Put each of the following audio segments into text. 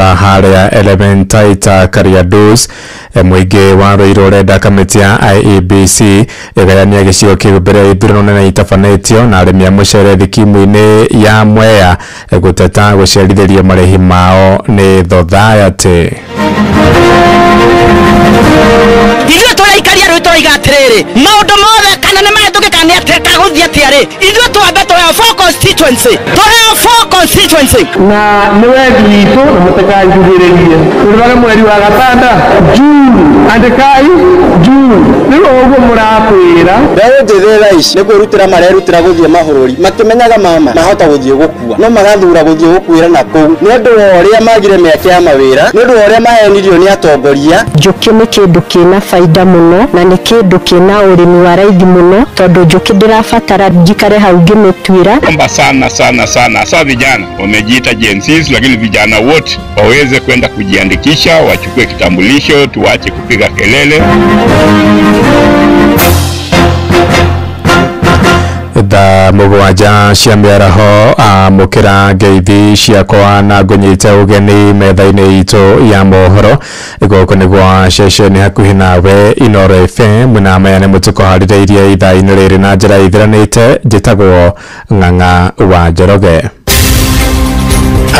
Harĩa Elementaita Kariados, mũingĩ wa Ruiru ũrenda kamĩtĩ ya IEBC ĩgayania gĩcigo kĩu mbere ya ithurano nene itabanĩtio, na arĩmi a mũcere thikimu-inĩ ya Mwea gũteta gũcerithĩrio marĩhi mao nĩ Society. Ithuĩ tũraikaria rĩu tũraiga atĩrĩrĩ, maũndũ mothe kana nĩ mahĩtũke kana nĩ atĩa kagũthiĩ atĩa rĩ, ithuĩ twambe tũheo four constituency, tũheo four constituency. Na nĩ wendi witũ na mũtikanjugĩrĩrie tũrĩ mweri wa gatanda June, andĩkai June rĩu ũguo mũratwĩra. Mbeũ njĩthĩ thaa ici nĩ kwĩrutĩra marerutĩra gũthiĩ mabũrũri makĩmenyaga mama mahota gũthiĩ gũkua, no magathura gũthiĩ gũkuĩra na kũu nĩ ũndũ wa ũrĩa magire mĩeke ya mawĩra, nĩ ũndũ wa ũrĩa mahenirio nĩ atongoria. Njũkĩ nĩ kĩndũ kĩna baida mũno na nĩ kĩndũ kĩna ũrĩmi wa raithi mũno, tondũ njũkĩ ndĩrabatara njikare hau ngĩmĩtuĩra. Omba sana sana sana, hasa vijana wamejiita Gen Zs, lakini vijana wote waweze kwenda kujiandikisha, wachukue kitambulisho, tuache kupiga kelele. Thaa 7 cia mĩaraho, amũkĩra ngeithi ciakwa na ngũnyite ũgeni metha-inĩ itũ ya mohoro. Gũkũ nĩ gwa ceceni hakuhĩ nawe Inooro FM, na maya nĩ mũtũkũharĩrĩirie ithaa-inĩ rĩrĩ na njĩra ithiranĩte. Njĩtagwo Ng'ang'a wa Njoroge.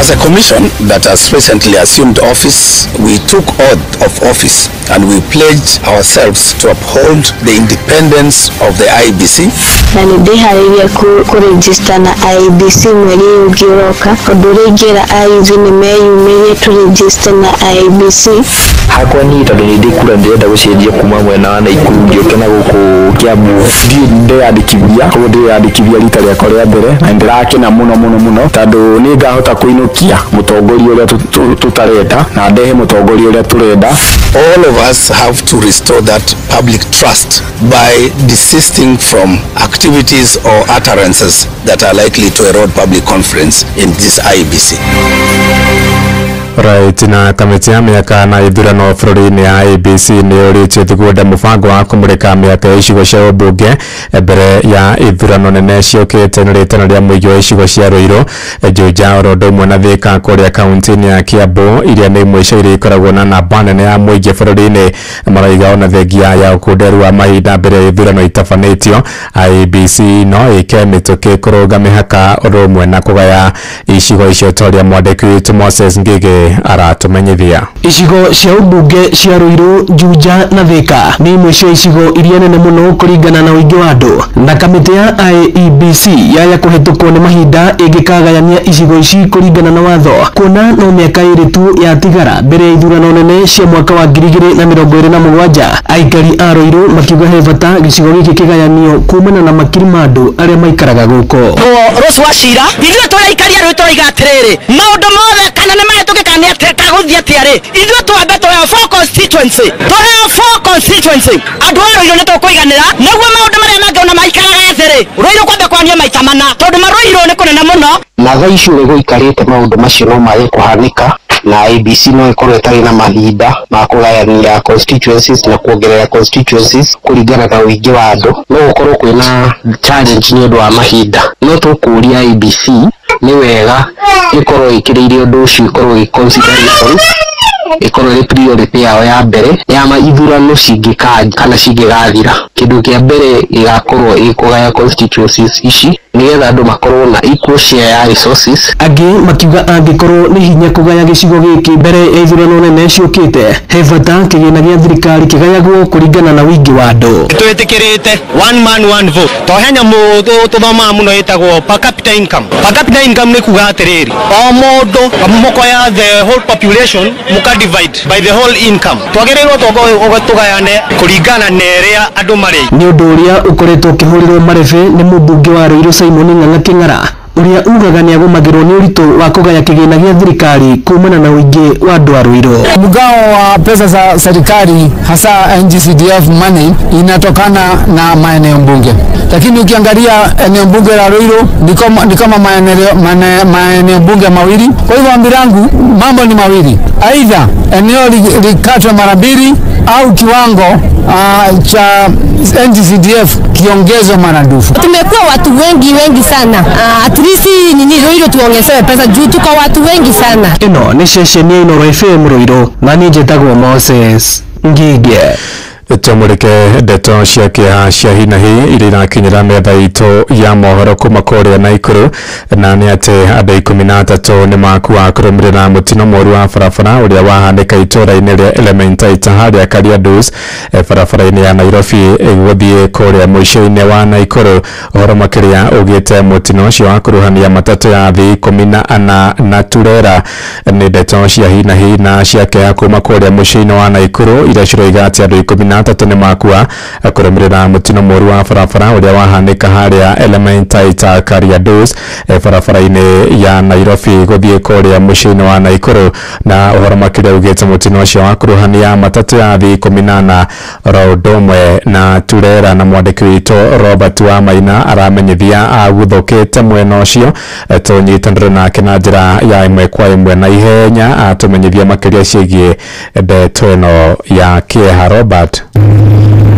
As a commission that has recently assumed office, we took oath of office and we pledged ourselves to uphold the independence of the IEBC. Na nĩ ndĩharĩirie kũregister na IEBC mweri ũyũ ũngĩ ũroka. Ũndũ ũrĩa ingĩra ayuthi nĩ meyumĩrie tũregister na IEBC. Hakwa niĩ tondũ nĩ ndĩ kura ndĩrenda gũcenjia kuma mwena wa Naikuru ngĩũke na gũkũ Kiambu, ndirĩ ndeyandĩkithia, koguo ndĩreyandĩkithia rita rĩakwa rĩa mbere na nĩndĩrakena mũno mũno mũno tondũ nĩ ngahota kũinũkia mũtongoria ũrĩa tũtarenda na ndehe mũtongoria ũrĩa tũrenda. All of us have to restore that public trust by desisting from activities or utterances that are likely to erode public confidence in this IEBC. Right, na kamĩtĩ ya mĩaka na ithurano bũrũri-inĩ ya IEBC nĩ yũrĩtie thugunda mũbango wa kũmũrĩka mĩaka ya icigo cia ũmbunge mbere ya ithurano nene ciũkĩte nĩ rĩtana rĩa mũingĩ wa icigo cia Ruiru, Juja, oro ũndũ ũmwe na Thika kũrĩa kaunti-inĩ ya Kiambu, iria nĩ imwe cia iria ikoragwo na namba nene ya mũingĩ bũrũri-inĩ. Marauga ona thengia ya ũkunderu wa mahinda mbere ya ithurano itabanĩtio, IEBC no ĩke mĩtũkĩ kũrũnga mĩhaka ũndũ ũmwe na kũgaya icigo icio ta ũrĩa mwandĩki witũ Moses Ngige aratumenyithia. Icigo cia ũmbunge cia Ruiru, Juja na Thika nĩ imwe cia icigo iria nene mũno kũringana na ũingĩ wa andũ, na kamĩtĩ ya IEBC yaya kũhetũkwo nĩ mahinda ĩngĩkagayania icigo ici kũringana na watho, kuona no mĩaka 2 tu yatigara mbere ya ithurano nene cia mwaka wa 2027. Aikari a Ruiru makiuga he bata gĩcigo gĩkĩ kĩgayanio kumana na makiri ma andũ arĩa maikaraga gũkũ. Rose wa Cira, ithuĩ tũraikaria rĩu tũraiga atĩrĩrĩ, maũndũ mothe kana nĩ mahĩtũke kana nĩ atĩa kagũthiĩ atĩa rĩ, ithuĩ twambe tũheo four constituency, tũheo four constituency. Andũ a Ruiru nĩ tũkũiganĩra nĩguo maũndũ marĩa mangĩ ona maikaraga thĩ rĩ, Ruiru kwambe kwanio maita mana, tondũ marũirũ nĩ kũnene mũno. Na thaa ici ũrĩa gũikarĩte maũndũ macio no mage kũhanĩka, na IEBC no ĩkorwo ĩtarĩ na mahinda ma kũgayania constituencies na kuongerera constituencies kũringana na ũingĩ wa andũ. No gũkorwo kwĩna challenge nĩ ũndũ wa mahinda, no tũkũria IEBC nĩ wega ĩkorwo ĩkĩrĩire ũndũ ũcio, ĩkorwo ĩ consideration, ĩkorwo ĩrĩ priority yao ya mbere ya ithurano cingĩkanjia kana cingĩgathira. Kĩndũ kĩa mbere gĩgakorwo ĩ kũgaya constituencies ici nĩgetha andũ makorwo na equal share ya resources. Angĩ makiuga angĩkorwo nĩ hinya kũgaya gĩcigo gĩkĩ mbere ya ithurano nene ciũkĩte, he bata kĩgĩna gĩa thirikari kĩgayagwo kũringana na ũingĩ wa andũ. Twĩtĩkĩrĩte one man one vote, to he nyamũ tũthomaga mũno ĩtagwo per capita income. Per capita income nĩ kuga atĩrĩrĩ, o mũndũ mũkoya the whole population mũka divide by the whole income. Twagĩrĩirwo tũgayane kũringana na ĩrĩa andũ marĩ. Nĩ ũndũ ũrĩa ũkoretwo ũkĩhũrĩrwo marebe nĩ mũmbunge wa Ruiru Simon Ng'ang'a Kĩng'ara, ũrĩa ugaga nĩ agũmagĩrwo nĩ ũritũ wa kũgaya kĩgĩna gĩa thirikari kumana na ũingĩ wa andũ a Ruiru. Mgao wa pesa za serikali hasa NGCDF money inatokana na maeneo bunge, lakini ukiangalia eneo bunge la Ruiru ni kama maeneo bunge mawili. Kwa hivyo ombi langu, mambo ni mawili, aidha eneo likatwe mara mbili au kiwango cha NGCDF kiongezwe maradufu. Tumekuwa watu wengi wengi sana. At least nini Ruiru tuongezewe pesa juu tuko watu wengi sana. Ĩno nĩ ceceni ya Inooro FM Ruiru na niĩ njĩtagwo Moses Ngige. Tumurike ndeto cia kĩeha cia hinahi iria irakinyĩra metha itũ ya mohoro kuma kũrĩa Naikuru, na nĩ atĩ andũ 13 nĩ makua kũrũmĩrĩra mũtino mũru wa barabara ũrĩa wahanĩka itũũra-inĩ rĩa Elementaita harĩa Kariandusi barabara-inĩ ya Nairobi gũthiĩ kũrĩa mũico-inĩ wa Naikuru. Ũhoro makĩria ugĩte mũtino ũcio wa kũruhania matatũ ya athii 14 na turera. Nĩ ndeto cia hinahi na cia kĩeha kuma kũrĩa mũciĩ-inĩ wa Naikuru iria ciroiga atĩ andũ 13 nĩ makua kũrũmĩrĩra mũtino mũru wa barabara ũrĩa wahanĩka harĩa Elementaita Kariandusi barabara-inĩ ya Nairobi gũthiĩ kũrĩa mũciĩ-inĩ wa Naikuru. Na ũhoro makĩria ugĩte mũtino ũcio wa kũruhania matatũ ya athii 14 oro ũndũ ũmwe na turera. Na mwandĩki witũ Robert Wamaina aramenyithia aguthũkĩte mwena ũcio, tũnyitanĩre nake na njĩra ya ĩmwe kwa ĩmwe na ihenya atũmenyithia makĩria ciĩgiĩ ndeto ĩno ya kĩeha. Robert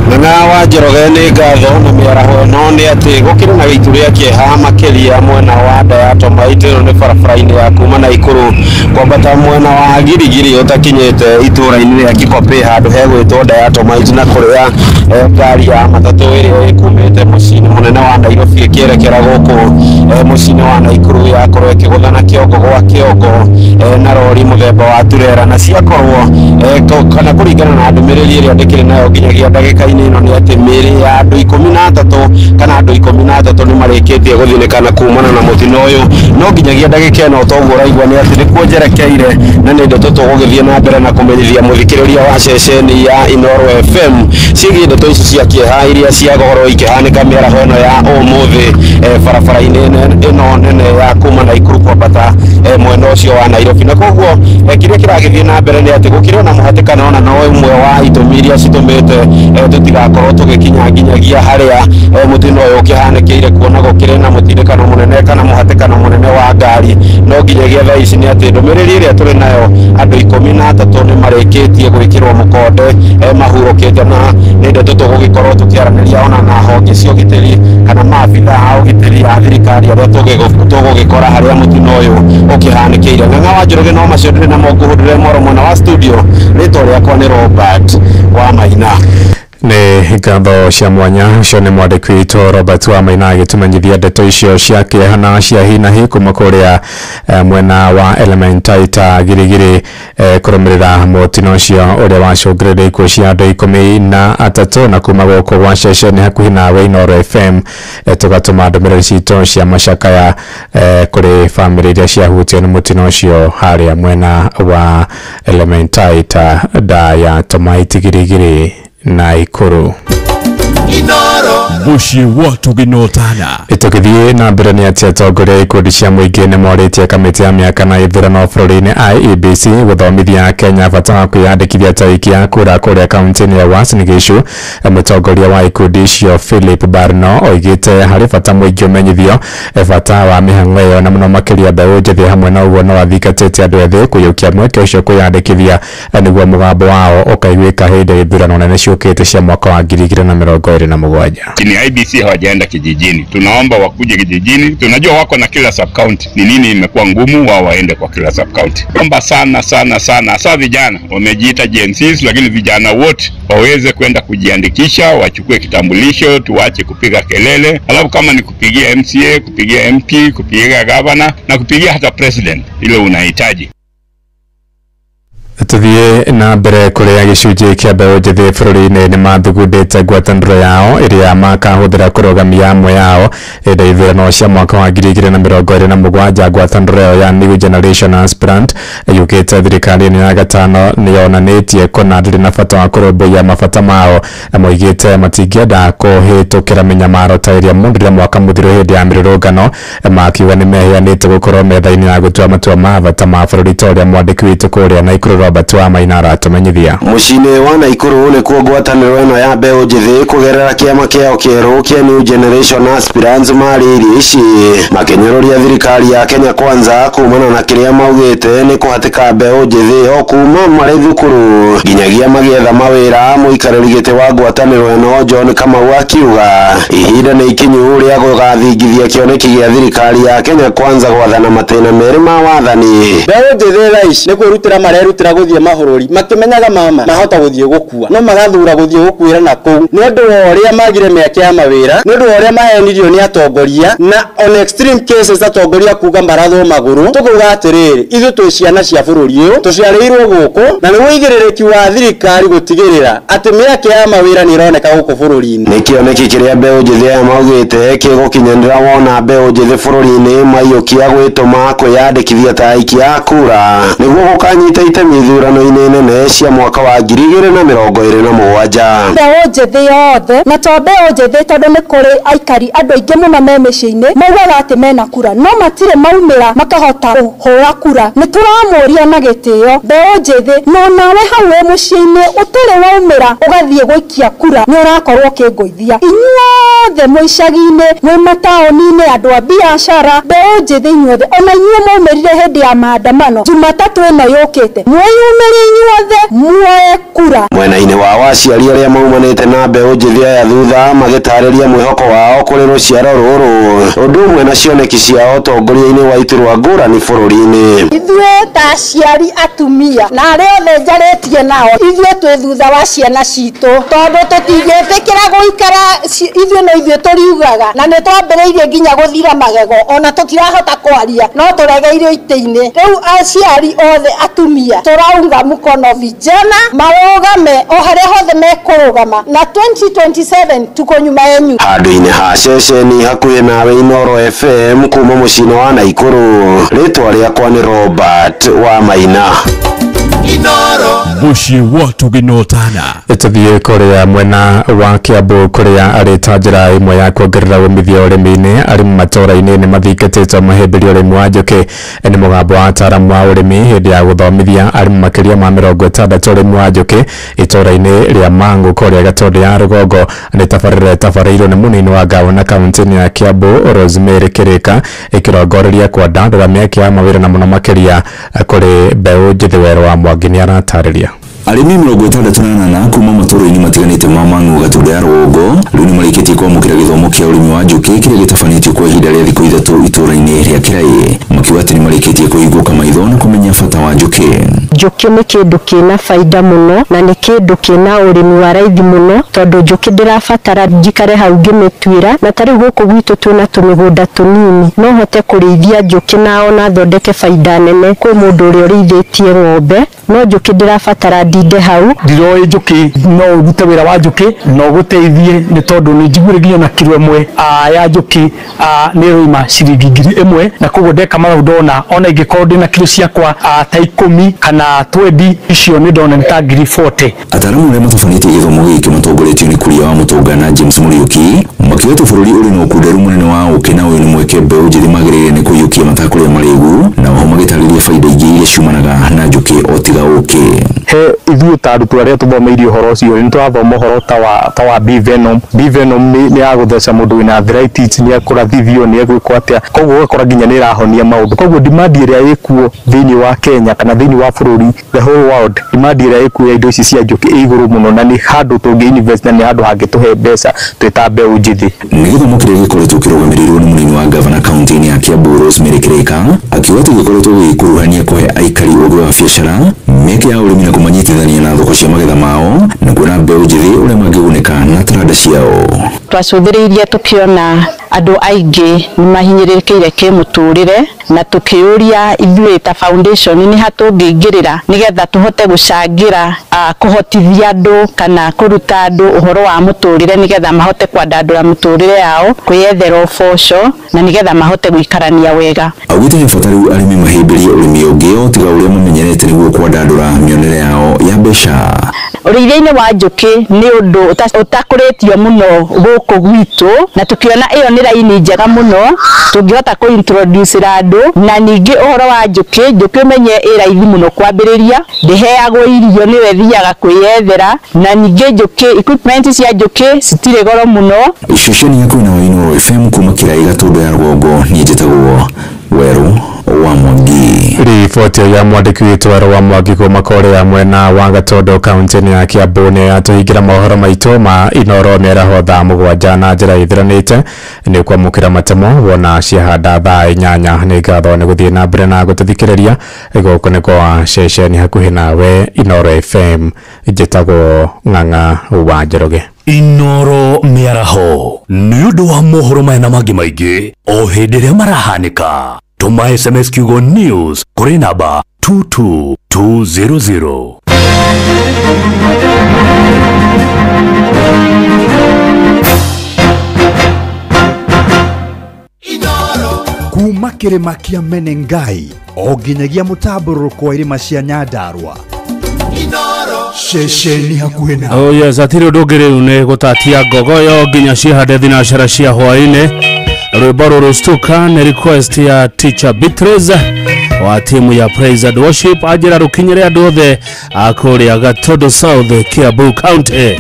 Ng'ang'a wa Njoroge nĩ ngatho na mĩaraho ĩno nĩ atĩ gũkĩrĩ na gĩitũ rĩa kĩeha makĩria mwena wa nda ya Tomaiti. Ĩno nĩ barabara-inĩ ya kuma Naikuru kwambata mwena wa Girigiri ũtakinyĩte itũũra-inĩ rĩa Kikopĩ handũ hegwĩtwo nda ya Tomaiti, na kũrĩa ngari ya matatũ ĩrĩa ĩkumĩte mũciĩ-inĩ mũnene wa Nairobi ĩkĩerekera gũkũ mũciĩ-inĩ wa Naikuru yakorwo ĩkĩgũthana kĩongo gwa kĩongo na rori mũthemba wa turera, na ciakorwo kana kũringana na ndũmĩrĩri ĩrĩa ndĩkĩrĩ nayo nginyagia ndagĩka-inĩ ĩno nĩ atĩ mĩĩrĩ ya andũ 13 kana andũ 13 nĩ marĩkĩtie gũthinĩkana kumana na mũtino ũyũ. No nginyagia ndagĩka ĩno toguo ũraigua nĩ atĩ nĩkuo njerekeire, na nĩ ndeto tũgũgĩthiĩ na mbere na kũmenyithia mũthikĩrĩria wa ceceni ya Inooro FM ciĩgiĩ ndeto ici cia kĩeha iria ciakorwo ikĩhanĩka mĩaraho ĩno ya ũmũthĩ barabara-inĩ ĩno nene ya kuma Naikuru kwambata mwena ũcio wa Nairobi. Na koguo kĩrĩa kĩragĩthiĩ na mbere nĩ atĩ gũkĩrĩ ona mũhatĩkano ona no ũmwe wa itũmi iria citũmĩte tũtigakorwo tũgĩkinya nginyagia harĩa mũtino ũyũ ũkĩhanĩkĩire, kuona gũkĩrĩ na mũtindĩkano mũnene kana mũhatĩkano mũnene wa ngari. No nginyagia thaa ici nĩ atĩ ndũmĩrĩri ĩrĩa tũrĩ nayo andũ 13 nĩ marĩkĩtie gwĩkĩrwo mũkonde mahurũkĩte, na nĩ ndeto tũgũgĩkorwo tũkĩaranĩria ona na honge cia ũgitĩri kana maabitha a ũgitĩri a thirikari arĩa tũgũgĩkora harĩa mũtino ũyũ ũkĩhanĩkĩire. Ng'ang'a wa Njoroge no macio ndĩrĩ namo ngũhũndũre mwaro mwena wa studio. Rĩtwa rĩakwa nĩ Robert Wamaina. Nĩ ngatho cia mwanya ũcio nĩ mwandĩki witũ Robert Wamaina agĩtũmenyithia ndeto icio cia kĩeha na cia hinahi kuma kũrĩa mwena wa Elementaita Girigiri kũrũmĩrĩra mũtino ũcio ũrĩa wacũngĩrĩirie ikuũ cia andũ 13. Na kuma gũkũ gwa ceceni hakuhĩ nawe Inooro FM tũgatũma ndũmĩrĩri citũ cia macakaya kũrĩ bamĩrĩ iria ciahutio nĩ mũtino ũcio harĩa mwena wa Elementaita nda ya Tomaiti Girigiri Naikuru. Mũciĩ wa tũgĩnotana. Tũgĩthiĩ na mbere nĩ atĩ atongoria a ikundi cia mũingĩ nĩ morĩtie kamĩtĩ ya mĩaka na ithurano bũrũri-inĩ IEBC gũthomithia Kenya bata wa kwĩyandĩkithia ta aikia a kura kũrĩa kaunti-inĩ ya Uasin Gishu. Mũtongoria wa ikundi icio Philip Barno oigĩte harĩ bata mũingĩ ũmenyithio bata wa mĩhang'o ĩyo, na mũno makĩria mbeũ njĩthĩ. Hamwe na ũguo no athingatĩte andũ ethĩ kũiyũkia mweke ũcio kwĩyandĩkithia nĩguo mũgambo wao ũkaiguĩka hĩndĩ ya ithurano nene ciũkĩte cia mwaka wa 2027. Ni IBC hawajaenda kijijini, tunaomba wakuje kijijini. Tunajua wako na kila sub county, ni nini imekuwa ngumu wao waende kwa kila sub county. Omba sana sana sana, hasa vijana wamejiita Gen Zs, lakini vijana wote waweze kwenda kujiandikisha, wachukue kitambulisho, tuache kupiga kelele. Alafu kama ni kupigia MCA, kupigia MP, kupigia governor na kupigia hata president, ile unahitaji. Tuthiĩ na mbere kũrĩa gĩcunjĩ kĩa mbeũ njĩthĩ bũrũri-inĩ nĩ mathugundĩte ngwatanĩro yao ĩrĩa makahũthĩra kũrũgamia amwe yao hĩndĩ ya ithurano cia mwaka wa 2027. Ngwatanĩro ĩyo ya New Generation Aspirant yukĩte thirikari-inĩ ya gatano nĩ yonanĩtie kũna ndĩrĩ na bata wa kũrũmbũiya mabata mao. Moigĩte matingĩenda kũhĩtũkĩra mĩnyamaro ta ĩrĩa monire mwaka mũthiru hĩndĩ ya mĩrũrũngano, makiuga nĩ meheanĩte gũkorwo metha-inĩ ya gũtua matua ma bata ma bũrũri ta ũrĩa mwandĩki witũ kũrĩa Naikuru Robert wa Maina aratumenyithia. Muciĩ-inĩ wa Naikuru nĩkuo ngwatanĩro ĩno ya mbeũ njĩthĩ kũgerera kĩama kĩao kĩerũ kĩa New Generation Aspirants marĩirie ici makĩnyũrũria thirikari ya Kenya Kwanza kumana na kĩrĩa maugĩte nĩ kũhatĩka mbeũ njĩthĩ o kuma marĩ thukuru nginyagia magĩetha mawĩra. Mũikarĩri gĩtĩ wa ngwatanĩro ĩno John Kamau akiuga ihinda nĩ ikinyu rĩa gũgathingithia kĩoneki gĩa thirikari ya Kenya Kwanza gwathana matĩna merĩ ma wathani. Mbeũ njĩthĩ thaa ici nĩ kwĩrutĩra marerutĩra gũthiĩ mabũrũri makĩmenyaga mama mahota gũthiĩ gũkua no magathura gũthiĩ gũkuĩra na kũu nĩ ũndũ wa ũrĩa magire mĩeke ya mawĩra, nĩ ũndũ wa ũrĩa mahenirio nĩ atongoria na on extreme cases atongoria kuga marathwo magũrũ. Tũkuga atĩrĩrĩ, ithuĩ twĩ ciana cia bũrũri ũyũ, tũciarĩirwo gũkũ na nĩ ũigĩrĩrĩki wa thirikari gũtigĩrĩra atĩ mĩeke ya mawĩra nĩ ĩroneka gũkũ bũrũri-inĩ. Nĩ kĩoneki kĩrĩa mbeũ njĩthĩ aya maugĩte gĩgũkinyanĩra wona mbeũ njĩthĩ bũrũri-inĩ maiyũkia gwĩtũma kwĩyandĩkithia ta aikia a kura nĩguo gũkanyita itemi ithurano-inĩ nene cia mwaka wa 2027. Mbeũ njĩthĩ yothe na to mbeũ njĩthĩ tondũ nĩ kũrĩ aikari andũ aingĩ mũno me mĩciĩ-inĩ maugaga atĩ mena kura no matirĩ maumĩra makahota kũhũra kura. Nĩ tũramũria na gĩtĩo mbeũ njĩthĩ, no nawe hau wĩ mũciĩ-inĩ ũtarĩ waumĩra ũgathiĩ gũikia kura nĩ ũrakorwo ũkĩngũithia. Inyuothe mwĩ icagi-inĩ, mwĩ mataũni-inĩ, andũ a biacara, mbeũ njĩthĩ inyuothe, ona inyuĩ mwaumĩrire hĩndĩ ya maandamano Jumatatũ ĩno yũkĩte, mwĩyumĩrie inyuothe muoe kura. Mwena-inĩ wa aciari arĩa maumanĩte na mbeũ njĩthĩ aya thutha magĩtarĩria mwĩhoko wao kũrĩ rũciaro rũrũ ũndũ ũmwe na cioneki ciao ũtongoria-inĩ wa iturwa ngũrani bũrũri-inĩ. Ithuĩ ta aciari atumia na arĩa othe njarĩtie nao, ithuĩ twĩ thutha wa ciana citũ tondũ tũtingĩtĩkĩra gũikara ithuĩ no ithuĩ tũriugaga na nĩ twambĩrĩirie nginya gũthira magego ona tũtirahota kwaria no tũregeire itĩ-inĩ. Rĩu aciari othe atumia tũraunga mkono vijana marũgame o harĩa hothe mekũrũgama na 2027 tuko nyuma yenyu. Handũ-inĩ ha ceceni hakuhĩ nawe Inooro FM kuma mũciĩ-inĩ wa Naikuru, rĩtwa rĩakwa nĩ Robert wa Maina. Mũciĩ wa Tũgĩnotana. Tũthiĩ kũrĩa mwena wa Kiambu kũrĩa arĩ ta njĩra ĩmwe ya kuongerera umithio ũrĩmi-inĩ, arĩmi matũũra-inĩ nĩ mathingĩtĩtwo mahĩmbĩrie ũrĩmi wa njũkĩ. Nĩ mũgambo wa ataaramu a ũrĩmi hĩndĩ ya gũthomithia arĩmi makĩria ma 60 ũrĩmi wa njũkĩ itũũra-inĩ rĩa Mang'u kũrĩa Gatũndũ ya rũgongo. Nĩ tabarĩra ĩtabarĩirwo nĩ mũnini wa gavana kaunti-inĩ ya Kiambu Rosemary Kĩrĩka ĩkĩrongoreria kwandandũra mĩeke ya mawĩra na mũno makĩria kũrĩ mbeũ njĩthĩ. Werũ wa Mwangi nĩ aratarĩria. Arĩmi 68 kuma matũũra-inĩ matiganĩte ma Mang'u Gatũndũ ya rũgongo rĩu nĩ marĩkĩtie kwamũkĩra gĩthomo kĩa ũrĩmi wa njũkĩ kĩrĩa gĩtabanĩtio kwa ihinda rĩa thikũ 3 itũũra-inĩ rĩa Kĩraĩ, makiuga atĩ nĩ marĩkĩtie kũhingũka maitho na kũmenya bata wa njũkĩ. Njũkĩ nĩ kĩndũ kĩna baida mũno na nĩ kĩndũ kĩna ũrĩmi wa raithi mũno tondũ njũkĩ ndĩrabatara njikare hau ngĩmĩtuĩra, na ta rĩu gũkũ gwitũ twĩna tũmĩgũnda tũnini no hote kũrĩithia njũkĩ na ona thondeke baida nene kwĩ mũndũ ũrĩa ũrĩithĩtie ng'ombe, no njũkĩ ndĩrabatara ndinde hau. Ndiroĩ njũkĩ no ũrute wĩra wa njũkĩ no ũgũteithie nĩ tondũ nĩ njiguire nginya na kiro ĩmwe ya njũkĩ nĩ ĩroima ciringi 1000, na koguo ndeka mathabu ndona ona ingĩkorwo ndĩna kiro ciakwa ta 10 kana 20 icio nĩ ndona nĩ ta 40,000. Ataaramu arĩa matabanĩtie gĩthomo gĩkĩ matongoretio nĩ Kuria wa Mũtonga na James Mũriũki makiuga atĩ bũrũri ũrĩ na ũkunderu mũnene wa ũkĩ na ũyũ nĩ mweke mbeũ njĩthĩ magĩrĩire nĩ kũiyũkia matakũrĩa marĩgu, na oho magĩtarĩria baida ingĩ iria ciumanaga na njũkĩ o tiga ũkĩ. He ithuĩ ta arutwo arĩa tũthomeire ũhoro ũcio nĩ tũrathoma ũhoro ta wa bee venom. Bee venom nĩ ya gũtheca mũndũ wĩna arthritis, nĩ ekũrathithio, nĩ egwĩkwo atĩa, koguo ũgakora nginya nĩ ĩrahonia maũndũ. Koguo demand ĩrĩa ĩkuo thĩinĩ wa Kenya kana thĩinĩ wa bũrũri, the whole world, demand ĩrĩa ĩkuo ya indo ici cia njũkĩ ĩ igũrũ mũno, na nĩ handũ tũngĩ invest na nĩ handũ hangĩtũhe mbeca twĩ ta mbeũ njĩthĩ. Nĩ gĩthomo kĩrĩa gĩkoretwo kĩrũgamĩrĩirwo nĩ mũnini wa gavana kaunti-inĩ ya Kiambu Rosemary Kĩrĩka akiuga atĩ gĩkoretwo gĩgĩkuruhania kũhe aikari ũgĩ wa biacara, mĩeke ya ũrĩmi na kũmanyitithania na thoko cia magetha mao na kuona mbeũ njĩthĩ ũrĩa mangĩgunĩka na taranda ciao. Twacũthĩrĩirie tũkĩona andũ aingĩ nĩ mahinyĩrĩrĩkĩire kĩmũtũrĩre na tũkĩũria ithuĩ ta foundation nĩ ha tũngĩingĩrĩra nĩgetha tũhote gũcangĩra kũhotithia andũ kana kũruta andũ ũhoro wa mũtũrĩre nĩgetha mahote kwandandũra mũtũrĩre yao, kwĩyethera ũboco na nĩgetha mahote gũikarania wega. Augĩte he bata rĩu arĩmi mahĩmbĩrie ũrĩmi ũngĩ o tiga ũrĩa mamenyerete nĩguo kwandandũra mĩonere yao ya mbeca. Ũrĩithia-inĩ wa njũkĩ nĩ ũndũ ũtakũrĩtio mũno gũkũ gwitũ, na tũkĩona ĩyo nĩ raini njega mũno tũngĩhota kũ introduce andũ. Na ningĩ ũhoro wa njũkĩ, njũkĩ ũmenye ĩ raithi mũno kwambĩrĩria, ndĩheagwo irio, nĩwe ĩthiaga kwĩyethera. Na ningĩ njũkĩ, equipment cia njũkĩ citirĩ goro mũno. Ceceni ya kwĩna wa Inooro FM kuma Kĩrai Gatũndũ ya rũgongo, niĩ njĩtagwo Werũ wa Mwangi. Riboti ya mwandĩki witũ Werũ wa Mwangi kuma kũrĩa mwena wa Gatondo kaunti-inĩ ya Kiambu nĩ yatũhingĩra mohoro maitũ ma Inooro mĩaraho thaa 7 na njĩra ĩthiranĩte. Nĩ kwamũkĩra matemo wona ciahanda thaa 8. Nĩ ngatho nĩ gũthiĩ na mbere na gũtũthikĩrĩria. Gũkũ nĩ kwa ceceni hakuhĩ nawe Inooro FM. Njĩtagwo Ng'ang'a wa Njoroge. Inooro mĩaraho nĩ ũndũ wa mohoro maya na mangĩ maingĩ o hĩndĩ ĩrĩa marahanĩka. Tũma SMS kiugo news kũrĩ namba 22200. Kuma kĩrĩma kĩa Menengai o nginyagia mũtambũrũko wa irĩma cia Nyandarua. Ceceni hakuhĩ na. Oh yes, atirĩ ũndũ ũngĩ rĩu nĩ gũtatia ngogoyo nginya cihande thinacara cia hwaĩ-inĩ. Rwĩmbo rũrũ Stuka nĩ request ya Teacher Beatrice wa timu ya Praise and Worship, anjĩra rũkinyĩre andũ othe a kũrĩa Gatondo South, Kiambu County.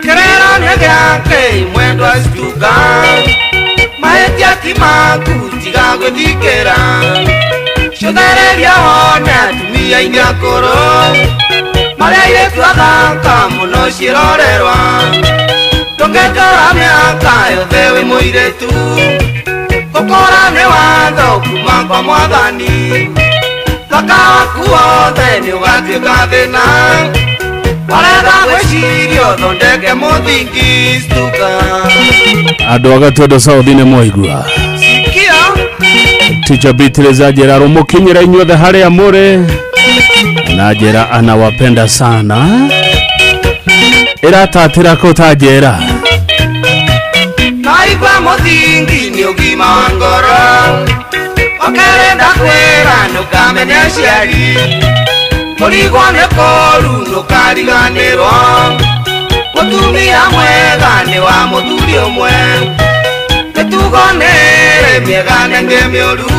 Kĩrĩro nĩ gĩake mwendwa Stuka, mahĩtia ti maku tiga gwĩthikĩra, cũthereria wone atumia-inĩ akũrũ marĩa airĩtu athaka mũno ciĩrorerwa, tũngĩtũra mĩaka yothe wĩ mũirĩtu, gũkũra nĩ watho kuma kwa mwathani, thaka waku wothe nĩ ũgatuĩka thĩna, warega gwĩciria ũthondeke mũthingi Stuka. Andũ a Gatondo South nĩ mwaigua. Sikia Teacher Beatrice anjĩra rũmũkinyĩra inyuothe harĩa mũrĩ, na njĩra anawapenda sana. Ĩratatĩra kũ ta njĩra. Naigua mũthingi nĩ ũgima wa ngoro, ũkerenda ndakwĩra ndũkamene aciari, kũrigwo nĩ kũũru ndũkariganĩrwo, mũtumia mwega nĩ wa mũthuri ũmwe, mĩtugo nĩĩrĩ mĩega na ĩngĩ mĩũru,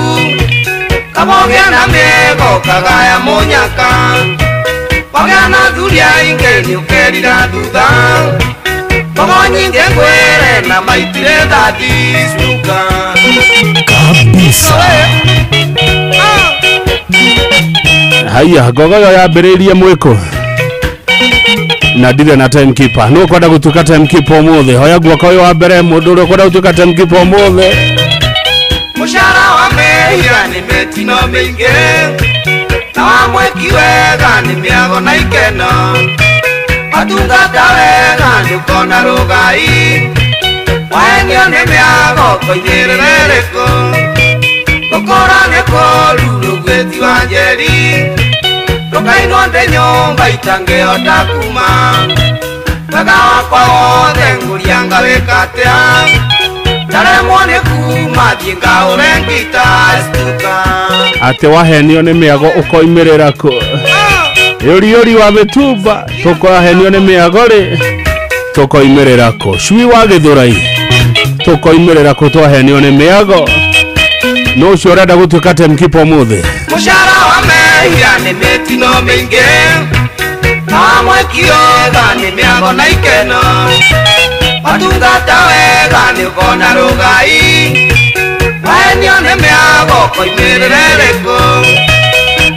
kaba ũgĩe na mĩega ũkagaya mũnyaka, wagĩa na athuri aingĩ nĩ ũkerira thutha, mbogo nyingĩ ngwĩre na maitire thathi Stuka. Kabisa. Haya, ngogoyo yambĩrĩirie mwĩkũ na ndirĩ na timekeeper. Nũ ũkwenda gũtuĩka timekeeper ũmũthĩ? Hoya guoko ũyũ wa mbere, mũndũ ũrĩa ũkwenda gũtuĩka timekeeper ũmũthĩ. Mũcara wa mehia nĩ mĩtino mĩingĩ, na wa mwĩki wega nĩ mĩago na ikeno, watungata wega nĩ ũkona rũgai, wahenio nĩ mĩago ũkoigĩrĩra ĩrĩkũ, gũkũra nĩ kũũru rũgwĩti wa njeri, rũkainwo ndĩ nyũmba itangĩhota kuma, wega wakwa wothe ngũria ngawĩka atĩa, ndaremwo nĩ kuma thiĩ ngaũre ngita Stuka. Atĩ wahenio nĩ mĩago ũkoimĩrĩra kũ? Yũri wa mĩtumba tũkahenio nĩ mĩago rĩ tũkoimĩrĩra kũ? Cui wa Gĩthũrai tũkoimĩrĩra kũ twahenio nĩ mĩago? Nũ ũcio ũrenda gũtuĩka timekeeper ũmũthĩ? Mũcara wa mehia nĩ mĩtino mĩingĩ, na wa mwĩki wega nĩ mĩago na ikeno, watungata wega nĩ ũkona rũgai, wahenio nĩ mĩago ũkoimĩrĩra ĩrĩkũ,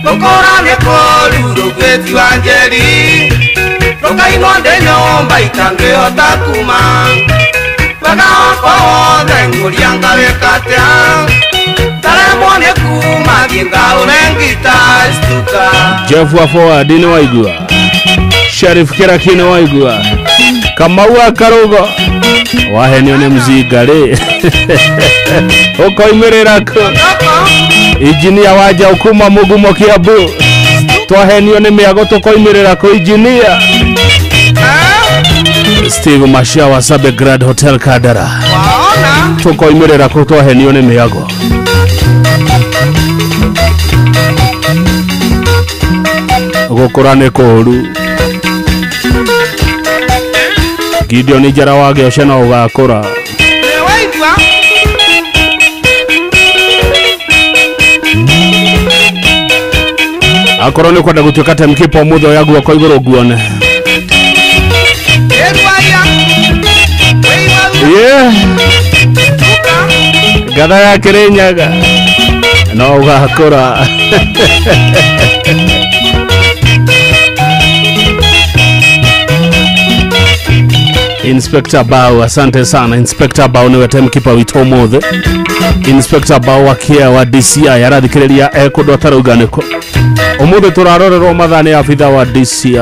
gũkũra nĩ kũũru rũgwĩti wa njeri, rũkainwo ndĩ nyũmba itangĩhota kuma, wega wakwa wothe ngũria ngawĩka atĩa, ndaremwo nĩ kuma thiĩ ngaũre ngita Stuka. Jeff wa Forward nĩ waigua, Sharif Kĩraki nĩ waigua, Kamau wa Karũgo wahenio nĩ mzinga rĩ ũkoimĩrĩra kũ? Injinia wa Njaũ kuma Mũgumo Kiambu twahenio nĩ mĩago tũkoimĩrĩra kũ injinia? Steve Mashia wa Sabe Grand Hotel Kandara tũkoimĩrĩra kũ twahenio nĩ mĩago? Gũkũra nĩ kũũru. Gideon Njara wa Gĩoce no ũgakũra. Akorwo nĩ ũkwenda gũtuĩka timekeeper ũmũthĩ oya guoko igũrũ nguone. Yeah. Ngatha ya Kĩrĩnyaga no ũgakũra. Inspector Bao, asante sana. Inspector Bao niwe timekeeper witũ ũmũthĩ. Inspector Bao wa kia wa DCI arathikĩrĩria e kũndũ atarauga nĩkũ. Ũmũthĩ tũrarorerwo mathaa nĩ abitha wa DCI.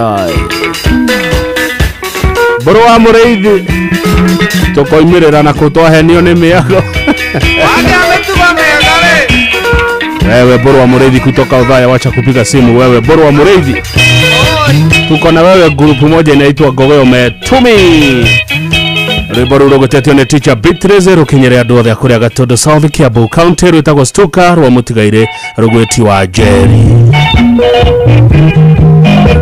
Mbũrũ wa Mũrĩithi tũkoimĩrĩra na kũ twahenio nĩ mĩago. Wewe Mbũrũ wa Mũrĩithi kutoka Othaya, wacha kupiga simu wewe Mbũrũ wa Mũrĩithi. Tuko na wewe grupu moja inaitwa Gogoyo Metumi. Rwĩmbo rũu rũgwetetio nĩ Teacher Beatrice rũkinyĩre andũ othe a kũrĩa Gatũndũ South Kiambu County, rwĩtagwo Stuka rwa mũtigairĩ rũgwĩti wa Njeri.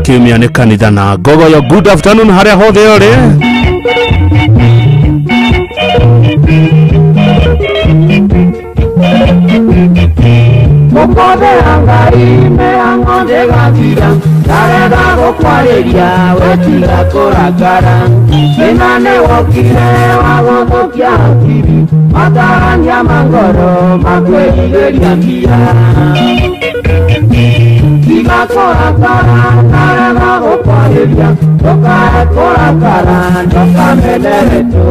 Kiumia nĩ kanitha na Gogoyo. Good afternoon harĩa hothe ũrĩ. Mũkothe Ngai mĩhang'o ndĩgathira, ndarenda gũkwarĩria wetiga kũrakara. Thĩna nĩwokire wa gũthũkia hakiri, matarania ma ngoro makwĩrirĩria mbia. Tiga kũrakara, ndarenda gũkwarĩria, ndũkae kũrakara, ndũkamenere tũ.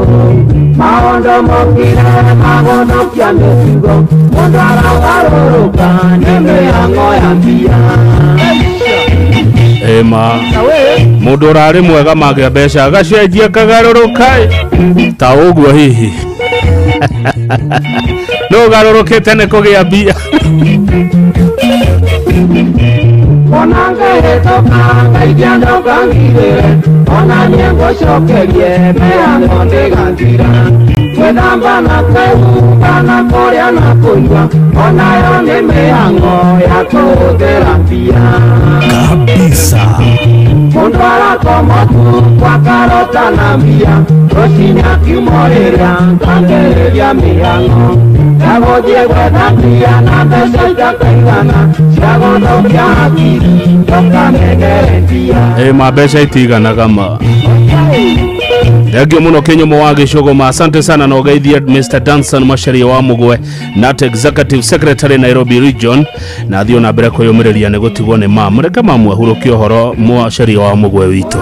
Maũndũ mokire magũthũkia mĩtugo, mũndũ aragarũrũka nĩ mĩhang'o ya mbia. Ema mũndũ ũrarĩ mwega magĩa mbeca agacenjia kagarũrũka ta ũguo hihi. No ũgarũrũkĩte nĩ kũgĩa mbia. Ona ngĩhĩtũka ngaikia ndũkangirĩre, ona niĩ ngũcokerie mĩhang'o ndĩgathira. Gwĩthamba na kwĩhumba na kũrĩa na kũnyua, onayo nĩ mĩhang'o ya kũhũthĩra mbia. Kabisa. Mũndũ arakoma ũtukũ akarota na mbia, rũcinĩ akiuma ũrĩrĩ akambĩrĩria mĩhang'o. Ya gũthiĩ gwetha mbia na mbeca itakaigana, cia gũthũkia hakiri ndũkamenere mbia. Ĩma mbeca itiganaga ma. Thengio muno Kinyumo wa Gĩcũgũma, asante sana na ũgeithie Mr. Danson Macharia wa Mũgwe, Nat Executive Secretary Nairobi Region, na athiĩ ona mbere kwĩyũmĩrĩria nĩ gũtigwo nĩ mamu. Reke mamu ahurũkie ũhoro Macharia wa Mũgwe witũ.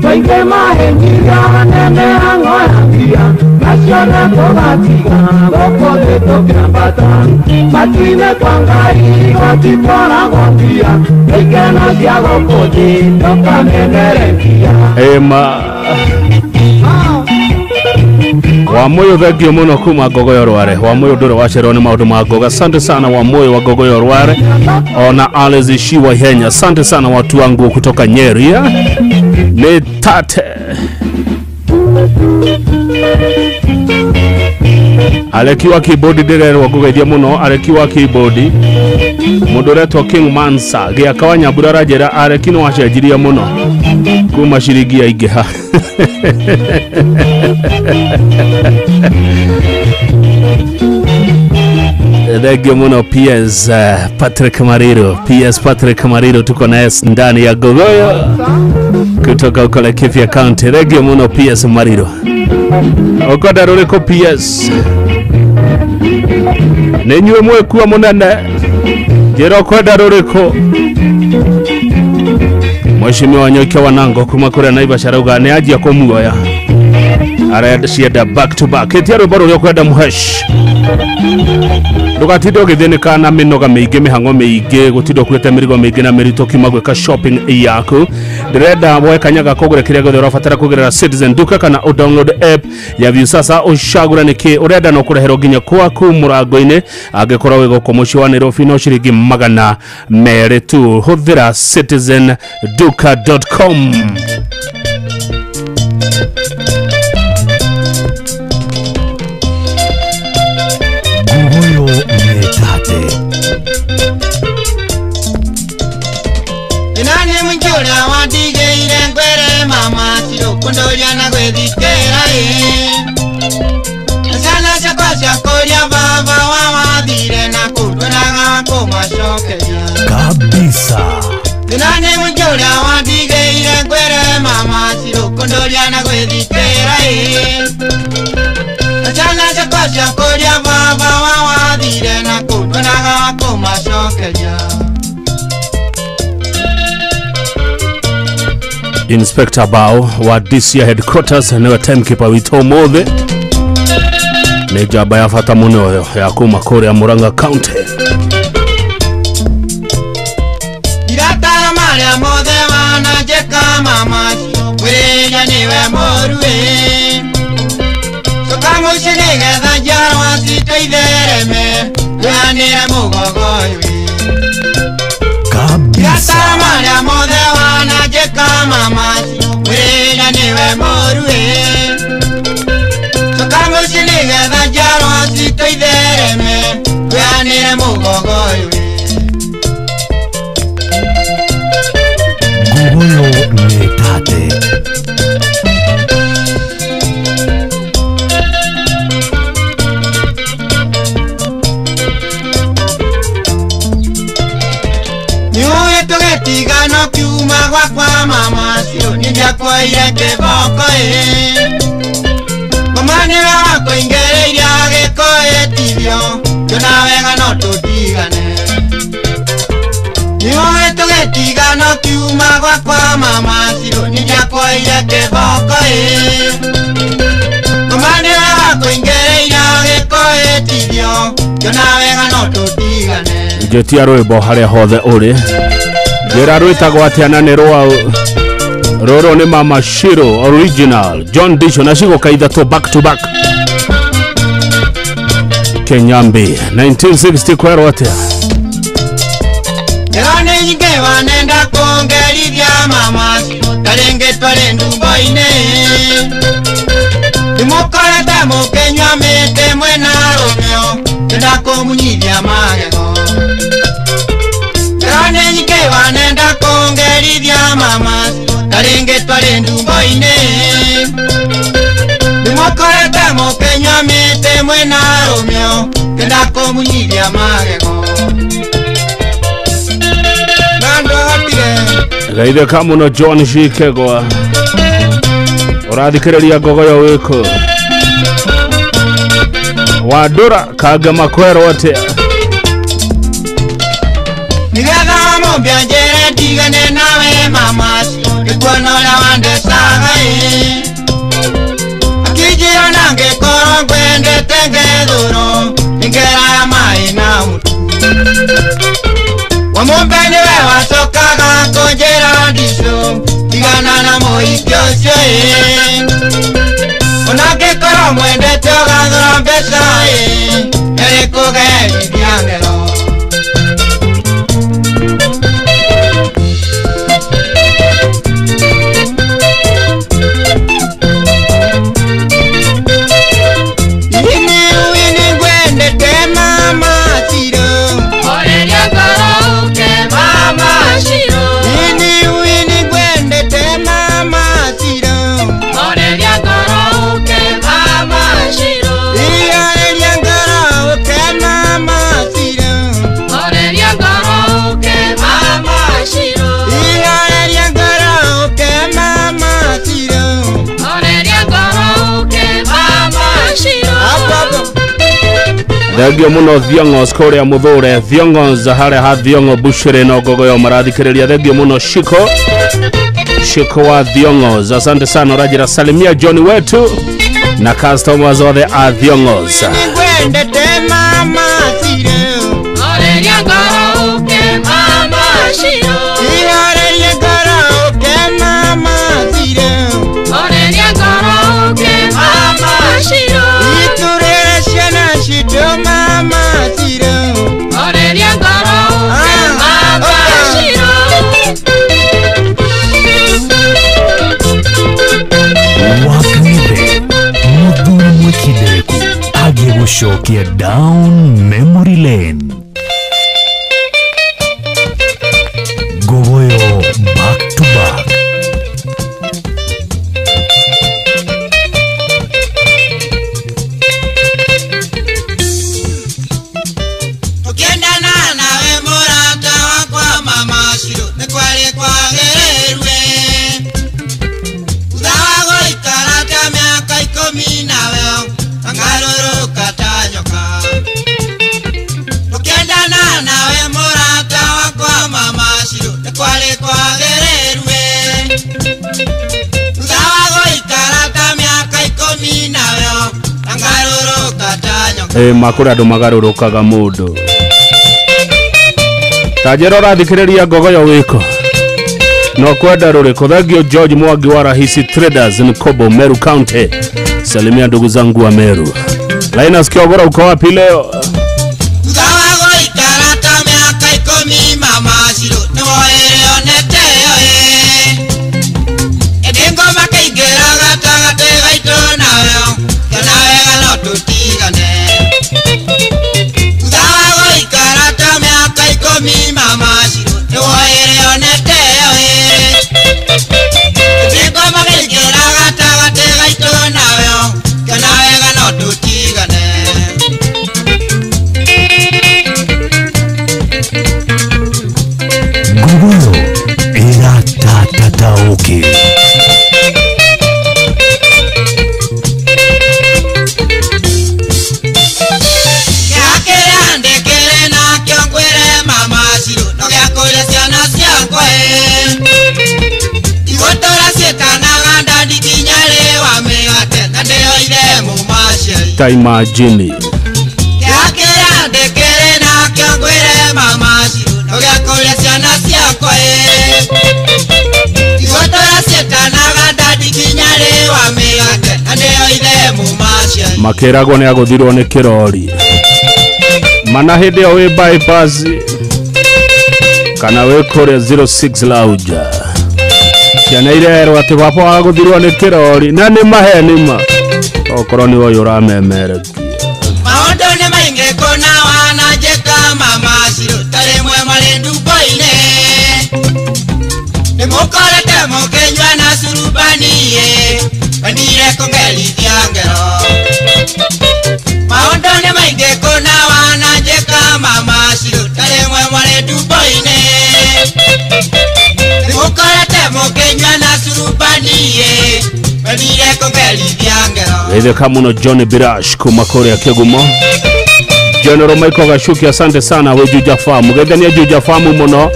Twaingĩ mahĩngirio nĩ mĩhang'o ya mbia, nacio nĩ tũgatiga gũkũ thĩ tũkĩambata. Matu-inĩ kwa Ngai gũtikoragwo mbia, ikeno cia gũkũ thĩ ndũkamenere mbia. Ĩma Wamoyo, thengio muno kuma Ngogoyo Rware. Wamoyo ndũrĩ wacererwo nĩ maũndũ ma Ngoga. Asante sana Wamoyo wa Ngogoyo Rware. Ona Alice Shiwa Ihenya, asante sana watu wangu kutoka Nyeri. Nĩ tate Aleki wa keyboard ndĩrerwo ngũgeithia mũno. Aleki wa keyboard mũndũ ũretwo King Mansa gĩaka wa Nyambura aranjĩra Aleki nĩ wacenjirie mũno kuma ciringi yaingĩha. Thengio muno PS Patrick Mariro. PS Patrick Mariro tuko naye ndani ya Gogoyo kutoka huko Laikipia County. Thengio muno PS Mariro. Ũkwenda rũrĩkũ PS? Nĩ inyuĩ mwĩkua mũnene, njĩra ũkwenda rũrĩkũ? Mheshimiwa Nyoike Wanango kuma kũrĩa Naivasha arauga nĩ anjia kũmuoya. Arenda cienda back to back. Etia rwĩmbo rũrĩa ũkwenda mũhesh. Ndũgatinde ũgĩthĩnĩka na mĩnoga mĩingĩ mĩhang'o mĩingĩ gũtinda ũkuĩte mĩrigo mĩingĩ na mĩritũ kiuma gwĩka shopping yaku. Ndĩrenda woe kanya ga kũgũra kĩrĩa gĩothe ũrabatara kũgerera Citizen Duka kana ũ download app ya Viusasa ũcagũre nĩkĩ ũrenda na ũkũreherwo nginya kwaku mũrango-inĩ angĩkorwo wĩ gũkũ mũciĩ wa Nairobi no ciringi 200 tu. Hũthĩra citizenduka.com. Ngugoyo Metate. Nani mwinjura wandigeire ngwere mama siro kundoria na gwethikera sana ciakwa cia kũrĩa baba wa wathire na kũndwaraga kũmacokeria kabisa. Nani mwinjura wandigeire ngwere mama siro kundoria na gwethikera sana ciakwa cia kũrĩa baba wa wathire na kũndwaraga kũmacokeria. Inspector Bao wa DCI headquarters niwe timekeeper witũ ũmũthĩ. Nĩ njamba ya bata mũno ya kuma kũrĩa Murang'a County. Iratara marĩa mothe wananjĩka mama kwĩrĩria nĩwe mũru coka mũciĩ nĩgetha njiarwa citũ ithereme twĩanĩre mũgogo ũyũ. Iratara marĩa mothe wananjĩka mama kwĩrĩria nĩwe mũru coka mũciĩ nĩgetha njiarwa citũ ithereme twĩanĩre mũgogo ũyũ. Ngugoyo Metate. Niũĩ tũgĩtigana ũkiuma gwakwa mama cio nĩndiakuoire kĩboko mama nĩwe wakũingĩrĩirie agĩkũĩtithio kĩona wega no tũtigane. Niũĩ tũgĩtigana ũkiuma gwakwa mama cio nĩndiakuoire kĩboko mama nĩwe wakũingĩrĩirie agĩkũĩtithio kĩona wega no tũtigane. Njetia rwĩmbo harĩa hothe ũrĩ njĩra rwĩtagwo atĩa na nĩ rwa rũrũ nĩ Mama Shiro original John Disho na cigoka ithatũ back to back. Kenyambi 1960 kwerwo atĩa. Ngero nĩ nyingĩ wanenda kũngerithia mama ta rĩngĩ twarĩ ndumbo-inĩ ndĩmũkorete mũkĩnyua mĩtĩ mwĩna rũmĩo ndĩrenda kũmunyithia magego. Ngero nĩ nyingĩ wanenda kũngerithia mama ta rĩngĩ twarĩ ndumbo-inĩ ndĩmũkorete mũkĩnyua mĩtĩ mwĩna rũmĩo ndĩrenda kũmunyithia magego. Geithĩka mũno John Shikegwa ũrathikĩrĩria Ngogoyo wĩkũ Wandũra Kangema kwerwo atĩa. Nĩgetha mũmbia njĩre ndigane nawe mama ndikuona ũrĩa wandecaga akĩnjĩra na ngĩkorwo ngwendete ngethũrwo nĩngeraga maĩ na mũtu wamũmbe nĩwe wacokaga kũnjĩra ndicũ tigana na mũhiki ũcio ona ngĩkorwo mwendete ũgathũra mbeca nĩrĩ kũgerithia ngero. Thengio muno Thiong'os kũrĩa Mũthũre Thiong'os harĩa ha Thiong'o Bushiri no Ngogoyo marathikĩrĩria. Thengio muno Shiko Shiko wa Thiong'os, asante sana. Ũranjĩra salimia John wetu. Na customers othe a Thiong'os. Wakang'ethe muthuri mwikindereku agĩgũcokia down memory lane. Ngogoyo back to back. Tukiendana nawe mũrata wakwa mama Shiro nĩ kwarĩ kwagĩrĩirwe thutha wa gũikara ta mĩaka 10 nawe ngarũrũka ta nyoka. Tukiendana nawe mũrata wakwa mama Shiro nĩ kwarĩ kwagĩrĩirwe thutha wa gũikara ta mĩaka 10 nawe ngarũrũka ta nyoka. Makũrĩ andũ magarũrũkaga mũndũ. Ta njĩra ũrathikĩrĩria Ngogoyo wĩko no kwenda rũrĩkũ. Thengio George Mwangi wa Rahisi Traders Nkobo, Meru County. Salimia ndugu zangu wa Meru. Linus Kiogora, uko wapi leo? Thutha wa gũikara ta mĩaka 10 mama Shiro nĩ woere onete ĩ ĩndĩ ngoma kaingĩra gatagatĩ gaitũ nawe kĩona wega no tũtigane. Thutha wa gũikara ta mĩaka 10 mama Shiro nĩ woere onete ĩ ĩndĩ ngoma kaingĩra gatagatĩ gaitũ nawe kĩona wega no tũtigane. Ngogoyo ĩratatata ũkĩ. Kĩrĩa ndĩkĩrĩ nakĩo ngwĩre mama Shiro no gĩa kũrĩa ciana ciakwa ĩ igũtũra ciĩtanaga ndandi nginya rĩ wa mĩgate na ndĩyoire mũmaciari. Ta imagine. Kĩrĩa ndĩkĩrĩ nakĩo ngwĩre mama Shiro no gĩa kũrĩa ciana ciakwa ĩ igũtũra ciĩtanaga ndandi nginya rĩ wa mĩgate na ndĩyoire mũmaciari. Makĩragwo nĩ agũthirwo nĩ kĩrori. Mana hĩndĩ ĩyo wĩ bypass kana wĩ kũrĩa 06 Lounge. Ciana irerwo atĩ baba wagũthirwo nĩ kĩrori na nĩ maheni ma. Okorwo nĩ ũyũ ũramemerekia. Maũndũ nĩ maingĩ kũna wananjĩka mama Shiro ta rĩmwe marĩ ndumbo-inĩ nĩ mũkorete mũkĩnyua na curubani ĩ wendire kũngerithia ngero. Maũndũ nĩ maingĩ kũna wananjĩka mama Shiro ta rĩmwe marĩ ndumbo-inĩ nĩ mũkorete mũkĩnyua na curubani ĩ wendire kũngerithia ngero. Geithĩka mũno John Birash kuma kũrĩa Kĩgumo. General Michael Gachuki, asante sana wĩ Juja Farm. Geithania Juja Farm mũno.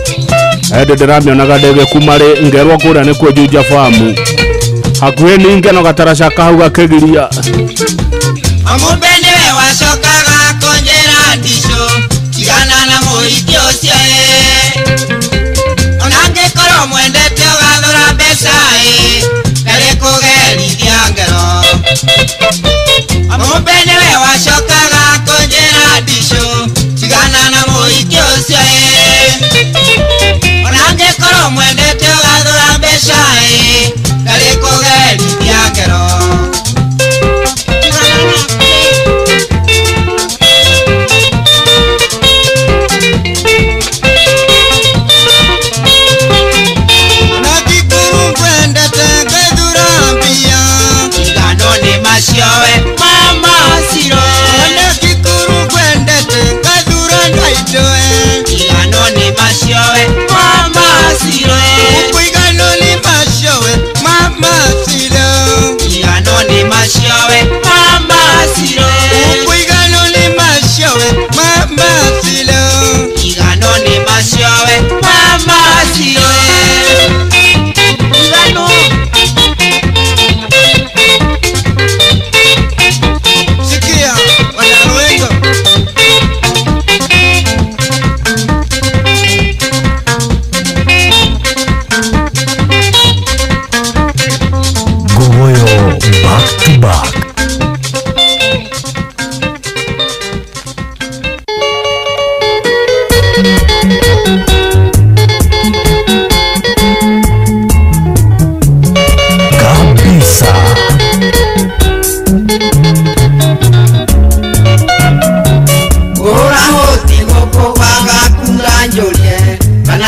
Ende ndĩramĩonaga ndege kuma rĩ ngerwo kũrĩa nĩkuo Juja Farm. Hakuhĩ ningĩ no gataraca kahau gakĩgiria. Amũmbe nĩwe wacokaga kũnjĩra ndicũ tigana na mũhiki ũcio ĩ ona angĩkorwo mwendete ũgathũra mbeca ĩ ndarĩ kũgerithia ngero. Amũmbe nĩwe wacokaga kũnjĩra ndicũ tigana na mũhiki ũcio ĩ ona angĩkorwo mwendete ũgathũra mbeca ĩ ndarĩ kũgerithia ngero.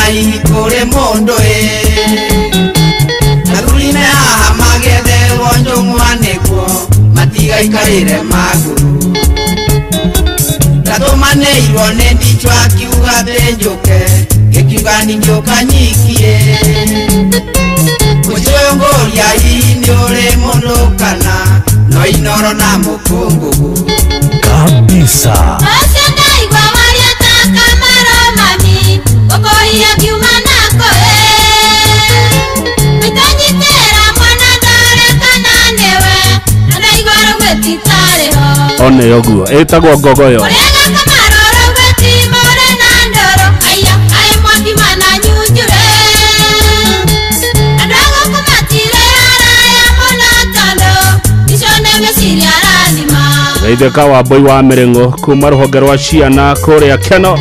Hihi kũrĩ mũndũ ĩ athuri me haha magetherwo njũng'wa nĩguo matigaikarĩre magũrũ. Ndatũmanĩirwo nĩ ndichwa akiuga thĩ njũke ngĩkiuga ningĩũka nyikie. Mũciĩ ũyũ ngũria hihi nĩ ũrĩ mũndũ kana no inoro na mũkũngũgũ kabisa. Ũcio ndaigua waria ta Kamaro mami ũkũiya ngiuma nako ĩ Mitanyitĩra mwana ndore kana nĩwe na ndaigua rũgwe titarĩ ho. One ũguo ĩtagwo ngogoyo. Ũrĩaga Kamaro rũgwe ti mũrĩ na ndũrũ aya aĩ mwaki mana nyunjure. Andũ a gũkũ matirĩ araya mũno tondũ icio nĩ meciria arathima. Geithĩka wa Mbui wa Mĩrĩng'o kuma rũhonge rwa ciana kũrĩa Keno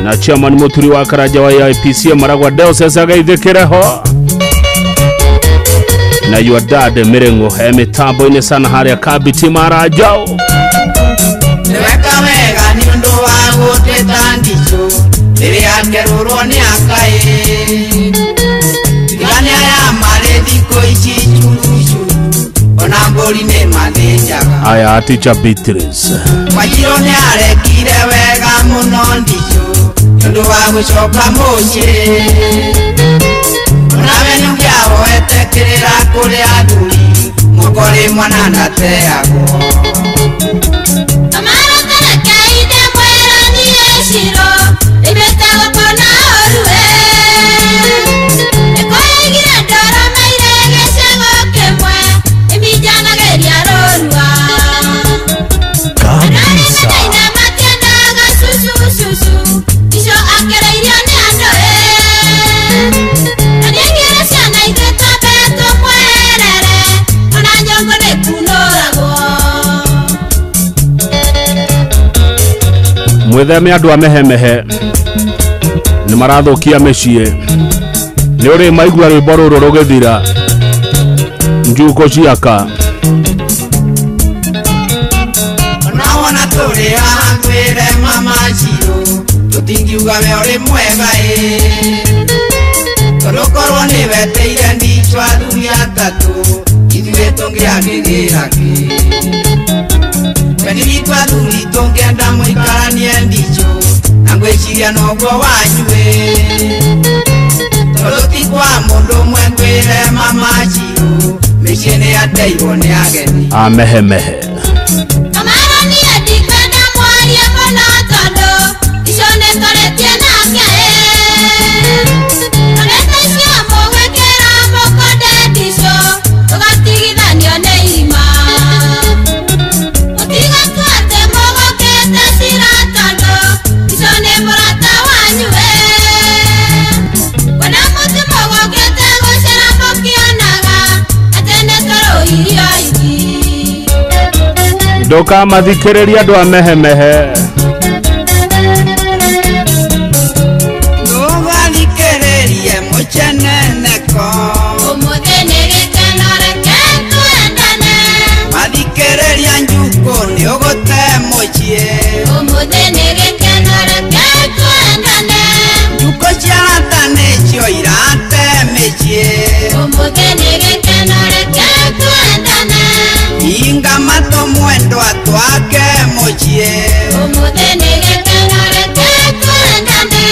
na chairman Muturi wa Karanja wa AIPC Maragwa Diocese ageithĩkĩre ho na your dad Mĩrĩng'o e mĩtambo-inĩ sana harĩa Kabiti Marajao. Nĩweka wega nĩ ũndũ wa gũteta ndicũ rĩrĩa akerũrwo nĩ akaĩ. Tigane aya marĩ thikũ ici curucuru ona mbũri nĩ mathĩnjaga. Aya teacher Beatrice Wanjirũ nĩ arekire wega mũno ndicũ nĩ ũndũ wa gũcoka mũciĩ. Onawe nĩũngĩahoete kĩrĩra kũrĩ athuri mũkorĩ mwana ndateagwo. Kamaro karekeire mwĩra niĩ Shiro ĩmĩte gũkũ na ũru ĩ. Nĩkũyaigire ndoro maire gĩcego kĩmwe ĩminjanagĩria rũrua. Andũ arĩa mendaine matiendaga cucu cucu icio akĩrĩirio nĩ andũ ĩ. Na nĩaigire ciana ithuĩ twambe tũmwerere ona nyongo nĩkunũragwo. Mwĩtheme andũ a mehemehe nĩ marathũkia mĩciĩ. Nĩ ũrĩ maigua rwĩmbo rũrũ rũgĩthira njukũ ciaka. Ona wona tũrĩ haha twĩre mama Shiro tũtingiuga we ũrĩ mwega ĩ. Tondũ korwo nĩ weteire ndichwa athuri atatũ ithuĩ tũngĩagĩgĩra kĩ. Wendi witũ athuri tũngĩenda mũikaranie ndichũ na ngwĩciria noguo wanyu ĩ. Tondũ ti kwa mũndũ ũmwe ngwĩre mama Shiro mĩciĩ nĩ yateirwo nĩ ageni. A mehemehe. Kamaro niĩ ndikwenda mwarie mũno tondũ icio nĩtwarĩtie nake ĩ. Onete icio mũgwĩkĩra mũkonde ndicio tũgatigithanio nĩ irima. Mũtigatua atĩ mũgũkĩte cira tondũ icio nĩ mũrata wanyu ĩ. Kuona mũtĩ mũgũkĩte gũcera mũkĩonaga atĩ nĩtũrũirio iki. Ndũkamathikĩrĩrie andũ a mehemehe. Ndũgathikĩrĩrie mũceneneko Ũmũthĩ nĩ gĩkeno reke twendane. Mathikĩrĩria njukũ nĩ ũgũte mũciĩ. Ũmũthĩ nĩ gĩkeno reke twendane. Njukũ cia arata nĩcio irate mĩciĩ. Ũmũthĩ nĩ gĩkeno reke twendane. Hinga matũ mwendwa twake mũciĩ. Ũmũthĩ nĩ gĩkeno reke twendane.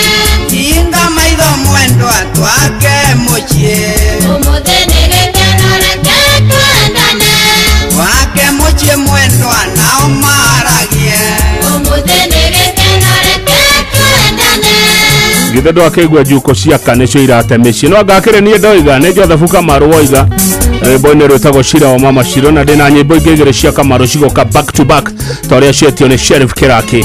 Hinga maitho mwendwa twake mũciĩ. Ũmũthĩ nĩ gĩkeno reke twendane. Twake mũciĩ mwendwa nao maragie. Ũmũthĩ nĩ gĩkeno reke twendane. Githĩ ndwakĩigua njukũ ciaka nĩcio irate mĩciĩ. No ngakĩrĩ niĩ ndoiga nĩ Joseph Kamaru woiga rwĩmbo-inĩ rwĩtagwo Cira wa Mama Shiro na ndĩna nyĩmbo ingĩ igĩrĩ cia Kamaru cigoka back to back ta ũrĩa cietio nĩ Sheriff Kĩraki.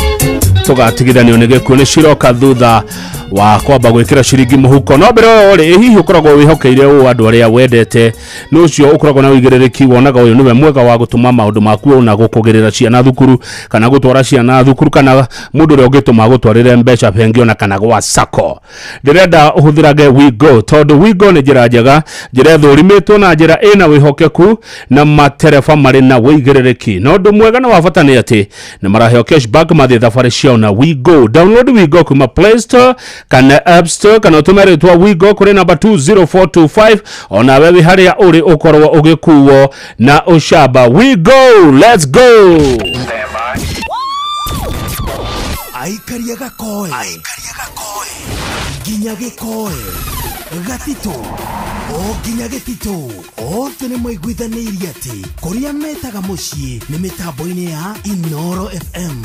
Tũgatigithanio nĩ gĩkuũ nĩ ciroka thutha wa kwamba gwĩkĩra ciringi mũhuko. No mbere ũyũ rĩ, hihi ũkoragwo wĩhokeire ũũ andũ arĩa wendete nĩ ũcio ũkoragwo na ũigĩrĩrĩki wonaga ũyũ nĩwe mwega wa gũtũma maũndũ maku na gũkũgĩrĩra ciana thukuru kana gũtwara ciana thukuru kana mũndũ ũrĩa ũngĩtũma gũtwarĩre mbeca bengi ona kana gwa sacco. Ndĩrenda ũhũthĩrage WeGo tondũ WeGo nĩ njĩra njega, njĩra ĩthũrimĩtwo na njĩra ĩna wĩhokeku na matereba marĩ na ũigĩrĩrĩki. Na ũndũ mwega na wa bata nĩ atĩ nĩ maraheo cashback mathiĩ thabarĩ ciao na WeGo. Download WeGo kuma Play Store Kana App Store kana ũtũme rĩtwa Wigo kũrĩ namba 20425 onawe wĩ harĩa ũrĩ ũkorwo ũgĩkuo na ũcamba. We go, let's go. Aikaria gakoe nginya gĩkoe gatitũ o nginya gĩtitũ othe nĩ maiguithanĩirie atĩ kũrĩa metaga mũciĩ nĩ mĩtambo-inĩ ya Inoro FM.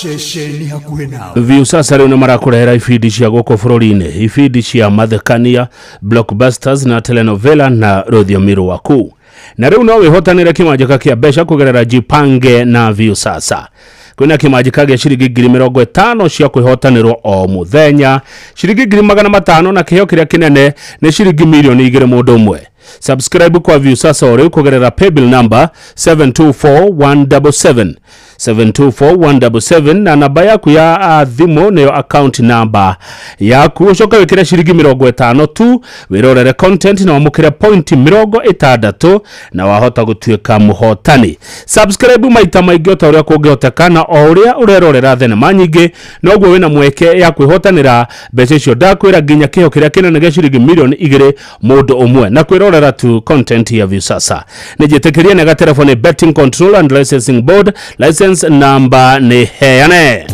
Ceceni hakuhĩ nawe. Viusasa rĩu nĩ marakũrehera ibindi cia gũkũ bũrũri-inĩ, ibindi cia mathekania, blockbusters na telenovela na rũthiomi rwaku. Na rĩu no wĩhotanĩre kĩmanjĩka kĩa mbeca kũgerera Jipange na Viusasa. Kwĩna kĩmanjĩka gĩa ciringi 50,000 cia kwĩhotanĩrwo o mũthenya, ciringi 500,000 na kĩheo kĩrĩa kĩnene nĩ ciringi 2,000,000 mũndũ ũmwe. Subscribe kwa Viusasa o rĩu kũgerera paybill number 724177 724177 na namba yaku ya thimũ nĩyo account number yaku. Ũcoke wĩkĩre ciringi 50 tu wĩrorere content na wamũkĩre point 60 na wahota gũtuĩka mũhotani. Subscribe maita maingĩ o ta ũrĩa kũngĩhoteka na o ũrĩa ũrerorera thenema nyingĩ noguo wĩna mweke ya kwĩhotanĩra mbeca icio ndakwĩra nginya kĩheo kĩrĩa kĩnene gĩa ciringi 2,000,000 mũndũ ũmwe na kwĩrorera tu content ya Viusasa. Nĩnjĩtĩkĩrie nega telefoni Betting Control and Licensing Board license number nĩ heane.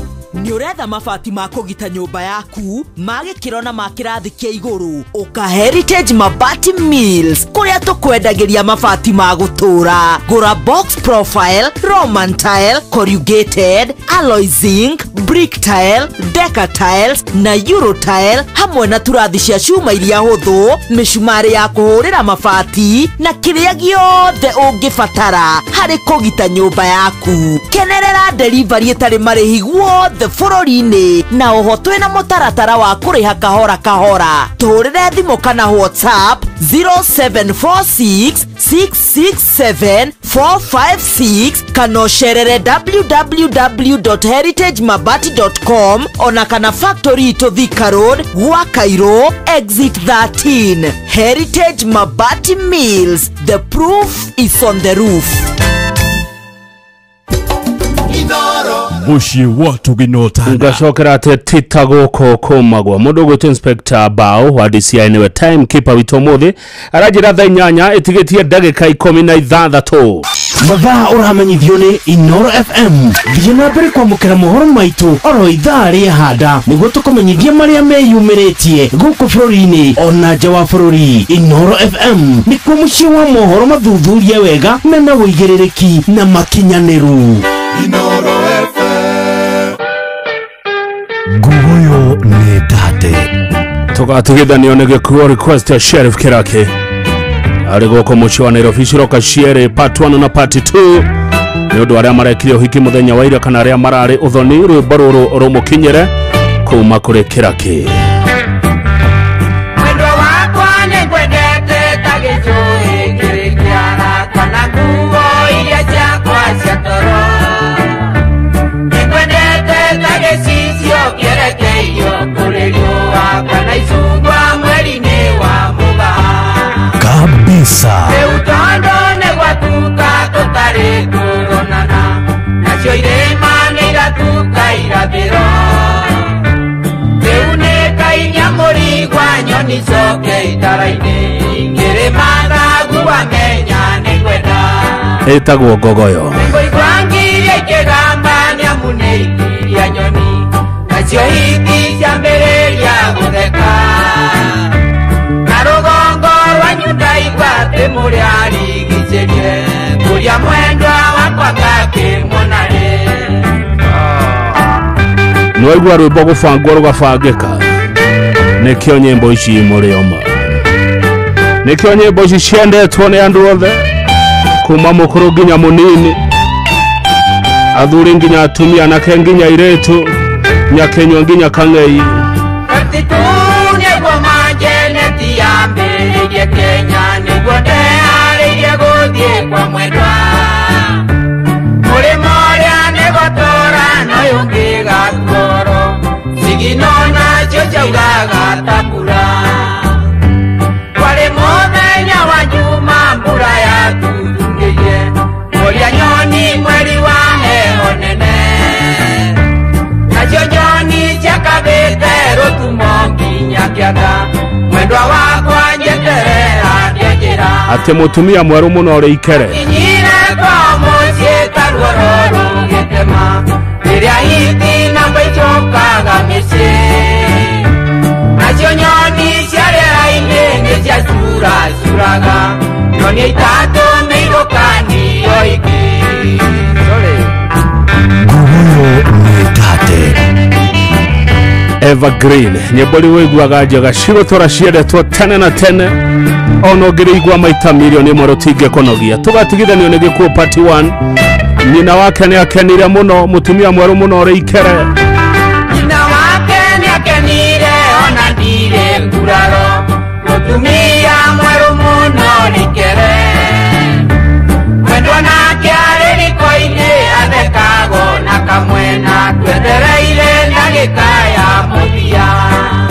Nĩ ũretha mabati ma kũgita nyũmba yaku ma gĩkĩro na ma kĩrathi kĩa igũrũ, ũka Heritage Mabati Mills kũrĩa tũkwendagĩria mabati ma gũtũra. Gũra box profile, Roman tile, corrugated, alloy zinc, brick tile, deca tiles na euro tile hamwe na turathi cia cuma iria hũthũ, mĩcumarĩ ya kũhũrĩra mabati na kĩrĩa gĩothe ũngĩbatara harĩ kũgita nyũmba yaku. Kenerera delivery ĩtarĩ marĩhi guothe bũrũri-inĩ na oho twĩna mũtaratara wa kũrĩha kahora kahora. Tũhũrĩre thimũ kana WhatsApp 0746 667 456 kana ũcerere www.heritagemabati.com ona kana factory itũ Thika Road, gwa Cairo, exit 13. Heritage Mabati Mills, the proof is on the roof. Mũciĩ wa Tũginota. Ngacokera atĩ tita gũkũ kũmagwo mũndũ ũgwĩtwo Inspector Bao wa DCI nĩwe time keeper witũ ũmũthĩ aranjĩra thaa 8 ĩtigĩtie ndagĩka 16. Mathaa ũramenyithio nĩ Inoro FM. Thiĩ na mbere kwamũkĩra mohoro maitũ oro ithaa rĩa handa nĩguo tũkũmenyithie marĩa meyumĩrĩtie gũkũ bũrũri-inĩ ona nja wa bũrũri. Inoro FM nĩkuo mũciĩ wa mohoro mathuthurie wega mena ũigĩrĩrĩki na makinyanĩru. Inoro FM. Nguguyo nĩ ndate. Tũgatũgithanio nĩ gĩkuo request ya Sheriff Kiraki arĩ gũkũ mũciĩ wa Nairobi ciroka cierĩ part 1 na part 2 nĩ ũndũ arĩa marekire ũhiki mũthenya wa ira kana arĩa mararĩ ũthoni rwĩmbo rũrũ rũmũkinyĩre kuma kũrĩ Kiraki. Mwendwa wakwa nĩngwendete ta gĩcũhĩ kĩrĩ kĩara kana nguo iria ciakwa cia toro. Nĩngwendete ta gĩcicio kĩerekeirio kũrĩ riũa kana icungwa mweri-inĩ wa mũgaa. Kabisa. Rĩu tondũ nĩgwatuka tũtarĩ kũronana nacio irĩma nĩiratuka irathĩro. Rĩu nĩngainia mũrigwa nyoni coke itara-inĩ ngĩrĩmaga nguamenya nĩngwenda. Ĩtagwo ngogoyo. Nĩngũigua ngiria ikĩgamba nĩamu nĩikiria nyoni nacio hiti ciambĩrĩria gũtheka. Na rũgongo rwanyu ndaigua atĩ mũrĩ arigicĩrie kũrĩa mwendwa wakwa ngakĩmuona-rĩ. Nĩwaigua rwĩmbo gũbangwo rũgabangĩka nĩkĩo nyĩmbo ici mũrĩ oma nĩkĩo nyĩmbo ici ciendetwo nĩ andũ othe kuma mũkũrũ nginya mũnini athuri nginya atumia anake nginya airĩtu nyakenywa nginya kang'ei. Gatitu nĩguo manjeneti yambĩrĩirie Kenya nĩguo ndeharĩirie gũthiĩ kwa mwendwa. Mũrĩmo ũrĩa nĩgũtũra na ũyũ ũngĩ gatuoro cigino nacio ciauraga ta mbura. Kwarĩ mũthenya wa Njuma mbura yatuthungĩire kũrĩa nyoni mweri wa heho nene nacio nyoni ciakambĩrĩria Atĩ mũtumia mwerũ mũno ũrĩ ikere. Kinyire kwa mũciĩ ta ruoro rũgĩtema rĩrĩa hiti na maicokaga mĩciĩ nacio nyoni cia rĩera-inĩ nĩ ciacuracuraga nyoni itatũ nĩirũkanio ingĩ. Nguguyo nĩtate. Evergreen nyĩmbo rĩu ũiguaga njega cigũtũra ciendetwo tene na tene ona ũngĩrĩigua maita milioni ĩmwe rũtingĩkũnogia. Tũgatigithanio nĩ gĩkuũ part 1. Nyina wake nĩ akenire mũno, mũtumia mwerũ mũno ũrĩ ikere. Nyina wake nĩ akenire ona ndirĩ nguraro mũtumia mwerũ mũno ũrĩ ikere mwendwa nake arĩ riko-inĩ athekagwo na kamwena twetereire ndagĩka ya mũthia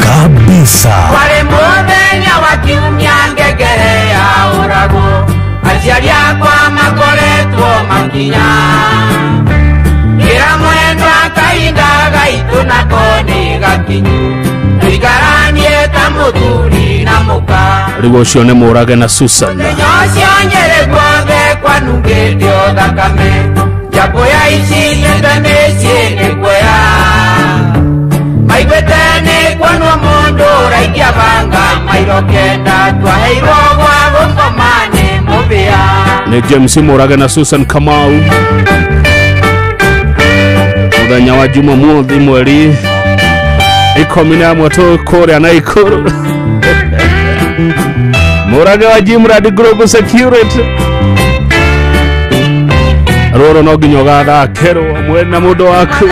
Kabisa. Kwarĩ mũthenya wa kiumia ngengere ya ũragwo aciari akwa makoretwo makinya kĩra mwendwa kahinda gaitũ nako nĩ gakinyu tũikaranie ta mũthuri na mũka. Rĩu ũcio nĩ Mũrage na Susan. Mũthenya ũcio Nyĩrĩ guothe kwanungĩte o thakame njambũ ya icindĩte mĩciĩ nĩ kuoya maiguĩte nĩ kuonwo mũndũ ũraikia banga mairo kenda twaheirwo gwa gũkoma nĩ mũbĩa. Nĩ James Mũrage na Susan Kamau. Mũthenya wa Jumamothi mweri 11 tũkũrĩa Naikuru. Mũrage wa Jimrad Global Security. Rũrũ no nginya ũgathakerwo mwena mũndũ waku.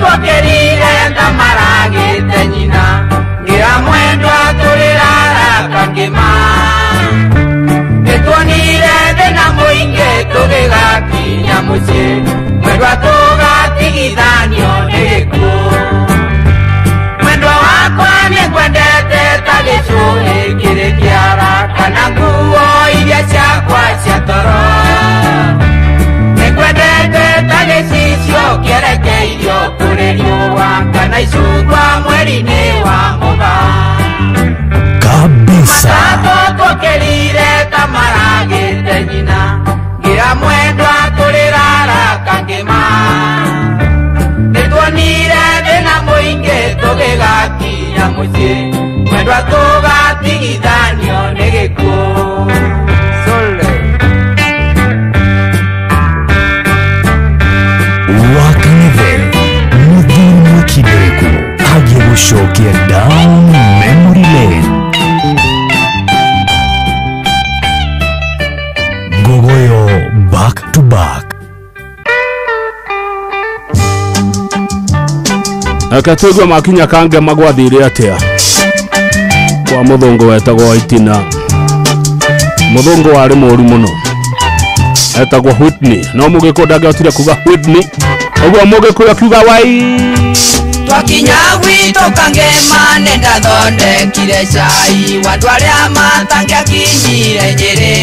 Twakĩrire ta maragĩte nyina ngĩra mwendwa tũrĩrara kangĩma nĩtuonire thĩna mũingĩ tũgĩgakinya mũciĩ mwendwa tũgatigithanio nĩ gĩkuũ mwendwa wakwa nĩngwendete ta gĩcũhĩ kĩrĩ kĩara kana nguo iria ciakwa cia toro nĩngwendete ta gĩcicio kĩerekeirio kũrĩ riũa kana icungwa mweri-inĩ wa mũgaa. Kabisa. Matatũ twokĩrire ta maragĩte nyina ngĩra mwendwa tũrĩrara kangĩma nĩtuonire thĩna mũingĩ tũgĩgakinya mũciĩ mwendwa tũgatigithanio nĩ gĩkuũ. Sole. Wakang'ethe mũthuri mwĩkindĩrĩku agĩgũcokia down memory lane. Ngogoyo back to back. Reke tũigue makinya kange magwathire atĩa kwa mũthũngũ wetagwo Waitina. Mũthũngũ warĩ mũru mũno etagwo Whitney, no mũgĩkũyũ ndangĩahotire kuga Whitney, ũguo mũgĩkũyũ akiuga wai. Twakinya gwitũ Kangema nĩndathondekire cai wa andũ arĩa matangĩakinyire Nyĩrĩ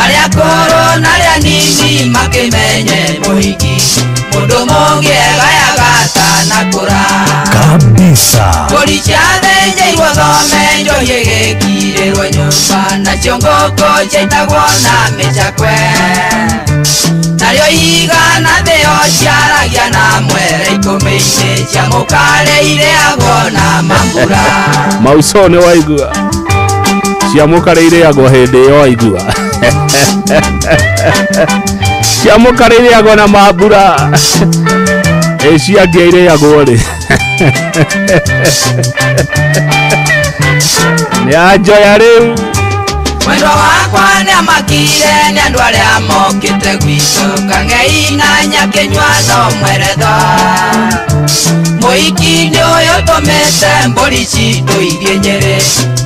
arĩa akũrũ na arĩa anini makĩmenye mũhiki mũndũ mũngĩ egayaga atanakũra. Kabisa. Mbũri ciathĩnjĩirwo thome njohi ĩgĩkirĩrwo nyũmba nacio ngũkũ ciaitagwo na mĩcakwe narĩo ihiga na thĩo ciaragia na mwere ikũmĩ-inĩ cia mũkare irĩagwo na mambura. Mauso nĩ waigua cia mũkare irĩagwo hĩndĩ ĩyo waigua cia mũkare irĩagwo na mambura ĩ ciangĩa irĩagwo rĩ nĩ anjoya rĩu. Mwendwa wakwa nĩamakire nĩ andũ arĩa mokĩte gwitũ Kang'ei na Nyakĩnyua no mweretho mũhiki nĩ ũyũ tũmĩte mbũri citũ ithiĩ Nyĩrĩ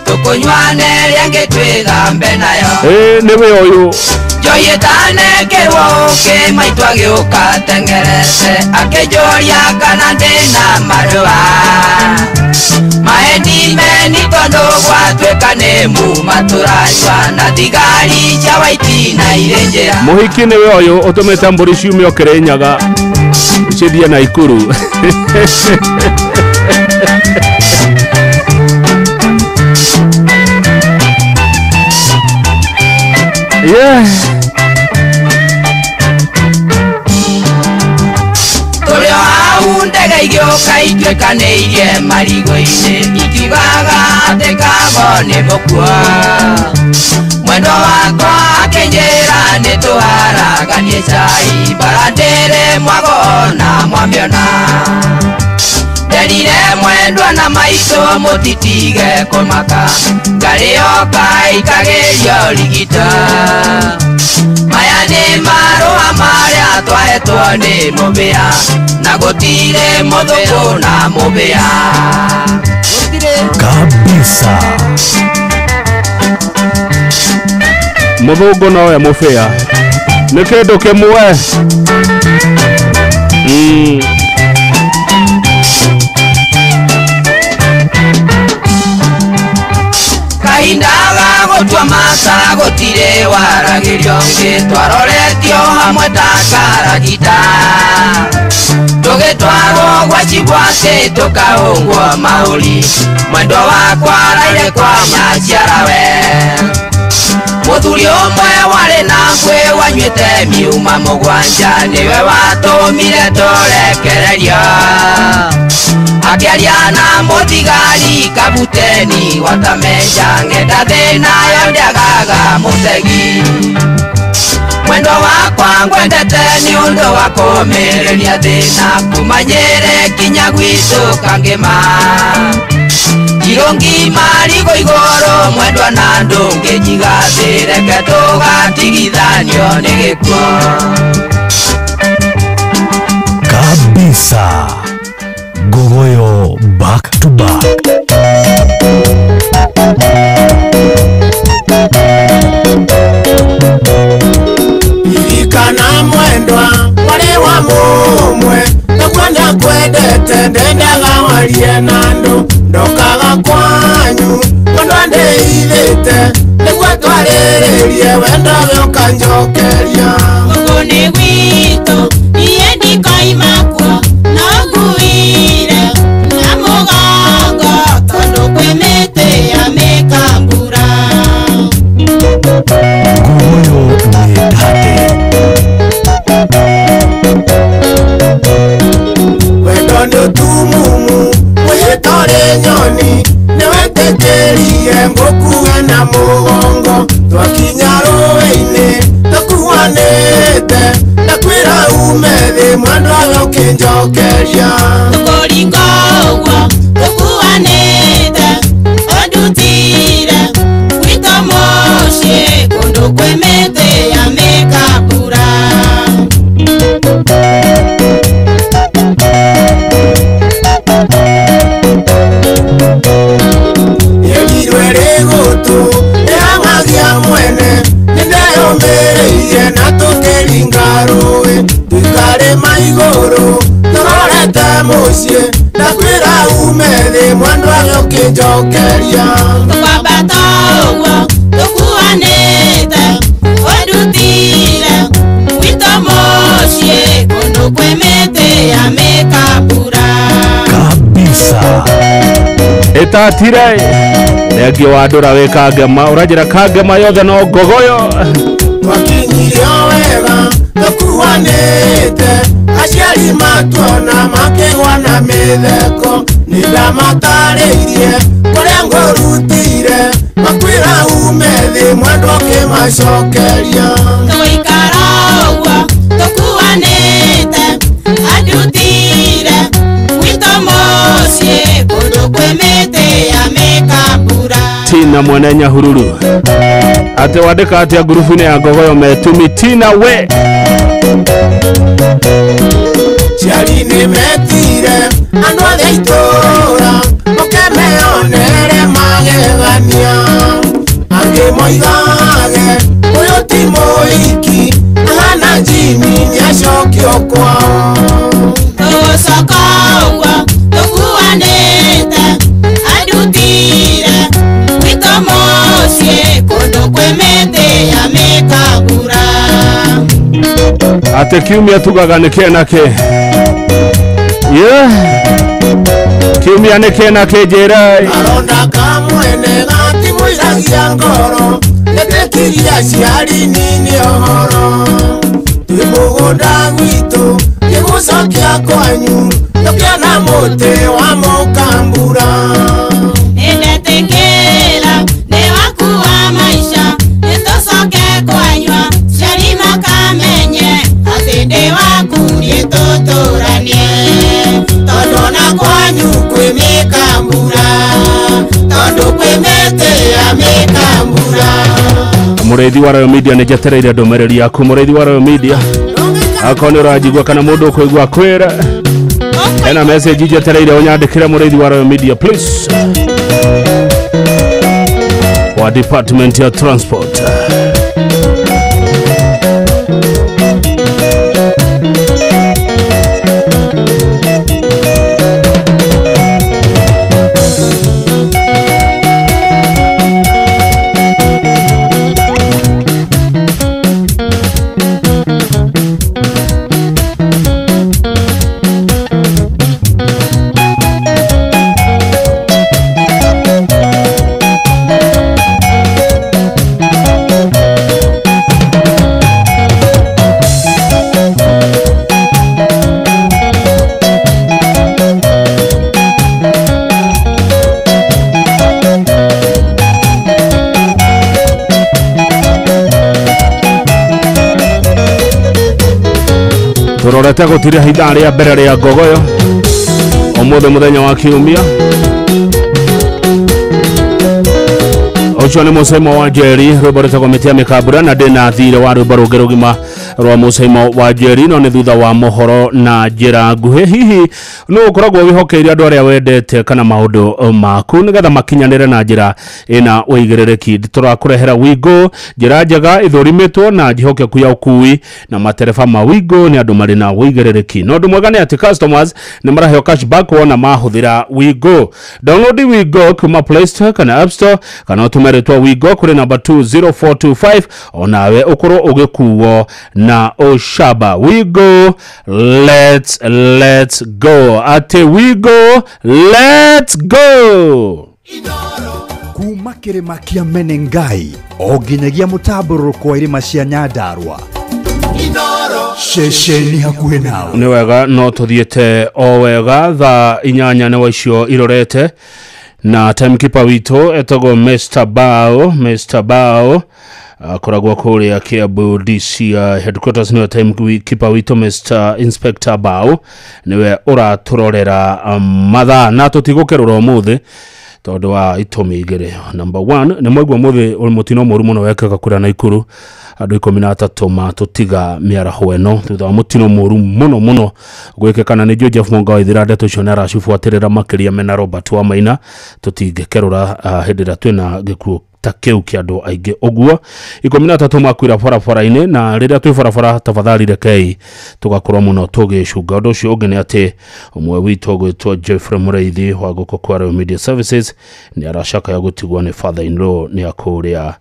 tũkũnyua na ĩrĩa ĩngĩ twĩthambe nayo. Ĩ nĩwe ũyũ Njohi ĩtanekĩrwo ũkĩ maitũ agĩũka ateng'erete akĩnjũria kana ndĩna marũa maheni meni tondũ gwatuĩka nĩ muma tũranyua na thigari cia Waitina irĩ njĩra. Mũhiki nĩwe ũyũ ũtũmĩte mbũri ciume o Kĩrĩnyaga cithiĩ Naikuru. Marigũ-inĩ ikiugaga atĩ kago nĩ mũkuo. Mwendwa wakwa akĩnjĩra nĩ tũharaganie cai bara ndĩrĩ mwago na mwamĩona. Nderire mwendwa na maitũ mũtitige kũmaka ngarĩ yoka ikagĩrio rigita. Maya nĩ marũa marĩa twahetwo nĩ mũbĩa na gũtirĩ mũthũngũ na mũbĩa. Kabisa. Mũthũngũ nowe mũbĩa nĩ kĩndũ kĩmwe. Kahinda ga gũtua mata gũtirĩ waragĩrio ngĩ twaroretio hamwe ta karagita. Tũgĩtwarwo gwa cibwatĩ tũkahũngwo mahũri mwendwa wakwa araire kwa nyaciarawe. Mũthuri ũmwe warĩ na ngwĩ wanyuĩte miuma mũgwanja nĩwe watũmire tũrekererio. Akĩaria na mũthigari kabuteni watamenja ng'enda thĩna yo ndĩagaga mũtegi. Mwendwa wakwa ngwendete nĩ ũndũ wa kũũmĩrĩria thĩna kuma Nyĩrĩ kinya gwitũ Kangĩma. Irũngi marigũ igũrũ mwendwa na ndũngĩnjiga thĩ reke tũgatigithanio nĩ gĩkuũ. Kabisa. Gogoyo back to back. Kana mwendwa wale wa mumwe nakwenda kwendete ndendaga warie na andũ ndokaga kwanyu mwendwa ndĩithĩte nĩguo twarĩrĩrie wendo we ũkanjokeria. Gũkũ nĩ gwitũ niĩ ndikoima kuo no nguire na mũgongo tondũ kwĩ mĩtĩ ya mĩkambura. Gogoyo nĩ tate. Wendo nĩ ũtumumu wĩtore nyoni nĩwetĩkĩrie ngũkue na mũgongo twakinya rũĩ-inĩ tũkuanĩte ndakwĩra ume thĩ mwendwa we ũkĩnjokeria. Tũkũringa ũguo tũkuanĩte ũndutire gwitũ mũciĩ kũndũ kwĩ mĩtĩ ya mĩkambura. Yerirwe rĩgũtũ nĩhang'agia mwene nĩndeyũmĩrĩirie na tũkĩringa rũĩ tũikarĩma igũrũ tũrorete mũciĩ ndakwĩra ume thĩ mwendwa we ũkĩnjokeria. Tũkwambata ũguo tũkuanĩte ũndutire gwitũ mũciĩ kũndũ kwĩ mĩtĩ ya mĩkambura. Kabisa. Ĩtatire thengio wa ndũra wĩ Kangema ũranjĩra Kangema yothe no Ngogoyo. Twakinyire o wega tũkuanĩte aciari matuona makĩgwa na mĩtheko nĩndamatarĩirie kũrĩa ngũrutire makwĩra ume thĩ mwendwa ũkĩmacokeria. Tũgũikara ũguo tũkuanĩte andutire gwitũ mũciĩ kũndũ kwĩ mĩtĩ ya mĩkambura. Tina mwene Nyahururu atĩ wandĩka atĩa ngurubu-inĩ ya Ngogoyo metumi Tina we. Ciari nĩmetire andũ othe itũũra moke meyonere magegania angĩ moigage ũyũ ti mũhiki ahana njini nĩacokio kwao. Tũgũcoka ũguo tũkuanĩte andutire gwitũ mũciĩ kũndũ kwĩ mĩtĩ ya mĩkambura. Atĩ kiumia tugaga nĩ kĩ na kĩ. Yeah. Kiumia nĩ kĩ na kĩ njĩra. Karonda ka mwene gatimũiragia ngoro nĩtĩkirie aciari nini ũhoro twĩ mũgũnda gwitũ Twamucokia kwanyu tũkĩona mũtĩ wa mũkambura. Nĩndetĩkĩra nĩ waku wa maisha nĩtũcoke kwanyua ciari makamenye atĩ ndĩ waku niĩ tũtũranie tondũ ona kwanyu kwĩ mĩkambura tondũ kwĩ mĩtĩ ya mĩkambura. Mũrĩithi wa Royal Media nĩ njetereire ndũmĩrĩri yaku. Mũrĩithi wa Royal Media akorwo nĩ ũranjigua kana mũndũ ũkũigua kwĩra hena message njetereire ũnyandĩkĩre. Mũrĩithi wa Royal Media please, wa department ya transport. Turorete gũtiriha ithaa rĩa mbere rĩa ngogoyo ũmũthĩ mũthenya wa kiumia. Ũcio nĩ Mũcaimo wa Njeri, rwĩmbo rwĩtagwo mĩtĩ ya mĩkambura, na ndĩna thirĩ wa rwĩmbo rũngĩ rũgima rwa Mũcaimo wa Njeri, no nĩ thutha wa mohoro na njĩra nguhĩ. Hihi nũ ũkoragwo wĩhokeire andũ arĩa wendete kana maũndũ maku nĩgetha makinyanĩre na njĩra ĩna ũigĩrĩrĩki? Tũrakũrehera Wigo, njĩra njega ĩthũrimĩtwo na njĩhokeku ya ũkui, na matereba ma Wigo nĩ andũ marĩ na ũigĩrĩrĩki. Na ũndũ mwega nĩ atĩ customers nĩ maraheo cashback wona mahũthĩra Wigo. Download Wigo kuma Play Store kana App Store, kana ũtũme rĩtwa Wigo kũrĩ namba 20425 onawe ũkorwo ũgĩkuo na ũcamba. Wigo, let's go. Ate Wigo, let's go. Kuma kĩrĩma kĩa Menengai o nginyagia mũtambũrũko wa irĩma cia Nyandarua, ceceni hakuhĩ nawe. Nĩ wega, no tũthiĩte o wega. Thaa 8 nĩ wa icio irorete, na timekeeper witũ etagwo Mr. Bao. Mr. Bao akoragwo kũrĩa Kiambu DC headquarters. Nĩwe timekeeper witũ Mr. Inspector Bao nĩwe ũratũrorera mathaa, na tũtigũkerũra ũmũthĩ tondũ wa itũmi igĩrĩ. Number 1, nĩ mwaigua ũmũthĩ mũtino mũru mũno wekĩka kũrĩa Naikuru, andũ 13 matũtiga mĩaraho ĩno thutha wa mũtino mũru mũno mũno gwĩkĩkana. Nĩ Joseph Mwanga wa Ithira, ndeto icio nĩ aracibuatĩrĩra makĩria mena Robert wa Maina. Tũtingĩkerũra hĩndĩ ĩrĩa twĩna gĩkuũ ta kĩu kĩa andũ aingĩ ũguo. 13 makuira barabara-inĩ, na rĩrĩa twĩ barabara tafadhali rekei tũgakorwo mũno tũgĩcunga. Ũndũ ũcio ũngĩ nĩ atĩ ũmwe witũ ũgwĩtwo Jeffrey Mũrĩithi wa gũkũ kwa Royal Media Services nĩ aracakaya gũtigwo nĩ father in law nĩ akũrĩa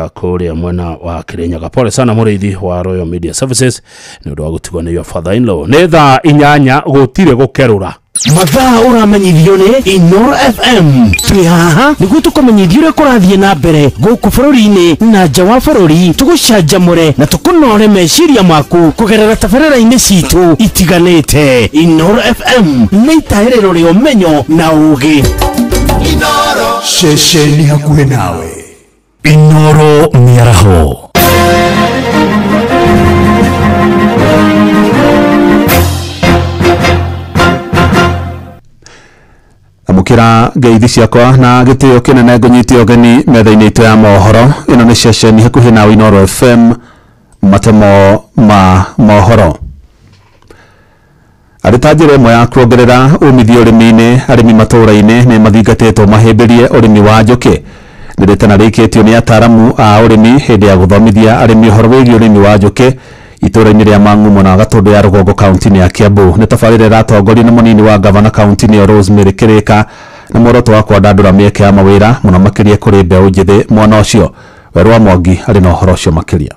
kũrĩa mwena wa Kirinyaga. Pole sana Mũrĩithi wa Royal Media Services nĩ ũndũ wa gũtigwo nĩ your father in law. Nĩ thaa 8 gũtirĩ gũkerũra. Mathaa ũramenyithio nĩ Inoro FM. Twĩ haha nĩguo tũkũmenyithie ũrĩa kũrathiĩ na mbere gũkũ bũrũri-inĩ na nja wa bũrũri, tũgũcanjamũre na tũkũnore meciria maku kũgerera tabarĩra-inĩ citũ itiganĩte. Inoro FM nĩ itaĩrĩro rĩa ũmenyo na ũũgĩ. Ceceni hakuhĩ nawe. Inoro mĩaraho. Amũkĩra ngeithi ciakwa na gĩtĩo kĩnene ngũnyite ũgeni metha-inĩ itũ ya mohoro. Ĩno nĩ ceceni hakuhĩ nawe Inoro FM, matemo ma mohoro. Arĩ ta njĩra ĩmwe ya kuongerera umithio ũrĩmi-inĩ, arĩmi matũũra-inĩ nĩ mathingatĩtwo mahĩmbĩrie ũrĩmi wa njũkĩ. Nĩ rĩtana rĩikĩtio nĩ ataaramu a ũrĩmi hĩndĩ ya gũthomithia arĩmi ũhoro wĩgiĩ ũrĩmi wa njũkĩ itũũra-inĩ rĩa Mang'u na Gatũndũ ya rũgongo kaunti-inĩ ya Kiambu. Nĩ tabarĩra ĩratongorio nĩ mũnini wa gavana kaunti-inĩ ĩyo Rosemary Kĩrĩka, na muoroto wa kwandandũra mĩeke ya mawĩra mũno makĩria kũrĩ mbeũ njĩthĩ. Mwana ũcio Werũ wa Mwangi arĩ na ũhoro ũcio makĩria.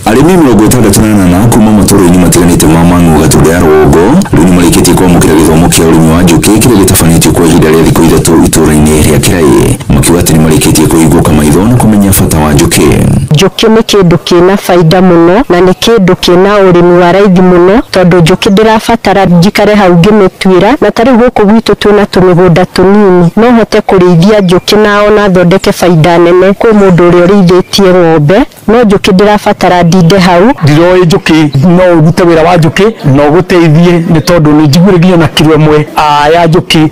Arĩmi 68 kuma matũũra-inĩ matiganĩte ma Mang'u Gatũndũ ya rũgongo rĩu nĩmarĩkĩtie kwamũkĩra gĩthomo kĩa ũrĩmi wa njũkĩ kĩrĩa gĩtabanĩtio kwa ihinda rĩa thikũ 3 itũũra-inĩ rĩa Kĩraĩ, makiuga atĩ nĩmarĩkĩtie kũhingũka maitho na kũmenya bata wa njũkĩ. Njũkĩ nĩ kĩndũ kĩna baida mũno na nĩ kĩndũ kĩna ũrĩmi wa raithi mũno tondũ njũkĩ ndĩrabatara njikare hau ngĩmĩtuĩra na ta rĩu gũkũ gwitũ twĩna tũmĩgũnda tũnini no hote kũrĩithia njũkĩ na ona thondeke baida nene kwĩ mũndũ ũrĩa ũrĩithĩtie ng'ombe no njũkĩ ndĩrabatara ndinde hau. Ndiroĩ njũkĩ no ũrute wĩra wa njũkĩ no ũgũteithie nĩ tondũ nĩ njiguire nginya na kiro ĩmwe ya njũkĩ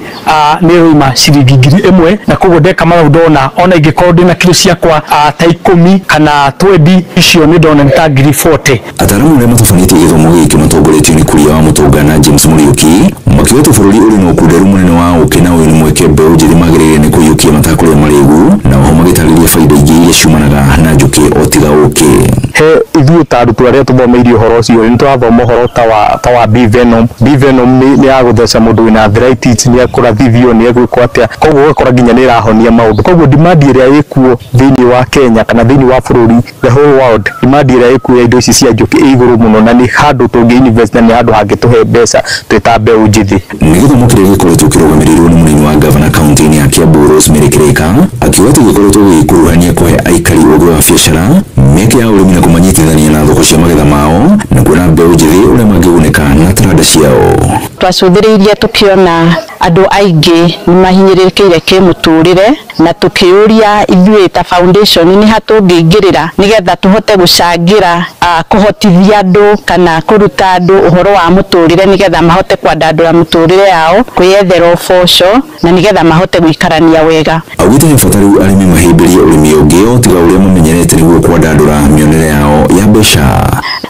nĩ ĩroima ciringi 1000 na koguo ndeka mathabu ndona ona ingĩkorwo ndĩna kiro ciakwa ta 10 kana 20 icio nĩ ndona nĩ ta 40,000. Ataaramu arĩa matabanĩtie gĩthomo gĩkĩ matongoretio nĩ Kuria wa Mũtũnga na James Mũriũki makiuga atĩ bũrũri ũrĩ na ũkunderu mũnene wa ũkĩ na ũyũ nĩ mweke mbeũ njĩthĩ magĩrĩire nĩ kũiyũkia matakũrĩa marĩgu na oho magĩtarĩria baida ingĩ iria ciumanaga na njũkĩ o tiga ũkĩ. He ithuĩ ta arutwo arĩa tũthomeire ũhoro ũcio nĩ tũrathoma ũhoro ta wa bee venom. Bee venom nĩ ya gũtheca mũndũ wĩna arthritis, nĩ ekũrathithio, nĩ egwĩkwo atĩa, koguo ũgakora nginya nĩ ĩrahonia maũndũ. Koguo demand ĩrĩa ĩkuo thĩinĩ wa Kenya kana thĩinĩ wa bũrũri, the whole world, demand ĩrĩa ĩkuo ya indo ici cia njũkĩ ĩ igũrũ mũno na nĩ handũ tũngĩ invest na nĩ handũ hangĩtũhe mbeca twĩ ta mbeũ njĩthĩ. Nĩ gĩthomo kĩrĩa gĩkoretwo kĩrũgamĩrĩirwo nĩ mũnini wa gavana kaunti-inĩ ya Kiambu Rosemary Kireka akiuga atĩ gĩkoretwo gĩgĩkuruhania kũhe aikari ũgĩ wa biacara, mĩeke ya ũrĩmi na kũmanyitithania na thoko cia magetha mao na kuona mbeũ njĩthĩ ũrĩa mangĩgunĩka na taranda ciao. Twacũthĩrĩirie tũkĩona andũ aingĩ nĩ mahinyĩrĩrĩkĩire kĩmũtũrĩre na tũkĩũria ithuĩ ta foundation nĩ ha tũngĩingĩrĩra nĩgetha tũhote gũcangĩra kũhotithia andũ kana kũruta andũ ũhoro wa mũtũrĩre nĩgetha mahote kwandandũra mũtũrĩre yao, kwĩyethera ũboco na nĩgetha mahote gũikarania wega. Augĩte he bata rĩu arĩmi mahĩmbĩrie ũrĩmi ũngĩ o tiga ũrĩa mamenyerete nĩguo kwandandũra mĩonere yao ya mbeca.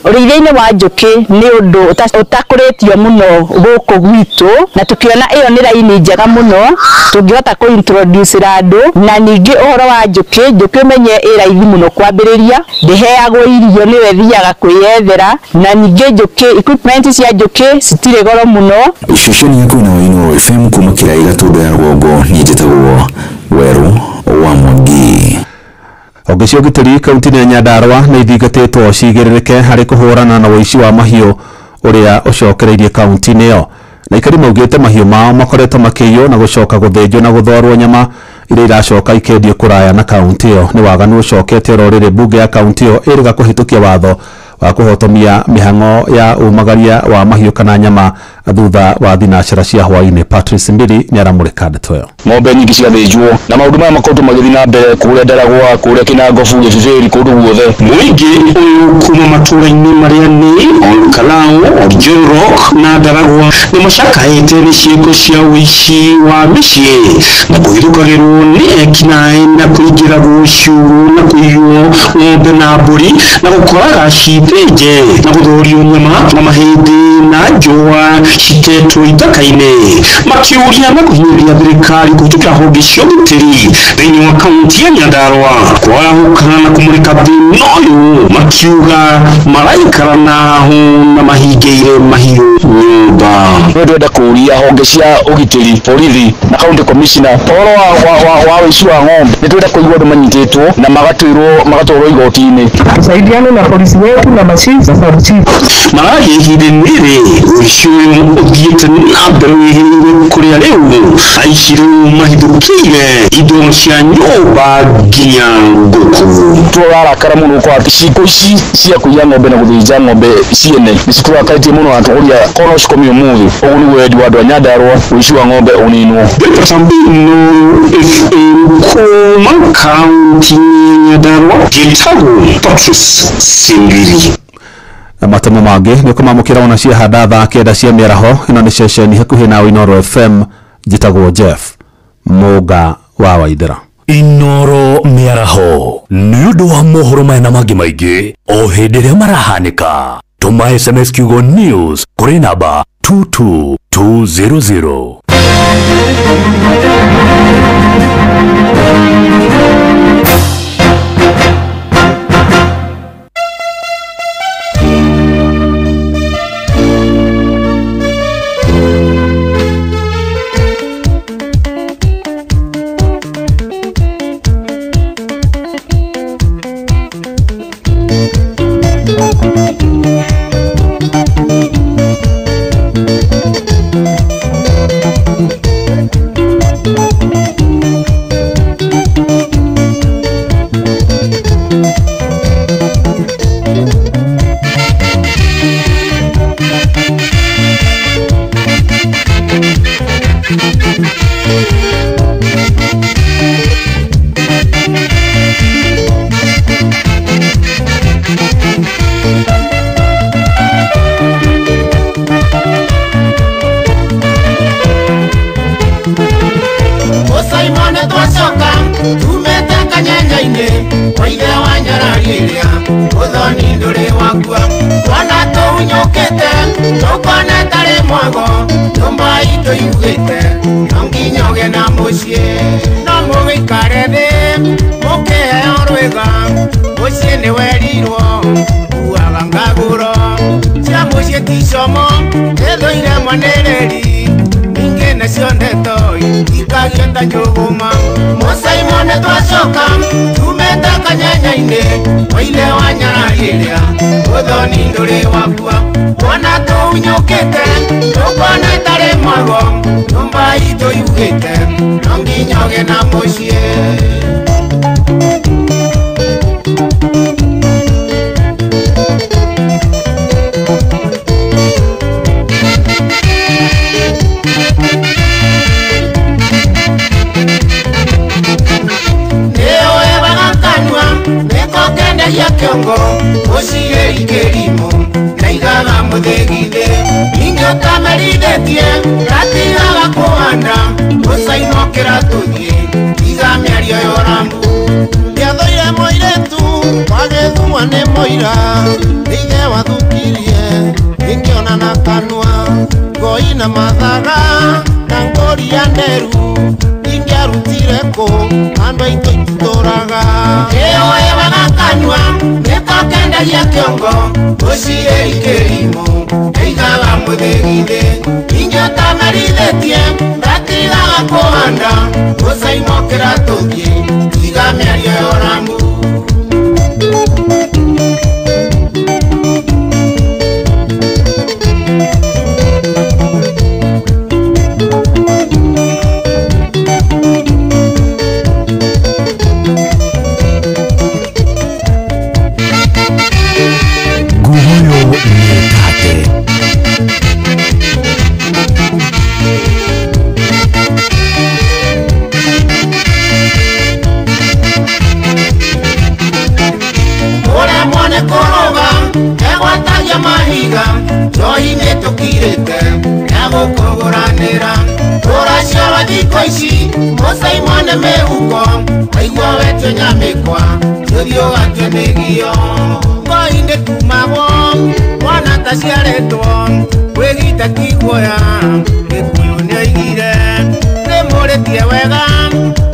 Ũrĩithia-inĩ wa njũkĩ nĩ ũndũ ũtakũrĩtio mũno gũkũ gwitũ na tũkĩona ĩyo nĩ raini njega mũno tũngĩhota kũ-introduce andũ na ningĩ ũhoro wa njũkĩ, njũkĩ ũmenye ĩ raithi mũno kwambĩrĩria, ndĩheagwo irio nĩyo ĩthiaga kwĩyethera na ningĩ njũkĩ, equipment cia njũkĩ citirĩ goro mũno. Ceceni ya kwĩna wa Inooro FM kuma Kĩrai Gatũndũ ya rũgongo, niĩ njĩtagwo Werũ wa Mwangi. Honge cia ũgitĩri kaunti-inĩ ya Nyandarua nĩ ithingatĩtwo cigĩrĩrĩke harĩ kũhũrana na ũici wa mahiũ ũrĩa ũcokereirie kaunti-inĩ ĩyo. Na aikari maugĩte mahiũ mao makoretwo makĩiywo na gũcoka gũthĩnjwo na gũthorwo nyama iria iracoka ikendio kũraya na kaunti ĩyo. Nĩ waganu ũcokete oro rĩrĩ mbunge ya kaunti ĩyo ĩrĩga kũhĩtũkia watho wa kũhotomia mĩhang'o ya umagaria wa mahiũ kana nyama thutha wa thinacara cia hwaĩ-inĩ. Patrice Mbiri nĩaramũrĩka ndeto ĩyo. Ng'ombe nyingĩ cigathĩnjwo na maũndũ maya makoretwo magĩthiĩ na mbere kũrĩa Ndaragwa, kũrĩa Kĩnangobu, Gĩbĩbĩri, kũndũ guothe. Mũingĩ ũyũ kuma matũũra-inĩ marĩa nĩ Olkalau, Oljorok na Ndaragwa nĩ macakaĩte nĩ ciĩko cia ũici wa mĩciĩ na kũhithũkagĩrwo nĩ ekinaĩ na kũingĩragwo ciugũ na kũiywo ng'ombe na mbũri na gũkoraga cithĩnje na gũthũrio nyama na mahĩndĩ na njũa citetwo ithaka-inĩ, makĩũria na kũhinyĩrĩria thirikari kũhĩtũkĩra honge cia ũgitĩri thĩinĩ wa kaunti ya Nyandarua kwarahũka na kũmũrĩka thĩna ũyũ, makiuga maraikara na heho na mahingĩire mahiũ nyũmba. Nĩ ndĩrenda kũũria honge cia ũgitĩri, borithi na county commissioner ũhoro wa ũici wa ng'ombe. Nĩ tũrenda kũigua andũ manyitĩtwo na magatwarwo igoti-inĩ. Tusaidiane na polisi wetu na machifu na sub-chief. Maragia ihinda-inĩ rĩrĩ ũici ũyũ ũthiĩte na mbere wĩhĩrĩire kũrĩa rĩu aici rĩu mahithũkĩire indo cia nyũmba nginya ngũkũ. Tũrarakara mũno kwa atĩ ciĩko ici cia kũiya ng'ombe na gũthĩnja ng'ombe ciene nĩ citũrakarĩtie mũno na tũkũria korwo no cikomio ũmũthĩ. Ũguo nĩguo wendi wa andũ a Nyandarua, ũici wa ng'ombe ũninwo. Mbino FM kuma kaunti ya Nyandarua, njĩtagwo Patrice Simbiri. Na matemo mangĩ nĩ kũmamũkĩra ona ciahanda thaa 9 cia mĩaraho. Ĩno nĩ ceceni hakuhĩ na Inooro FM, njĩtagwo Jeff Mũnga wa Waithera. Inooro mĩaraho nĩ ũndũ wa mohoro maya na mangĩ maingĩ o hĩndĩ ĩrĩa marahanĩka. Tũma SMS kiugo news kũrĩ namba 22200. Thank you. Musaimone twacoka tumete kanyanya-inĩ waithe wa nyararĩria ũthoni ndũrĩ wakua twana tũhunyũkĩte tũkone tarĩ mwago nyũmba itũ yugĩte no nginya ũgĩe na mũciĩ no mũgĩikare thĩ mũkĩheo rwĩga mũciĩ nĩ werirwo kuaga ngagũro cia mũciĩ ti como ĩthũire mwanĩrĩri ningĩ nacio ndeto ikagio ta njũgũma. Musaimone twacoka tumete kanyanya-inĩ waithe wa nyararĩria ũthoni ndũrĩ wakua twana tũhunyũkĩte tũkone tarĩ mwago nyũmba itũ yugĩte no nginya ũgĩe na mũciĩ. Nĩkokendagia kĩongo mũciĩri kĩrimũ na igaga mũthĩgithĩ ningĩ ũtamerithĩtie gatigaga kũhanda mũcainokĩra tũthiĩ tiga mĩario ya ũrambu. Ndiathũire mũirĩtu wagĩthumwa nĩ mũira ithe wathukirie ingĩona na kanua ngoi na mathaga na ngũri ya nderu ingĩarutire kũ andũ aitũ itũraga. Ĩũĩ wagakanua nĩkokendagia kĩongo mũciĩri kĩrimũ ĩigaga mũthĩgithĩ ningĩ ũtamerithĩtie gatigaga kũhanda mũcainokĩra tũthiĩ tiga mĩario ya ũrambu. Mahiga njohi nĩ tũkirĩte ya gũkũgũranĩra tũraciarwa thikũ ici mũcaimone mĩhuko waigua wetio nyamĩkwa tũthiĩ ũgatue mĩgio ngoi nĩ kumagwo mwana taciarĩtwo kwĩgita ti guoya Gĩkũyũ nĩoigire nĩ mũrĩtie wega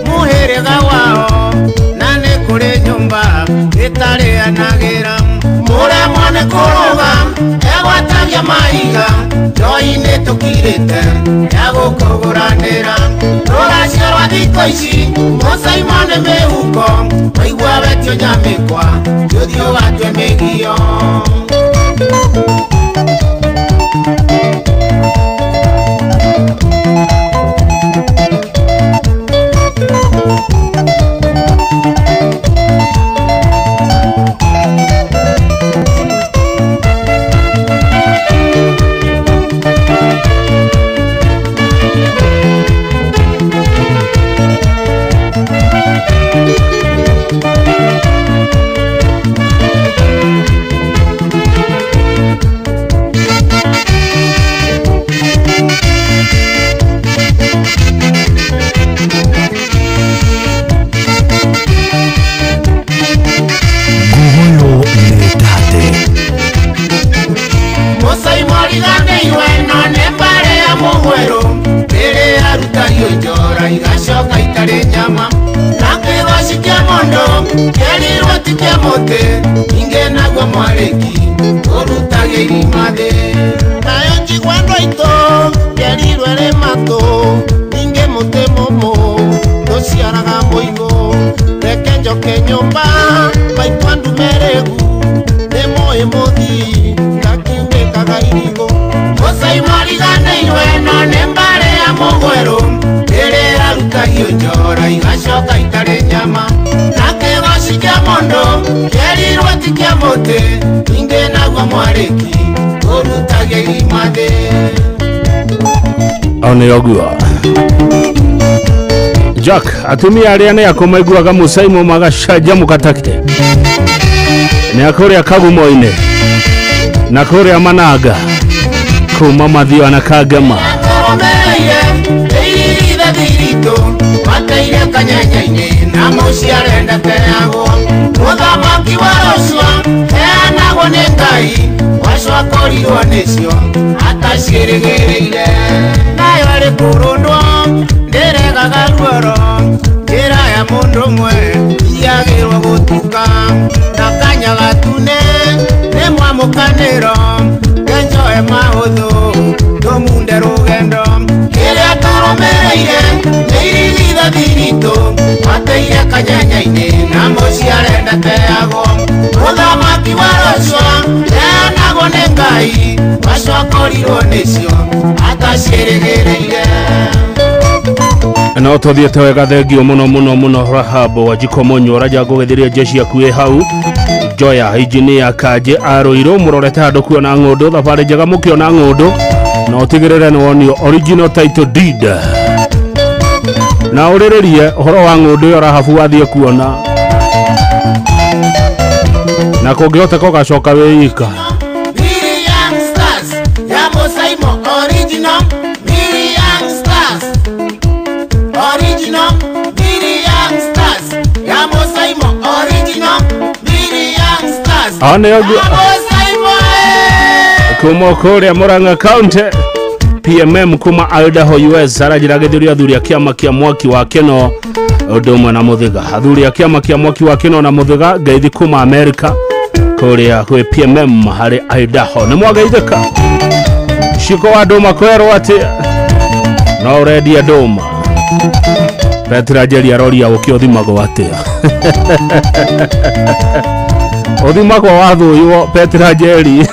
mũhĩrĩga wao na nĩ kũrĩ nyũmba ĩtarĩanagĩra. Mũremwo nĩ kũrũga egwatagia mahiga njohi nĩ tũkirĩte ya gũkũgũranĩra tũraciarwa thikũ ici mũcaimone mĩhuko waigua wetio nyamĩkwa tũthiĩ ũgatue mĩgio. Kĩerirwo ti kĩa mũtĩ ningĩ naguo mwarĩki ũrutage irima thĩ. Nayo njigua andũ aitũ kĩerirwo ĩrĩ matũ ningĩ mũtĩ mũmũ ndũciaraga mũigũ reke njoke nyũmba maitũ andũ merĩgu nĩ mũĩ mũthii ndakiunĩkaga irigũ. Mũcaimoriganĩirwe no nĩ mbarĩ ya mũgwerũ ĩrĩa ĩrarutagio njora igacoka itarĩ nyama na kĩgoci kĩa mũndũ kĩerirwo ti kĩa mũtĩ ningĩ naguo mwarĩki ũrutage irima thĩ. Au nĩ ũguo. Jack atumia arĩa nĩ ako maiguaga mũcaimo magacanjamũka takte nĩ akũrĩa Kagumo-inĩ na kũrĩa Mananga kuma Mathioa na Kangema. Mateire kanyenye-inĩ na mũciĩ arenda teagwo mũthamaki wa rũcua heanagwo nĩ Ngai wacio akorirwo nĩcio ataciĩrĩgĩrĩire nayo arĩ kũrũndwo ndĩregaga ruoro njĩra ya mũndũ ũmwe yagĩrwo gũtuka na kanya gatune nĩ mwamũkanĩro kenjoe mahũthũ tũmunde rũgendo kĩrĩa tũrũmĩrĩire nĩ irigithathi ritũ mateire kanyenye-inĩ na mũciĩ arenda teagwo mũthamaki wa rũcua heanagwo nĩ Ngai wacio akorirwo nĩcio ataciĩrĩgĩrĩire. No tũthiĩte wega thengio mũno mũno mũno. Rahab Wanjiko Mũnyũ ũraja ngũgĩthirie jeshi yaku ĩ hau. Joya Engineer Kanje Arũirũ mũrorete handũ kuona ng'ũndũ thabarĩ njega mũkĩona ng'ũndũ na ũtigĩrĩre nĩ wonio original title deed na ũrĩrĩrie ũhoro wa ng'ũndũ ĩyo Rahabu wathiĩ kuona na kũngĩhoteka ũgacoka wĩika. Kuma kũrĩa Murang'a County PMM kuma Idaho US arajira gĩthuria athuri a kĩama kĩa mwaki wa Kĩno ũndũ ũmwe na Mũthĩga. Athuri a kĩama kĩa mwaki wa Kĩno na Mũthĩga ngeithi kuma America kũrĩa kwĩ PMM harĩ Idaho nĩ mwageithĩka. Ciko wa ndũma kwerwo atĩ no ũrendia ndũma. Petra Njeri aroria ũkĩ ũthimagwo atĩa. Ũthimagwo wathũywo Petra Njeri.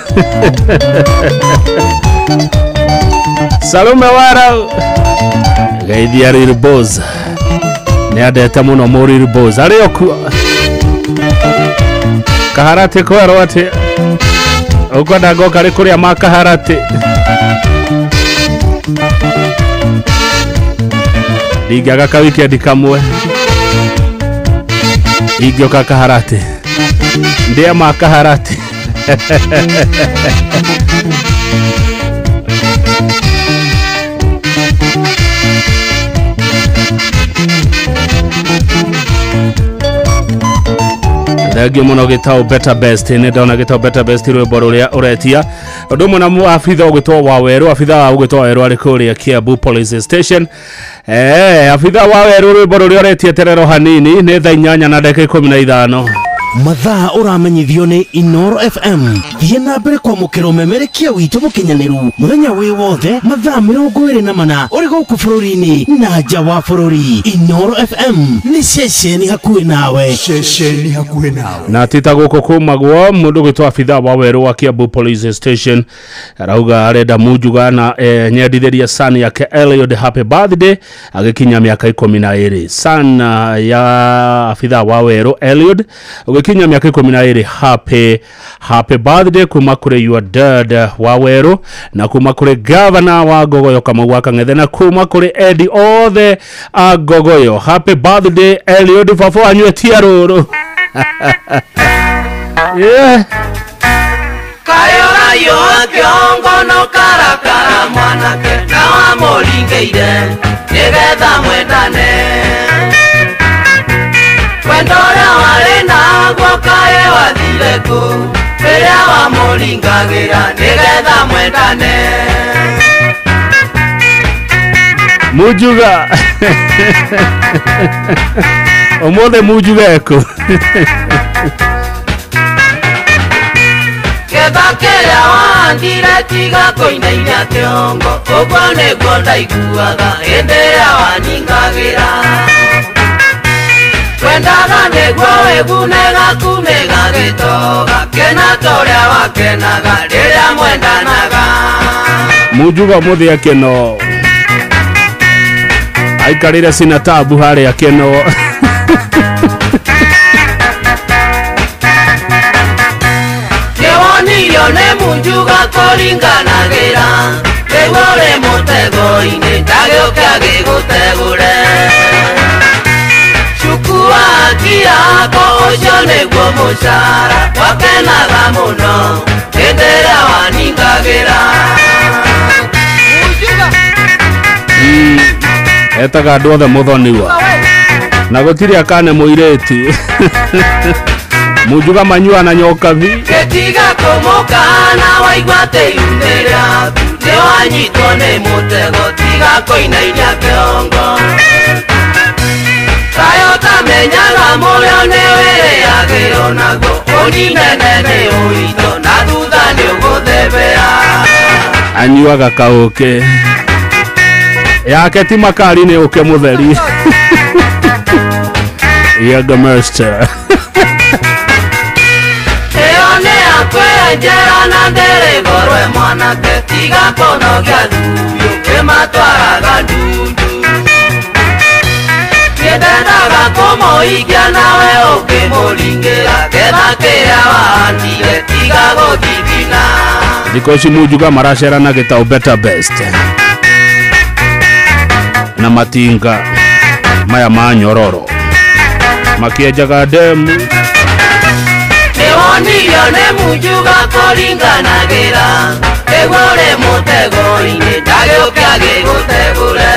Salome Wara geithia Lil Boss nĩ andete mũno mũ Lil Boss arĩ okuo. Kaharatĩ kwerwo atĩ ũkwenda ngoka rĩ kũrĩa ma Kaharatĩ. Ndingĩaga ka weekend kamwe ingĩũka Kaharatĩ ndĩe ma Kaharatĩ. Thengio mũno gĩtau Better Best nĩ ndona gĩtau Better Best rwĩmbo rũrĩa ũretia ũndũ ũmwe na abitha ũgwĩtwo Wawerũ abitha wa ũgwĩtwo Wawerũ arĩ kũrĩa Kiambu Police Station. Abitha wa Wawerũ rwĩmbo rũrĩa ũretia terero hanini nĩ thaa 8:15. Mathaa ũramenyithio nĩ Inoro FM. Thiĩ na mbere kwamũkĩra ũmemerekia witũ mũkinyanĩru mũthenya wĩ wothe mathaa 24 ũrĩ gũkũ bũrũri-inĩ na nja wa bũrũri. Inoro FM nĩ ceceni hakuhĩ nawe. Ceceni hakuhĩ nawe. Na tita gũkũ kumagwo mũndũ gwĩtwo abitha wa Werũ wa Kiambu Police Station arauga arenda munjuga na nyendithĩria son yake Eliud happy birthday agĩkinya mĩaka 12. Son ya abitha wa Werũ Eliud ũgĩkinya mĩaka 12 happy birthday kuma kũrĩ your dad wa Werũ na kuma kũrĩ governor wa Ngogoyo Kamau wa Kang'ethe na kuma kũrĩ Eddie othe a Ngogoyo. Happy birthday Eliud, baba wanyu etia rũrũ. Yeah. Kayorayo kĩongo karakara mwanake na wamũringĩire nĩgetha mwendane wendo ũrĩa warĩ naguo kaĩ wathire kũ rĩrĩa wamũringagĩra nĩgetha mwendane. Mujuga ũmũthĩ mujuga ekũ. Ketha kĩrĩa wahandire tiga kũinainia kĩongo ũguo nĩguo ndaiguaga hĩndĩ ĩrĩa waningagĩra twendaga nĩguo wĩgune gaku nĩgagĩtoga kena ta ũrĩa wakenaga rĩrĩa mwendanaga. Mujuga ũmũthĩ akĩno aikarĩre cina tabu harĩa kĩno. Nĩwonirio nĩ munjuga kũringanagĩra rĩu ũrĩ mũtego-inĩ ndagĩũke agĩgũtegũre. yako ũcio nĩguo mũcara wakenaga mũno hĩndĩ ĩrĩa waningagĩra. Etaga andũ othe mũthoniwa na gũtirĩ akane mũirĩtu. Munjuga manyua na nyokabi. Gĩtiga kũmũkana waigua atĩ ihu-inĩ rĩaku nĩwanyitwo nĩ mũtego tiga kũinainia kĩongo. Kaĩ ũtamenyaga mũrĩo nĩwĩrĩagĩrwo naguo ũninene nĩ ũito na thutha nĩũgũthebea. Anyuaga kaũkĩ yake ti makari nĩ ũkĩ mũtheri. Jägermeister. Ĩyo nĩ yakwenjera na ndĩrĩ goro mwanake tiga kũnogia thuyũ kĩmatwaraga ndundu. Nĩndendaga kũmũikia nawe ũkĩmũringĩra ketha kĩrĩa wahandire tiga gũthithina. Thikũ ici Munjuga maracera na gĩtaũ better best na matinga maya ma nyororo makienjaga ndemu. Nĩwonirio nĩ Munjuga kũringanagĩra nĩguo ũrĩ mũtego-inĩ ndagĩũke agĩgũtegũre.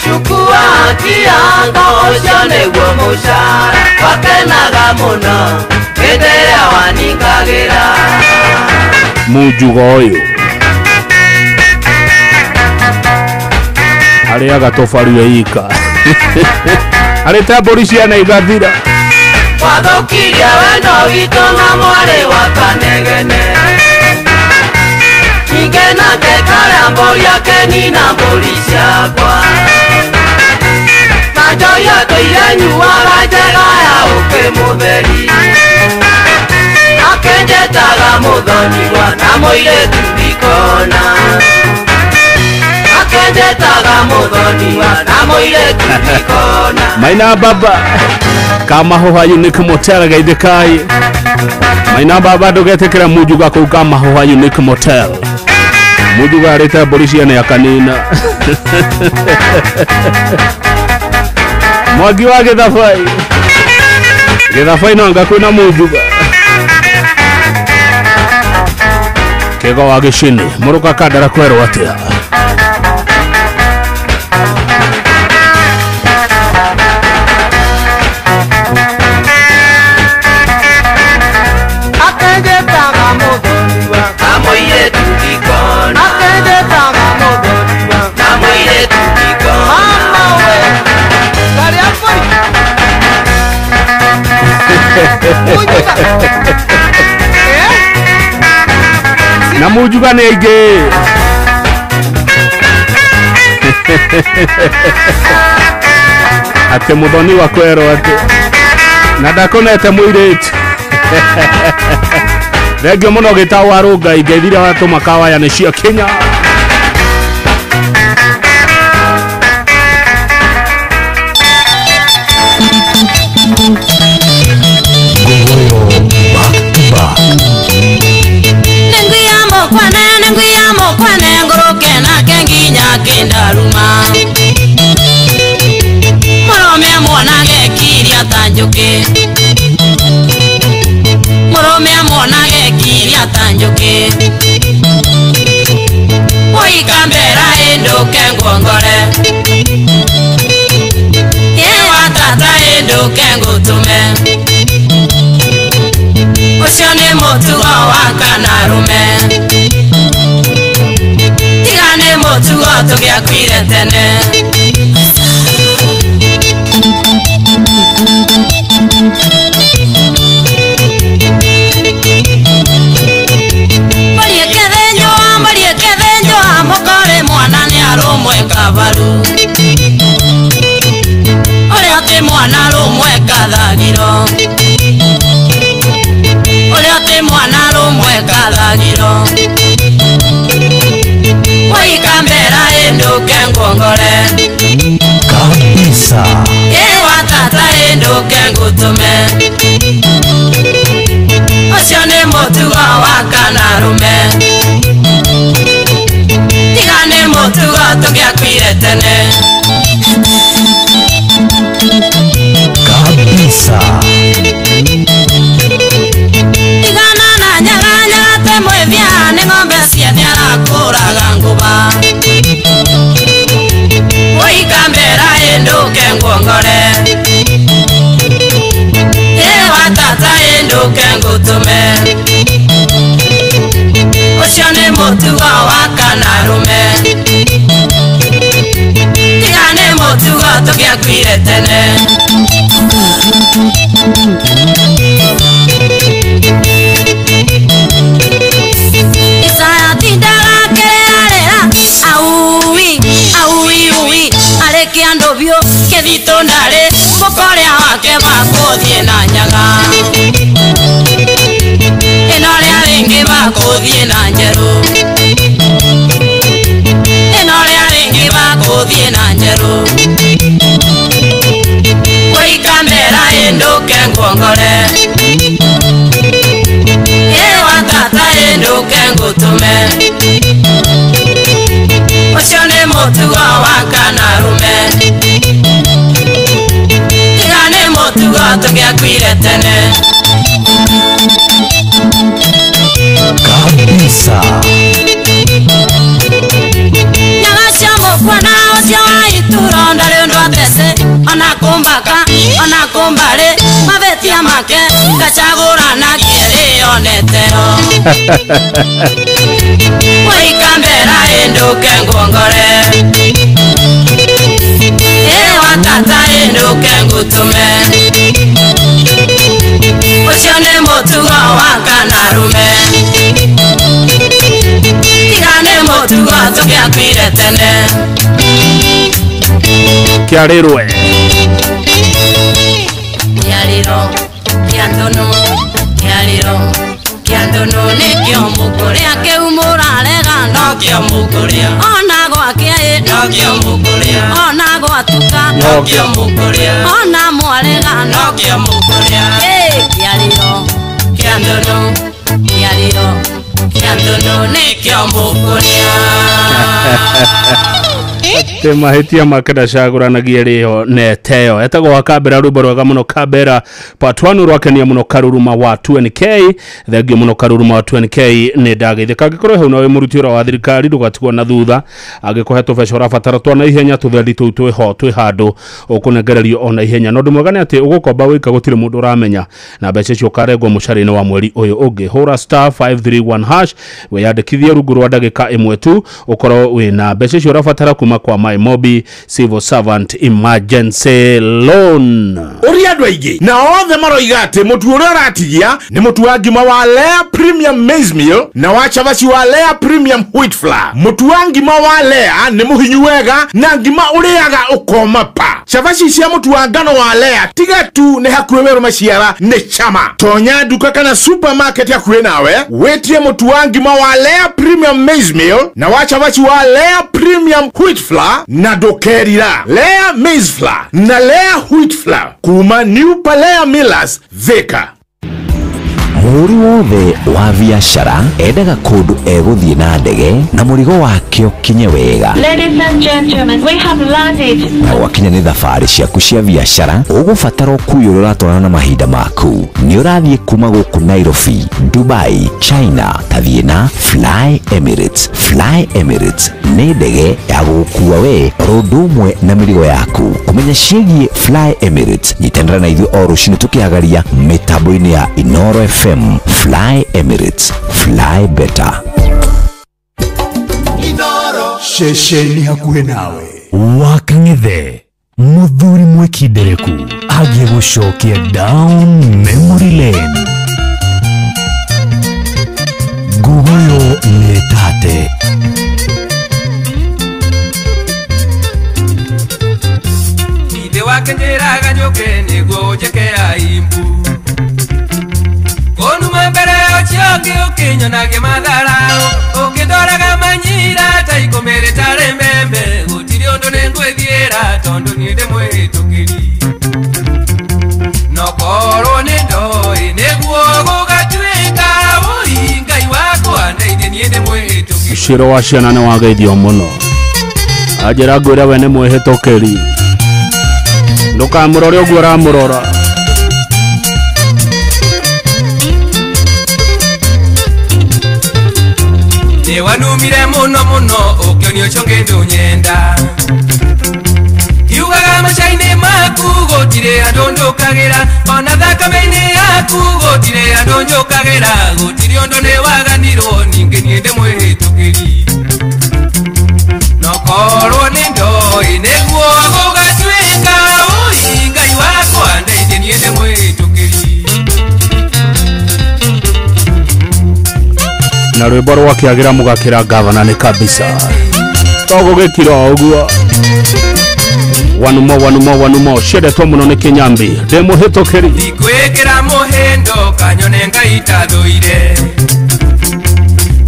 Chukua haki yako ũcio nĩguo mũcara wakenaga mũno hĩndĩ ĩrĩa waningagĩra. Munjuga ũyũ arĩaga tũbaru ika arĩte mbũri ciana igathira. Wathũkirie wendo witũ na mwarĩ wa Kanegene ningĩ nake karĩa mbũri akenina mbũri ciakwa na njohi atũire nyuaga njega ya ũkĩ mũtheri akenjetaga mũthoniwa na mũirĩtu ndikona akenjetaga mũthoniwa na mũirĩtu ndikona. Maina baba Kamahuha Unique Motel geithikai. Maina baba ndũgetĩkĩre Munjuga kũu Kamahuha Unique Motel. Munjuga arĩte mbũri ciene akanina. Mwangi wa Gĩthabai. Gĩthabai no anga kwĩna Munjuga. Kĩgo wa Gĩcini mũrũka Kandara kwerwo atĩa? Na Munjuga nĩ aingĩ. Atĩ mũthoni wa kwerwo atĩ na ndakonete mũirĩtu. Thengio mũno gĩtaũ wa Rũngai ngeithire watũma kawaya nĩ cia Kenya. Kindaruma mũrũme amuonage kiria ta njũkĩ mũrũme amuonage kiria ta njũkĩ ũikambera ĩndũke nguongore ĩwa tata ĩndũke ngũtũme ũcio nĩ mũtugo wa kanarume tiga nĩ mũtugo tũgĩakuire tene. Mbũri ĩkĩthĩnjwo mũkore mwana nĩ arũmwe kabaru ũrĩa ti mwana arũmwe kathagiro ũrĩa ti mwana arũmwe kathagiro waikambera ĩndũke nguongore kabisa ĩwa tata ĩndũke ngũtũme ũcio nĩ mũtugo wa kanarume tiga nĩ mũtugo tũgĩakuire tene. Ndarĩ kĩandũ biũ kĩthitũ ndarĩ mũkorĩa wake makũthiĩ na nyaga ĩno rĩa rĩngĩ makũthiĩ na njerũ ĩno rĩa rĩngĩ makũthiĩ na njerũ wĩikamera ĩndũke nguongore ĩwa tata ĩndũke ngũtũme ũcio nĩ mũtugo wa kanarume tiga nĩ mũtugo tũngĩakuire tene kabisa. Nyaga cia mũkwana ũcio wa ituro ndarĩ ũndũ atece ona kũmbaka ona kũmbarĩ mabĩtia make ngacagũrana kĩrĩoneteo wĩikambera ĩndũke nguongore ĩwa tata ĩndũke ngũtũme ũcio nĩ mũtugo wa kanarume tiga nĩ mũtugo tũngĩakuire tene kĩarĩrwe kĩarĩro kĩa ndũnũ kĩarĩro kĩa ndũnũ nĩkĩo mũkũrĩa kĩu mũrarega nokĩo mũkũrĩa ona gwakĩa ĩ nokĩo mũkũrĩa ona gwatuka nokĩo mũkũrĩa ona mwarega nokĩo mũkũrĩa kĩarĩro kĩa ndũnũ kĩarĩro kĩa ndũnũ nĩkĩo mũkũrĩa te mahitia make ndacagũranagia rĩo neteo etagwo wa Kambera rwĩmbo rwega mũno Kambera part 1 rwakenia mũno Karuruma wa 2NK thengio mũno Karuruma wa 2NK nĩ ndageithĩka angĩkorwo hau nawe mũruti wĩra wa thirikari ndũgatigwo na thutha angĩkũhe tũbeca ũrabatara twa na ihenya tũthendi tũu twĩho twĩ handũ ũkũnengererio ona ihenya na ũndũ mwega nĩ atĩ ũgũkomba wĩka gũtirĩ mũndũ ũramenya na mbeca icio ũkarengwo mũcara-inĩ wa mweri ũyũ ũngĩ hũra star 531 hash wĩyandĩkithie rungu rwa ndagĩka ĩmwe tu ũkorwo wĩna mbeca icio ũrabatara kuma kwa My Mobi Civil Servant Emergency Loan. Ũria andũ aingĩ na othe maroiga atĩ mũtu ũrĩa ũratigia nĩ mũtu wa ngima wa Lea Premium Maize Meal na wa cabaci wa Lea Premium Wheat Flour. Mũtu wa ngima wa Lea nĩ mũhinyu wega na ngima ũrĩaga ũkoma pa. Cabaci cia mũtu wa ngano wa Lea tiga tu nĩ hakuhĩ werũ maciara nĩ chama. Tonya nduka kana supermarket hakuhĩ nawe wĩtie mũtu wa ngima wa Lea Premium Maize Meal na wa cabaci wa Lea Premium Wheat Flour na ndũkerira. Lea Maize Flour na Lea Wheat Flour kuma New Palea Millers Thika. Mũhũri wothe wa biacara endaga kũndũ egũthiĩ na ndege na mũrigo wake ũkinye wega. Ladies and gentlemen, we have landed. Na gwakinya nĩ thabarĩ ciaku cia biacara ũgũbatara ũkui ũrĩa ũratwarana na mahinda maku. Nĩ ũrathiĩ kuma gũkũ Nairobi, Dubai, China, tathiĩ na Fly Emirates. Fly Emirates nĩ ndege ya gũgũkua we oro ũndũ ũmwe na mĩrigo yaku. Kũmenya ciĩgiĩ Fly Emirates, nyitanĩra na ithuĩ o rũcinĩ tũkĩhagaria mĩtambo-inĩ ya Inoro FM. Fly Emirates, fly better. Ceceni hakuhĩ nawe. Wakang'ethe mũthuri mwĩkindereku agiĩ gũcokia down memory lane. Nguguyo nĩ tate. Ithe wake njĩraga njũke nĩguo ũnjĩke aimbu konuma mbere ũcio ũngĩ ũkĩnyonagia matharau ũkĩndoraga manyira ta ikũmĩrĩ tarĩ mbembe gũtirĩ ũndũ nĩngwĩthiĩra tondũ niĩ ndĩ mwĩhĩtũkĩri no korwo nĩ ndoĩ nĩguo gũgatuĩka ũi Ngai wakwa ndeithie niĩ ndĩ mwĩhĩtũkĩri. Ũcĩro wa ciana nĩ wageithio mũno anjĩra ngwĩre we nĩ mwĩhĩtũkĩri ndũkamũrore ũguo ũramũrora. Nĩwanumire mũno mũno ũkĩonio ũcio ngĩndũ nyenda kiugaga maca-inĩ maku gũtirĩ andũ njũkagĩra ona thakame-inĩ yaku gũtirĩ andũ njũkagĩra gũtirĩ ũndũ nĩwaganirwo ningĩ niĩ ndĩ mwĩhĩtũkĩri no korwo nĩ ndoĩ nĩguo gũgatuĩka ũi Ngai wakwa ndeithie niĩ ndĩ mwĩhĩtũkĩri. Na rwĩmbo rwakĩagĩra mũgakĩra gavana nĩ kabisa togũgĩkira o ũguo. One more, one more, one more. Ciendetwo mũno nĩ Kĩnyambi. Ndĩ mũhĩtũkĩri. Ndikwĩkĩra mũhĩndo kanyone Ngai tathũire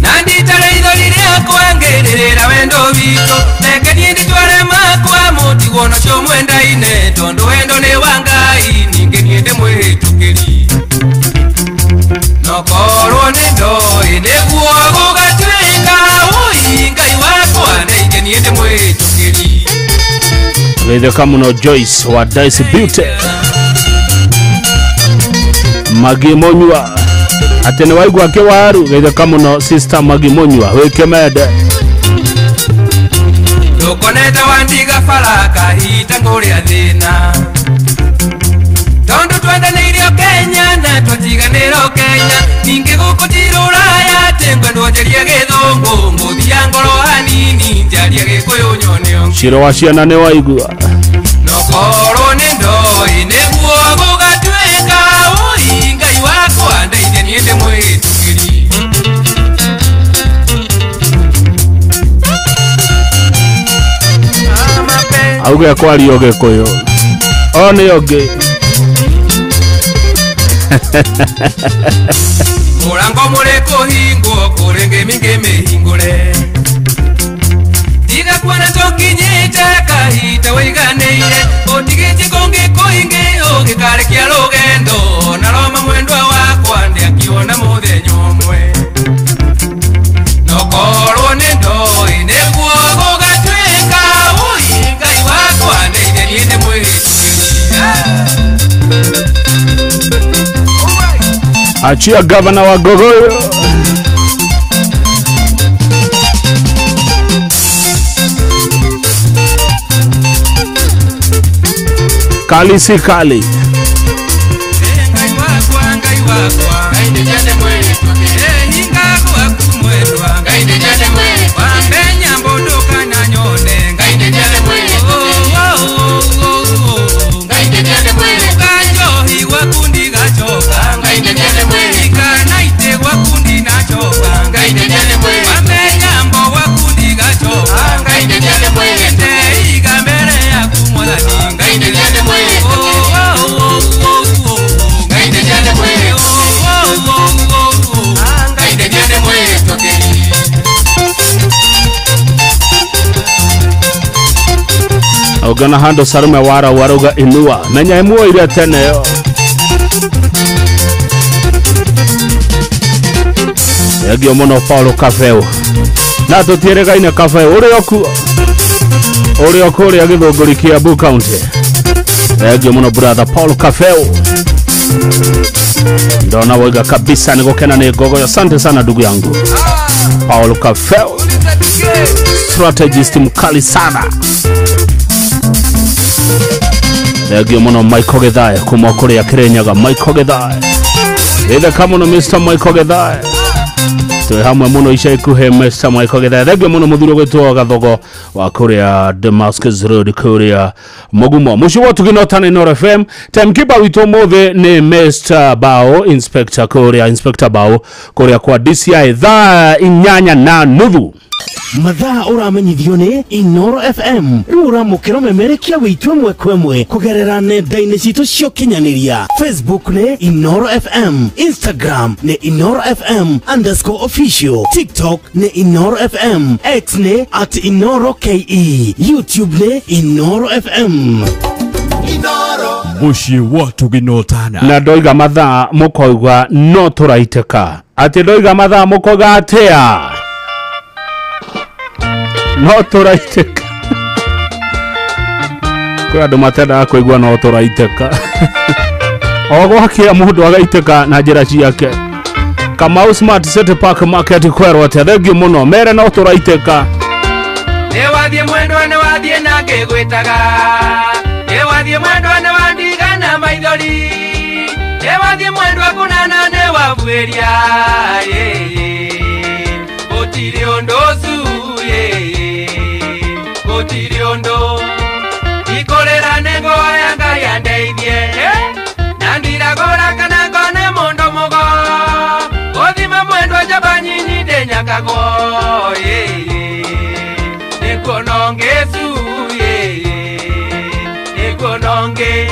na nditare ithori rĩakwa ngĩrĩrĩra wendo witũ reke niĩ nditware makwa mũtigwo nacio mwendaine tondũ wendo nĩ wa Ngai ningĩ niĩ ndĩ mwĩhĩtũkĩri nokorwo nĩ ndoĩ nĩguo gũgatuĩka ũi Ngai wakwa ndeithie niĩ ndĩ mwĩhĩtũkĩri. Geithĩka mũno Joyce wa Dice Beauty. Magi Monyua atĩ nĩ waigua kĩwaru. Geithĩka mũno sister Magi Monyua wĩ Kĩmende. Ndũkonete wandiga bara kahinda ngũrĩa thĩna tondũ twendanĩirio Kenya na twatiganĩrwo Kenya ningĩ gũkũ ti rũraya atĩ ngwendwo njarie gĩthũngũ ngũthia ngoro hanini njarie gĩkũyũ nyone ũngĩ. Ciro wa ciana nĩ waigua. Nokorwo nĩ ndoĩ nĩguo gũgatuĩka ũi Ngai wakwa ndeithie niĩ ndĩ mwĩtĩkĩri. Auge kwario gĩkũyũ o nĩ ũngĩ. Mũrango mũrĩ kũhingwo kũrĩ ngĩmi ngĩmĩhingũre tiga kuona tũkinyĩte kahinda wĩiganĩire ũtigĩtie kũngĩ kũingĩ ũgĩkarĩkia rũgendo na Roma mwendwa wakwa ndĩakiona mũthenya ũmwe nokorwo nĩ ndoĩ nĩguo gũgatuĩka ũi Ngai wakwa ndeithie niĩ ndĩ mwĩtĩkĩri. Achia gavana wa Gogoyo. Kali si kali. Ngai wakwa, Ngai wakwa, Ngai ndĩende mwĩtĩkĩri. Hinga gwaku mwendwa, Ngai ndĩende mwĩtĩkĩri. Wambe nyambo ndũkananyone, Ngai ndĩende mwĩtĩkĩri. Ngai ndĩende mwĩtĩkĩri. Njohi gwaku ndigacoka, Ngai ndĩende mwĩtĩkĩri. Ikanaite gwaku ndinacoka, Ngai ndĩende mwĩtĩkĩri. Wambe nyambo gwaku ndigacoka, Ngai ndĩende mwĩtĩkĩri. Ndeiga mbere yaku Mwathani, Ngai ndĩende mwĩtĩkĩri. Ngai ndĩende mwĩtĩkĩri. Ngai ndĩende mwĩtĩkĩri. Ogana hando sarume wara waruga inua menya imwe ire tene yo. Yagio muno Paulo Kafeo na tutieregaine Kafeo uri oku uri oku uri githunguri Kiambu County. Yagio muno brother Paulo Kafeo ndona wega kabisa nigukena ni gogo. Asante sana ndugu yangu Paulo Kafeo, strategist mkali sana. Yagio muno Michael Githae kuma kuria Kirinyaga. Michael Githae itheka muno Mr Michael Githae twi hamwe muno ica ikuhi. Mr Michael Githae thengio muno muthuri gwitwo Gathogo wa kuria Damascus Road kuria Mugumo muciĩ wa Ũtugi Inooro FM. Timekeeper witũ mũthĩ nĩ Mr Bao Inspector kuria Inspector Bao kuria kwa DCI thaa 8:30. Mathaa ũramenyithio nĩ Inooro FM. Rĩu ũramũkĩra ũmemerekia witũ ĩmwe kwa ĩmwe kũgerera nenda-inĩ citũ cia ũkinyanĩria. Facebook nĩ Inooro FM, Instagram nĩ Inooro FM _official, TikTok nĩ Inooro FM, X nĩ @InooroKE, YouTube nĩ Inooro FM. Mũciĩ wa Ũtugi. Na ndoiga mathaa mũkoiga no tũraitĩka. Atĩ ndoiga mathaa mũkoiga atĩa? No tũraitĩka. Kwĩ andũ matendaga kũigua no tũraitĩka. O gwakĩa mũndũ agaitĩka na njĩra ciake. Kamau Smart City Park Market kwerwo atĩa? Thengiũ mũno mere no tũraitĩka. Nĩ wathiĩ mwendwa nĩ wathiĩ na ngĩgwĩtaga. Nĩ wathiĩ mwendwa nĩ wandiga na maithori. Nĩ wathiĩ mwendwa kũnana nĩ wabuĩria. Gũtirĩ ũndũ ũcuĩ, gũtirĩ ũndũ. Ikũrĩra nĩ ngũhoya Ngai andeithie. Na ndiragũra kana ngone mũndũ mũgo. Gũthima mwendwa njamba nyinyi ndĩnyakagwo. Nĩkuona ũngĩcuĩ, Mnyonge.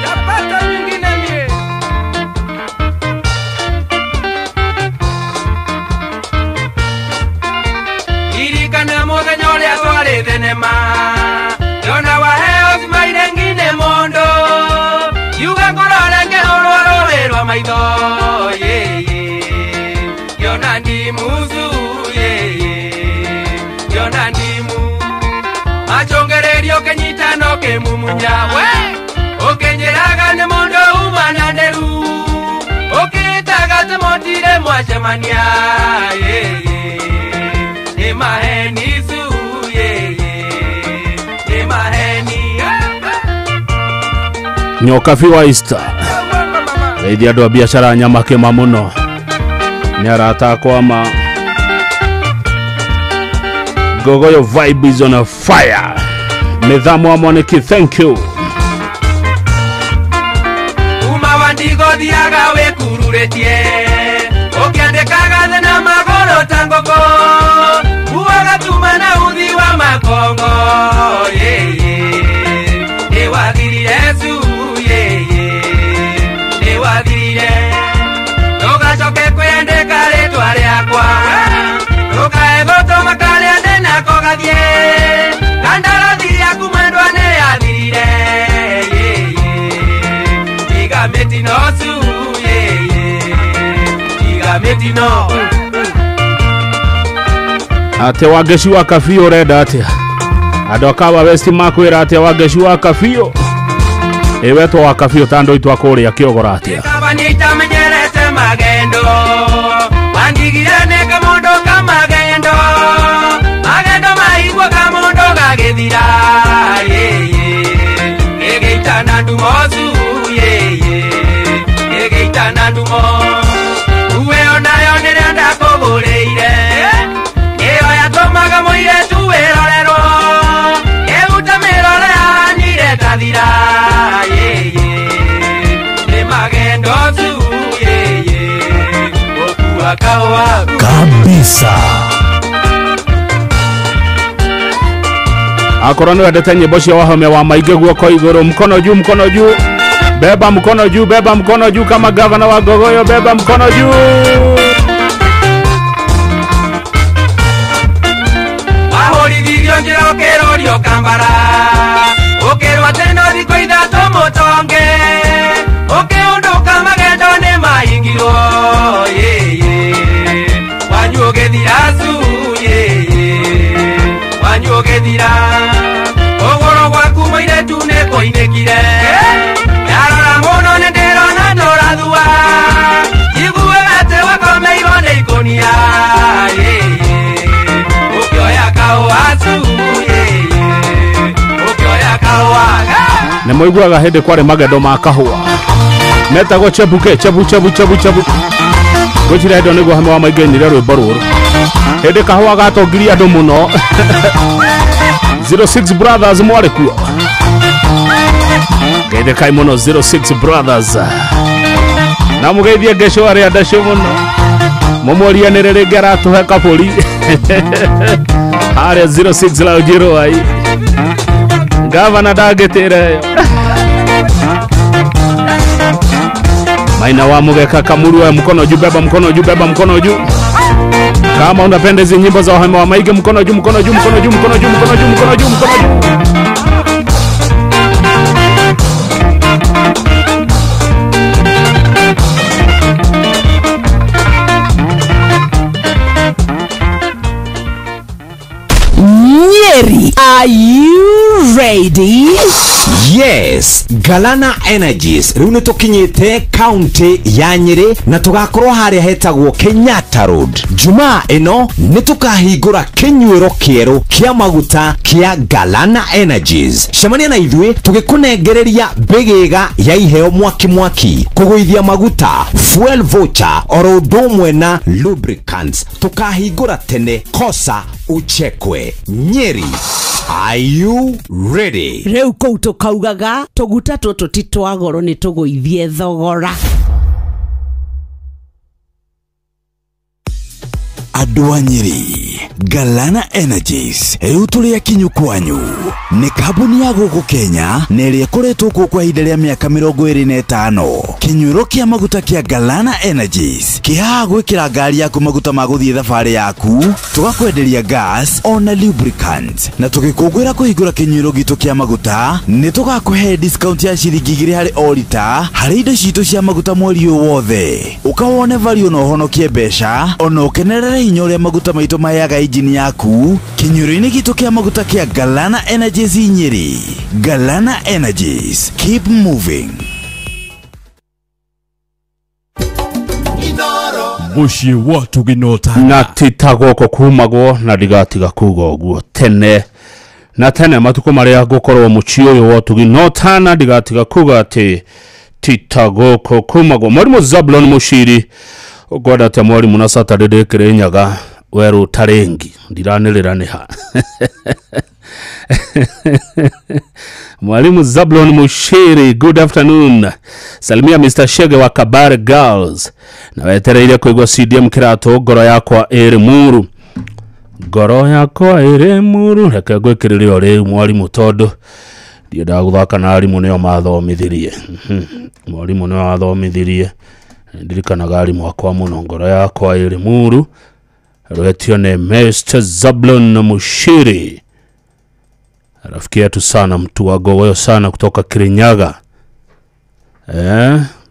Tapata nyingine mie. Irikana muthenya uria twari thenema ndona waheo cimaire ngine mondo yuga ngorore ngĩhũrwo rũĩ rwa maitho yeye ngĩona ndimucu yeye ngĩona ndimu machongererio ũkĩnyitana ũkĩmumunya we ũkĩnjĩraga nĩ mũndũ uma na nderu ũkĩĩtaga atĩ mũtirĩ mwacemania yeye nĩ maheni su yeye nĩ maheni. Nyokabi wa Easter geithia andũ a biacara nyama kĩma mũno nĩ arata akwa ma Gogoyo vibe is on a fire. Mĩthamo wa Mwaniki, thank you. Uma wa ndigo thiaga wĩkururĩtie ũkĩandĩkaga thĩ na magũrũ ta ngũkũ uaga tuma na uthi wa makongo yeye nĩ wathirire su yeye nĩ wathirire ndũgacoke kwĩandĩka rĩtwa rĩakwa ndũkae gũtũma karĩa ndĩnako gathiĩ kandarathi yaku mwendwa nĩ yathirire yeye tiga mĩtino su yeye tiga mĩtino. Ate Wangeci wa Kabiũ ũrenda atĩa? Andũ a Kawa West makwĩra atĩa Wangeci wa Kabiũ? Ĩ wetwo wa Kabiũ ta andũ aitũ a kũrĩa Kĩogora atĩa? Kaba nĩitamenyerete magendo wandigire nĩ kamũndũ ka magendo magendo maigua kamũndũ gagĩthira yeye gĩgĩitana ndumo su yeye gĩgĩitana ndumo uwe onayo nĩrĩa ndakũgũrĩire ĩyo yatũmaga mũirĩtu wĩrorerwo ĩhuta mĩrore yahanire tathira yeye nĩ magendo su yeye gũkua kahũa kabisa. Akorwo nĩ wendete nyĩmbo cia Wahome wa Maingĩ, guoko igũrũ, mkono juu, mkono juu, beba mkono juu, beba mkono juu kama gavana wa Gogoyo, beba mkono juu. Wahũrithirio njĩra ũkĩrũrio kambara ũkĩrwo atĩ no thikũ ithatũ mũtonge ũkĩũndũka magendo nĩ mahingirwo yeye wanyu ũgĩthira su yeye wanyu ũgĩthira kũgũrũ gwaku mũirĩtu nĩ kũinĩkire ndarora mũno nĩ ndĩrona ndũrathua njiguaga atĩ wakomeirwo nĩ ikũnia yeye ũkĩoya kahũa su yeye ũkĩoya kahũa. Nĩ mũiguaga hĩndĩ kwarĩ magendo ma kahũa metagwo chebuke chebu chebu chebu chebu gwĩciria hĩndĩ ĩyo nĩguo Wahome wa Maingĩ ainire rwĩmbo rũrũ hĩndĩ kahũa gatongirie andũ mũno. 06 Brothers mwarĩ kuo geithĩkai mũno 06 Brothers na mũgeithie ngeco arĩa ndacio mũno mũmũrianĩre rĩngĩ aratũhe kabũri harĩa 06 Lounge Rwai gavana ndangĩtĩra ĩyo. Maina wa Mugeka Kamuru wa mkono juu, beba mkono juu, beba mkono juu. Kama unapenda hizi nyimbo za Wahome wa Maige, mkono juu, mkono juu, mkono juu, mkono juu, mkono juu, mkono juu, mkono juu. Nyeri, are you ready? Yes, Galana Energies riu nĩ tũkinyĩte kaunti ya Nyĩrĩ na tũgakorwo harĩa hetagwo Kenyatta Road. Jumaa ĩno nĩ tũkahingũra kĩnyuĩro kĩerũ kĩa maguta kĩa Galana Energies. Cemania na ithuĩ tũgĩkũnengereria mbĩgĩga ya iheo mwaki mwaki, kũgũithia maguta, fuel voucher oro ũndũ ũmwe na lubricants. Tũkahingũra tene kosa uchekwe. Nyeri, are you ready? Rĩu kũu tũkaugaga tũguta tũtũ ti twa goro nĩ tũgũithie thogora. Andũ a Nyĩrĩ, Galana Energies rĩu tũrĩ akinyu kwanyu. Nĩ kambuni ya gũkũ Kenya na ĩrĩa ĩkoretwo kuo kwa ihinda rĩa mĩaka 25. Kĩnyuĩro kĩa maguta kĩa Galana Energies kĩhaha gwĩkĩra ngari yaku maguta ma gũthiĩ thabarĩ yaku, tũgakwenderia gas ona lubricant, na tũgĩkũngũĩra kũhingũra kĩnyuĩro gitũ kĩa maguta nĩ tũgakũhe discount ya ciringi 2 harĩ o rita harĩ indo citũ cia maguta mweri ũyũ wothe. Ũka wone value na ũhonokie mbeca ona ũkenerere hinya ũrĩa maguta maitũ maheaga injini yaku kĩnyuĩro-inĩ gitũ kĩa maguta kĩa Galana Energies Nyĩrĩ. Galana Energies, keep moving. Mũciĩ wa Tũginota na tita gũkũ kumagwo na ndigatiga kuga ũguo tene na tene matukũ marĩa ngũkorwo mũciĩ ũyũ wa Tũginota na ndigatiga kuga atĩ tita gũkũ kumagwo. Mwarimũ Zablon Mushiri ũkwenda atĩa mwarimũ na Saturday ndĩ Kĩrĩnyaga werũ tarĩngi ndiranĩrĩra nĩ ha. Mwalimu Zablon Mushiri, good afternoon. Salimia Mr. Shege wa Kabare Girls. Na wetereire kuigua CDM Kirato ngoro yakwa ĩrĩ muru. Ngoro yakwa ĩrĩ muru. Reke ngwĩkĩrĩre o rĩu mwalimu tondũ ndiendaga gũthaka na arimũ nĩo mathomithirie. Mwalimu nĩo athomithirie. Ndirikanaga arimũ akwa mũno. Ngoro yakwa ĩrĩ muru. Rwetio nĩ Mr. Zablon Mushiri, rafiki yetu sana, mtu wa gogoyo sana kutoka Kirinyaga.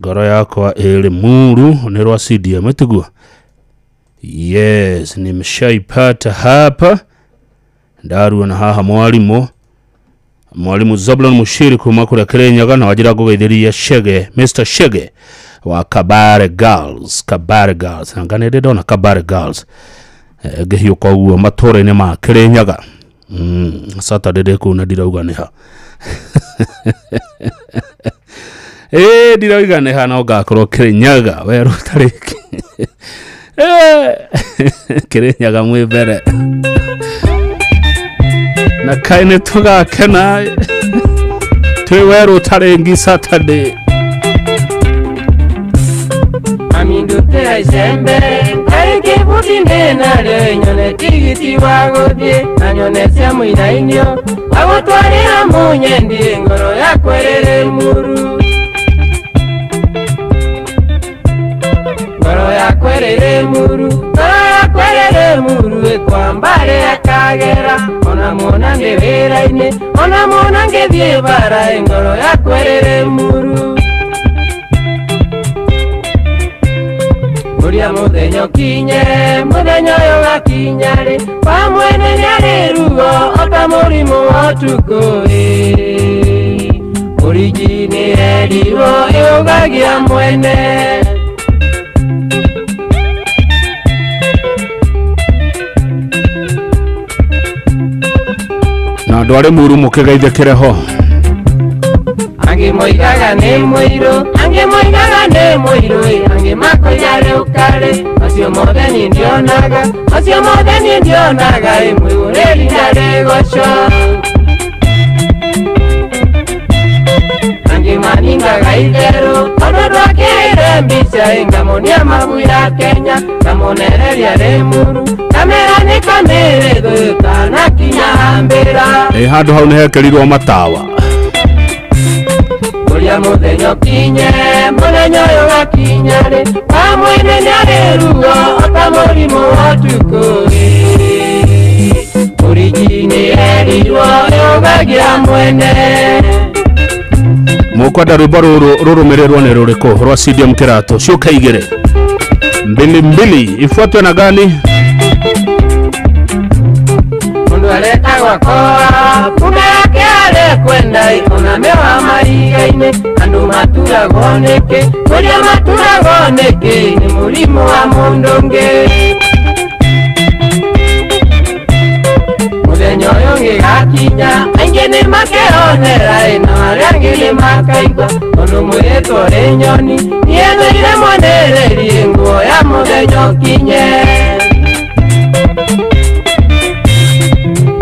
Ngoro yakwa ĩrĩ muru nĩ rwa CDM tiguo. Yes, nimeshaipata hapa. Ndaruo na haha mwalimu Zablon Mushiri kuma kũrĩa Kirinyaga na wajira ngũgeithĩria Shege, Mr. Shege wa Kabare Girls, Kabare Girls. Anga nĩ ndĩndona Kabare Girls ngĩhiũka ũguo matũũra-inĩ ma Kirinyaga. Saturday ndĩ kũu na ndirauga nĩ ha. Ndirauga nĩ ha no ngakorwo Kirinyaga werũ tarĩki. Kirinyaga mwĩ mbere. Na kaĩ nĩ tũgakena twĩ werũ tarĩngi Saturday. Amindutĩra icembe tarĩki buti ndĩ narĩo nyone tigiti wa gũthiĩ na nyone cia mũinainio wa gũtwarĩra mũnyendi ngoro yakwa ĩrĩ muru. Ngoro yakwa ĩrĩ muru, ngoro yakwa ĩrĩ muru ĩkwambare akagera ona muona ndĩ wĩra-inĩ ona muona ngĩthiĩ bara ngoro yakwa ĩrĩ muru. Ũrĩa mũthenya ũkinye mũthenya ũyũ wakinya rĩ wa mwene nĩarĩ ruo o ta mũrimũ wa ũtukũ ĩ ũrigi nĩ erirwo ĩũgagia mwene. Na andũ arĩ muru mũkĩgeithĩkĩre ho. Angĩ moigaga nĩ mũirũ, angĩ moigaga nĩ mũirũ, angĩ makoiga rĩu karĩ, macio mothe niĩ ndionaga, macio mothe niĩ ndionaga, mwĩgũrĩri ndarĩ goco. Angĩ maningaga itherũ, tondũ ndwakĩrĩire mbica, ngamonia mabu ya Kenya, ngamonereria rĩ muru, kamera nĩ kamĩrĩ thũ, kanakinya mbĩra. Handũ hau nĩhekĩrirwo matawa. Ũrĩa mũthenya ũkinye mũthenya ũyũ wakinya rĩ wa mwene nĩarĩ ruo o ta mũrimũ wa ũtukũ ĩ ũrigi nĩ erirwo ĩũgagia mwene. Mũkwenda rwĩmbo rũrũ rũrũmĩrĩrwo nĩ rũrĩkũ rwa CDM Kĩratũ ciũka igĩrĩ mbili mbili ifuatwe na gani? Mundu aretagwo koa kumbe yake arekwenda ona mewa mariga-inĩ andũ maturagwo nĩkĩ kũrĩa maturagwo nĩkĩ nĩ mũrimũ wa mũndũ ũngĩ. Mũthenya ũyũ ũngĩgakinya aingĩ nĩ makeonera na arĩa angĩ nĩ makaigua tondũ mwĩrĩtwo ũrĩ nyoni niĩ thũire mwanĩrĩrie nguo ya mũthenya ũkinye.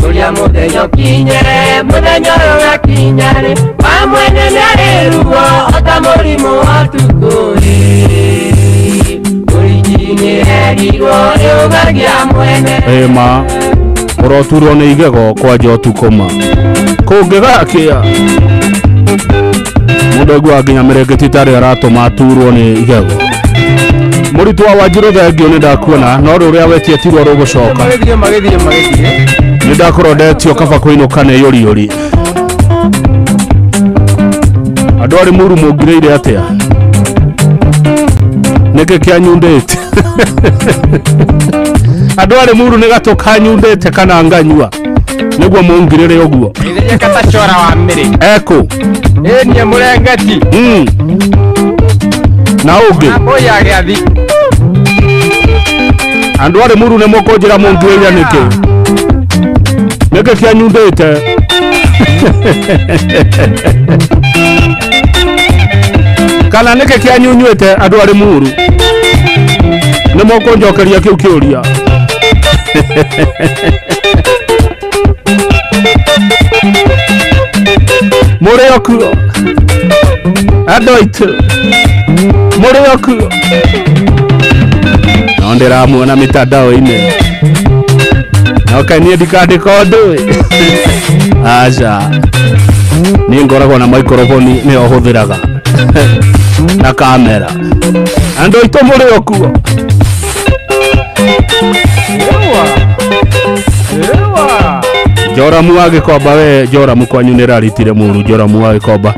Ũrĩa mũthenya ũkinye mũthenya ũyũ wakinya rĩ wa mwene nĩarĩ ruo o ta mũrimũ wa ũtukũ ĩ ũrigi nĩ Yerirwo rĩũgagia mwene. Ĩma ũroturwo nĩ igego kwanja ũtukũ ma kũngĩgakĩa mũndũ aiguaga nginya mĩrĩngĩti tarĩ aratũma aturwo nĩ igego. Mũrutwo wa Wanjirũ thengio nĩ ndakuona no rũrĩa wetie tirwo rũgũcoka. Nĩ ndakorwo ndetio kaba kũinũka nĩ yũriyũri. Andũ arĩ mũru mũngirĩire atĩa? Nĩkĩ kĩanyundĩte? Andũ arĩ mũru nĩ gatũ kanyundĩte kana nganyua nĩguo mũngirĩre ũguo. Ithenya katacora wa mĩrĩ. Ekũ? Ĩ niĩ mũrengeti. Na ũngĩ? Mbũya gĩathi. Andũ arĩ mũru nĩ mũkũnjĩra mũngirĩire nĩkĩ? Nĩkĩ kĩanyundĩte? Kana nĩkĩ kĩanyunyuĩte andũ arĩ mũru? Nĩ mũkũnjokeria kĩu kĩũria. Mũrĩ okuo andũ aitũ, mũrĩ okuo no ndĩramuona mitandao-inĩ no kaĩ niĩ ndikandĩka ũndũ ĩ. Aca, niĩ ngoragwo na microphone nĩyo hũthĩraga na kamera. Andũ aitũ mũrĩ okuo. Joramu wa Gĩkomba we Joramu kwanyu nĩ raritire mũru. Joramu wa Gĩkomba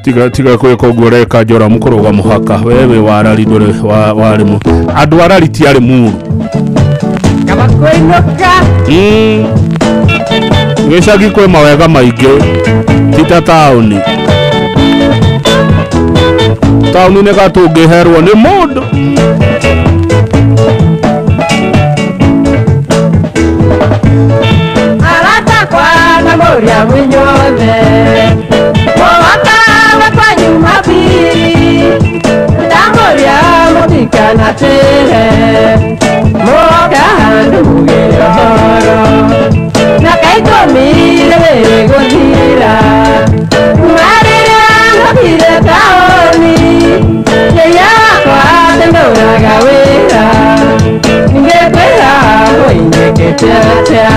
tiga tiga kwĩka ũguo ũreka. Joramu kũrũga mũhaka we wĩ warari ndũrĩ warĩ mu andũ arari ti arĩ mũru. Kaba kũinũka. Gĩcagi kwĩ mawega maingĩ ti ta taũni. Taũni nĩ gatũngĩherwo nĩ mũndũ. Mũrĩa mwĩnyothe mũhaka kwanyu mabiri ndamũrĩa mũtikanatĩre mũka handũ mũgĩre ũhoro na kaikũmi rĩrĩ gũthira kuma rĩrĩa ndathire taũni nyĩnya wakwa ndũraga wĩra ngĩkwĩra kũinĩkĩte atĩa.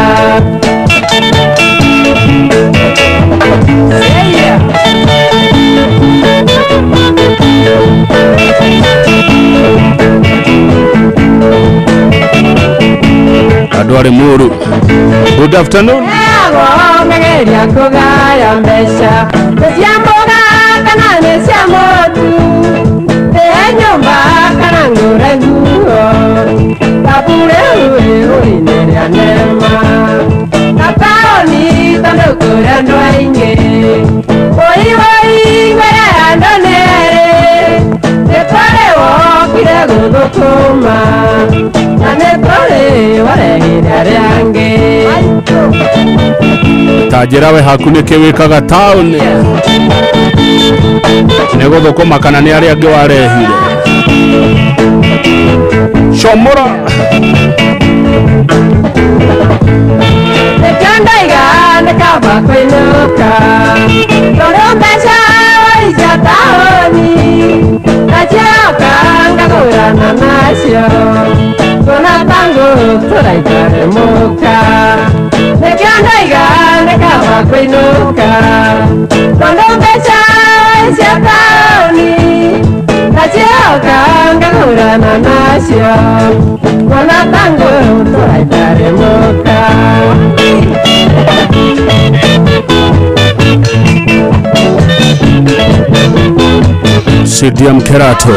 Andũ arĩ mũru. Good afternoon. Ngeria kũgaya mbeca nĩ cia mboga kana nĩ cia mũtu nĩ nyũmba kana ngũre nguo kabure ũrĩ-inĩ rĩa nema na taũni tondũ kũrĩ andũ aingĩ woi woi ngwĩre andũ nĩerĩ nĩ kũrĩ wokire gũthũkũma na nĩ kũrĩ warehire arĩa angĩ. Ta njĩra we haku nĩkĩ wĩkaga taũni? Nĩ gũthũkũma kana nĩ arĩa angĩ warehire? Comora. Nĩkĩo ndaiga nĩ kaba kũinũka tondũ mbeca cia taũni nacioka ngagũrana nacio kuona tangu tũraikare mũka. Nĩkĩo ndaiga nĩ kaba kũinũka tondũ mbeca cia taũni nacioka ngagũrana nacio kuona tangu tũraikare mũka. CDM Kerato.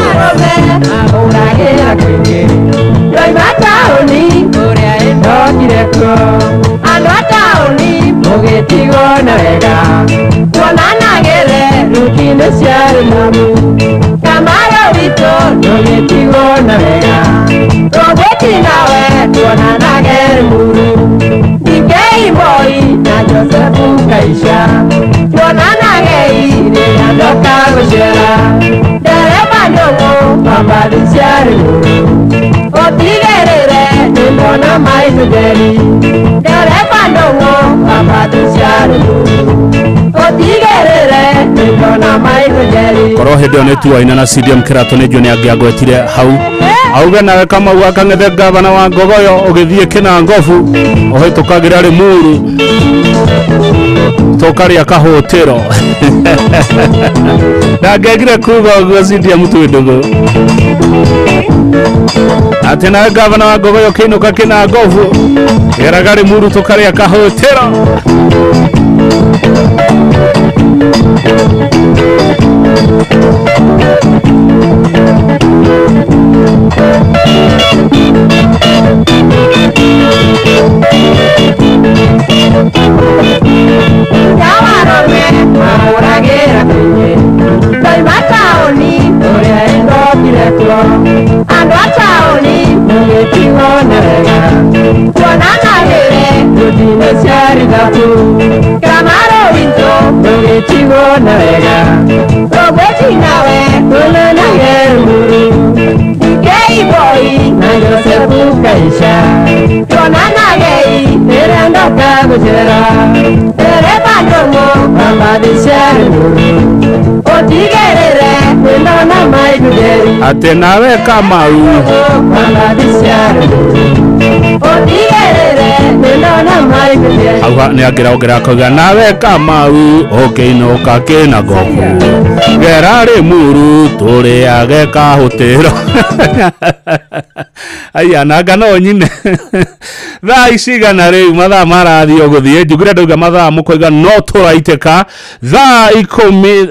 Korwo hĩndĩ ĩyo nĩ tuaina na CDM Kerato nĩ njũĩ nĩ angĩangwetire hau Auge nawe Kamau wa Kang'ethe gavana wa Ngogoyo ũgĩthiĩ Kĩnangobu ũhĩtũkagĩra Limuru tũkarĩa kahũtĩro. Ndangĩagire kuga ũguo Cynthia Mutwĩndũgũ. Atĩ nawe gavana wa Ngogoyo ũkĩinũka Kĩnangobu geraga Limuru tũkarĩa kahũtĩro. Ate nawe Kamau auga nĩ angĩraongerera akauga nawe Kamau ũkĩinũka Kĩnangobu gera Limuru tũrĩage kahũtĩro. Aya nanga no nyine. Thaa icigana rĩu mathaa marathiĩ o gũthiĩ njugire ndauga mathaa mũkoiga no tũraitĩka thaa ikũmi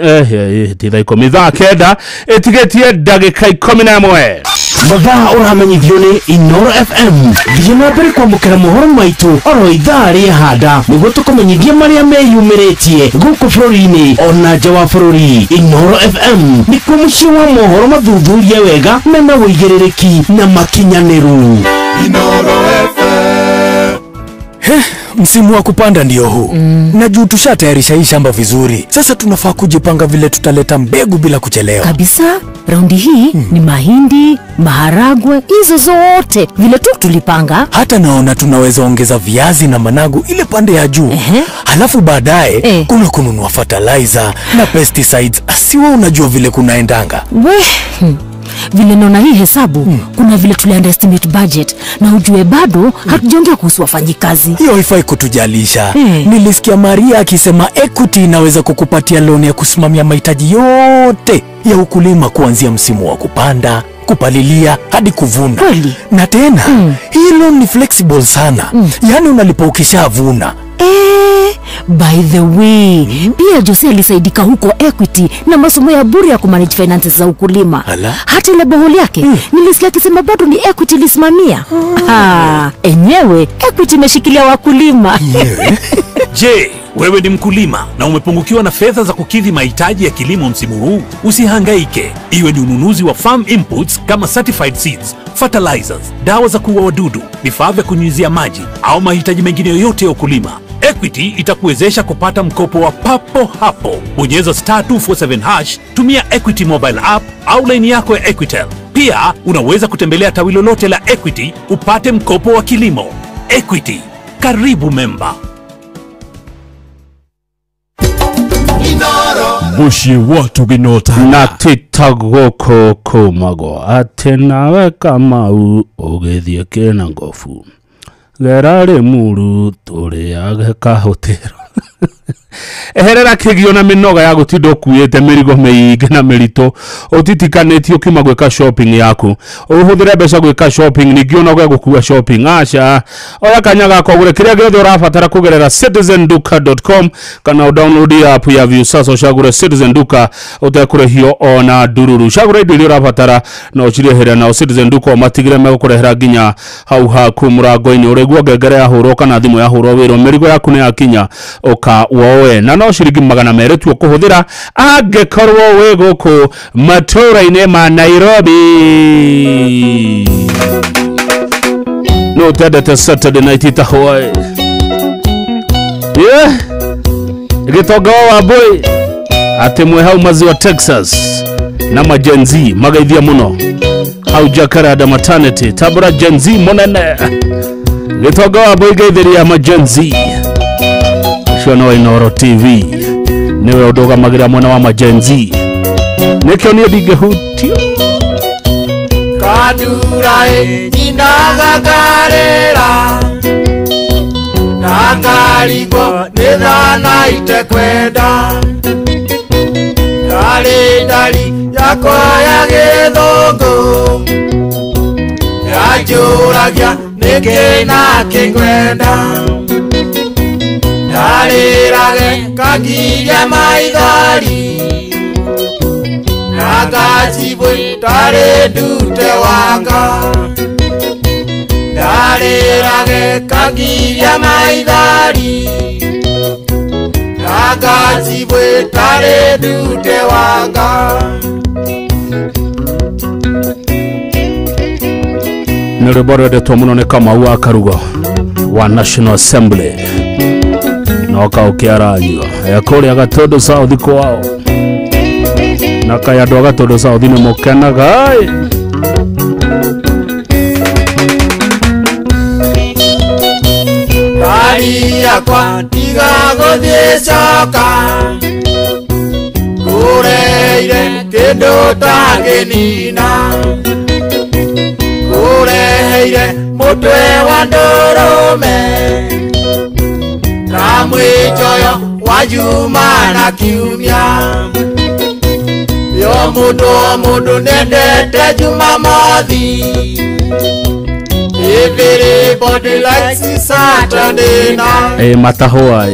ti thaa ikũmi thaa 9 ĩtigĩtie ndagĩka 11. Mathaa ũramenyithio nĩ Inoro FM. Thiĩ na mbere kwamũkĩra mohoro maitũ oro ithaa rĩa handa nĩguo tũkũmenyithie marĩa meyumĩrĩtie gũkũ bũrũri-inĩ ona nja wa bũrũri. Inoro FM nĩkuo mũciĩ wa mohoro mathuthurie wega mena ũigĩrĩrĩki na makinyanĩru. Inoro FM. He, msimu wa kupanda ndio huu. Na juu tushatayarisha hii shamba vizuri. Sasa tunafaa kujipanga vile tutaleta mbegu bila kuchelewa. Kabisa, raundi hii ni mahindi, maharagwe, hizo zote vile tu tulipanga. Hata naona tunaweza ongeza viazi na managu ile pande ya juu. Halafu baadaye kuna kununua fertilizer na pesticides. Asiwe unajua vile kunaendanga. We, vile naona hii hesabu, kuna vile tuli underestimate budget na ujue bado hatujaongea kuhusu wafanyikazi. Hiyo haifai kutujalisha. Nilisikia Maria akisema Equity inaweza kukupatia loan ya kusimamia mahitaji yote ya ukulima kuanzia msimu wa kupanda, kupalilia hadi kuvuna. Kweli? Na tena hii loan ni flexible sana. Yaani unalipa ukishavuna. By the way, pia Jose alisaidika huko Equity na masomo ya bure ya kumanage finances za ukulima. Hata ile boholi yake nilisikia akisema bado ni Equity ilisimamia. Enyewe Equity imeshikilia wakulima. Je, wewe ni mkulima na umepungukiwa na fedha za kukidhi mahitaji ya kilimo msimu huu? Usihangaike. Iwe ni ununuzi wa farm inputs kama certified seeds, fertilizers, dawa za kuua wadudu, vifaa vya kunyunyizia maji au mahitaji mengine yoyote ya ukulima, Equity itakuwezesha kupata mkopo wa papo hapo. Bonyeza *247#, tumia Equity mobile app au line yako ya Equitel. Pia unaweza kutembelea tawi lolote la Equity upate mkopo wa kilimo. Equity, karibu memba. Muciĩ wa Tũgĩnota na titagũkũ kũmagwo atĩ nawe Kamau ũgĩthiĩ Kĩnangobu gera Limuru tũrĩage kahũtĩro. Eherera kĩgio na mĩnoga ya gũtinda ũkuĩte mĩrigo mĩingĩ na mĩritũ ũtitikanĩtie ũkiuma gwĩka shopping yaku. Ũhũthĩre mbeca gwĩka shopping ningĩ ũnoge gũkua shopping. Aca, oya kanya gaka ũgũre kĩrĩa gĩothe ũrabatara kũgerera citizenduka.com kana ũdownload app ya Viusasa ũcagũre Citizen Duka ũtekũrĩhio ona ndururu. Cagũra indo iria ũrabatara na ũcirĩhĩre nao Citizen Duka ũmatigĩre megũkũrehera nginya hau haku mũrango-inĩ. Ũrĩgua ngengere yahũrwo kana thimũ yahũrwo wĩrwo mĩrigo yaku nĩ yakinya ũka woe na no ciringi 200 tu ũkũhũthĩra angĩkorwo wĩ gũkũ matũra-inĩ ma Nairobi. No ũtendete Saturday night ta Hawaii. Yeah. Gĩtonga wa boy atĩ mwe hau maziwa Texas na ma Gen Z magaithia mũno hau Jacaranda maternity tabora Gen Z mũnene. Gĩtonga wa boy geithĩria ma Gen Z. Ũcio no Inooro TV niwe ũndũgamagĩra mwena wa ma Gen Z. Nĩkĩo niĩ ndingĩhutio. Kadura nyinagagarera Nangarigwo nĩ thana itekwenda Ndari ndari yakwa ya gĩthũngũ Yanjũragia nĩkĩ na kĩngwenda Ndarĩrage kangiria maithori Nangacibwe ndarĩ ndute wanga Ndarĩrage kangiria maithori Nangacibwe ndarĩ ndute wanga. Nĩ rwĩmbo rwendetwo mũno nĩ Kamau wa Karugo wa National Assembly no kaũkĩaranyua kũrĩa Gatũndũ South kwao na kaĩ andũ a Gatũndũ South nĩ mũkenaga ĩ. Ngari yakwa tiga gũthiĩ coka Ngũrĩire kĩndũ tangĩnina Ngũreheire mũtwe wa ndũrũme Na mwĩnjoyo wa Juma na Kiumia Yo mũndũ o mũndũ nendete Jumamothi Everybody likes Saturday night. Matahũa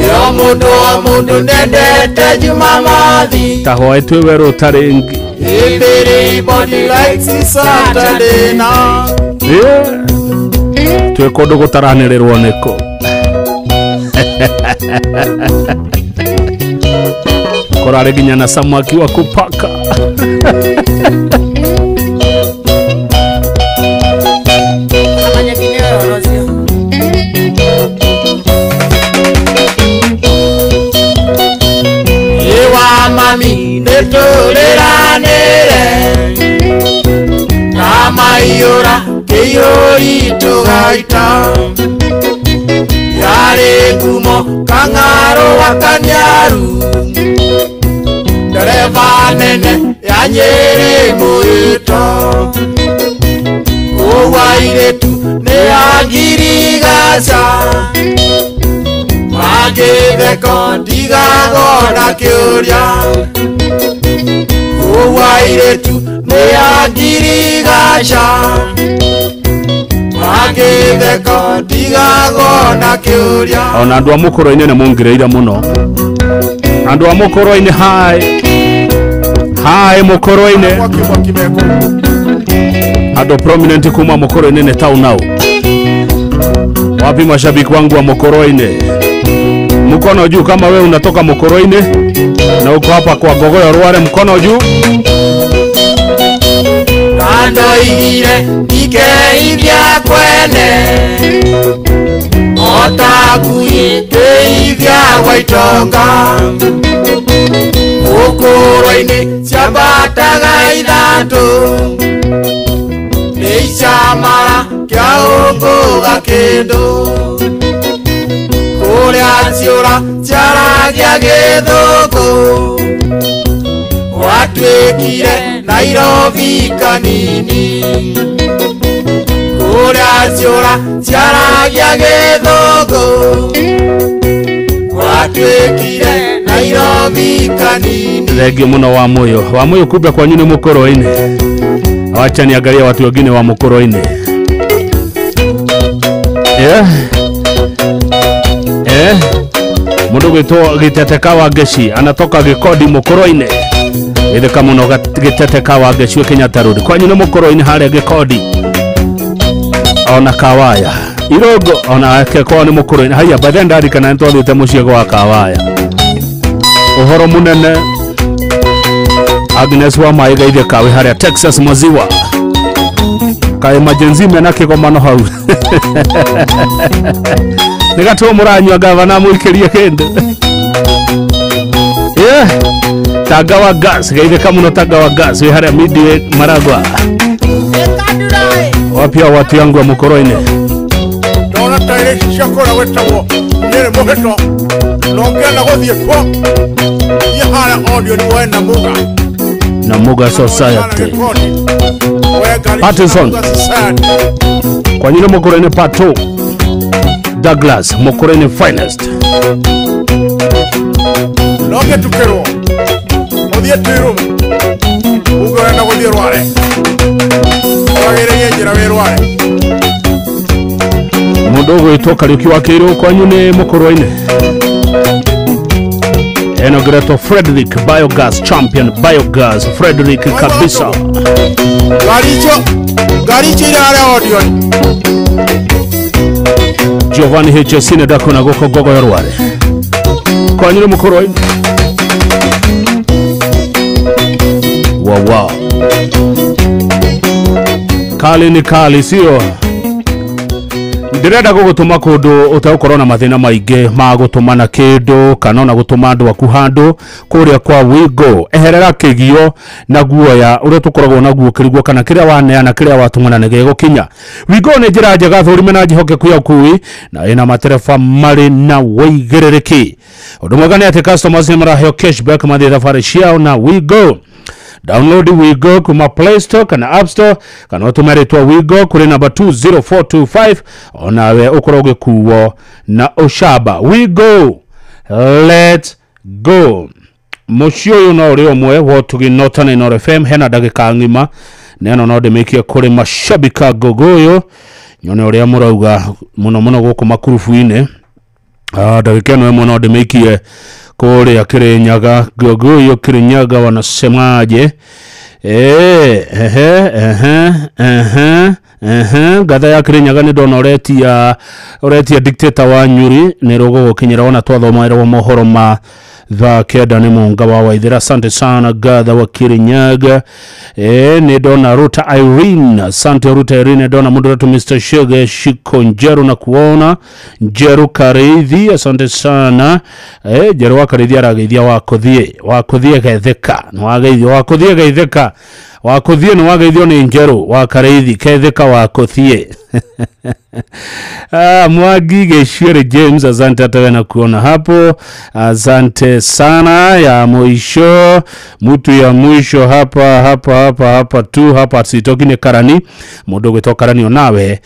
Yo mũndũ o mũndũ nendete Jumamothi tahũa twĩ werũ ũtarĩ ngi. Everybody likes Saturday night. Twĩ kũndũ gũtaranĩrĩrwo nĩkũ. Kũrarĩ nginya na samaki wa kupaka. Ewa mami nĩtũrĩranĩre Na maiyũra kĩiyũri tũgaita Yarĩ ngumo kang'arũ wa Kanyaru Ndereba nene ya Nyĩrĩ mũĩto Kũu airĩtu nĩ a ngirigaca Magĩtheko ndigagwo na kĩũria Kũu airĩtu nĩ a ngirigaca Magĩtheko ndigagwo na kĩũria. Ona andũ a mũkũrũ-inĩ nĩ mũngĩrĩire mũno. Andũ a mũkũrũ-inĩ hai hai mũkũrũ-inĩ andũ prominent kuma mũkũrũ-inĩ nĩ taunau. Wapi mashabiki wangu wa mũkũrũ-inĩ? Mkono juu kama we unatoka mũkũrũ-inĩ na uko hapa kwa Gogoyo Rware, mkono juu. Ndandoigire ndikeithia kwene Ota ngui ngeithia gwa itonga Mũkũrũ-inĩ ciambataga ithatũ Nĩ icamara kĩa ũngũga kĩndũ Kũrĩa ciũra ciaragia gĩthũngũ Gwatuĩkire Nairobi kanini Kũrĩa ciũra ciaragia gĩthũngũ Gwatuĩkire Nairobi kanini. Thengio mũno wa Mũyũ. Wa Mũyũ kumbe kwanyu nĩ mũkũrũ-inĩ. Wacha niangalie watu wengine wa mũkũrũ-inĩ. Mũndũ gwĩtwo Gĩtete Kawa Ngeci anatoka Gĩkondi mũkũrũ-inĩ. Gĩtheka mũno Gĩtete Kawa Ngeci Kenyatta Road. Kwanyu nĩ mũkũrũ-inĩ harĩa Gĩkondi. Ona Kawaya Irogo ona ake kwao nĩ mũkũrũ-inĩ. Haiya by then ndarikana nĩ twathiĩte mũciĩ gwa Kawaya. Ũhoro mũnene Agnes wa Maĩ geithie kawe harĩa Texas maziwa. Kaĩ majenzi mena kĩgomano hau. Nĩ gatũ mũranyua gavana mũikĩrie kĩndũ. Tanga wa gas geithĩka mũno Tanga wa gas wĩ harĩa Midway Maragwa. Wapia watu yangu wa mũkũrũ-inĩ. Ndona tairĩ ici cia kũrĩa gwĩtagwo Nyĩrĩ mũhĩto na ũngĩenda gũthiĩ kuo thiĩ harĩa audio nĩ woe Namuga Namuga Society. Pattinson kwanyu nĩ Mũkũrwe-inĩ Pato Douglas Mũkũrwe-inĩ finest noke tukirwo uthie twirume uge urenda guthie rware uragiririe njira wi rware mundu ugwitwo Kariuki wa Kiiru kwanyu ni Mũkũrwe-inĩ eno Greto Frederick Biogas champion Biogas Frederick kabisa ngari icio ira haria audio Giovanni HSC nĩ ndakona gũkũ Ngogoyo Rware kwanyu nĩ Mũkũrwe-inĩ wawa kali ni kali sio ndirenda gũgũtũma kũndũ ũtegũkorwo na mathĩna maingĩ ma gũtũmana kĩndũ kana ona gũtũma andũ aku handũ kũrĩa kwa Wigo eherera kĩgio na guoya ũrĩa tũkoragwo naguo kĩrigwo kana kĩrĩa waneana kĩrĩa watũmana nĩ gĩgũkinya. Wigo nĩ njĩra njega thũrime na njĩhokeku ya ũkui na ĩna matereba marĩ na wũigĩrĩrĩki. Ũndũ mwega nĩ atĩ customers nĩ maraheo cashback mathiĩ thabarĩ ciao na Wigo. Download Wigo kuma Play Store kana App Store kana utume rĩtwa Wigo kuri namba 20425 onawe ukorwo ũgĩkuo na ũcamba. Wigo, let's go. Mũciĩ ũyũ no ũrĩ ũmwe wa ũtugi Northern Inooro FM hena ndagĩka ng'ima neno no ndĩmĩkie kũrĩ mashabika ngogoyo nyone ũrĩa mũrauga mũno mũno gũkũ makurubu-inĩ. Ndagĩka ĩno ĩmwe no ndĩmĩkie kũrĩa Kirinyaga Ngogoyo Kirinyaga wanasemaje? Ngatha ya Kirinyaga nĩ ndona ũretia dictator wa Nyuri nĩ rũgũgũkinyĩra ona twathomerwo mohoro ma thaa kenda nĩ Mũnga wa Waithera. Asante sana Gatha wa Kirinyaga. Nĩ ndona Ruta Irene, asante Ruta Irene. Ndona mũndũ wetu Mr. Shege Shiko Njeru na kuona Njeru Kareithi, asante sana. Njeru wa Kareithi arageithia wakuthie getheka nĩ wageithio wakuthie geitheka wakuthie nĩ wageithio nĩ Njeru wa Kareithi ketheka wakuthie. Mwangi Geshiri James, asante hata na kuona hapo, asante sana. Ya mwisho mtu ya mwisho hapa hapa hapa hapa tu hapa sitoki ni Karani mundu gwitwo Karani onawe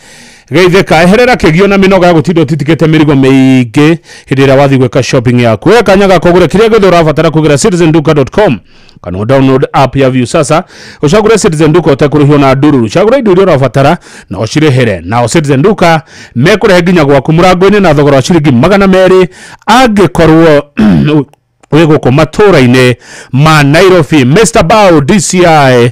geitheka eherera kĩgio na mĩnoga ya gũtinda ũtitikĩte mĩrigo mĩingĩ hĩndĩ ĩrĩa wathiĩ gwĩka shopping yaku. We kanya ga kũgũra kĩrĩa gĩothe ũrabatara kũgĩra citizenduka.com kana download app ya Viusasa ũcagũre Citizen Duka ũtekũrĩhio na ndururu. Cagũra indo iria ũrabatara na ũcirĩhĩre nao Citizen Duka mekũrehe nginya gwaku mũrango-inĩ na thogora wa ciringi 200 angĩkorwo wĩ gũkũ matũra-inĩ ma Nairobi. Mr. Bao DCI,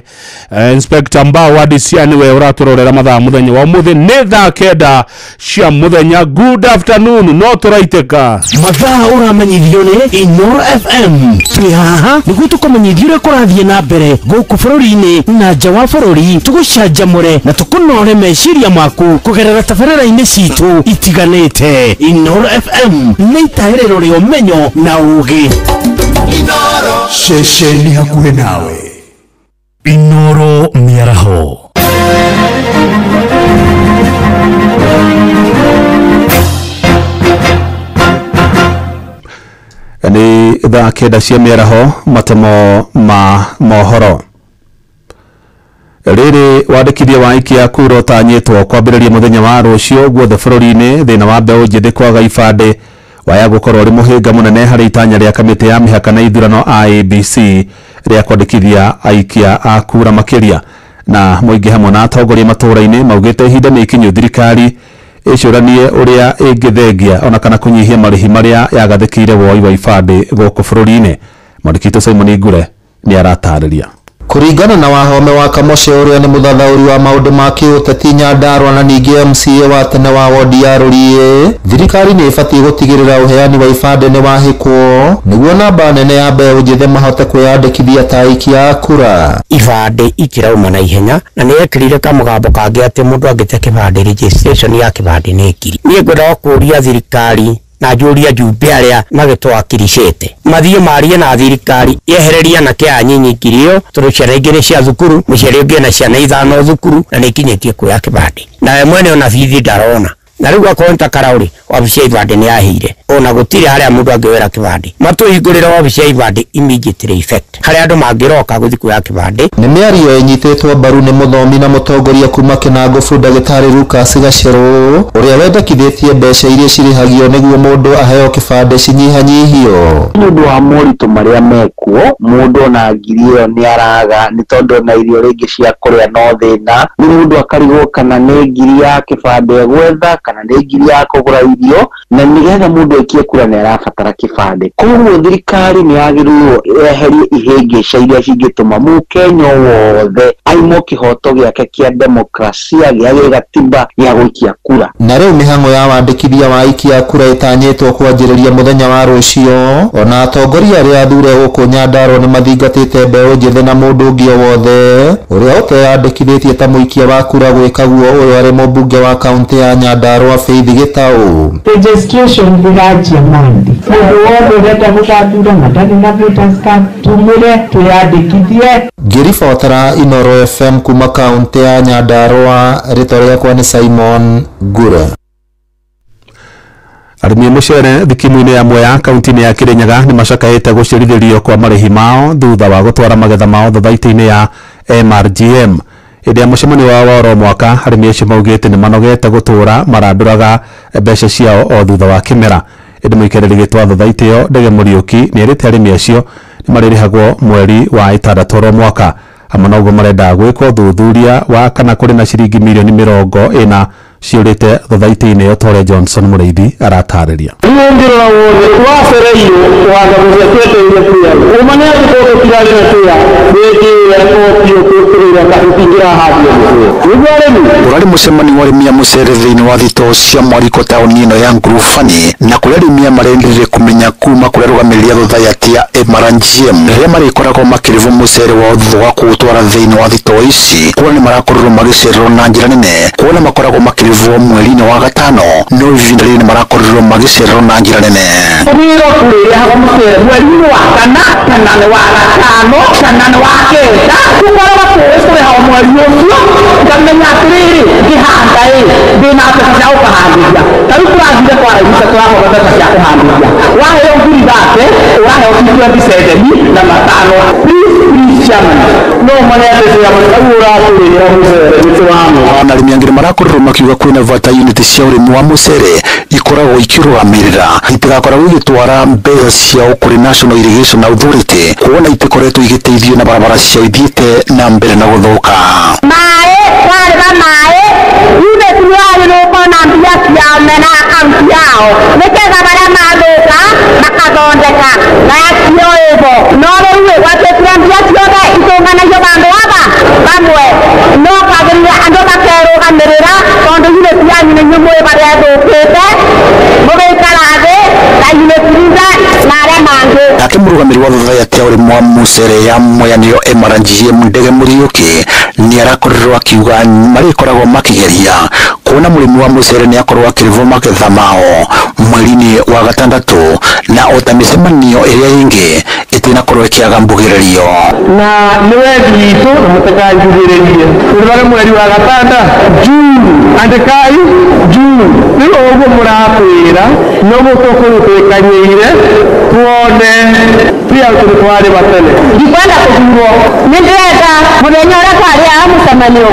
Inspector Mbao wa DCI niwe ũratũrorera mathaa mũthenya wa ũmũthĩ nĩ thaa 9 cia mũthenya. Good afternoon, no tũraitĩka mathaa ũramenyithio nĩ Inooro FM. Twĩ haha nĩguo tũkũmenyithie ũrĩa kũrathiĩ na mbere gũkũ bũrũri-inĩ na nja wa bũrũri, tũgũcanjamũre na tũkũnore meciria maku kũgerera tabarĩra-inĩ citũ itiganĩte. Inooro FM nĩ itahĩrĩro rĩa ũmenyo na ũũgĩ. Ceceni hakuhĩ nawe. Inooro mĩaraho. Nĩ thaa 9 cia mĩaraho matemo ma mohoro. Rĩrĩ wandĩkithia wa aikia kura ũtanyĩtwo kwambĩrĩria mũthenya wa rũciũ guothe bũrũri-inĩ. Thĩna wa mbeũ njĩthĩ kwaga ibandĩ waya gũkorwo ũrĩ mũhĩnga mũnene harĩ itanya rĩa kamĩtĩ ya mĩhaka na ithurano IEBC rĩa kwandĩkithia aikia a kura makĩria. Na mũingĩ hamwe na atongoria matũũra-inĩ maugĩte ihinda nĩ ikinyu thirikari ĩcũranie ũrĩa ĩngĩthengia ona kana kũnyihia marĩhi marĩa yagathĩkĩire woi wa ibandĩ gũkũ bũrũri-inĩ. Mwandĩki witũ Simon Ngure nĩ aratarĩria. Kũringana na Wahome wa Kamoshe ũrĩa nĩ mũthathaũri wa maũndũ ma kĩũteti Nyandarua na ningĩ MCA wa tene wa wodi ya Rũriĩ, thirikari nĩ ĩbatiĩ gũtigĩrĩra ũheani wa ibandĩ nĩ wahĩkwo nĩguo namba nene ya mbeũ njĩthĩ mahote kwĩyandĩkithia ta aikia a kura. Ibandĩ itirauma na ihenya na nĩ ekĩrire kamũgambo kangĩ atĩ mũndũ angĩte kĩbandĩ registration ya kĩbandĩ nĩ ngiri. Niĩ ngwendaga kũũria thirikari na njũria njumbe arĩa magĩtwakiricĩte mathiĩ marie na thirikari yehereria anake aya nyinyi ngiri ĩyo tondũ ciana ingĩ nĩ cia thukuru, mũciari ũngĩ ena ciana 5 thukuru na nĩ ikinyĩtie kuoya kĩbandĩ nawe mwene ona bithi ndarona na rĩu akorwo nĩ ta karaũrĩ wabici ya ibandĩ nĩ yaheire Ona gũtirĩ harĩa mũndũ angĩoera kĩbandĩ. Matũhingũrĩre wabici ya ibandĩ immediately effect, harĩa andũ mangĩroka gũthiĩ kuoya kĩbandĩ. Nĩ mĩario ĩnyitĩtwo mbaru nĩ mũthomi na mũtongoria kuma Kĩnangũbu ndagĩtarĩ Lucas Gacerũ, ũrĩa wendekithĩtie mbeca iria cirĩhagio nĩguo mũndũ aheo kĩbandĩ cinyihanyihio. Nĩ ũndũ wa moritũ marĩa mekuo, mũndũ ona ngiri ĩyo nĩ araga, nĩ tondũ ona irio rĩngĩ cia kũrĩa no thĩna. Rĩu mũndũ akarigwo kana nĩ ngiri ya kĩbandĩ egwetha kana nĩ ngiri ya kũgũra irio, na nĩgetha mũndũ aikie kura nĩ arabatara kĩbandĩ. Koguo thirikari nĩ yagĩrĩirwo yeherie ihĩngĩca iria cingĩtũma mũkenya wothe aimwo kĩhoto gĩake kĩa demokrasia gĩa gĩgatiba gĩa gũikia kura. Na rĩu mĩhang'o ya wandĩkithia wa aikia a kura ĩtanyĩtwo kwanjĩrĩria mũthenya wa rũciũ. Ona atongoria arĩa athure gũkũ Nyandarua nĩ mathingatĩte mbeũ njĩthĩ na mũndũ ũngĩ o wothe ũrĩa ũteyandĩkithĩtie ta mũikia wa kura gwĩka guo. Ũyũ arĩ mũmbunge wa kaũntĩ ya Nyandarua Faith Gĩtaũ. Registration ĩranjia Monday. Mũndũ wothe ũrenda gũgathura na ndarĩ na voters card, tumĩre twĩyandĩkithie. Ngĩribotera Inooro FM kuma kaũntĩ ya Nyandarua, rĩtwa rĩakwa nĩ Simon Ngure. Arĩmi a mũcere thikimu-inĩ ya Mwea kaunti-inĩ ya Kirinyaga nĩ macakaĩte gũcerithĩrio kwa marĩhi mao thutha wa gũtwara magetha mao thothaitĩ-inĩ ya MRGM. Hĩndĩ ya mũcemanio wao wa oro mwaka, arĩmi acio maugĩte nĩ manogete gũtũra marandũraga mbeca ciao o thutha wa kĩmera. Ĩndĩ mũikarĩri gĩtĩ wa thothaitĩ ĩyo Ndege Mũriũki nĩ erĩte arĩmi acio nĩ marĩrĩhagwo mweri wa ĩtandatũ oro mwaka. Hamwe na ũguo marenda gwĩkwo ũthuthuria wa kana kũrĩ na ciringi mirioni 40 ciũrĩte thothaitĩ-inĩ ĩyo ta ũrĩa Johnson Mũrĩithi aratarĩria. Ũngĩrora wothe wacereirwo kũhanda mũcere twetereire kũrĩa ũma nĩ atĩ tondũ tũtirarĩ na tĩa rĩngĩ ĩyo tũkĩrĩra tũtingĩrahandire mũcere nĩguo arĩmi. Ũrarĩ mũcemanio wa arĩmi a mũcere thĩinĩ wa thitoo cia Mwariko taũni ĩno ya Ngurubani, na kũrĩa arĩmi aya marendire kũmenya kuma kũrĩa arũgamĩrĩri a thothaitĩ ya MRGM rĩrĩa marĩkoragwo makĩrĩhwo mũcere wao thutha wa kũũtwara thĩinĩ wa thitoo ici, kuona nĩ marakorirwo magĩcererwo na njĩra nene, kuona makoragwo makĩrĩhwo mweri-inĩ wa gatano, no ihinda rĩrĩ nĩ marakorirwo magĩcererwo na njĩra nene. Rĩrĩa kũrĩhaga mũcere mweri-inĩ wa kana, kana nĩ wa gatano, kana nĩ wa kenda, tũkoragwo tũĩ kũrĩha o mweri ũcio, ngamenya atĩrĩrĩ, ngĩhanda ĩ, ndĩna mbeca cia gũkahandithia. Ta rĩu tũrathire kwa raini tũrahota mbeca cia kũhandithia. Waheo ngiri thate, ũraheo 27 na matano. Please, please, chairman, no mane atĩ chairman, rĩu ũratũrĩhĩra mũcere nĩ tũramũha. Ona arĩmi angĩ nĩ marakorirwo makiuga kwĩna bata unit cia ũrĩmi wa mũcere ikoragwo ikĩrũgamĩrĩra itigakoragwo igĩtwara mbeca ciao kũrĩ National Irrigation Authority, kuona itikoretwo igĩteithio na barabara ciao ithiĩte na mbere na gũthũka. Maĩ twarĩma maĩ unit nĩ yagĩrĩirwo gũkorwo na mbia ciao mena akaunti yao nĩgetha marĩa mathũka makathondeka na yacio ĩbo. No rĩu ĩ gwatuĩkire mbia ciothe itũnganagio bandũ aba bamwe, no kwagĩrĩire andũ makerũgamĩrĩra tondũ unit yanyu nĩ inyuĩ mũĩ marĩa ĩthũkĩte, mũgĩikara thĩ na unit leader na arĩa mangĩ. Nake mũrũgamĩrĩri wa thothaitĩ ya ũrĩmi wa mũcere ya Mwea nĩyo MRGM Ndege Mũriũki nĩ arakorirwo akiuga marĩkoragwo makĩgeria kuona mũrĩmi wa mũcere nĩ akorwo akĩrĩhwo magetha mao mweri-inĩ wa gatandatũ, na ota mĩcemanio ĩrĩa ĩngĩ ĩtinakorwo ĩkĩaga mbugĩrĩrio. Na nĩ wendi witũ na mũtikanjugĩrĩrie tũrĩhage mweri wa gatanda June, andĩkai June. Rĩu ũguo mũratwĩra noguo tũkũrutĩkanĩire tuone pia tũrĩ twarĩma tene. Ndikwenda kũthurwo, nĩ ndĩrenda mũthenya ũrĩa twarĩaga mũcemanio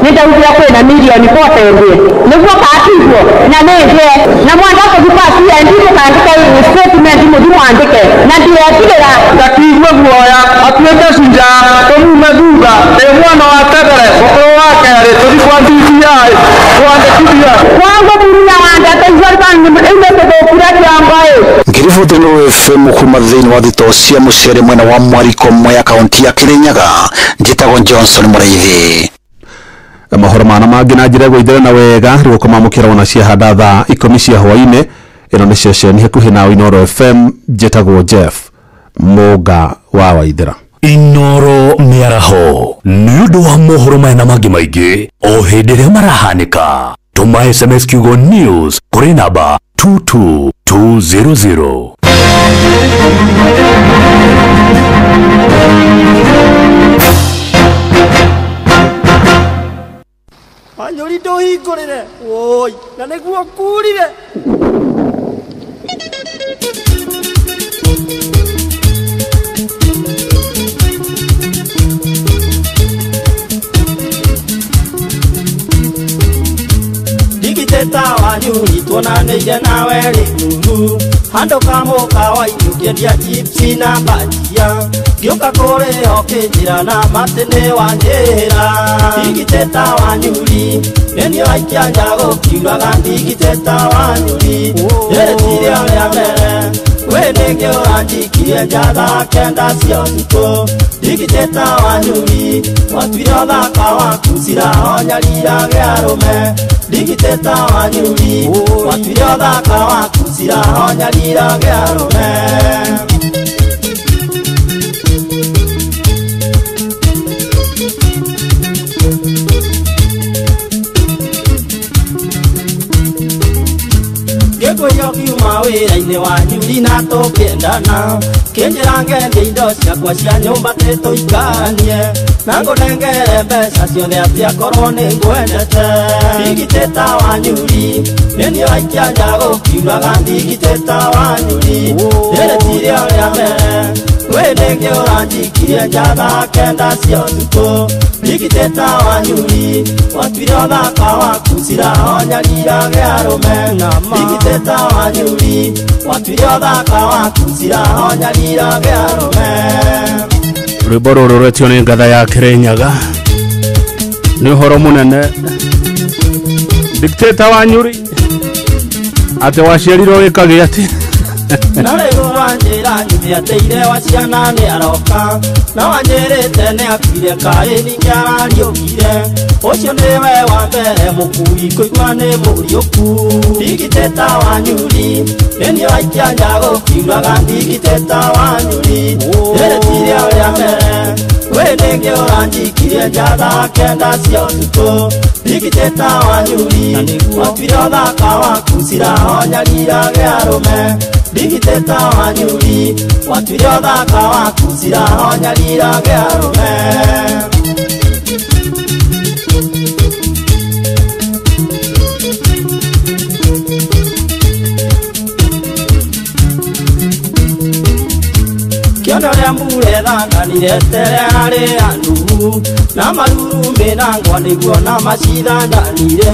nĩ ndaugire kwĩna mirioni 40 ĩngĩ nĩguo katiguo na nĩ ngĩe na mwenda kũthiĩ kwa CND mũkandĩke statement mũthiĩ mwandĩke na ndiretigĩra. Ndakiigua guoya atuĩke cunjaa tũmume thutha ndĩ mwana wa Tebere mũkũrũ wa kerĩ tũthiĩ kwa DCI kwandĩkithia. Kwangu mũtumia wa ndeteithio imĩtũthũkire kĩongo ĩ. Ngĩriboti Inooro FM kuma thĩinĩ wa thitoo cia mũcere mwena wa Mwariko Mwea kaunti ya Kirinyaga, njĩtagwo Johnson Mũrĩithi. Mohoro mana mangĩ na njĩra ĩgũithĩra na wega rĩu ũkũmamũkĩra ona ciahanda thaa 10 cia hwaĩ-inĩ. Ĩno nĩ ceceni hakuhĩ na Inooro FM, njĩtagwo Jeff Mũnga wa Waithĩra. Inooro mĩaraho nĩ ũndũ wa mohoro maya na mangĩ maingĩ o hĩndĩ ĩrĩa marahanĩka. Tũma SMS kiugo news kũrĩ namba 22200. Wanyũri ndũhingũrĩre woi na nĩguo kurire. Wanyuri tuonanĩire nawe rĩmuru handũ kamũkawa-inĩ ũkĩendia chipsi na bajia ngĩũka kũrĩa ũkĩnjĩra na matĩ nĩ wanjĩra ndigitĩta Wanyuri nĩniĩ waikia nja gũkiuraga ndigitĩta Wanyuri rĩrĩ ti rĩo rĩa mbere wĩ nĩngĩ ũranjikirie nja thaa kenda cia ũtukũ ndigitĩta Wanyuri watuire ũthaka waku cirahonyarira arũme ndigitĩta Wanyuri watuire ũthaka waku cirahonyarira arũme. Ngĩkũria ũkiuma wĩra-inĩ Wanyuri na tũkĩendana kĩnjĩra ngendie indo ciakwa cia nyũmba tĩtũikaranie na ngũnengere mbeca ciothe atĩ akorwo nĩ ngwendete ndigitĩta Wanyuri nĩniĩ waikia nja gũkiuraga ndigitĩta Wanyuri rĩrĩ ti rĩo rĩa mbere wĩ nĩngĩ ũranjikirie nja thaa kenda cia ũtukũ ndigitĩta Wanyuri watuire ũthaka waku cirahonyarira arũme ndigitĩta Wanyuri watuire ũthaka waku cirahonyarira arũme. Rwĩmbo rũrũ rwetio nĩ ngatha ya Kĩrĩnyaga nĩ ũhoro mũnene Dictator Wanyuri atĩ waciarirwo wĩkagĩ atĩ na rĩu wanjĩra nyume atĩ wa ciana nĩ aroka na wanjĩrĩte nĩ akuire kaĩ ningĩ arariũkire ũcio nĩwe wa mbere mũkui kũigua nĩ mũriũku ndigitĩta Wanyuri nĩniĩ waikia nja gũkiuraga ndigitĩta Wanyuri rĩrĩ ti rĩo rĩa mbere wĩ nĩngĩ ũranjikirie nja thaa kenda cia ũtukũ ndigitĩta Wanyuri watuire ũthaka waku cirahonyarira arũme ndigitĩta Wanyuri watuire ũthaka waku cirahonyarira arũme. Kĩondo rĩa mbura ĩthanganire tere harĩ Anuhu na marurumĩ na ngwa nĩguo na macithanganire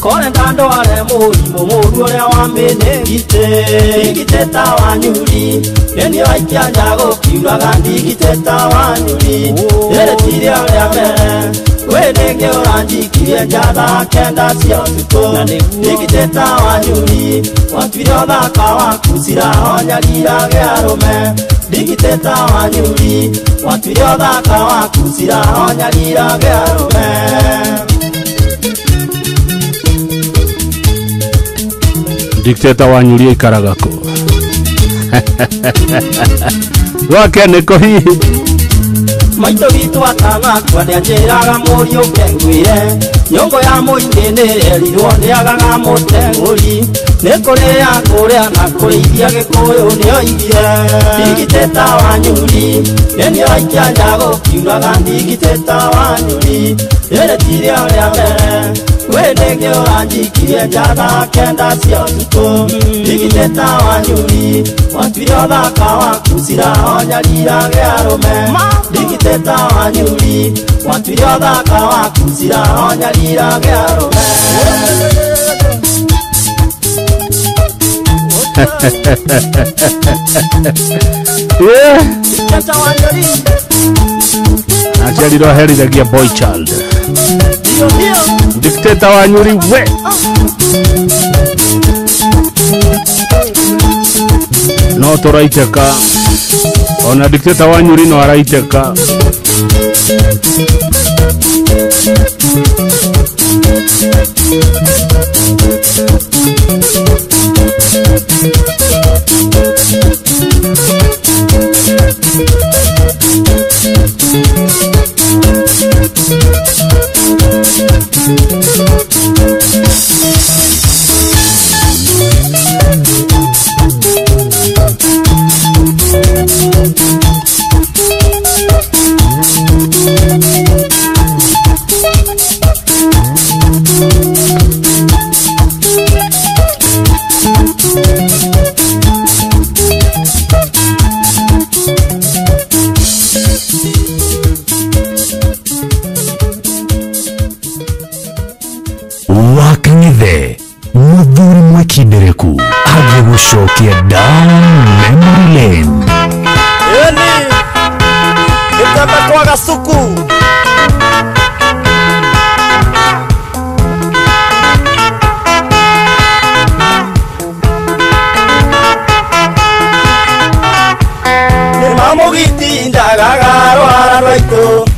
korenda ndware mũrimũ mũru ũrĩa wa mĩnĩngitĩ ndigitĩta Wanyuri nĩniĩ waikia nja gũkiuraga ndigitĩta Wanyuri rĩrĩ ti rĩo rĩa mbere wĩ nĩngĩ ũranjikirie nja thaa kenda cia ũtukũ ndigitĩta Wanyuri watuire ũthaka waku cirahonyarira arũme ndigitĩta Wanyuri watuire ũthaka waku cirahonyarira arũme. Dictator Wanyuri aikaraga kũ? Gwake nĩkũ hihi? Maitũ witũ atanakua nĩanjĩraga mũriũ ngwĩre nyũngũ ya mũingĩ nĩyerirwo nĩagaga mũteng'ũri nĩ kũrĩa kũrĩa na kũrĩithia Gĩkũyũ nĩoigire ndigitĩta Wanyuri nĩniĩ waikia nja gũkiuraga ndigitĩta Wanyuri rĩrĩ ti rĩo rĩa mbere wĩ nĩngĩ ũranjikirie nja thaa kenda cia ũtukũ ndigitĩta Wanyuri watuire ũthaka waku cirahonyarira arũme ndigitĩta Wanyuri watuire ũthaka waku cirahonyarira arũme. Yeah. Aciarirwo aherithagia boy child Dictator Wanyuri we no tũraitĩka ona Dictator Wanyuri no araitĩka. Gasuku. Mamugiti ndagaga rwara rwaitu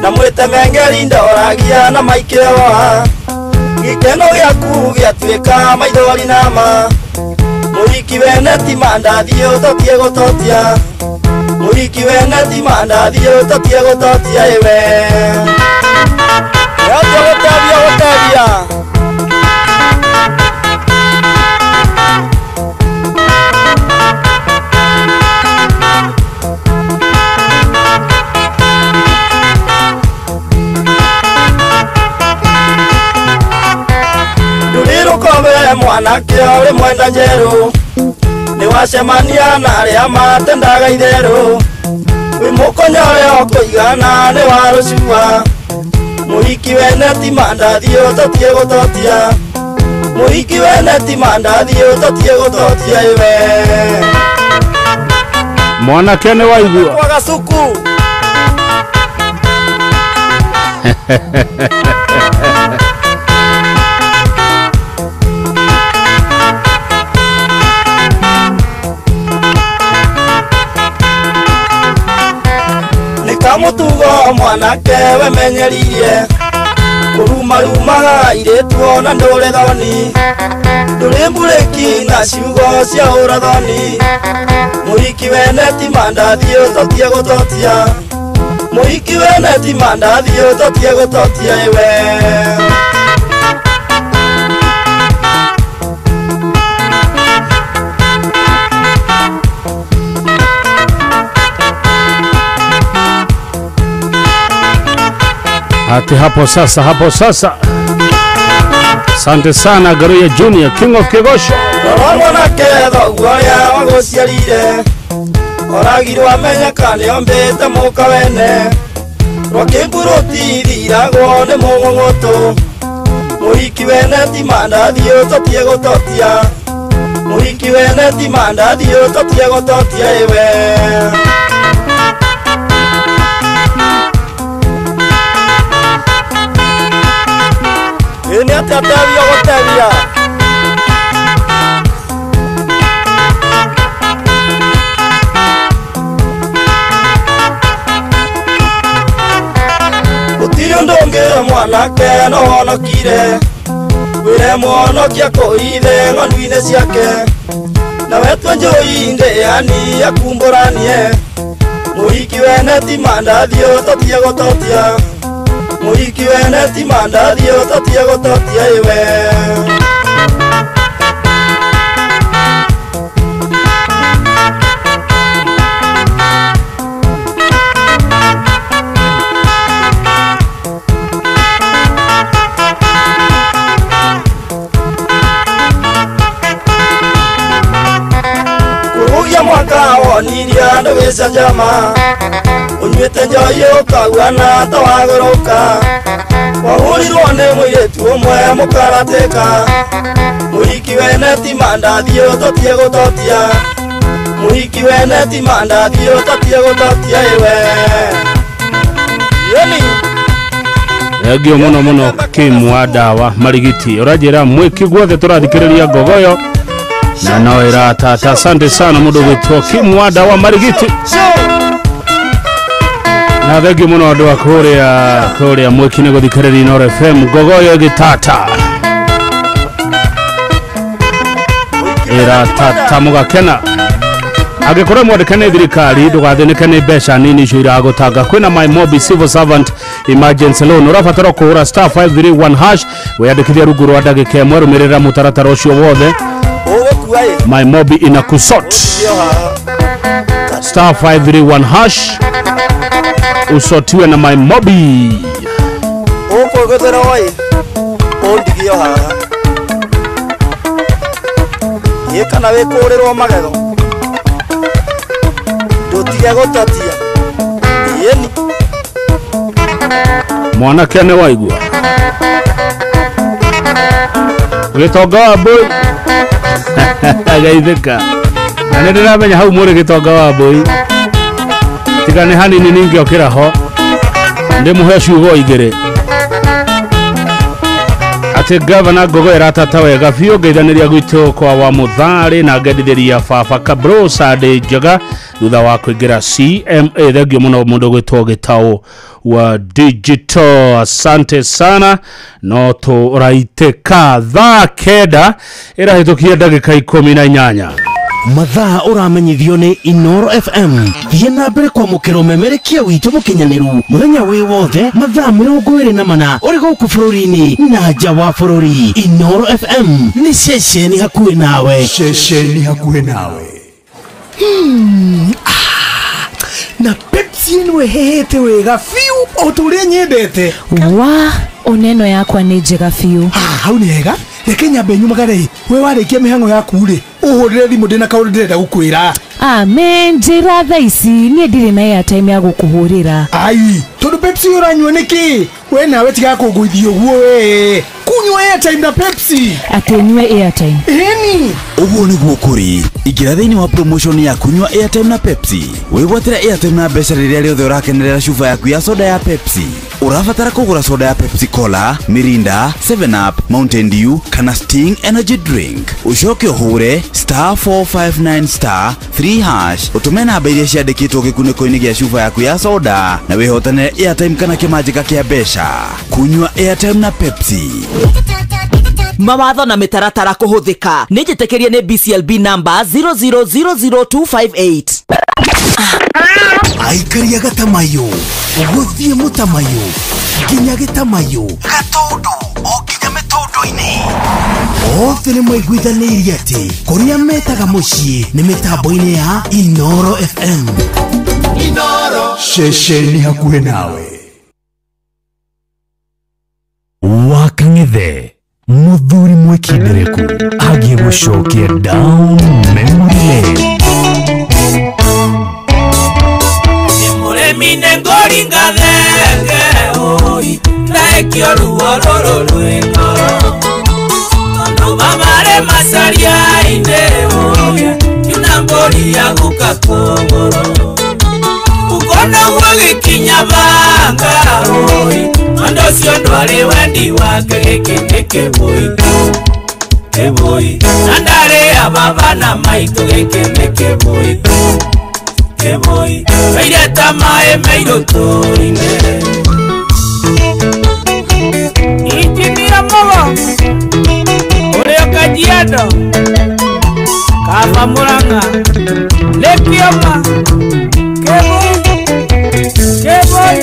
na mwite mengeri ndoragia na maikewa gikeno gĩaku gĩatuĩka maithori nama mũhiki wene ti mandathi ũtotie gũtotia mũhiki wene ti mandathi ũtotie gũtotia ĩwe yote gũtebia gũtebia. Mwanake ũrĩ mwenda njerũ nĩ wacemania na arĩa matendaga itherũ wĩ mũkonya ũrĩa ũkũigana nĩ wa rũcua mũhiki wene ti mandathi ũtotie gũtotia mũhiki wene ti mandathi ũtotie gũtotia ĩwe. Mwanake nĩ waigua kwa Gasuku. Kamutugo mwanake wemenyeririe kurumarumaga airĩtu ona ndũrĩ thoni ndũrĩ mburĩki na ciugo cia ũrathoni mũhiki wene ti mandathi ũtotie gũtotia mũhiki wene ti mandathi ũtotie gũtotia ĩwe. Ati hapo sasa, hapo sasa. Asante sana Garuya Junior, King of Kigosho. Mwanake thoguo ũrĩa wagũciarire oragirwo amenyeka nĩombĩte mũka wene rwakĩmburuti thiragwo nĩ mũng'ũng'ũtũ mũhiki wene ti mandathi ũtotie gũtotia mũhiki wene ti mandathi ũtotie gũtotia ĩwe. Nĩ atĩa tebia gũtebia. Gũtirĩ ũndũ ũngĩ mwanake no honokire wĩre mũhonokia kũithe ng'ondu-inĩ ciake na wetwe njũi ndĩani akumbũranie mũhiki wene ti mandathi ũtotie gũtotia mũhiki wene ti mandathi ũtotie gũtotia ĩwe. Kũrũgia mwaka wonirie andũ gĩcanjama ũnyuĩte njohi ũkaguana ta wagũrũka wahũrirwo nĩ mũirĩtu ũmwe mũkaratĩka mũhiki wene ti mandathi ũtotie gũtotia mũhiki wene ti mandathi ũtotie gũtotia ĩwe. Yeni Thengio mũno mũno Kim wa ndawa Marigiti ũranjĩra mwĩki guothe tũrathikĩrĩria ngogoyo na no ĩratata. Asante sana mũndũ gwĩtwo Kim wa ndawa Marigiti na thengio mũno andũ a kũrĩa mwĩki nĩ gũthikĩrĩria Inooro FM ngogoyo ĩgĩtata ĩratata mũgakena. Angĩkorwo mwandĩke nĩ thirikari ndũgathĩnĩke nĩ mbeca nini icio iragũtanga. Kwĩna My Mobi Civil Servant Emergency Loan ũrabatara kũhũra star 531 hash wĩyandĩkithia rungu rwa ndagĩka ĩmwe rũmĩrĩra mũtaratara ũcio wothe. My Mobi inakusort star 531 hash usotiwe na My Mobi. Ũkũgũthĩra oi ũndigio haha ĩ kana wĩkũrĩrwo magego ndũtige gũtotia ĩni. Mwanake nĩ waigua gĩtonga wa mbũi geithĩka na nĩ ndĩramenya hau mũrĩ gĩtonga wa mbũi tiga nĩ hanini ningĩokĩra ho. Ndĩmũhe ciugo igĩrĩ atĩ gavana Ngogo ĩratata wega biũ ngeithanĩria gwitũ kwa wa Mũtharĩ na ngendithĩria baba Kabro Sunday njega thutha wa kũingĩra CMA. Thengio mũno mũndũ gwĩtwo Gĩtaũ wa digital, asante sana. No tũraitĩka thaa 9 ĩrahĩtũkia ndagĩka 18. Mathaa ũramenyithio nĩ Inoro FM. Thiĩ na mbere kwamũkĩra ũmemerekia witũ mũkinyanĩru mũthenya wĩ wothe mathaa 24 ũrĩ gũkũ bũrũri-inĩ na nja wa bũrũri. Inoro FM nĩ ceceni hakuhĩ nawe. Ceceni hakuhĩ nawe. Na Pepsi ĩno ĩhĩhĩte wega biũ o ta ũrĩa nyendete. Wa oneno yakwa nĩ njega biũ. Hau nĩ hega. Reke nyambe nyumagare. We warĩkia mĩhang'o yaku rĩ, ũhũrĩre thimũ ndĩna kaũndũ ndĩrenda gũkwĩra. Me njĩra thaa ici niĩ ndirĩ na airtime ya gũkũhũrĩra. Ai, tondũ Pepsi ũranyua nĩkĩ? We nawe tiga kũngũithia ũguo we. Kunyua airtime na Pepsi. Atĩ nyue airtime? Ĩni. Ũguo nĩguo kũrĩ. Ingĩra thĩinĩ wa promotion ya kunyua airtime na Pepsi. Wĩgwatĩre airtime na mbeca rĩrĩa rĩothe ũrakenerera cuba yaku ya soda ya Pepsi. Ũrabatara kũgũra soda ya Pepsi Cola, Mirinda, 7 Up, Mountain Dew kana Sting Energy Drink. Ũcoke ũhũre *459*3# ũtũme namba iria ciandĩkĩtwo gĩkunĩko-inĩ gĩa cuba yaku ya soda na wĩhotanĩre airtime kana kĩmanjĩka kĩa mbeca. Kunyua airtime na Pepsi. Mawatho na mĩtaratara kũhũthĩka nĩ njĩtĩkĩrie nĩ BCLB number 0000258. Aikaria gatamayo gũthiĩ mũtamayo nginya gĩtamayo gatũndũ o nginya mĩtũndũ-inĩ. Othe nĩ maiguithanĩirie atĩ kũrĩa metaga mũciĩ nĩ mĩtambo-inĩ ya Inoro FM. Inoro ceceni hakuhĩ nawe. Wakang'ethe muthuri mwĩkindereku agiĩ gũcokia down memory lane. Mũrĩmi nĩ ngũringa thenge oi thaĩkio ruo rũrũ rwĩ ngoro tondũ mamarĩ macaria-inĩ oi kiuna mbũri ya guka kũgũrũ ũkonoguo gĩkinya banga oi ũndũ ũcio ndwarĩ wendi wake gĩkĩ nĩ kĩbũi kĩbũi na ndarĩ a baba na maitũ gĩkĩ nĩ kĩbũi kĩbũi kaire ta maĩ mairũ tũri-inĩ. Injinia Mugo ũrĩa Kajiado Kaba Murang'a Lĩkĩoma kĩbũi kĩbũi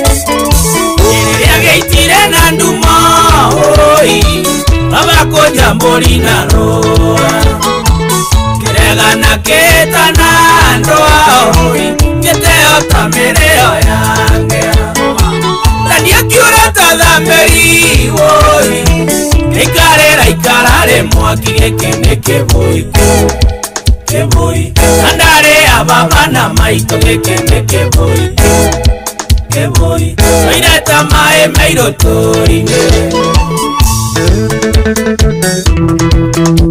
rĩrĩa gĩitire na ndumo oi baba kũnja mbũri na rũa kĩregana kĩtana ndũa oi gĩteo ta mĩrĩo yange tania kĩũra ta thamĩri oi gĩikarĩra ikara rĩ mwaki gĩkĩ nĩ kĩbũi kĩbũi na ndarĩ a baba na maitũ gĩkĩ nĩ kĩbũi kĩbũi oire ta maĩ mairũ tũri-inĩ.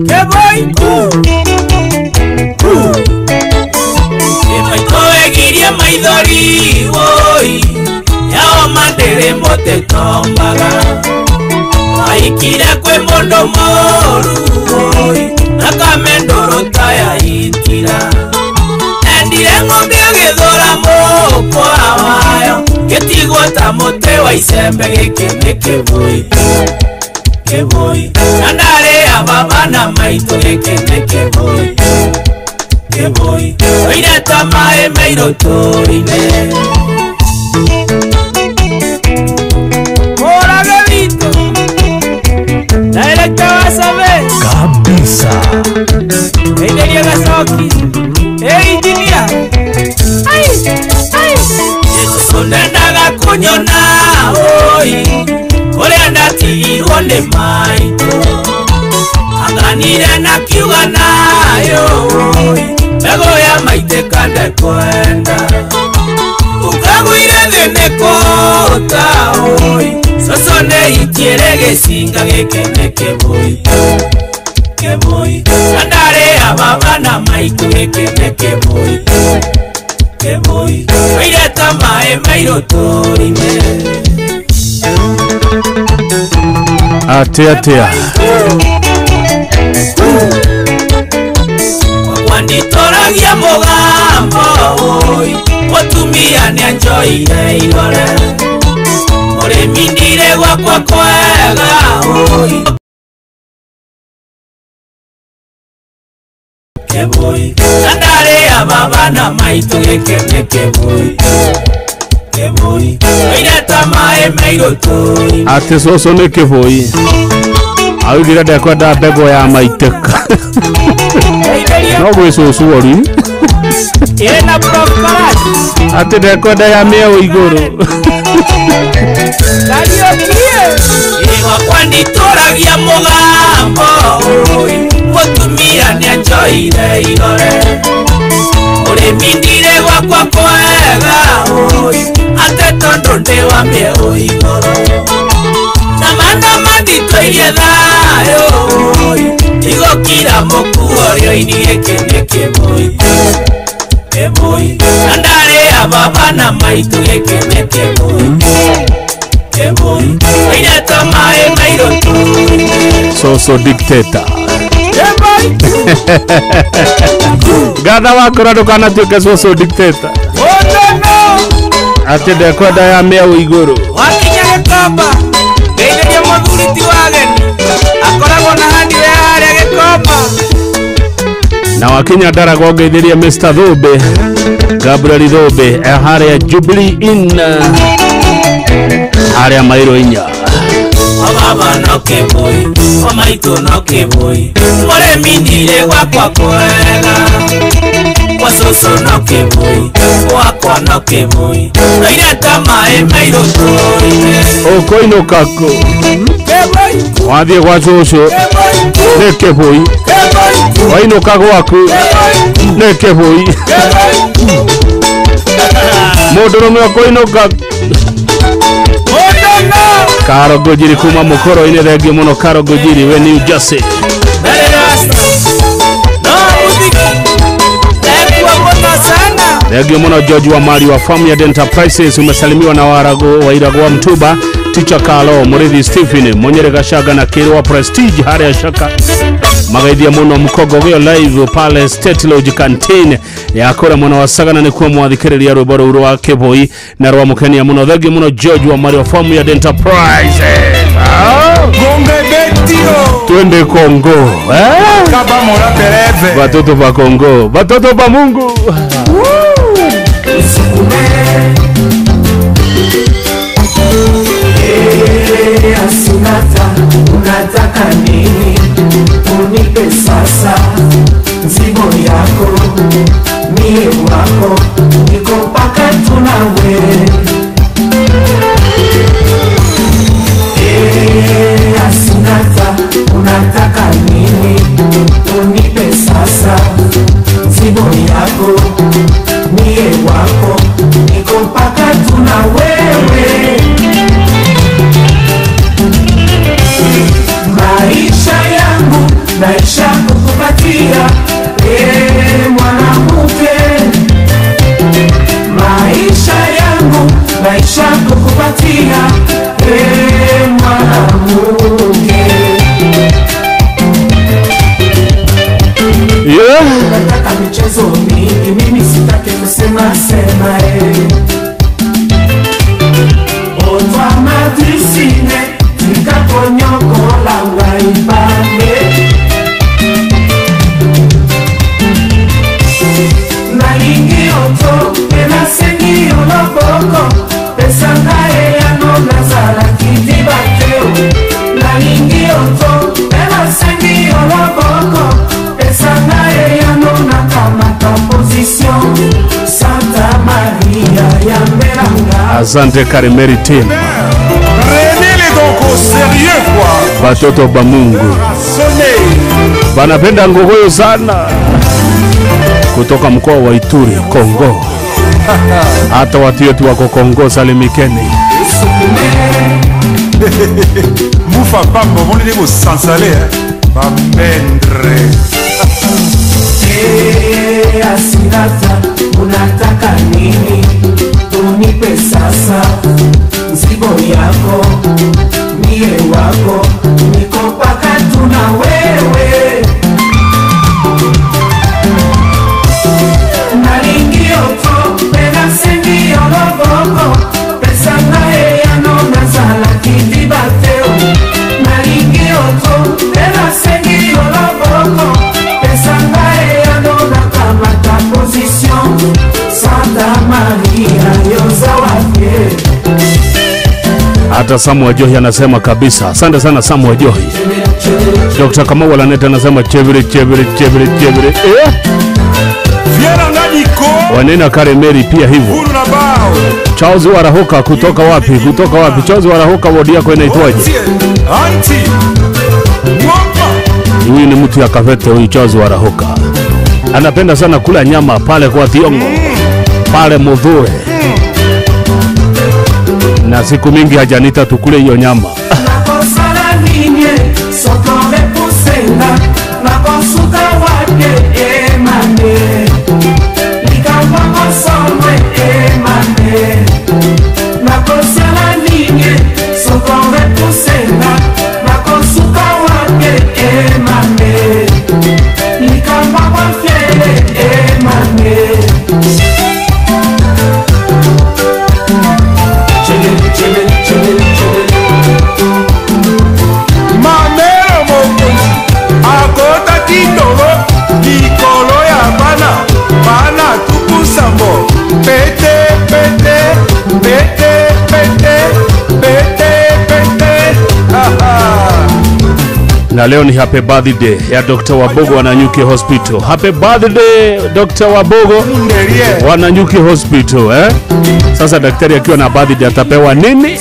Kĩbũi maitũ egirie maithori woi yao mandĩrĩ mũtĩ tombaga aikire kwĩ mũndũ mũru woi thakame ndũrũ ta ya itira endire ng'ombe agĩthũra mũkwa wayo gĩtigwo ta mũtĩ wa icembe gĩkĩ nĩ kĩbũi kĩbũi na ndarĩ a baba na maitũ gĩkĩ nĩ kĩbũi kĩbũi oire ta maĩ mairũ tũri-inĩ. Mũrage witũ Director wa survey kabisa Ndeithĩria gacoki engineer ai ai Yesu ndendaga kũnyona oi kũrĩa ndatigirwo nĩ maitũ anganire na kiuga nayo oi mbegũ ya maitĩka ndekwenda ũkagũire thĩ nĩ kũũta oi coco nĩ itiĩre gĩcinga gĩkĩ nĩ kĩbũi kĩbũi na ndarĩ a baba na maitũ gĩkĩ nĩ kĩbũi kĩbũi oire ta maĩ mairũ tũri-inĩ. Atia atia. Wanditoragia mugambo oi mutumia nĩanjoire irore mũrĩmi ndire gwakwa kwega oi kĩbui na ndarĩ a baba na maitũ gĩkĩ nĩ kĩbui kĩbui oire ta maĩ mairũ tũi atĩ cũcũ nĩ kĩbui augire ndekwenda mbegũ ya maitĩka no gwĩ cũcũ ori atĩ ndekwenda ya mĩeũ igũrũ gwakwa nditũragia mũgambo mũtumia nĩanjoire irore mũrĩmi ndire gwakwa kwega atĩ tondũ ndĩ wa mĩeũ igũrũ na mana manditũirie thayũ igũkira mũkuo rĩoini gĩkĩ nĩ kĩbui kĩbui na ndarĩ a baba na maitũ gĩkĩ nĩ kĩbui kĩbui oire ta maĩ mairũ Soso dictator Gatha wakora ndũkanatuĩke soso dictator atĩ ndekwenda ya mĩeũ igũrũ wakinya gĩkomba ngeithĩria mũthuri ti wa ageni akoragwo na handi we harĩa gĩkomba na wakinya ndaragwo ngeithĩria Mr. Thũmbĩ Gabriel Thũmbĩ e harĩa Jubilee Inn harĩa mairo inya baba no kĩbui o maitũ no kĩbui mũrĩmi ndire gwakwa kwega kwa cũcũ no kĩbui gwakwa no kĩbui oire ta maĩ mairũ tũine ũkũinũka kũ wathiĩ gwa cũcũ nĩ kĩbui wainũka gwaku nĩ kĩbui mũndũrũme ũkũinũka Karo Gojiri kuma mukoro-inĩ thengiũ mũno Karo Gojiri we New Jersey thengiũ mũno George wa Mari wa Farmyard Enterprises umesalimiwa na warago wa Irago wa Mtuba Teacher Kalo Murithi Stephen Munyere Gashaga na Kirwa Prestige harĩa Shaka magaithia mũno Mkogogeo live pale State Lodge Canteen ya kũrĩa mwena wa Sagana nĩkuo mwathikĩrĩria rwĩmbo rũu rwa kĩboi na rwa mũkenia mũno thengiũ mũno George wa Mari wa Farmyard Enterprises. Twende Kongo Batoto ba Kongo, batoto ba Mungu. Asinata, unataka nini? Unipe sasa mzigo yako, mie wako, niko mpaka tunawe. Asinata, unataka nini? Unipe sasa mzigo yako, mie wako, niko mpaka tunawewe. Maisha yangu naisha kukupatia, mwanamke. Maisha yangu naisha kukupatia, mwanamke. Yeah. Nataka michezo mingi, mimi sitaki kusema sema. Otwa matrisine nikakonyokola waibane. Nalingi oto enasengi oloboko pesanga eyano nazalaki dibateo. Nalingi oto enasengi oloboko pesanga eyano nakamata position Santa Maria ya Mbelanga. Asante Karimeri team. Batoto ba Mungu banapenda ngogoyo sana kutoka mkoa wa Ituri, Kongo. Hata watu wetu wako Kongo, salimikeni. Mufa pambo, mon est sansale, bamendre. Asinata, unataka nini? Unipe sasa mzigo yako, mie Mie wako niko paka tuna wewe. Nalingi oto pena sengi oloboko pesa na eyano nazala kidibateo. Nalingi oto pena sengi oloboko pesa na eyano nakamata position. Santa Maria yozawafie. Hata Samuel Johi anasema kabisa. Asante sana Samuel Johi. Dr. Kamau Laneta anasema chevere chevere chevere chevere. Eh? Wanena Karemeri pia hivyo. Charles Warahoka kutoka wapi? Kutoka wapi? Charles Warahoka, wodi yako inaitwaje? Huyu ni mtu ya Kavete huyu Charles Warahoka. Anapenda sana kula nyama pale kwa Thiongo. Pale Mudhure. Na siku mingi hajanita tukule hiyo nyama. Na leo ni happy birthday ya Dr. Wabogo Wananyuki Hospital. Happy birthday Dr. Wabogo Wananyuki Hospital, eh? Sasa daktari akiwa na birthday atapewa nini?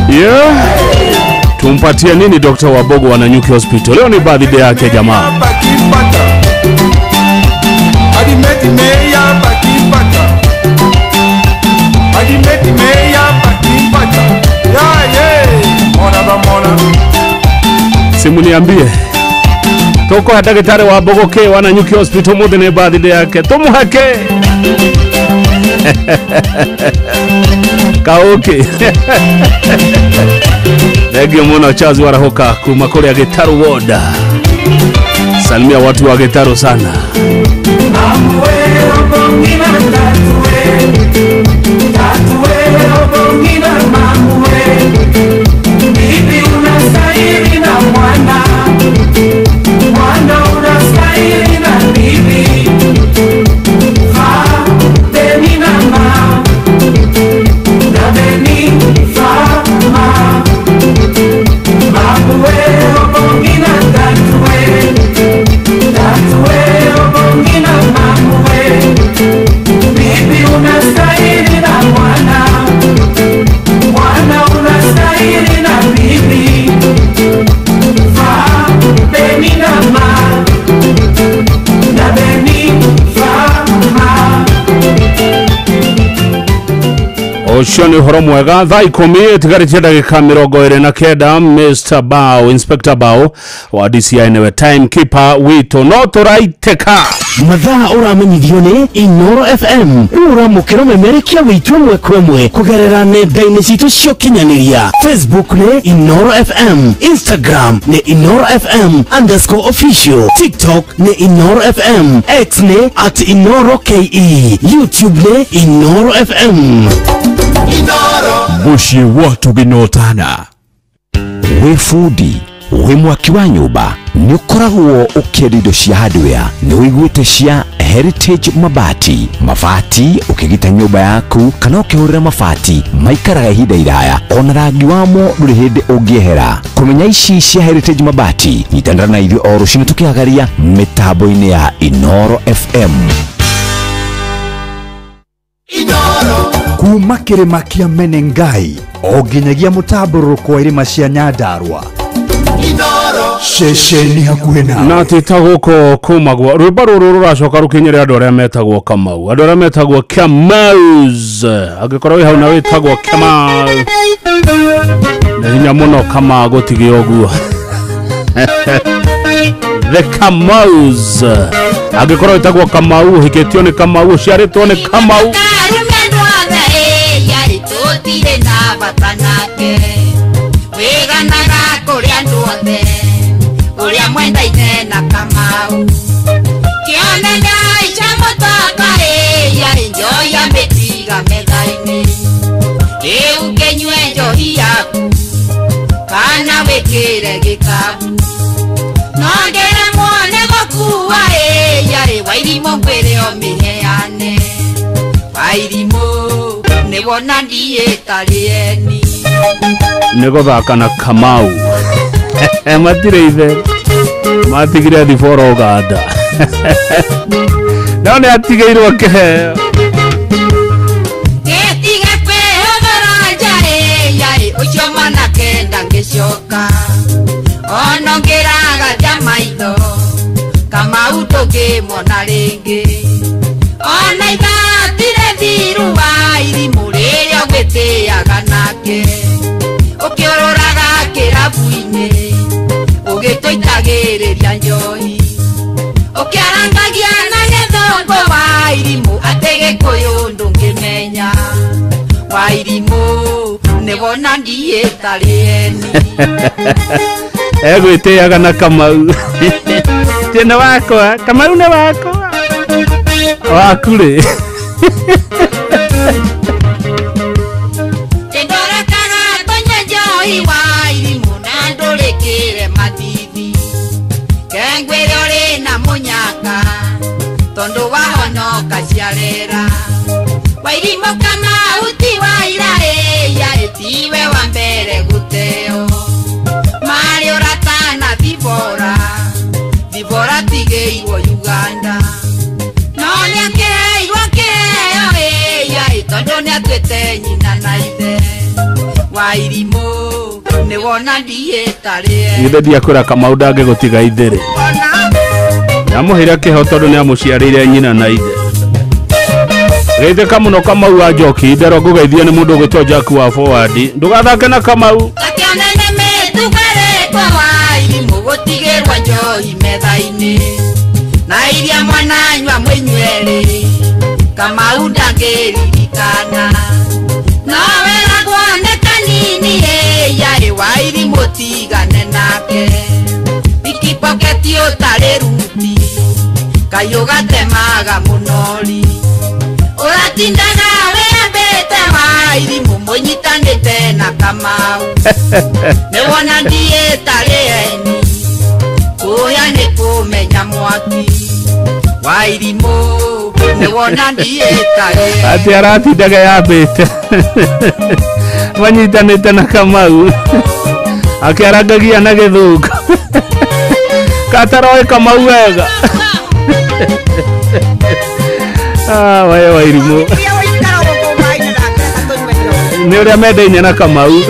Yeah. Tumpatie nini Dr. Wabogo Wananyuki Hospital? Leo ni birthday yake jamaa. Simu niambie. Toko ya daktari Wabogo ke Wananyuki Hospital mude ni birthday yake. Tumuhake. Kaoke. Thengio muno Charles Warahoka kuma kuria Gitaru Ward. Salimia watu wa Gitaru sana. Ucio ni uhoro mwega. Thaa 10 itigarĩtie ndagĩka 29. Mr. Bao, Inspector Bao wa DCI niwe timekeeper witũ. No tũraitĩka mathaa ũramenyithio nĩ Inoro FM. Rĩu ũramũkĩra ũmemerekia witũ ĩmwe kwa ĩmwe kũgerera nenda-inĩ citũ cia ũkinyanĩria. Facebook nĩ Inoro FM, Instagram nĩ Inoro FM _official, TikTok nĩ Inoro FM, X nĩ @InoroKE, YouTube nĩ Inoro FM. Muciĩ watu gĩnotana wĩ bundi wĩ mwaki wa nyũmba nĩ ũkoragwo ũkĩenda indo cia hardware nĩ ũiguĩte cia Heritage mabati. Mabati ũkĩgita nyũmba yaku kana ũkĩhũrĩra mabati maikaraga ihinda iraya ona rangi wamo ndũrĩ hĩndĩ ũngĩehera. Kũmenya ici cia Heritage mabati nyitanĩra na ithuĩ o rũcinĩ tũkĩhagaria mĩtambo-inĩ ya Inoro FM. Kuma kĩrĩma kĩa Menengai o nginyagia mũtambũrũko wa irĩma cia Nyandarua. Ceceni hakuhĩ nawe. Na ti ta gũkũ kumagwo rwĩmbo rũrũ rũracoka rũkinyĩre andũ arĩa metagwo Kamau, andũ arĩa metagwo Kamaus. Angĩkorwo wĩ hau na wĩtagwo Kamau, nĩ hinya mũno Kamau gũtige ũguo. The Kamaus. Angĩkorwo wĩtagwo Kamau, ũhikĩtio nĩ Kamau, ũciarĩtwo nĩ Kamau. Uria mwendaine na Kamau kionene ica mũtongo ĩya njoya mĩtiga metha-inĩ rĩu kĩnyue njohi yaku kana wĩkĩre gĩkabu no ndĩremwo nĩ gũkua ĩya Wairimũ ngwĩre ũmĩheane Wairimũ nĩwona ndiĩtarĩ eni. Nĩ gũthaka na Kamau. Matirĩ ithe matigire thibora Uganda. No nĩ atigĩirwo kĩheo. Gĩtige kwĩhũthĩra nja ĩya ũcio mwanake ndangĩcoka ona ũngĩragathia maitho Kamau ndũngĩmuona rĩngĩ ona ithatire thiru wa irimũ rĩrĩa ũgwĩtĩaga nake ũkĩũrũraga kĩrabu-inĩ ũgĩtũitagĩrĩria njohi ũkĩarangagia na gĩthũngũ wa irimũ atĩ gĩkũyũ ndũngĩmenya wa irimũ nĩwona ndiĩtarĩ eni. Egwĩtĩaga na Kamau. Ti nĩ wakwa, Kamau nĩ wakwa. Waku rĩ. Ndorekaga tũnyue njohi wa irimũ na ndũrĩkĩre mathithi kengwĩre ũrĩ na mũnyaka tondũ wahonoka ciarera Wairimũ Kamau ti wa ira ĩya tiwe wa mbere gũteo marĩ ũrata na Thibora Thibora tigĩirwo Uganda no nĩakĩheirwo kĩheo ĩya tondũ nĩatuĩte nyina na ithe Wairimũ nĩwona ndiĩtarĩ Githĩ ndiakwĩra Kamau ndangĩgũtiga ithĩrĩ. Nĩamũheire kĩheo tondũ nĩamũciarĩire nyina na ithe. Geithĩka mũno Kamau wa Njoki, nderwo ngũgeithie nĩ mũndũ ũgwĩtwo Jack wa Forward. Ndũgathake na Kamau. Gakĩonene mĩtugarĩtwo Wairimũ gũtigĩrwo njohi metha-inĩ na iria mwananyua mwĩnyuerĩ Kamau ndangĩririkana no weragwo nĩ kanini ĩya Wairimũ tigane nake pikipoketi ũtarĩ ruti kayũ gatemaga mũnori ũratindaga wĩambĩte Wairimũ mũnyitanĩte na Kamau nĩwona ndiĩtarĩ eni kũya nĩ kũmenya mwaki Wairimũ nĩwona ndiĩtarĩ. Atĩ aratindaga yambĩte manyitanĩte na Kamau akĩarangagia na gĩthũngũ kataroĩ Kamau wega. Ah, wae Wairimũ nĩ ũrĩa mendaine na Kamau.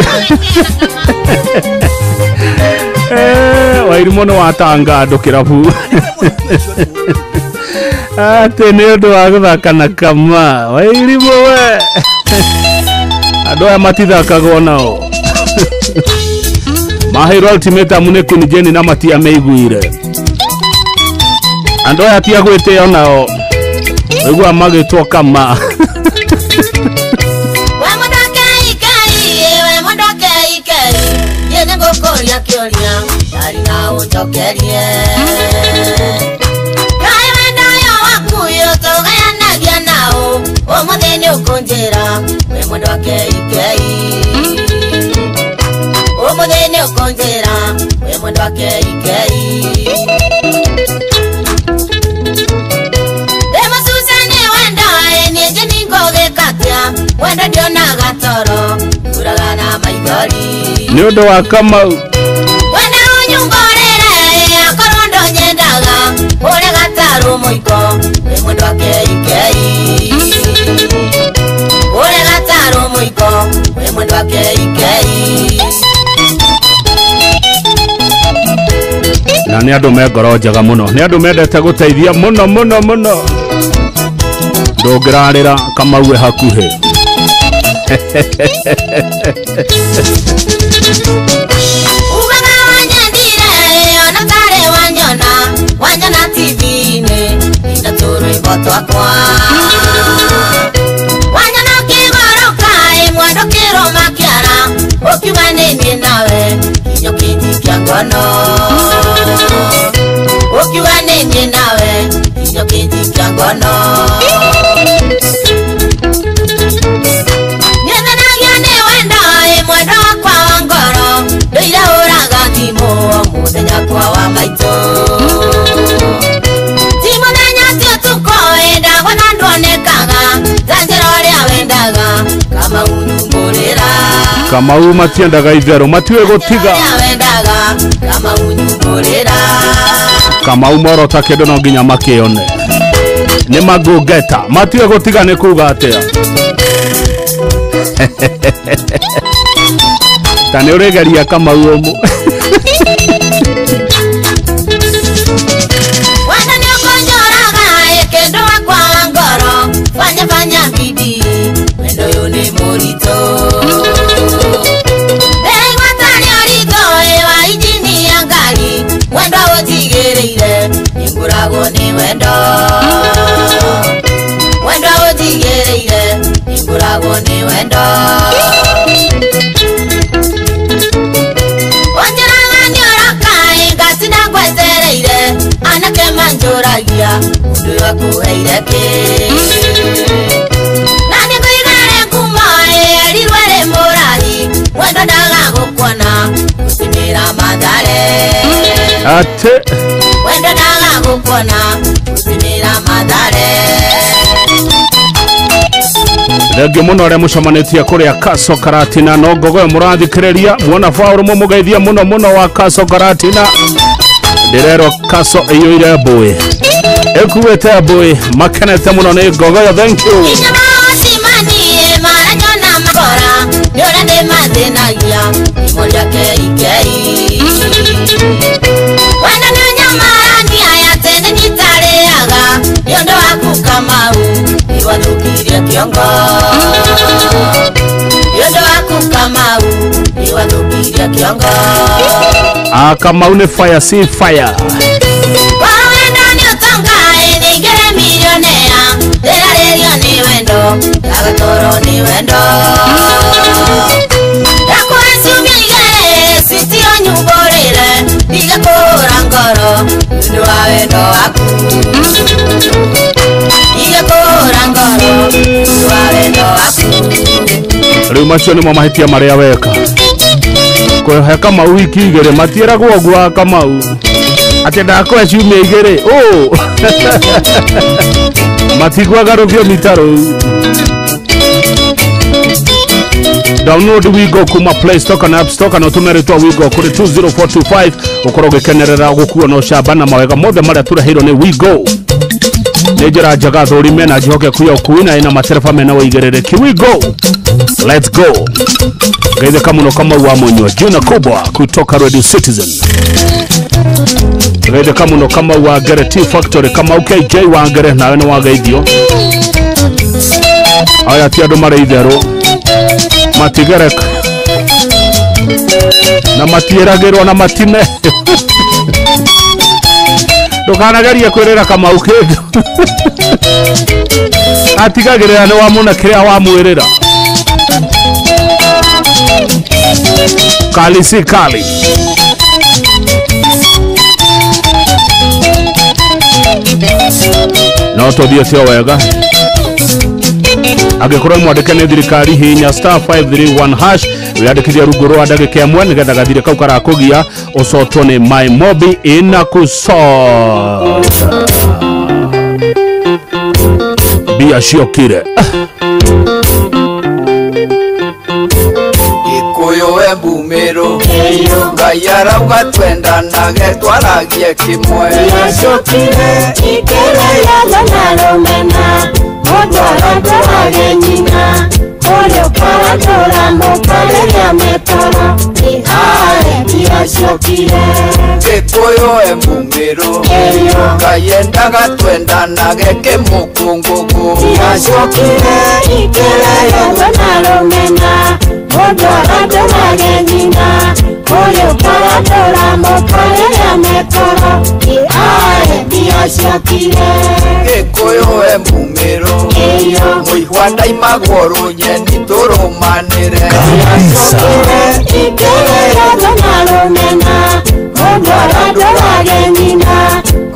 Wairimũ nĩ watanga andũ kĩrabu atĩ nĩ ũndũ wa gũthaka na Kamau. Wairimũ we, andũ aya matithakagwo nao. Maheirwo ultimatum nĩ Queen Jane na matiameiguire. Andũ aya ti a gwĩtĩo nao ũiguaga magĩtwo Kama. Nĩ ũndũ wa Kamau. Na nĩ andũ me ngoro njega mũno, nĩ andũ mendete gũteithia mũno mũno mũno. Ndũngĩrarĩra Kamau e hakuhĩ. Ugaga wanyendire ona tarĩ wanyona, wanyona TV-inĩ ina tũrwĩmbo twakwa. Wanyona ũkĩgũrũka ĩ mwendo kĩrũma kĩara, ũkiuga nĩ niĩ nawe kinyũ kĩnjikia ngono. Ũkiuga nĩ niĩ nawe kinyũ kĩnjikia ngono. Nĩthenagio nĩ wendo ĩ mwendo wakwa wa ngoro, ndũire hũraga thimũ o mũthenya kwa wa maitũ. Ti mũthenya ti ũtukũ ĩ ndagona nduonekaga, ta njĩra ũrĩa wendaga Kamau nyumbũrĩra. Kamau matiendaga itherũ, matiũĩ gũtiga. Ũrĩa wendaga Kamau nyumbũrĩra. Kamau morota kĩndũ no nginya makĩone. Nĩ magũngeta, matiũĩ gũtiga nĩ kuga atĩa. Ta nĩ ũrĩgeria Kamau ũmũ. Wendo nĩ ũkũnjũraga ĩ kĩndũ wakwa wa ngoro, fanya fanya bidii, wendo ũyũ nĩ mũritũ. Ndĩraigua tarĩ ũritũ ĩ wa injini ya ngari, wendo ũnjigĩrĩire nĩngũragwo nĩ wendo. Wendo ũnjigĩrĩire nĩngũragwo nĩ wendo. Ũnjĩraga nĩ ũroka ĩ ngatinda ngwetereire, anake manjũragia mũndũ ũyũ akũheire kĩ. Na nĩngũigare ngumo ĩ erirwo ĩrĩ mũrahi, wendo ndaga gũkuona gũtimĩra Mathare. Atĩ Wendo ndaga gũkuona gũtimĩra Mathare. Thengio mũno arĩa mũcemanĩtie kũrĩa Kaso Karatina no ngogoyo mũrathikĩrĩria muona Paũlũ mũmũgeithia mũno mũno wa Kaso Karatina. Ndĩrerwo Kaso ĩiyũire mbũĩ, ĩkuĩte mbũĩ, makenete mũno nĩ ngogoyo. Thank you. Nginya maocimani ĩ maranyona makora, nĩ ũrĩa ndĩmathĩnagia imo rĩa keikei. Wendo nĩ ũnyamarania ya tene nitarĩaga, nĩ ũndũ waku Kamau nĩwathũkirie kĩongo. Nĩ ũndũ waku Kamau nĩwathũkirie kĩongo. Ah, Kamau nĩ fire, si fire. Kwa wendo nĩ ũtonga ĩ nĩingĩre milionea, ndĩrarĩrio nĩ wendo ndagatoro nĩ wendo. Ndakũhe ciumia igĩrĩ switi ũnyumbũrĩre, ndige kũhũra ngoro nĩ ũndũ wa wendo waku. Ndige kũhũra ngoro nĩ ũndũ wa wendo waku. Rĩu macio nĩmo mahĩtia marĩa weka. Kũhe Kamau wiki igĩrĩ matiĩragwo ũguo wa Kamau atĩ ndakũhe ciumia igĩrĩ ũ matiguaga rũthiomi ta rũu. Download Wigo kuma Play Store kana App Store kana ũtũme rĩtwa Wigo kũrĩ 20425 ũkorwo ũgĩkenerera gũkuo na ũcamba na mawega mothe marĩa tũreheirwo nĩ Wigo. Nĩ njĩra njega thũri mena njĩhokeku ya ũkui na ĩna matereba mena ũigĩrĩrĩki. Wigo, let's go. Geithĩka mũno Kamau wa Mũnyua, jina kubwa kutoka Radio Citizen. Geithĩka mũno Kamau wa Ngere Tea Factory, Kamau KJ wa Ngere, nawe nĩ wageithio. Aya ti andũ marĩ itherũ, matigereka na matiĩragĩrwo na matine. Ndũkanagerie kwĩrĩra Kamau kĩndũ. Atigagĩrĩra nĩ wamũna kĩrĩa wamwĩrĩra. Kali si kali. No tũthiĩte o wega. Angĩkorwo mwandĩke nĩ thirikari hinya star 531 hash wiyandĩkithie rungu rwa ndagĩka ĩmwe nĩgetha gathirĩ kau karakũgia ũcotwo nĩ My Mobi inakusota. Mbia ciokire. Gikuyu Embu Meru Ngai arauga twendanage twaragie kimwe. Ciacokire ikĩrĩaga na rũmena mũndũ aratwarage nyina ũrĩa ũkaratũra mũka rĩrĩa metoro nĩ arekia. Ndiacokire Gĩkũyũ Embu Mĩrũ Ngai endaga twendanage kĩmũkũngũgũ. Ndiacokire ikĩreyetwo na rũmena mũndũ arandũrage nyina ũrĩa ũkarandũra mũkarĩrĩa metoro ĩae ndiacokire. Gĩkũyũ Embu Mĩrũ mũihwa ndaimagwo rũnyeni tũrũmanĩre. Ndiacokire ikĩreyetwo na rũmena mũndũ arandũrage nyina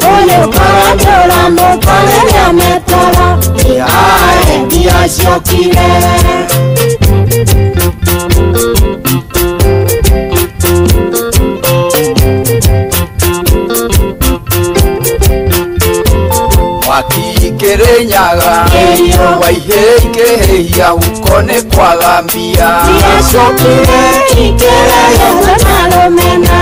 ũrĩa ũkarandũra mũkarĩrĩa metoro ĩae ndiacokire. Mwaki Kĩrĩnyaga waihĩ ikĩhĩhia huko nĩ kwaga mbia. Ndiacokire ikĩreyetwo na rũmena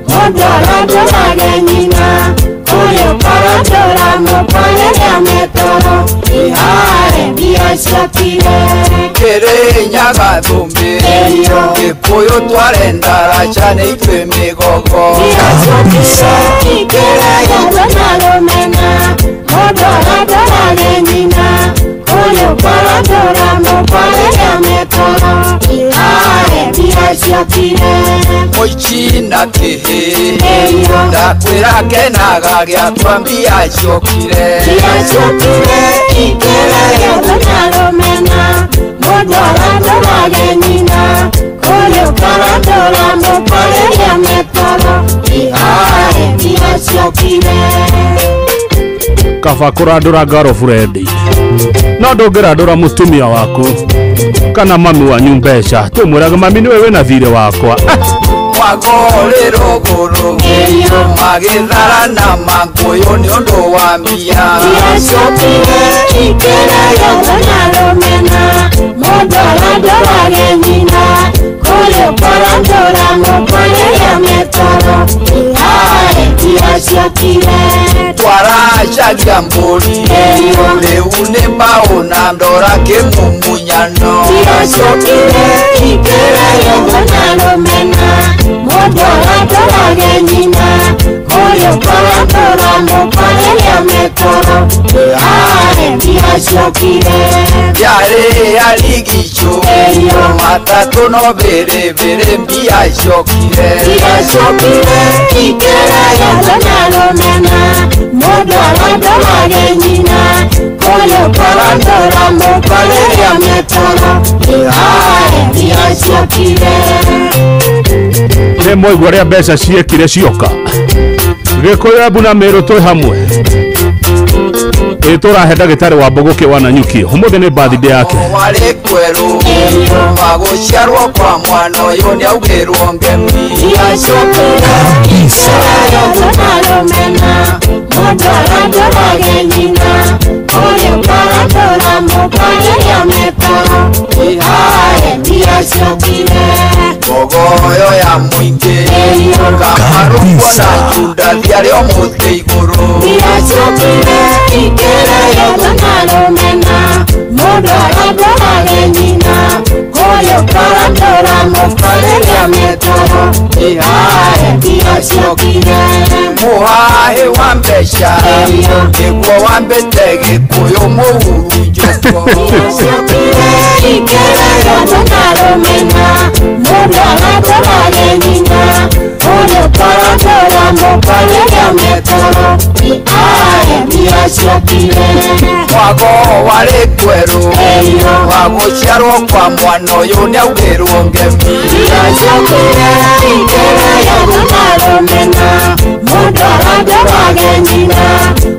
mũndũ arandũrage nyina ũrĩa ũkarandũra mũkarĩrĩa metoro ĩae ndiacokire. Kĩrĩnyaga thũmbĩ Gĩkũyũ tware ndaraca nĩ ithuĩ mĩgogo. Ndiacokire ikĩreyetwo na rũmena mũndũ arandũrage nyina ũrĩa ũkarandũra mũkarĩrĩa metoro ĩae ndiacokire. Mũici na kĩhĩ ndakwĩra kenaga gĩakwa mbia ciokire. Ndiacokire ikĩreyetwo na rũmena mũndũ arandũrage nyina ũrĩa ũkarandũra mũkarĩrĩa metoro ĩae ndiacokire. Kaba kũrandũra girlfriend no ndũngĩrandũra mũtumia waku kana mami wanyu mbeca tũmwĩraga mami nĩwe wĩna thirĩ wakwa. Mwago ũrĩ rũgũrũ magĩtharana mangũyũ nĩ ũndũ wa mbia. Ndiacokire ikĩreyetwo na rũmena mũndũ arandũrage nyina ũrĩa ũkarandũra mũkarĩrĩa metoro ĩae ndiacokire. Twaracagia mbũri rĩu nĩ mbaũ na ndora kĩmumunyano. Ndiacokire ikĩreyetwo na rũmena mũndũ arandũrage nyina ũrĩa ũkarandũra mũkarĩrĩa metoro ĩae ndiacokire. Yarĩ yarigicũ matatũ no bĩrĩbĩrĩ mbia ciokire. Ndiacokire ikĩreyetwo na rũmena mũndũ arandũrage nyina ũrĩa ũkarandũra mũkarĩrĩa metoro ĩae ndiacokire. Nĩ mwaigua ũrĩa mbeca ciekire cioka. Gĩkũyũ Embu na Mĩrũ twĩ hamwe. Ĩ tũrahe ndagĩtarĩ wa Mbũgũkĩ wa Nanyuki ũmũthĩ nĩ birthday yake. Warĩ kwerũ magũciarwo kwa mwana ũyũ nĩaugĩrwo ngemi. Ndiacokire ikĩreyetwo na rũmena mũndũ arandũrage nyina ũrĩa ũkarandũra mũkarĩrĩa metoro ĩae ndiacokire. Mbogoyo ya mũingĩ kamarũkwo na Judathi arĩ o mũtĩ igũrũ. Ndiacokire ikĩreyetwo na rũmena mũndũ arandũrage nyina ũrĩa ũkarandũra mũkarĩrĩa metoro ĩae ndiacokire. Mũhahĩ wa mbeca nĩguo wambĩte Gĩkũyũ mũhurunjũko. Ndiacokire ikĩreyetwo na rũmena mũndũ arandũrage nyina ũrĩa ũkarandũra mũkarĩrĩa metoro ĩae ndiacokire. Mwago warĩ kwerũ wagũciarwo kwa mwana ũyũ nĩaugĩrwo ngemi. Ndiacokire ikĩreyetwo na rũmena mũndũ arandũrage nyina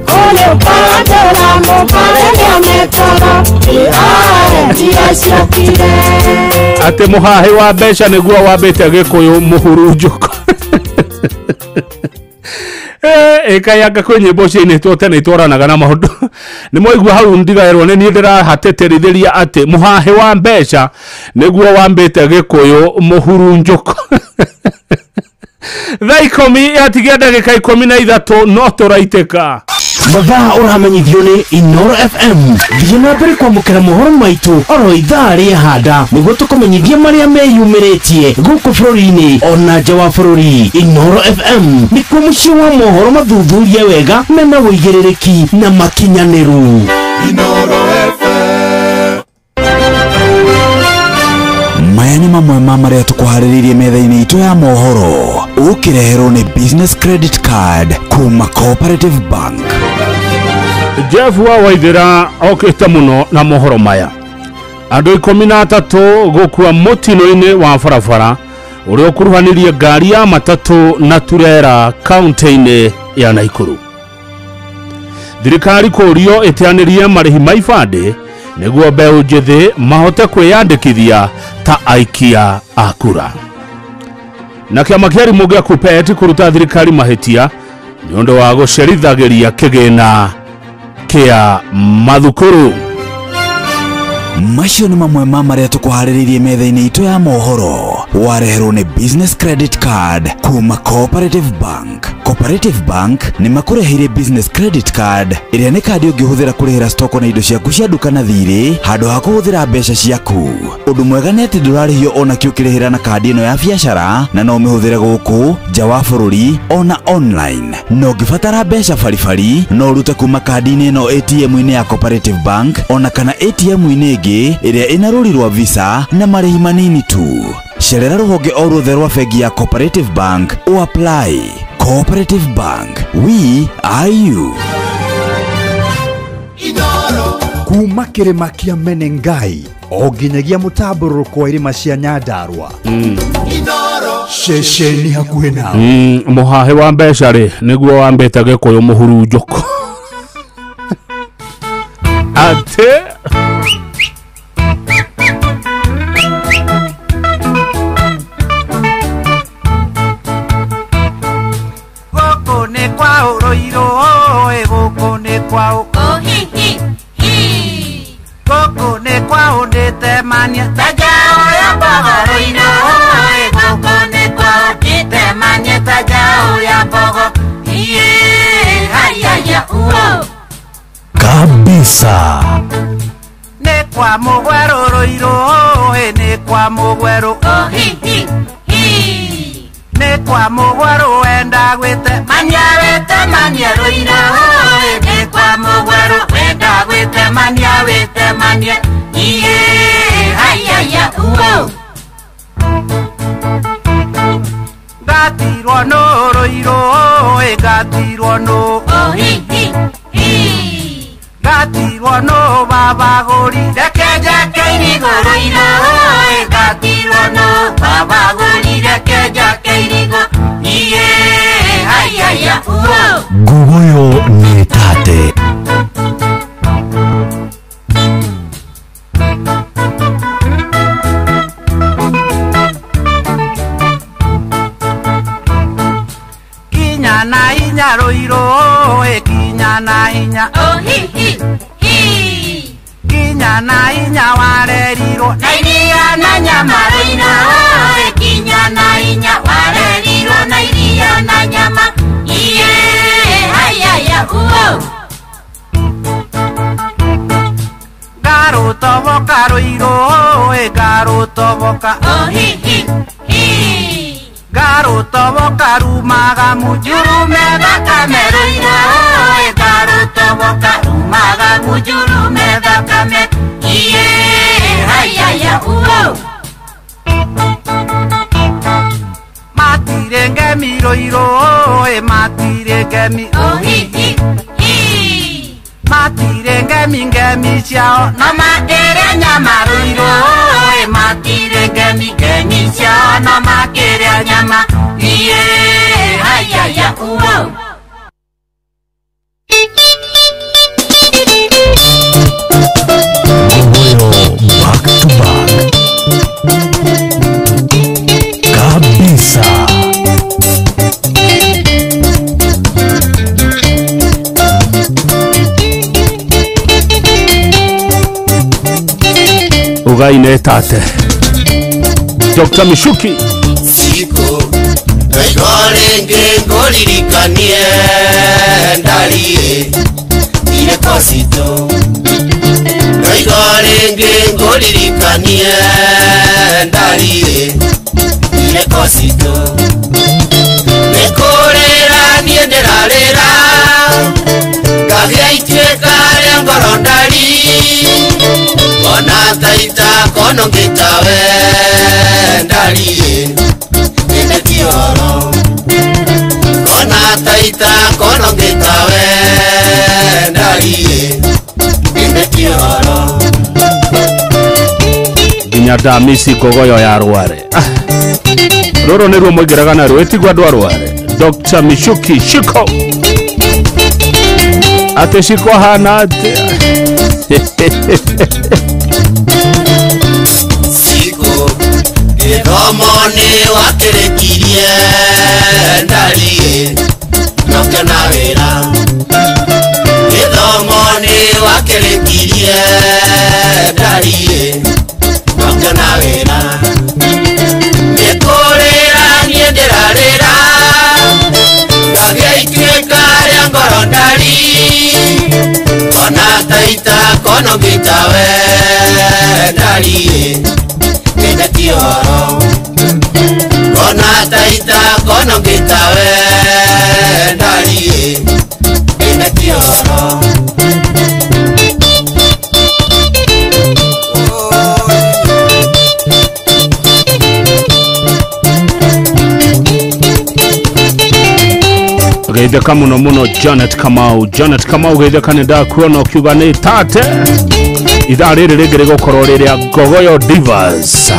ũrĩa ũkarandũra mũkarĩrĩa metoro ĩae ndiacokire. Atĩ mũhahĩ wa mbeca nĩguo wambĩte Gĩkũyũ mũhurunjũko. Ĩkayanga kwĩ nyĩmbo ciainĩtwo tene itwaranaga na maũndũ. Nĩ mwaigua hau ndigaĩrwo nĩ niĩ ndĩrahatĩtĩrithĩria atĩ mũhahĩ wa mbeca nĩguo wambĩte Gĩkũyũ mũhurunjũko. Thaa 10 yatigia ndagĩka 13 no tũraitĩka. Mathaa ũramenyithio nĩ Inoro FM. Thiĩ na mbere kwamũkĩra mohoro maitũ oro ithaa rĩa handa nĩguo tũkũmenyithie marĩa meyumĩrĩtie gũkũ bũrũri-inĩ ona nja wa bũrũri. Inoro FM nĩkuo mũciĩ wa mohoro mathuthurie wega mena ũigĩrĩrĩki na makinyanĩru. Inoro FM. Maya nĩ mamwe ma marĩa tũkũharĩrĩirie metha-inĩ itũ ya mohoro ũkĩreherwo nĩ Business Credit Card kuma Cooperative Bank. Jeff wa Waithera okĩte mũno na mohoro maya. Andũ 13 gũkua mũtino-inĩ wa barabara ũrĩa ũkuruhanirie ngari ya matatũ na turera kaunti-inĩ ya Naikuru. Thirikari kũũrio ĩteanĩrie marĩhi ma ibandĩ nĩguo mbeũ njĩthĩ mahote kwĩyandĩkithia ta aikia a kura. Na kĩama kĩa arimũ gĩa KUPPET kũruta thirikari mahĩtia nĩ ũndũ wa gũcerithagĩria kĩgĩna kĩa mathukuru. Macio nĩ mamwe ma marĩa tũkũharĩrĩirie metha-inĩ itũ ya mohoro wareherwo nĩ Business Credit Card kuma Cooperative Bank. Cooperative Bank nĩ makũreheire Business Credit Card ĩrĩa nĩ kandi ũngĩhũthĩra kũrĩhĩra stoko na indo ciaku cia nduka na thirĩ handũ ha kũhũthĩra mbeca ciaku. Ũndũ mwega nĩ atĩ ndũrarĩhio ona kĩ ũkĩrĩhĩra na kandi ĩno ya biacara na no ũmĩhũthĩre gũkũ nja wa bũrũri ona online. Na ũngĩbatara mbeca baribari no ũrute kuma kandi-inĩ ĩno ATM-inĩ ya Cooperative Bank ona kana ATM-inĩ ĩngĩ ĩrĩa ĩna rũri rwa Visa na marĩhi manini tu. Cerera rũhonge o ruothe rwa bengi ya Cooperative Bank o apply. Cooperative Bank, we are you. Kuma kĩrĩma kĩa Menengai o nginyagia mũtambũrũko wa irĩma cia Nyandarua. Ceceni hakuhĩ nawe. Mũhahĩ wa mbeca rĩ nĩguo wambĩte Gĩkũyũ mũhurunjũko. Atĩ kabisa. Ne kwa mugwero roiro, ne kwa mugwero. Oh hi hi hi. Ne kwa mugwero enda gwite manya wete manya roiro, ne kwa mugwero enda gwite manya wete manya. Iye hayaya uo. Gatirwo no roiro, gatirwo no. Oh hi hi hi. Gatirwo no baba gori reke njake irigo roiro, gatirwo no baba gori reke njake irigo. Iye hayaya uo. Nguguyo nĩ tate. Kinya na inya roiro, kinya na inya. Oh hi hi hi. Kinya na inya warerirwo na iria na nyama roiro, kinya na inya warerirwo na iria na nyama. Iye hayaya uo. Garutoboka roiro, garutoboka. Oh hi hi hi. Garutoboka rumaga mujurume thakame roiro, garutoboka rumaga mujurume thakame. Iye hayaya uo. Matire ngemi roiro, matire ngemi. Oh hi hi hi. Matire ngemi ngemi ciao no makĩrĩa nyama roiro, matire ngemi ngemi ciao no makĩrĩa nyama. Iye hayaya uo. Nguguyo back to back kabisa. Ugai nĩ tate. Dr. Mishuki Siko Ndoigo rĩngĩ ngũririkanie ndariĩ irĩko citũ. Ndoigo rĩngĩ ngũririkanie ndariĩ irĩko citũ. Nĩ kũrĩra niĩ ndĩrarĩra ngagĩa ituĩka rĩa ngoro ndari ona taita kono ngĩtawe ndariĩ ĩndĩ ti ũhoro ona taita kono ngĩtawe ndariĩ ĩndĩ ti ũhoro. Nginya ndamisi ngogoyo ya rware rũrũ nĩruo mũingĩraga naruo ĩtigwo andũ a Rware. Dr. Michuki Shiko atĩ Shiko ahana atĩa? Shiko gĩthomo nĩ wakĩrĩkirie ndariĩ nokĩona wĩra. Gĩthomo nĩ wakĩrĩkirie ndariĩ nokĩona wĩra. Nĩ kũrĩra niĩ ndĩrarĩra ngagĩa ituĩka rĩa ngoro ndari ona taita kono ngĩtawe ndariĩ ĩndĩ ti ũhoro ona taita kono ngĩtawe ndariĩ ĩndĩ ti ũhoro. Geithĩka mũno mũno Janet Kamau. Janet Kamau geithĩka nĩ ndakuona ũkiuga nĩ tate. Ithaa rĩrĩ rĩngĩ rĩgũkorwo rĩrĩa Ngogoyo Divas.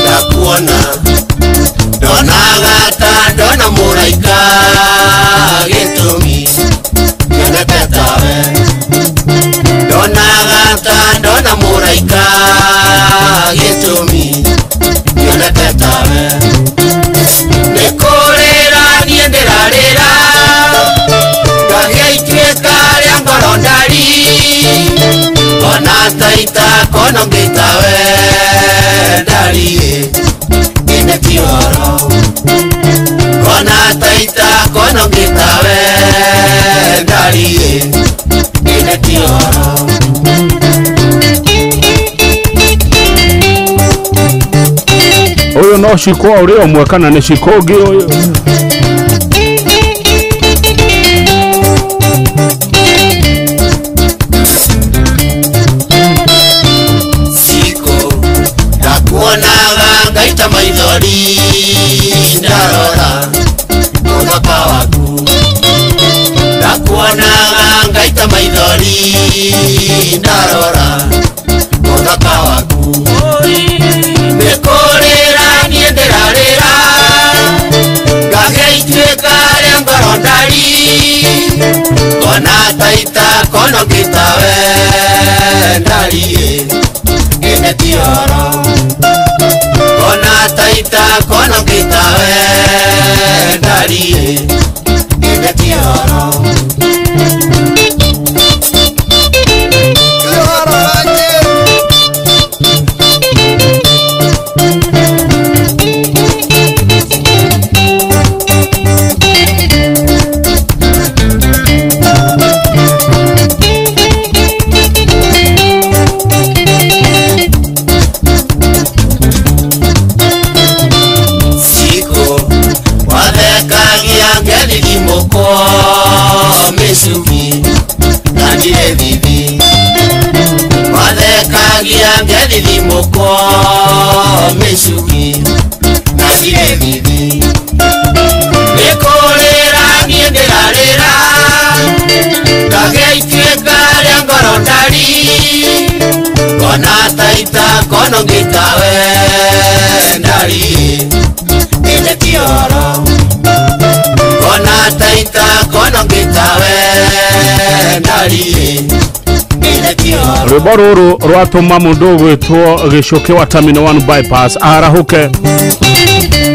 Ndakuona ndonaga ta ndona mũraika gĩtũmi nyonete tawe. Ndonaga ta ndona mũraika gĩtũmi nyonete tawe. Nĩ kũrĩra niĩ ndĩrarĩra ngagĩa ituĩka rĩa ngoro ndari ona taita kono ngĩtawe ndariĩ ĩndĩ ti ũhoro ona taita kono ngĩtawe ndariĩ ĩndĩ ti ũhoro. Ũyũ no Shiko ũrĩa ũmwe kana nĩ Shiko ũngĩ ũyũ? Shiko ndakuonaga ngaita maithori ndarora mũthaka waku. Ndakuonaga ngaita maithori ndarora mũthaka waku. Nĩ kũrĩra niĩ ndĩrarĩra ngagĩa ituĩka rĩa ngoro ndari ona taita kono ngĩtawe ndariĩ ĩndĩ ti ũhoro ona taita kono ngĩtawe ndariĩ ĩndĩ ti ũhoro. Mĩcuki na ndirĩ thithi wathekagia ngethithimũkwo mĩcuki na ndirĩ thithi. Nĩ kũrĩra niĩ ndĩrarĩra ngagĩa ituĩka rĩa ngoro ndari ona taita kono ngĩtawe ndariĩ ĩndĩ ti ũhoro ona taita kono ngĩtawe ndariĩ ĩndĩ ti ũhoro. Rwĩmbo rũrũ rwatũma mũndũ ũgwĩtwo Gĩcũkĩ wa Terminal 1 Bypass arahũke.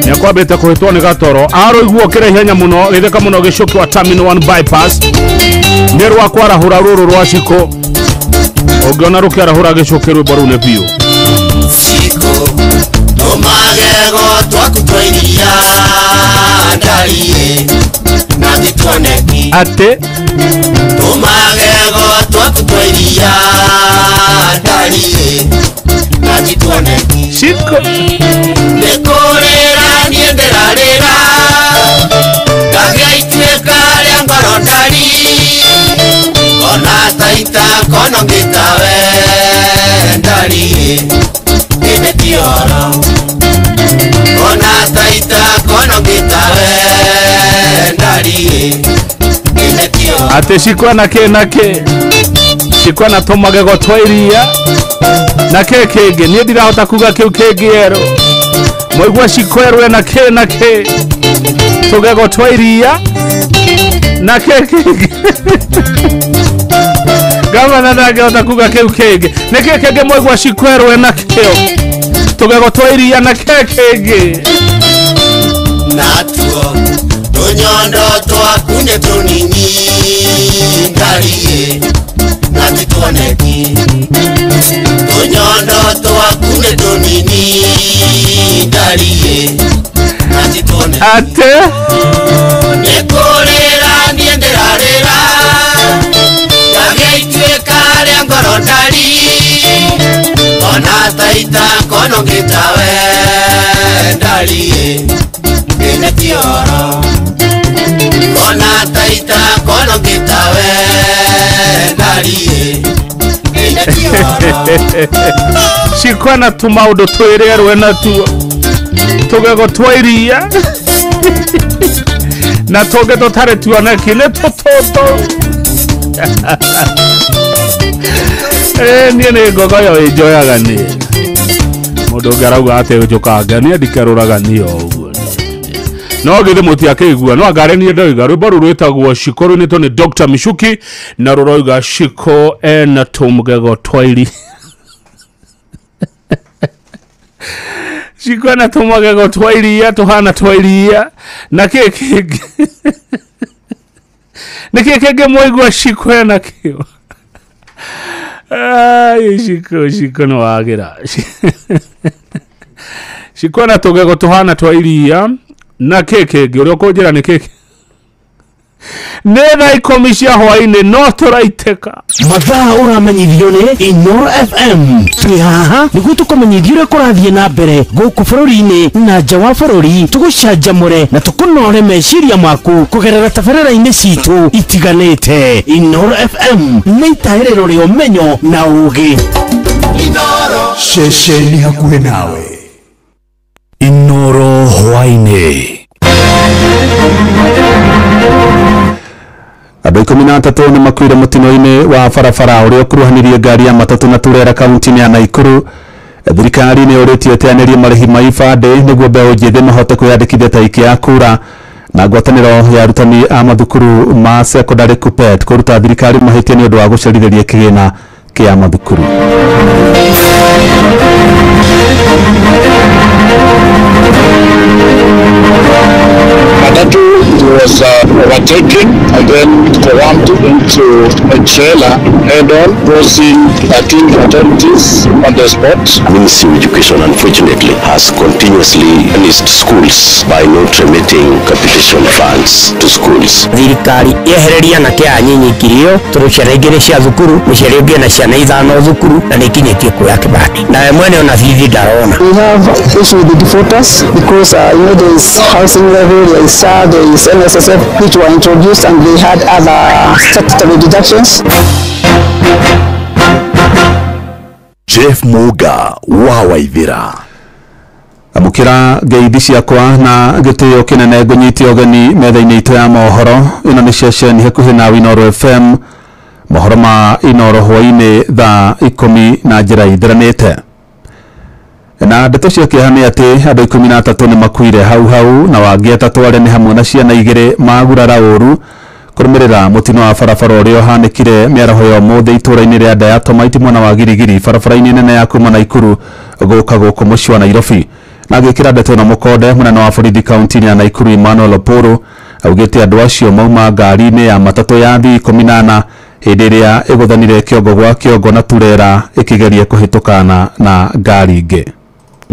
Nĩakwambĩte kũhĩtwo nĩ gatoro arũigua ũkĩra ihenya mũno gĩtheka mũno Gĩcũkĩ wa Terminal 1 Bypass nĩ rwa kwarahũra rũrũ rwa Shiko. Ũngĩona rũkĩarahũra Gĩcũkĩ rwĩmbo rũu nĩ biũ. Shiko tũma Tũmagego twaku twa iria ndariĩ na tituoneki. Atĩ Tũmagego twaku twa iria ndariĩ na tituoneki. Ciko Nĩ kũrĩra niĩ ndĩrarĩra ngagĩa ituĩka rĩa ngoro ndari ona taita kono ngĩtawe ndariĩ ĩndĩ ti ũhoro ona taita kono ngĩtawe ndariĩ ĩndĩ ti ũhoro. Atĩ cikwa na kĩ na kĩ cikwa na tũmagego twa iria na kĩ kĩngĩ niĩ ndirahota kuga kĩu kĩngĩ erũ mwaigua cikwerwe na kĩ na kĩ tũgego twa iria na kĩ kĩngĩ gavana ndangĩhota kuga kĩu kĩngĩ nĩ kĩ kĩngĩ mwaigua cikwerwe na kĩo tũgego twa iria na kĩ kĩngĩ natuo tũnyondo twaku nĩ tũnini ndariĩ na tituoneki. Tũnyondo twaku nĩ tũnini ndariĩ na tituoneki. Atĩ Nĩ kũrĩra niĩ ndĩrarĩra ngagĩa ituĩka rĩa ngoro ndari ona taita kono ngĩtawe ndariĩ ĩndĩ ti ũhoro ona taita kono ngĩtawe ndariĩ ĩndĩ ti ũhoro. Cikwa na tũmaũndũ twĩrĩ erwe natuo tũgego twa iria na tũngĩ tũtarĩ tuoneki nĩ tũtũtũ. Niĩ nĩ ngogoyo ĩnjoyaga niĩ mũndũ ũngĩ arauga atĩ njũkange niĩ ndikerũraga niĩ o ũguo no githĩ mũtiakĩigua no angarĩ niĩ ndoiga rwĩmbo rũu rwĩtagwo Shiko rũinĩtwo nĩ Dr. Michuki na rũroiga Shiko ena tũmũgego twa iria. Shiko ena tũmũgego twa iria tũhana twa iria na kĩ kĩngĩ nĩ kĩ kĩngĩ mwaigua Shiko ena kĩo. Ai Shiko Shiko nĩ wagĩra. Shiko ena tũgego tũhana twa iria na kĩ kĩngĩ ũrĩa ũkũnjĩra nĩ kĩ nĩ thaa 10 cia hwaĩ-inĩ no tũraitĩka. Mathaa ũramenyithio nĩ Inoro FM. Twĩ haha nĩguo tũkũmenyithie ũrĩa kũrathiĩ na mbere gũkũ bũrũri-inĩ na nja wa bũrũri tũgũcanjamũre na tũkũnore meciria maku kũgerera tabarĩra-inĩ citũ itiganĩte. Inoro FM nĩ itaĩrĩro rĩa ũmenyo na ũũgĩ. Ceceni hakuhĩ nawe. Inoro hwaĩ-inĩ. Andũ 13 nĩ makuire mũtino-inĩ wa barabara ũrĩa ũkuruhanirie ngari ya matatũ na turera kaunti-inĩ ya Naikuru. Thirikari nĩ ĩũrĩtie ĩteanĩrie marĩhi ma ibandĩ nĩguo mbeũ njĩthĩ mahote kwĩyandĩkithia ta aikia a kura. Na ngwatanĩro ya arutani a mathukuru ma secondary KUPPET kũruta thirikari mahĩtia nĩ ũndũ wa gũcerithĩria kĩgĩna kĩa mathukuru. Matatu was overtaken and then rammed into a trailer head-on, causing 13 fatalities on the spot. Ministry of Education, unfortunately, has continuously missed schools by not remitting capitation funds to schools. Thirikari yehereria na kia nyinyi kirio tondũ ciana ingĩ nĩ cia thukuru mũciari ũngĩ na ciana 5 thukuru na nĩ ikinyĩtie kuoya kĩbandĩ nawe mwene ona bithi ndarona. We have issue with the defaulters because you know there is housing levy, there is SHA, there is NSSF, which were introduced and they had other statutory deductions. Jeff Muga wa Waithira. Amũkĩra ngeithi ciakwa na gĩtĩo kĩnene ngũnyite ũgeni metha-inĩ itũ ya mohoro. Ĩno nĩ ceceni hakuhĩ na Inooro FM. Mohoro ma Inooro hwaĩ-inĩ thaa 10 na njĩra ithiranĩte. Na ndeto cia kĩeha nĩ atĩ andũ 13 nĩ makuire hau hau na wangĩ 3 arĩa nĩ hamwe na ciana 2 magurara ũru kũrũmĩrĩra mũtino wa barabara ũrĩa ũhanĩkire mĩaraho ya ũmũthĩ itũũra-inĩ rĩa Diatomite mwena wa Girigiri barabara-inĩ nene ya kuma Naikuru gũka gũkũ mũciĩ wa Nairobi. Na agĩkĩra ndeto na mũkonde mũnene wa borithi kaunti-inĩ ya Naikuru Emmanuel Oporo augĩte andũ acio mauma ngari-inĩ ya matatũ ya athii 18 hĩndĩ ĩrĩa ĩgũthanire kĩongo gwa kĩongo na turera ĩkĩgeria kũhĩtũkana na ngari ingĩ.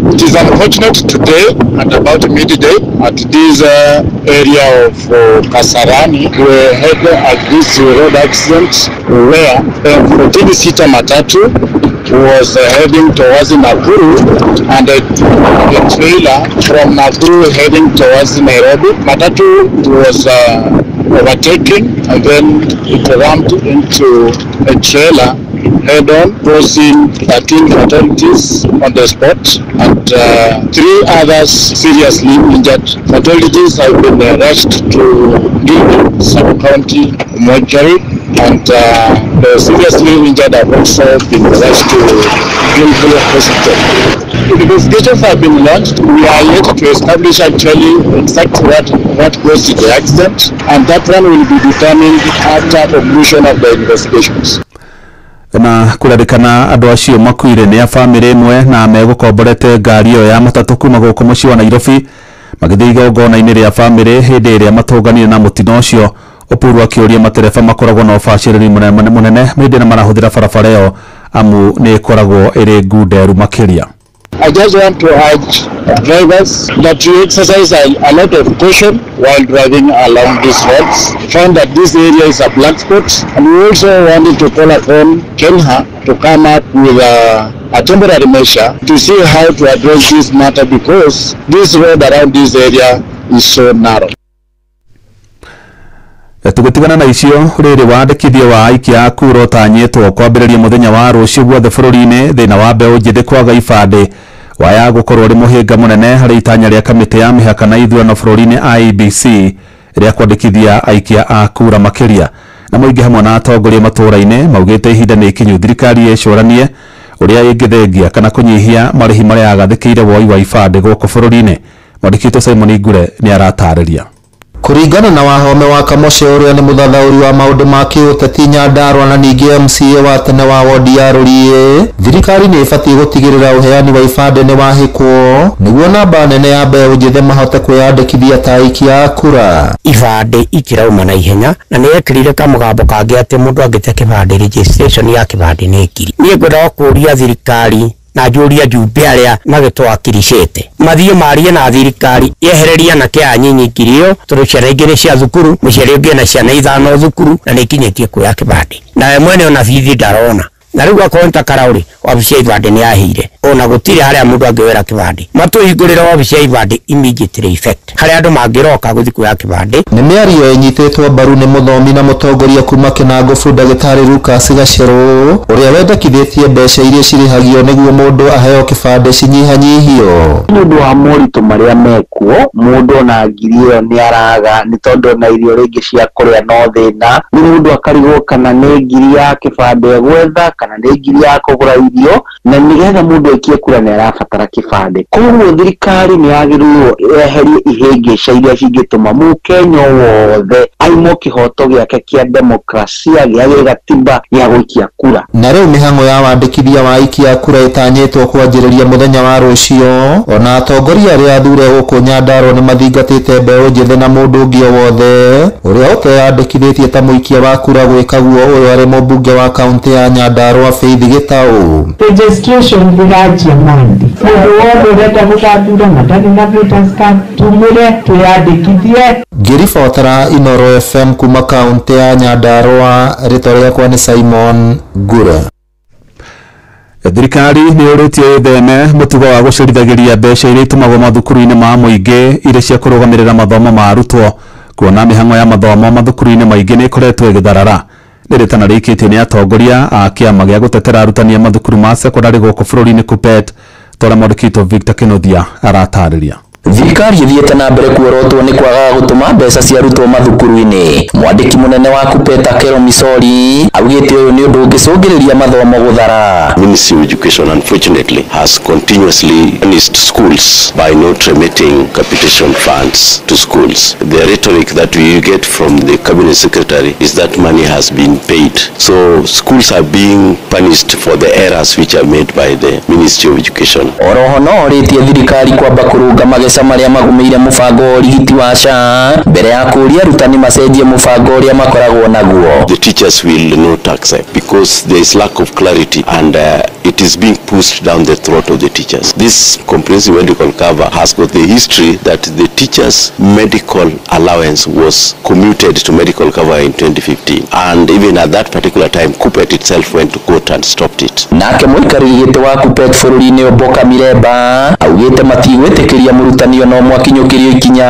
It is unfortunate today at about midday at this area of Kasarani, we had at this road accident where a 14-seater matatu was heading towards Nakuru and a trailer from Nakuru heading towards Nairobi. Matatu was overtaking and then it rammed into a trailer head-on, causing 13 fatalities on the spot and 3 others seriously injured. Fatalities have been rushed to Gilgil sub-county mortuary, and the seriously injured have also been rushed to Gilgil Hospital. Investigations have been launched. We are yet to establish actually exactly what caused the accident, and that one will be determined after conclusion of the investigations. Na kurarikana andu acio makuire ni a family imwe na megukomborete ngari iyo ya matatu kuma guku mucii wa Nairobi magithii igongona-ini ria family hindi iria matunganire na mutino ucio. Opuru akiuria matereba makoragwo na ubaciriri munene hindi na marahuthira barabara iyo amu ni ikoragwo iri ngunderu makiria. I just want to urge drivers that you exercise a lot of caution while driving along these roads. Find that this area is a black spot, and we also wanted to call upon Kenya to come up with a temporary measure to see how to address this matter, because this road around this area is so narrow. Tugutigana na icio riri wandikithia wa aikia a kura utanyitwo kwambĩrĩria mũthenya wa rũciũ guothe bũrũri-inĩ. Thĩna wa mbeũ njĩthĩ kwaga ibandĩ waya gũkorwo ũrĩ mũhĩnga mũnene harĩ itanya rĩa kamĩtĩ ya mĩhaka na ithurano bũrũri-inĩ IEBC rĩa kwandĩkithia aikia a kura makĩria. Na mũingĩ hamwe na atongoria matũũra-inĩ maugĩte ihinda nĩ ikinyu thirikari ĩcũranie ũrĩa ĩngĩthengia kana kũnyihia marĩhi marĩa yagathĩkĩire woi wa ibandĩ gũkũ bũrũri-inĩ. Mwandĩki witũ Simon Ngure nĩ aratarĩria. Kuringana na Wahome wa Kamoshe uria ni muthathauri wa maundu ma kiuteti Nyandarua na ningi MCA wa tene wa wodi ya Rurie, thirikari ni ibatiĩ gutigirira uheani wa ibandĩ ni wahikwo niguo namba nene ya mbeũ njĩthĩ mahote kwiyandĩkithia ta aikia a kura. Ibandĩ ikirauma na ihenya na nĩ ekĩrire kamũgambo kangĩ atĩ mũndũ angĩte kĩbandĩ registration ya kĩbandĩ nĩ ngiri. Niĩ ngwendaga kũũria thirikari na njũria njumbe arĩa magĩtwakiricĩte mathiĩ marie na thirikari yehereria na kĩa nyinyi ngiri ĩyo, tondũ ciana ingĩ nĩ cia thukuru, mũciari ũngĩ ena ciana 5 thukuru na nĩ ikinyĩtie kuoya kĩbandĩ, nawe mwene ona bithi ndarona. Na rĩu akorwo nĩ ta karaũrĩ wabici ya ibandĩ nĩ yahĩire, ona gũtirĩ harĩa mũndũ angĩoera kĩbandĩ. Matũhingũrĩre wabici ya ibandĩ immediately effect harĩa andũ mangĩroka gũthiĩ kuoya kĩbandĩ. Nĩ mĩario ĩnyitĩtwo mbaru nĩ mũthomi na mũtongoria kuma Kĩnangũbu Ndagĩtarĩ Lucas Gacerũ ũrĩa wendekithĩtie mbeca iria cirĩhagio nĩguo mũndũ aheo kĩbandĩ cinyihanyihio. Nĩ ũndũ wa moritũ marĩa mekuo, mũndũ ona ngiri ĩyo nĩ araga nĩ tondũ ona irio rĩngĩ cia kũrĩa no thĩna, nĩ mũndũ akarigwo kana nĩ ngiri ya kĩbandĩ egwetha kana nĩ ngiri ya kũgũra irio, na nĩgetha mũndũ aikie kura nĩ arabatara kĩbandĩ. Koguo thirikari nĩ yagĩrĩirwo yeherie ihĩngĩca iria cingĩtũma mũkenya wothe aimwo kĩhoto gĩake kĩa demokrasia gĩa gĩgatiba gĩa gũikia kura. Na rĩu mĩhang'o ya wandĩkithia wa aikia a kura ĩtanyĩtwo kwanjĩrĩria mũthenya wa rũciũ. Ona atongoria arĩa athure gũkũ Nyandarua nĩ mathingatĩte mbeũ njĩthĩ na mũndũ ũngĩ o wothe ũrĩa ũteyandĩkithĩtie ta mũikia wa kura gwĩka guo ũyũ arĩ mũmbunge wa kaũntĩ ya Nyandarua Faith Gĩtaũ. Registration ĩranjia Monday. Mũndũ wothe ũrenda gũgathura na ndarĩ na voters card tumũre twĩyandĩkithie. Ngĩribotera Inooro FM kuma kaũntĩ ya Nyandarua, rĩtwa rĩakwa nĩ Simon Ngure. Thirikari nĩ yũrĩtie ĩtheme mũtugo wa gũcerithagĩria mbeca iria itũmagwo mathukuru-inĩ ma mũingĩ irĩ cia kũrũgamĩrĩra mathomo ma arutwo, kuona mĩhang'o ya mathomo mathukuru-inĩ maingĩ nĩ ĩkoretwo ĩgĩtharara. Nĩ rĩtana rĩikĩtio nĩ atongoria a kĩama gĩa gũtetera arutani a mathukuru ma sekondarĩ gũkũ bũrũri-inĩ KUPPET, ta ũrĩa mwandĩki witũ Victor Kĩnuthia aratarĩria. Thirikari ithiĩte na mbere kuorotwo nĩ kwagaga gũtũma mbeca cia arutwo mathukuru-inĩ. Mwandĩki mũnene wa KUPPET Akelo Misori augĩte ũyũ nĩ ũndũ ũngĩcũngĩrĩria mathomo gũthara. Ministry of Education unfortunately has continuously punished schools by not remitting capitation funds to schools. The rhetoric that we get from the cabinet secretary is that money has been paid. So schools are being punished for the errors which are made by the Ministry of Education. Oroho no orĩtie thirikari kwamba kũrũnga mbeca marĩa magũmĩire mũbango wa ũrigiti wa SHA mbere ya kũũria arutani macenjie mũbango ũrĩa makoragwo naguo. The teachers will not accept because there is lack of clarity and it is being pushed down the throat of the teachers. This comprehensive medical cover has got the history that the teachers' medical allowance was commuted to medical cover in 2015, and even at that particular time KUPPET itself went to court and stopped it. Nake mũikarĩri gĩtĩ wa KUPPET bũrũri-inĩ Omboka Miremba augĩte matigwĩtĩkĩria mũrutani ona ũmwe akinyũkĩrio ikinya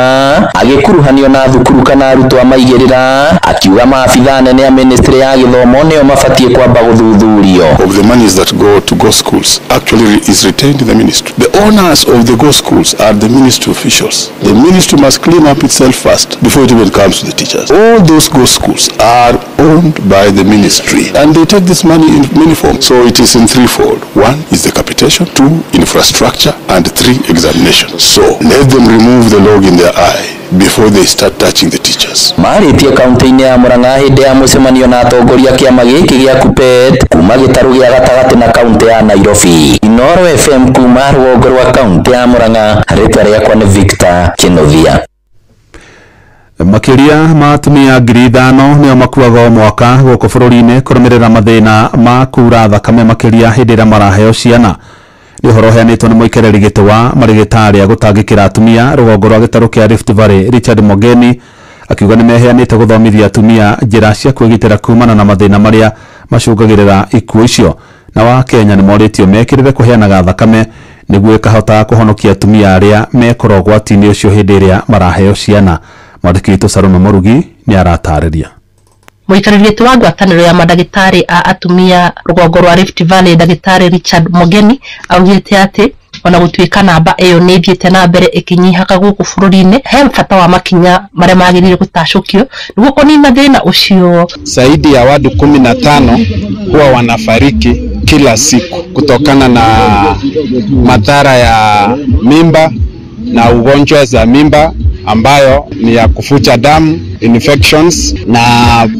agĩkuruhanio na thukuru kana arutwo amaigĩrĩra, akiuga maabithaa anene a ministry ya gĩthomo nĩo mabatiĩ kwamba gũthuthurio. Of the monies that go to go schools actually is retained in the ministry. The owners of the go schools are the ministry officials. The ministry must clean up itself first before it even comes to the teachers. All those go schools are owned by the ministry and they take this money in many forms. So it is in threefold. One is the capitation, two, infrastructure, and three, examination. So let them remove the log in their eye before they start touching the teachers. Marĩtie kaunti-inĩ ya Murang'a hĩndĩ ya mũcemanio na atongoria kĩama gĩkĩ gĩa KUPPET kuma gĩtarũ gĩa gatagatĩ na kaunti ya Nairobi. Inooro FM kuma rũgongo rwa kaunti ya Murang'a, rĩtwa rĩakwa nĩ Victor Kĩnuthia. Makĩria ma atumia 5,000 nĩo makuaga o mwaka gũkũ bũrũri-inĩ kũrũmĩrĩra mathĩna ma kura thakame makĩria hĩndĩ ĩrĩa maraheo ciana. Nĩ ũhoro ũheanĩtwo nĩ mũikarĩri gĩtĩ wa marĩgĩtarĩ a gũtangĩkĩra atumia rũgongo rwa gĩtarũ kĩa Rift Valley Richard Mogeni akiuga nĩ meheanĩte gũthomithia atumia njĩra cia kwĩgitĩra kumana na mathĩna marĩa macũngagĩrĩra ikuũ icio. Na wa Kenya nĩ morĩtio mekĩrĩre kũheanaga thakame nĩguo ĩkahota kũhonokia atumia arĩa mekorwo ũgwati-inĩ ũcio hĩndĩ ĩrĩa maraheo ciana. Mwandĩki witũ Salome Mũrugi nĩ aratarĩria. Mũikarĩri gĩtĩ wa ngwatanĩro ya mandagĩtarĩ a atumia rũgongo rwa Rift Valley ndagĩtarĩ Richard Mogeni augĩte atĩ ona gũtuĩka namba ĩyo nĩ ĩthiĩte na mbere ĩkĩnyihaga gũkũ bũrũri-inĩ, he bata wa makinya marĩa magĩrĩire gũtacũkio nĩguo kũnina thĩna ũcio. Zaidi ya watu 15 huwa wanafariki kila siku kutokana na madhara ya mimba na ugonjwa za mimba ambayo ni ya kufucha damu, infections na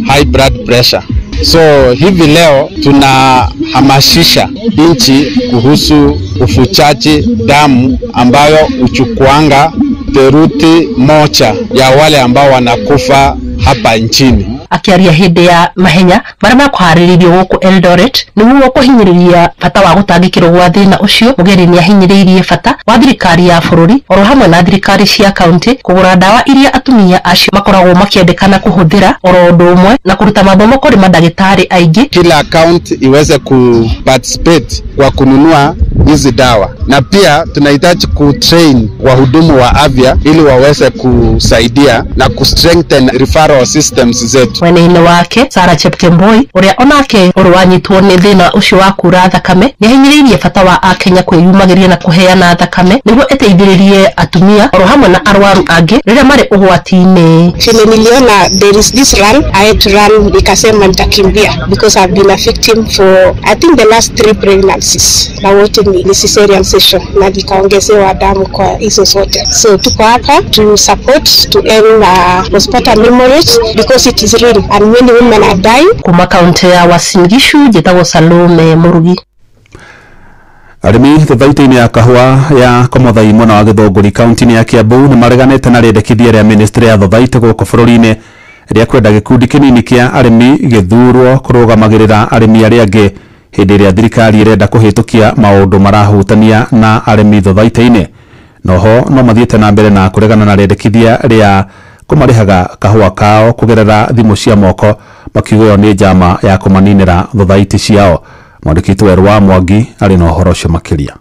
high blood pressure. So hivi leo tunahamasisha nchi kuhusu ufuchaji damu ambayo uchukuanga theluthi moja ya wale ambao wanakufa hapa nchini. Akiaria hĩndĩ ya mahenya marĩa makũharĩrĩirio gũkũ Eldoret nĩguo kũhinyĩrĩria bata wa gũtangĩkĩrwo gwa thĩna ũcio, Mũgeni nĩahinyĩrĩirie bata wa thirikari ya bũrũri oro hamwe na thirikari cia kaunti kũgũra ndawa iria atumia acio makoragwo makĩendekana kũhũthĩra oro ũndũ ũmwe na kũruta mathomo kũrĩ mandagĩtarĩ aingĩ. Kila kaunti iweze kuparticipate kwa kununua hizi dawa, na pia tunahitaji kutrain wahudumu wa afya ili waweze kusaidia na kustrengthen referral systems zetu. Mwena-inĩ wake Sarah Chepkemboi ũrĩa onake ũrĩ wanyitwo nĩ thĩna ũcio wa kura thakame nĩahinyĩrĩirie bata wa akenya kwĩyumagĩria na kũheana thakame nĩguo ĩteithĩrĩrie atumia oro hamwe na arwaru angĩ rĩrĩa marĩ ũgwati-inĩ. Vile niliona there is this run, I had to run, nikasema nitakimbia because I've been a victim for I think the last 3 pregnancies na wote ni cesarean section na nikaongezewa damu kwa hizo zote. So tuko hapa to support to end postpartum hemorrhage because it is real and many women are dying. Kuma kaunti ya Uasin Gishu njĩtagwo Salome Mũrugi. Arĩmi thothaitĩ-inĩ ya kahũa ya Komothai mwena wa Gĩthũngũri kaunti-inĩ ya Kiambu nĩ mareganĩte na rĩendekithia rĩa ministry ya thothaitĩ gũkũ bũrũri-inĩ rĩa kwenda gĩkundi kĩnini kĩa arĩmi gĩthurwo kũrũgamagĩrĩra arĩmi arĩa angĩ hĩndĩ ĩrĩa thirikari ĩrenda kũhĩtũkia maũndũ marahutania na arĩmi thothaitĩ-inĩ. Noho no mathiĩte na mbere na kũregana na rĩendekithia rĩa kũmarĩhaga kahũa kao kũgerera thimũ cia moko makiuga ĩyo nĩ njama ya kũmaninĩra thothaitĩ ciao. Mwandĩki witũ Werũ wa Mwangi arĩ na ũhoro ũcio makĩria.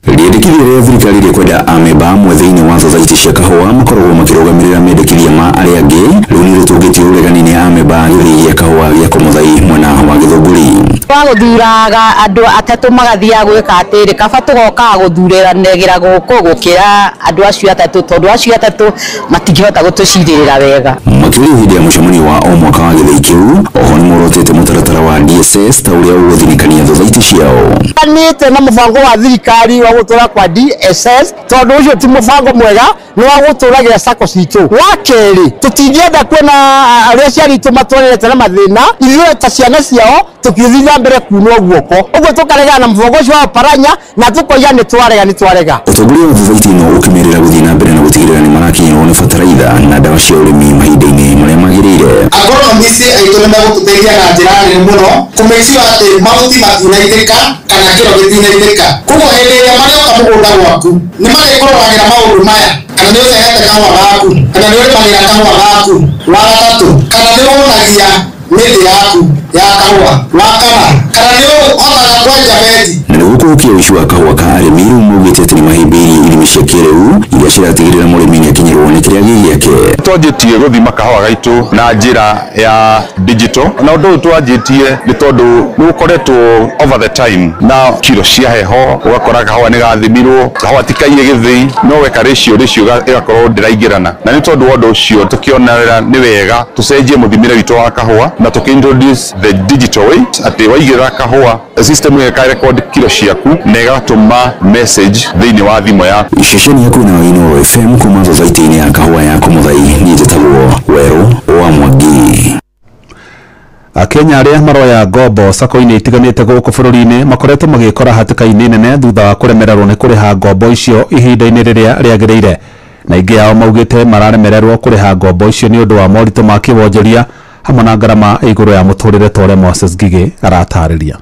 Rĩendekithia rĩa thirikari rĩa kwenda amemba amwe thĩinĩ wa thothaitĩ cia kahũa makoragwo makĩrũgamĩrĩra mendekithia ma arĩa angĩ rĩu nĩ rĩtũngĩtio ũregani nĩ amemba a gĩthĩi gĩa kahũa gĩa Komothai mwena wa Gĩthũngũri. Wa gũthuraga andũ atatũ magathiaga gwĩka atĩrĩ, kaba tũgokaga gũthuranĩra gũkũ gũkĩra andũ acio atatũ, tondũ acio atatũ matingĩhota gũtũcirĩrĩra wega. Makĩria hĩndĩ ya mũcemanio wa o mwaka wa gĩthĩi kĩu, oho nĩ morotete mũtaratara wa DSS ta ũrĩa ũgũthinĩkania thothaitĩ ciao. Nĩte na mũbango wa thirikari wa gũtũra kwa DSS tondũ ũcio ti mũbango mwega nĩ wa gũtũragira sacco citũ. Wa kerĩ, tũtingĩenda kuona arĩa ciana itũ matwarĩte na mathĩna, ithuĩ ta ciana ciao tũkĩthiĩ na mbere kunwo guoko. Ũguo tũkaregana na mũbango ũcio wa Oparanya na tũkoiga nĩ twarega nĩ twarega. Ũtongoria wa thothaitĩ ĩno ũkĩmerĩra gũthiĩ na mbere na gũtigĩrĩra nĩ marakinyĩrwo nĩ bataraitha na ndawa cia ũrĩmi mahinda-inĩ marĩa magĩrĩire. Agronomist aitũ nĩ megũtũteithia na njĩra nene mũno kũ-make sure atĩ mahuti matinaitĩka kana kĩro gĩtinaitĩka. Koguo hĩndĩ ĩrĩa marĩoka mũgũnda gwaku nĩ marĩkũroragĩra maũndũ maya, kana nĩ ũcehete kahũa gaku, kana nĩ ũrĩmagĩra kahũa gaku, wa gatatũ, kana nĩ wonagia mĩtĩ yaku ya kahũa, wa kana, kana nĩ ũhotaga kwenja beti. Na nĩguo kũhukia ũici wa kahũa ka arĩmi rĩu maugĩte atĩ nĩmahĩmbĩirie ithimi cia kĩrĩu iria ciratigĩrĩra mũrĩmi nĩakinyĩrwo nĩ kĩrĩa gĩ gĩake. Twanjĩtie gũthima kahũa gaitũ na njĩra ya digital, na ũndũ ũyũ twanjĩtie nĩ tondũ nĩ ũkoretwo over the time na kiro cia heho, ũgakora kahũa nĩ gathimirwo, kahũa ti kaiye gĩthĩi, no weka ratio ĩgakorwo ndĩraingĩrana, na nĩ tondũ wa ũndũ ũcio tũkĩonera nĩ wega tũcenjie mũthimĩre witũ wa kahũa na tũkĩ introduce the digital way, atĩ waigĩrĩra kahũa system ĩyo ĩka record kiro ciaku na ĩgatũma message thĩinĩ wa thimũ yaku. Ceceni yaku na Inooro FM kuma thothaitĩ-inĩ ya kahũa ya Kũmũthai, niĩ njĩtagwo Werũ wa Mwangi. Akenya arĩa maroya ngombo sacco-inĩ itiganĩte gũkũ bũrũri-inĩ makoretwo magĩkora hatĩka-inĩ nene thutha wa kũremererwo nĩ kũrĩha ngombo icio ihinda-inĩ rĩrĩa rĩagĩrĩire, na aingĩ ao maugĩte mararemererwo kũrĩha ngombo icio nĩ ũndũ wa moritũ ma kĩwonjoria hamwe na ngarama igũrũ ya mũtũrĩre ta ũrĩa Moses Ngigĩ aratarĩria.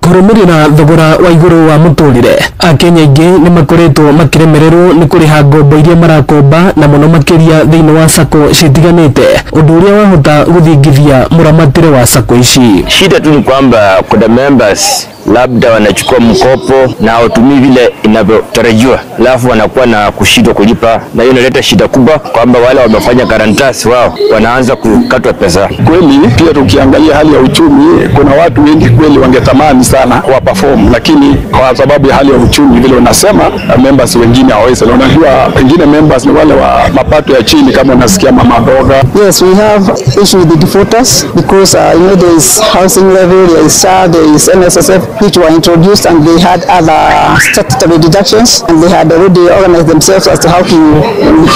Kũrũmĩrĩra thogora wa igũrũ wa mũtũrĩre, Akenya aingĩ nĩ makoretwo makĩremererwo nĩ kũrĩha ngombo iria marakomba na mũno makĩria thĩinĩ wa sacco citiganĩte, ũndũ ũrĩa wahota gũthingithia mũramatĩre wa sacco ici. Shida tu ni kwamba kuna members labda wanachukua mkopo na hawatumii vile inavyotarajiwa, alafu wanakuwa na kushindwa kulipa, na hiyo inaleta shida kubwa kwamba wale wamefanya guarantors wao wanaanza kukatwa pesa. Kweli pia tukiangalia hali ya uchumi, kuna watu wengi kweli wangetamani sana wa perform, lakini kwa sababu ya hali ya uchumi vile unasema, members wengine hawawezi. Unajua wengine members ni wale wa mapato ya chini, kama unasikia mama mboga. Yes, we have issue with the defaulters because you know there is housing levy, there is SHA, there is NSSF, which were introduced, and they had other statutory deductions, and they had already organized themselves as to how to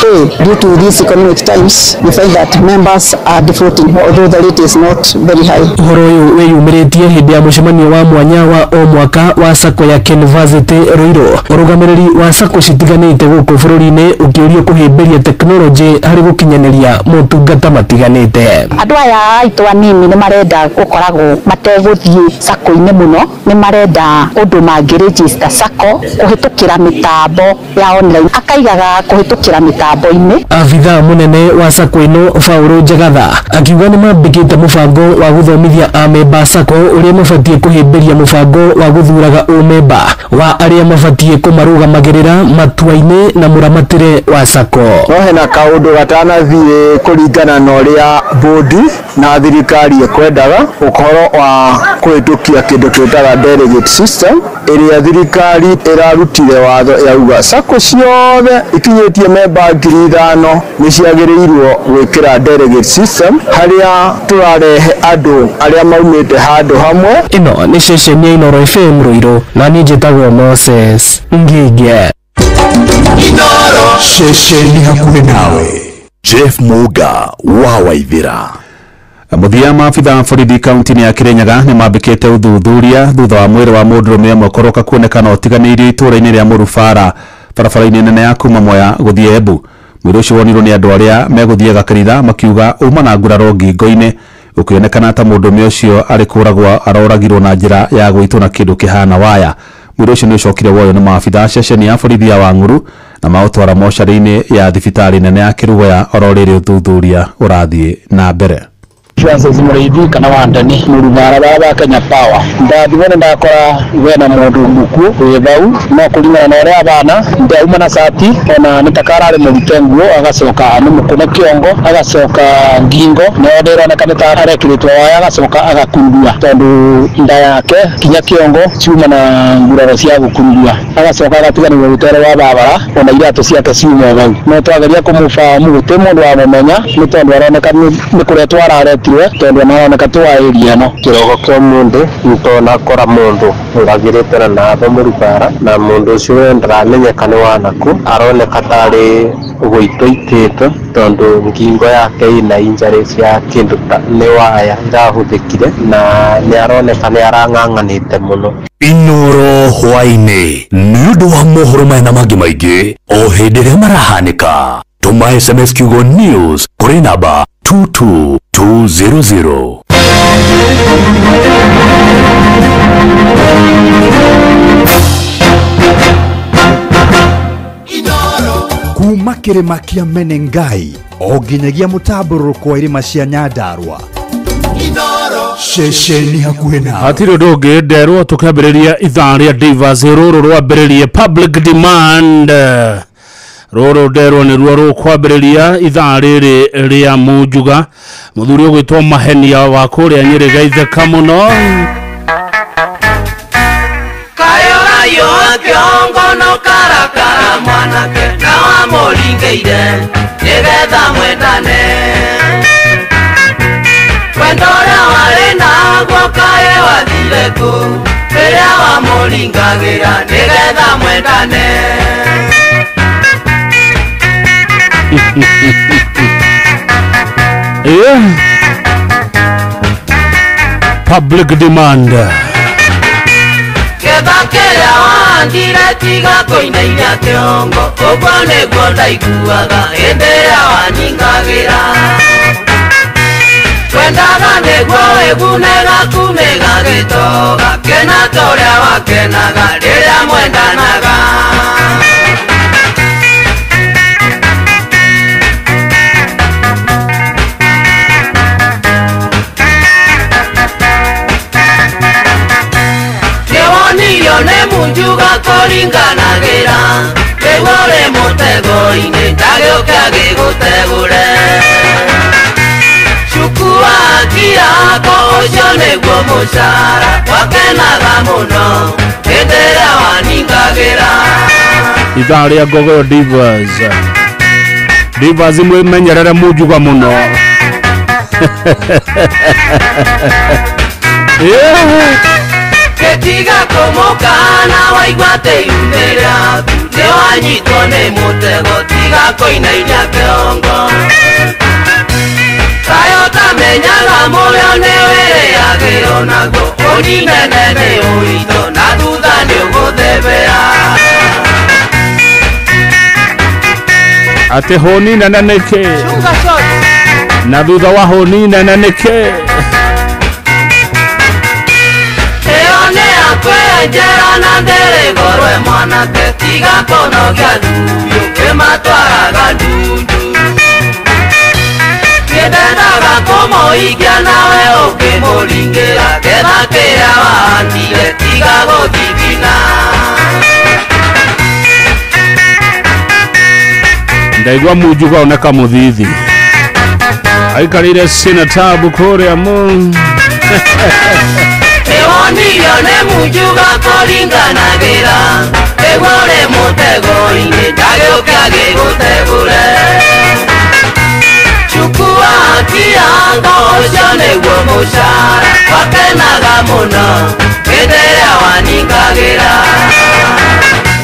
pay. Due to these economic times, we find that members are defaulting, although the rate is not very high. Ũhoro ũyũ wĩyumĩrĩtie hĩndĩ ya mũcemanio wa mwanya wa o mwaka wa sacco ya Kenversity Ruiru. Ũrũgamĩrĩri wa sacco citiganĩte gũkũ bũrũri-inĩ ũkĩũrio kũhĩmbĩria tekinoronjĩ harĩ gũkinyanĩria motungata matiganĩte. Andũ aya aitũ anini nĩ marenda gũkoragwo mategũthiĩ sacco-inĩ mũno, nĩ marenda ũndũ mangĩregister sacco kũhĩtũkĩra mĩtambo ya online, akaigaga kũhĩtũkĩra mĩtambo-inĩ. Abithaa mũnene wa sacco ĩno Paul Njagatha akiuga nĩ mambĩkĩte mũbango wa gũthomithia amemba sacco ũrĩa mabatiĩ kũhĩmbĩria mũbango wa gũthuraga ũmemba wa arĩa mabatiĩ kũmarũgamagĩrĩra matua-inĩ na mũramatĩre wa sacco. No hena kaũndũ gatanathiĩ kũringana na ũrĩa bodi na thirikari ĩkwendaga, ũhoro wa kũhĩtũkia kĩndũ twĩtaga delegate system ĩrĩa thirikari ĩrarutire watho yauga sacco ciothe ikinyĩtie memba 5,000 nĩ ciagĩrĩirwo gwĩkĩra delegate system, harĩa tũrarehe andũ arĩa maumĩte handũ hamwe. Ĩno nĩ ceceni ya Inooro FM Ruiru, na niĩ njĩtagwo Moses Ngige. Ceceni hakuhĩ nawe. Jeff Muga wa Waithira. Mũthia maabitha borithi kaunti-inĩ ya Kirinyaga nĩ mambĩkĩte ũthuthuria thutha wa mwĩrĩ wa mũndũrũme ũmwe kũroka kuonekana ũtiganĩirio itũũra-inĩ rĩa Mũrubara barabara-inĩ nene ya kuma Mwea gũthiĩ Embu. Mwĩrĩ ũcio wonirwo nĩ andũ arĩa megũthiaga kanitha makiuga uma na nguraro ngingo-inĩ, ũkĩonekana ta mũndũrũme ũcio arĩ kũragwo aroragirwo na njĩra ya gũitwo na kĩndũ kĩhana waya. Mwĩrĩ ũcio nĩ ũcokire woywo nĩ maabitha ceceni ya borithi ya Wang'uru na maũtwara mocarĩ-inĩ ya thibitarĩ nene ya Kĩrũgũya oro rĩrĩ ũthuthuria ũrathiĩ na mbere. Francis Muriithi kana Wandani Murubara bara ba Kenya Power ndathimone ndakora wena mundu mukuo wi bau no kuringana na uria abana ndauma na sati ona nitakarari murute nguo agacoka ni mukune kiongo agacoka ngingo no ndironeka ni ta arekiritwo waya agacoka agakundua tondu nda yake kinya kiongo ciuma na nguraro cia gukundua agacoka agatiganĩrio rutero wa barabara ona iratu ciake ciuma bau no twageria kumufahamu guti mundu wamumenya ni tondu aroneka ni kuretwo araretwo aranyitirwe tondu anaroneka ti wa area ĩno. Kĩroko kĩa ũmũthĩ nĩtũnakora mũndũ ũragĩrĩte na natho mũrubara na mũndũ ũcio we ndaramenyeka nĩ wanaku aroneka tarĩ gũitwo itĩtwo tondu ngingo yake ina injury cia kĩndũ nĩ waya irahũthĩkire na nĩ aroneka nĩ arang'ang'anĩte mũno. Inoro hwaĩ-inĩ nĩ ũndũ wa mohoro maya na mangĩ maingĩ o hĩndĩ ĩrĩa marahanĩka. Tũma SMS kiugo news kũrĩ namba 22200. Kuma kĩrĩma kĩa Menengai o nginyagia mũtambũrũko wa irĩma cia Nyandarua ceceni hakuhĩ nawe. Hatirĩ ũndũ ũngĩ nderwo tũkĩambĩrĩria ithaa rĩa Divas rũrũ rwambĩrĩrie public demand rũrũ nderwo nĩruo rũkwambĩrĩria ithaa rĩrĩ rĩa Munjuga. Mũthuri ũgwĩtwo Mahenia wa kũrĩa Nyĩrĩ gaitheka mũno. Kayorayo kĩongo no karakara mwanake na wamũringĩire nĩgetha mwendane. Wendo ũrĩa warĩ naguo kaĩ wathire kũ rĩrĩa wamũringagĩra nĩgetha mwendane. Yeah. Public demand. Ketha kĩrĩa wahandire tiga kũinainia kĩongo ũguo nĩguo ndaiguaga hĩndĩ ĩrĩa wanyingagĩra. Twendaga nĩguo wĩgune gaku nĩgagĩtoga kena ta ũrĩa wakenaga rĩrĩa mwendanaga. Nĩwonirio nĩ Munjuga kũringanagĩra rĩu ũrĩ mũtego-inĩ ndagĩũke agĩgũtegũre. Cukua kĩako ũcio nĩguo mũcara wakenaga mũno hĩndĩ ĩrĩa waningagĩra. Ithaa rĩa Ngogoyo Divas. Divas mwĩmenyerere Munjuga mũno. Yeah. Gĩtiga kũmũkana waigua atĩ iume rĩaku nĩwanyitwo nĩ mũtego tiga kũinainia kĩongo. Kaĩ ũtamenyaga mũrĩo nĩwĩrĩagĩrwo naguo ũninene nĩ ũritũ na thutha nĩũgũthebea. Atĩ hũni nene nĩkĩ na thutha wa hũni nene nĩkĩ? Ĩyo nĩ yakwenjera na ndĩrĩ mwanake tiga kũnogia nduyũ kĩmatwaraga ndundu. Nĩndendaga kũmũikia nawe ũkĩmũringĩra ketha kĩrĩa wahandire tiga gũthithina. Ndaigua Munjuga oneka mũthithi aikarĩire sina tabu kũrĩa mu. Nĩwonirio nĩ Munjuga kũringanagĩra rĩu ũrĩ mũtego-inĩ ndagĩũke agĩgũtegũre. Chukua kĩango ũcio nĩguo mũcara wakenaga mũno hĩndĩ ĩrĩa waningagĩra.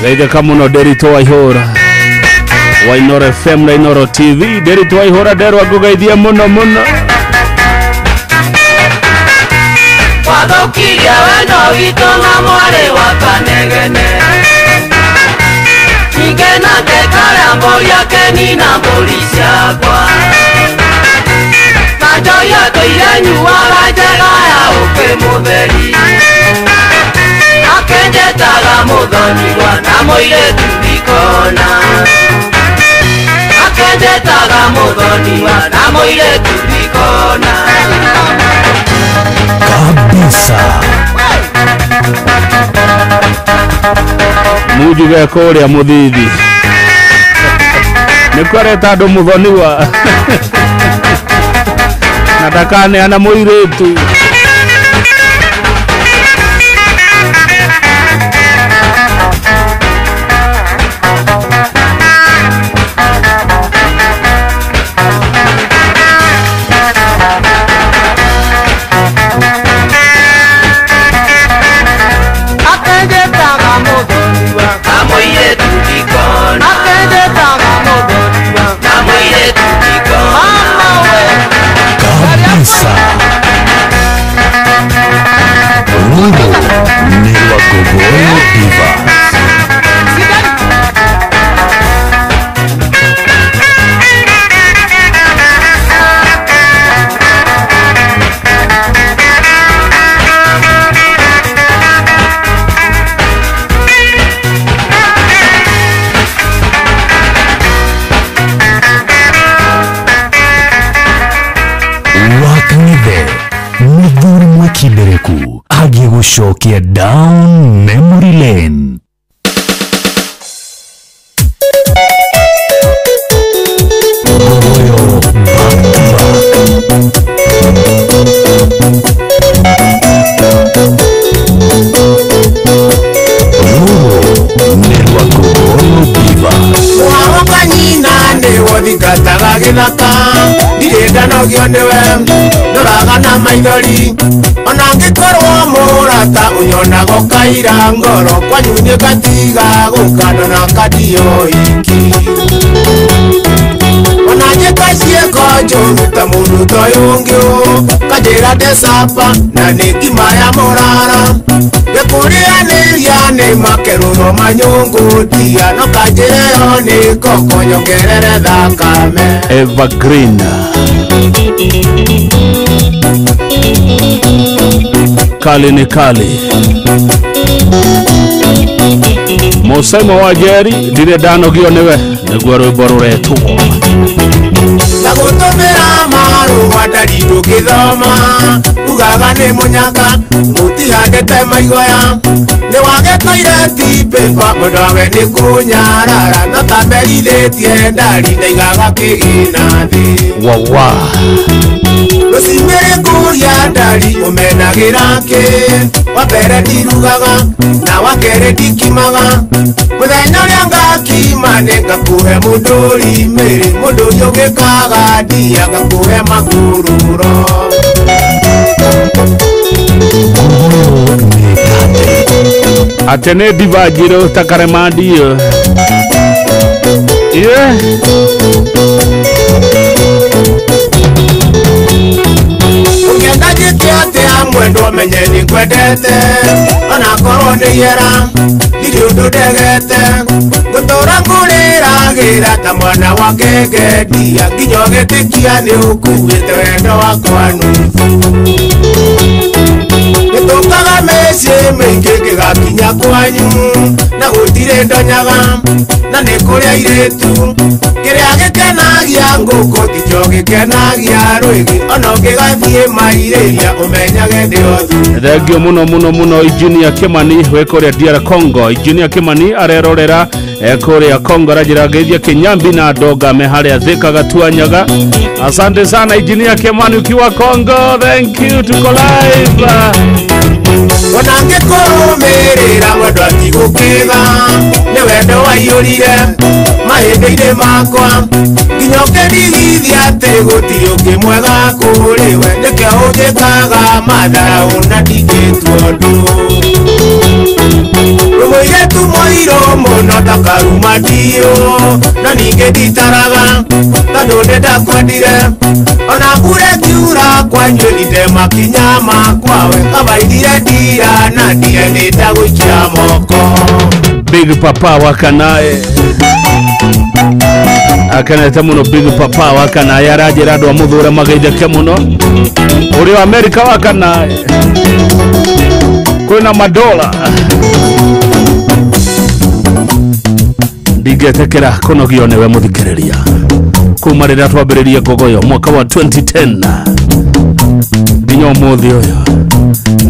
Geithĩka mũno Nderitu Waihũra wa Inoro FM na Inoro TV. Nderitu Waihũra nderwa ngũgeithie mũno mũno. Wathũkirie wendo witũ na mwarĩ wa Kanegene ningĩ nake karĩa mbũri akenina mbũri ciakwa na njohi atũire nyuaga njega ya ũkĩ mũtheri akenjetaga mũthoniwa na mũirĩtu ndikona akenjetaga mũthoniwa na mũirĩtu ndikona. Kabisa. Munjuga kũrĩa mũthithi nĩkuo areta andũ mũthoniwa na ndakaneana mũirĩtu. mũirĩtu ndikona akenjetaga mũthoniwa na mũirĩtu ndikona mama we kabisa. Rũrũ nĩ rwa Ngogoyo Divas. Wakang'ethe mũthuri mwekindereku agĩgũcokia down memory lane. Ngogoyo back to back. Rũrũ nĩ rwa Ngogoyo Divas. Wahoka nyina nĩwothingataga gĩthaka ndirĩ ndanogio nĩwe ndoraga na maithori ona ngĩkorwo mũrata ũnyonaga ũkaira ngoro kwanyu nĩngatiga gũkana na kandio iki ona njĩka ciĩko njũru ta mũndũ ta ũyũ ũngĩ kanjĩra ndecapa na nĩ ngima ya mũrara ndĩkũrĩanĩria nĩ makerũro manyũngũtia no kanjĩra ĩyo nĩ ngoko nyongerere thakame. Evergreen kali ni kali. Musemo wa Jerry ndirĩ ndanogio nĩwe nĩguo rwĩmbo rũretwo. Na gũtũmĩra marũa ndari ndũngĩthoma ugaga nĩ mũnyaka mũtihandĩte maigoya nĩ wage toireti paper mũndũ wawe nĩ kũnyarara no ta merithĩtie ndari ndaigaga kĩgĩna thĩ. Wawa rũcinĩ kũria ndari ũmenagĩra kĩ wa mbere ndirugaga na wa kerĩ ndikimaga mũthenya ũrĩa ngakima nĩ ngakũhe mũndũri mĩrĩ mũndũri ũngĩkaga ndia ngakũhe makururo. Atĩ nĩ ndiba njirũ ta karemandio. Yeah. Ũngĩenda njĩke atĩa mwendwa menye nĩ ngwendete onakorwo nĩ ihera ndirĩ ũndũ ndegete ngũtũra ngũrĩragĩra ta mwana wa ngengendia nginya ũgĩtĩkia nĩ ũkuĩte wendo wakwa nuthu. Nĩtũkaga mĩciĩ mĩingĩ ngĩgakinya kwanyu na gũtirĩ ndonyaga na nĩ kũrĩ airĩtu kĩrĩa gĩkenagia ngũkũ tikĩo gĩkenagia rwĩgĩ ona ũngĩgathiĩ mairĩria ũmenyage ndĩ othu. Thengio mũno mũno mũno Engineer Kimani wĩ kũrĩa DR Congo. Engineer Kimani arerorera kũrĩa Congo aranjĩra ngeithia Kinyambi na Ndonga me harĩa Thika Gatuanyaga. Asante sana Engineer Kimani ukiwa Congo, thank you, tuko live. Ona ngĩkũrũmĩrĩra mwendwa atigũkĩga nĩ wendo waiyũrire mahĩndĩ-inĩ makwa nginya ũkĩndigithia atĩ gũtirĩ ũngĩ mwega kũrĩ we nĩkĩo ũnjĩkaga matharaũ na ndingĩtua ũndũ. Mũirĩtu mũirũ mũno ta karuma ndiũ na ningĩ nditaraga tondũ nĩndakwendire ona mbura ĩkiura kwanyu ndite makinya makwa we kabaithire ndira na ndire nĩndagũikia moko. Big Papa wa Kanae akenete mũno. Big Papa wa Kanae aranjĩra andũ a mũthũre mageithĩke mũno ũrĩ wa Amerika wa Kanae kwĩna madola ndingĩtĩkĩra kũnogio nĩwe mũthikĩrĩria kuma rĩrĩa twambĩrĩrie Ngogoyo mwaka wa 2010 nginya ũmũthĩ ũyũ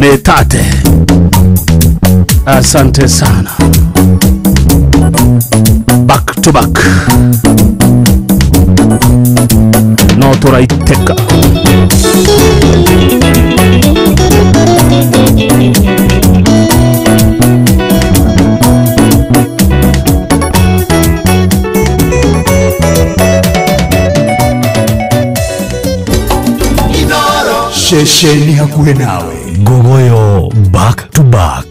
nĩ tate. Asante sana. Back to back no tũraitĩka. Ceceni hakuhĩ nawe. Ngogoyo back to back.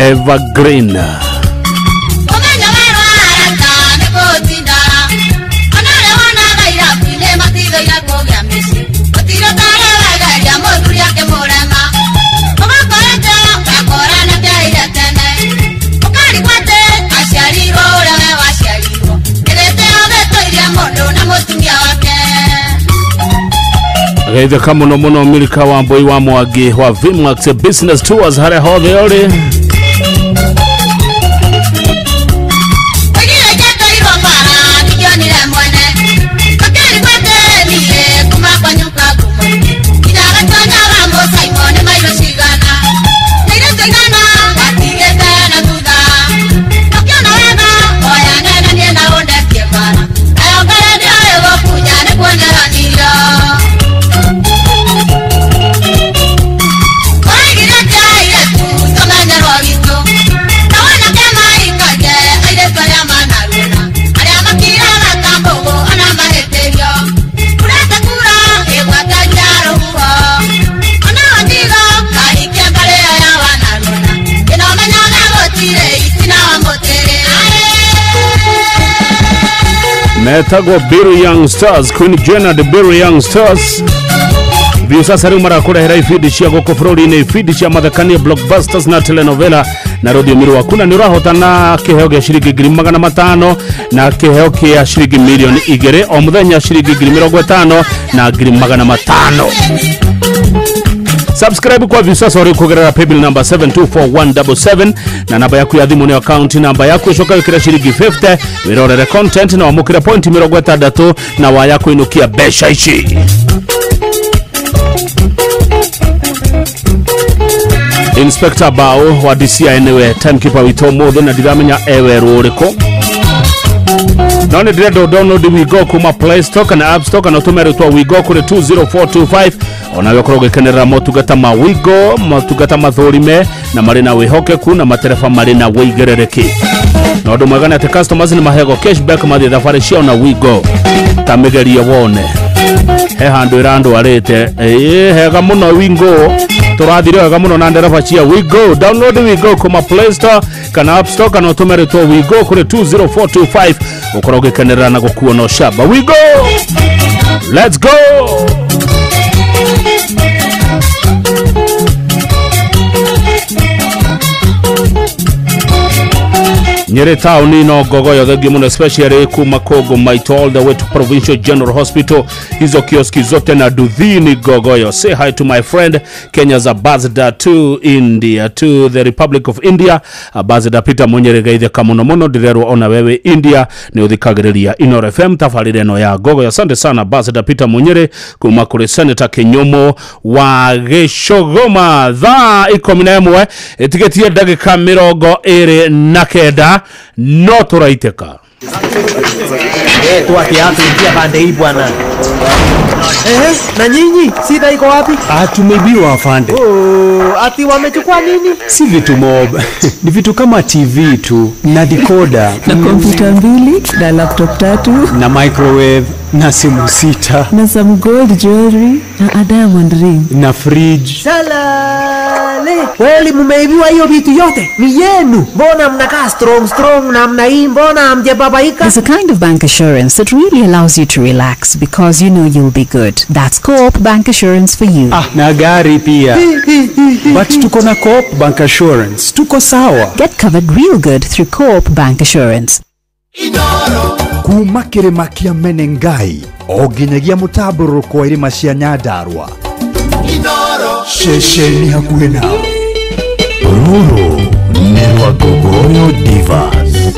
Evergreen. Geithĩka mũno mũno Milka wa Mbui wa Mwangi wa Vmax Business Tours harĩa hothe ũrĩ. Metagwo Biru Young Stars, Queen Jenna the Biru Young Stars. Viusasa rĩu marakũrehera ibindi cia gũkũ bũrũri-inĩ, ibindi cia mathekania, blockbusters na telenovela na rũthiomi rwaku, na nĩ ũrahotana kĩheo gĩa ciringi 500,000 na kĩheo kĩa ciringi 2,000,000 o mũthenya, ciringi 50,000 na 500,000. Subscribe kwa Viusasa uri kugerera paybill number 724177 na namba yaku ya thimu ni account namba yaku icoka wikira ciringi 50 wirorere content na wamukire point 60 na waya kuinukia mbeca ici. Inspector Bao wa DCI niwe timekeeper witũ mũthĩ na ndiramenya ewe rũrĩkũ. No nĩ ndĩrenda download Wigo kuma Play Store kana App Store kana ũtũme rĩtwa Wigo kũrĩ 20425 onawe ũkorwo ũgĩkenerera motungata ma Wigo, motungata mathũrime na marĩ na wĩhokeku na matereba marĩ na wĩigĩrĩrĩki. Na ũndũ mwega nĩ atĩ customers nĩ maheagwo cashback mathiĩ thabarĩ ciao na Wigo. Ta mĩgerie wone he handũ ĩrandwarĩte hega mũno Wigo, tũrathire wega mũno na ndereba cia Wigo. Download Wigo kuma Play Store kana App Store kana ũtũme rĩtwa Wigo kũrĩ 20425 ũkorwo ũgĩkenerera na gũkuo na ũcamba. Wigo, let's go. Nyeri town no Ngogoyo, thengi muno especially kuma Kongo Maito all the way to Provincial General Hospital, hizo kioski zote na Duthini Ngogoyo. Say hi to my friend Kenya's ambassador to India, to the Republic of India, Ambassador Peter Munyere. Geithĩka mũno mũno, ndĩrerwo ona wewe India nĩ ũthikagĩrĩria Inooro FM tabarĩra ĩno ya Ngogoyo. Asante sana Ambassador Peter Munyere kuma kũrĩ Senator Kinyumo wa Gĩcũgũma. Thaa 11 ĩtigĩtie ndagĩka 29 no tũraitĩka. Tuache hapo ingia pande hii bwana. Na nyinyi shida iko wapi? Tumeibiwa afande. Oh, ati wamechukua nini? Si vitu mob. Ni vitu kama TV tu na decoder na kompyuta 2 na laptop 3 na microwave na simu 6 na some gold jewelry na a diamond ring na fridge. Salale. Kweli mmeibiwa hiyo vitu yote? Ni yenu. Mbona mnakaa strong strong na mna hii, mbona hamjababaika? There's a kind of bank assurance that really allows you to relax because you know you'll be good. That's Co-op Bank Assurance for you. Na gari pia. But tuko na Co-op Bank Assurance. Tuko sawa. Get covered real good through Co-op Bank Assurance. Kuma kĩrĩma kĩa Menengai o nginyagia mũtambũrũko wa irĩma cia Nyandarua, ceceni hakuhĩ nawe. Rũrũ nĩ rwa Ngogoyo Divas.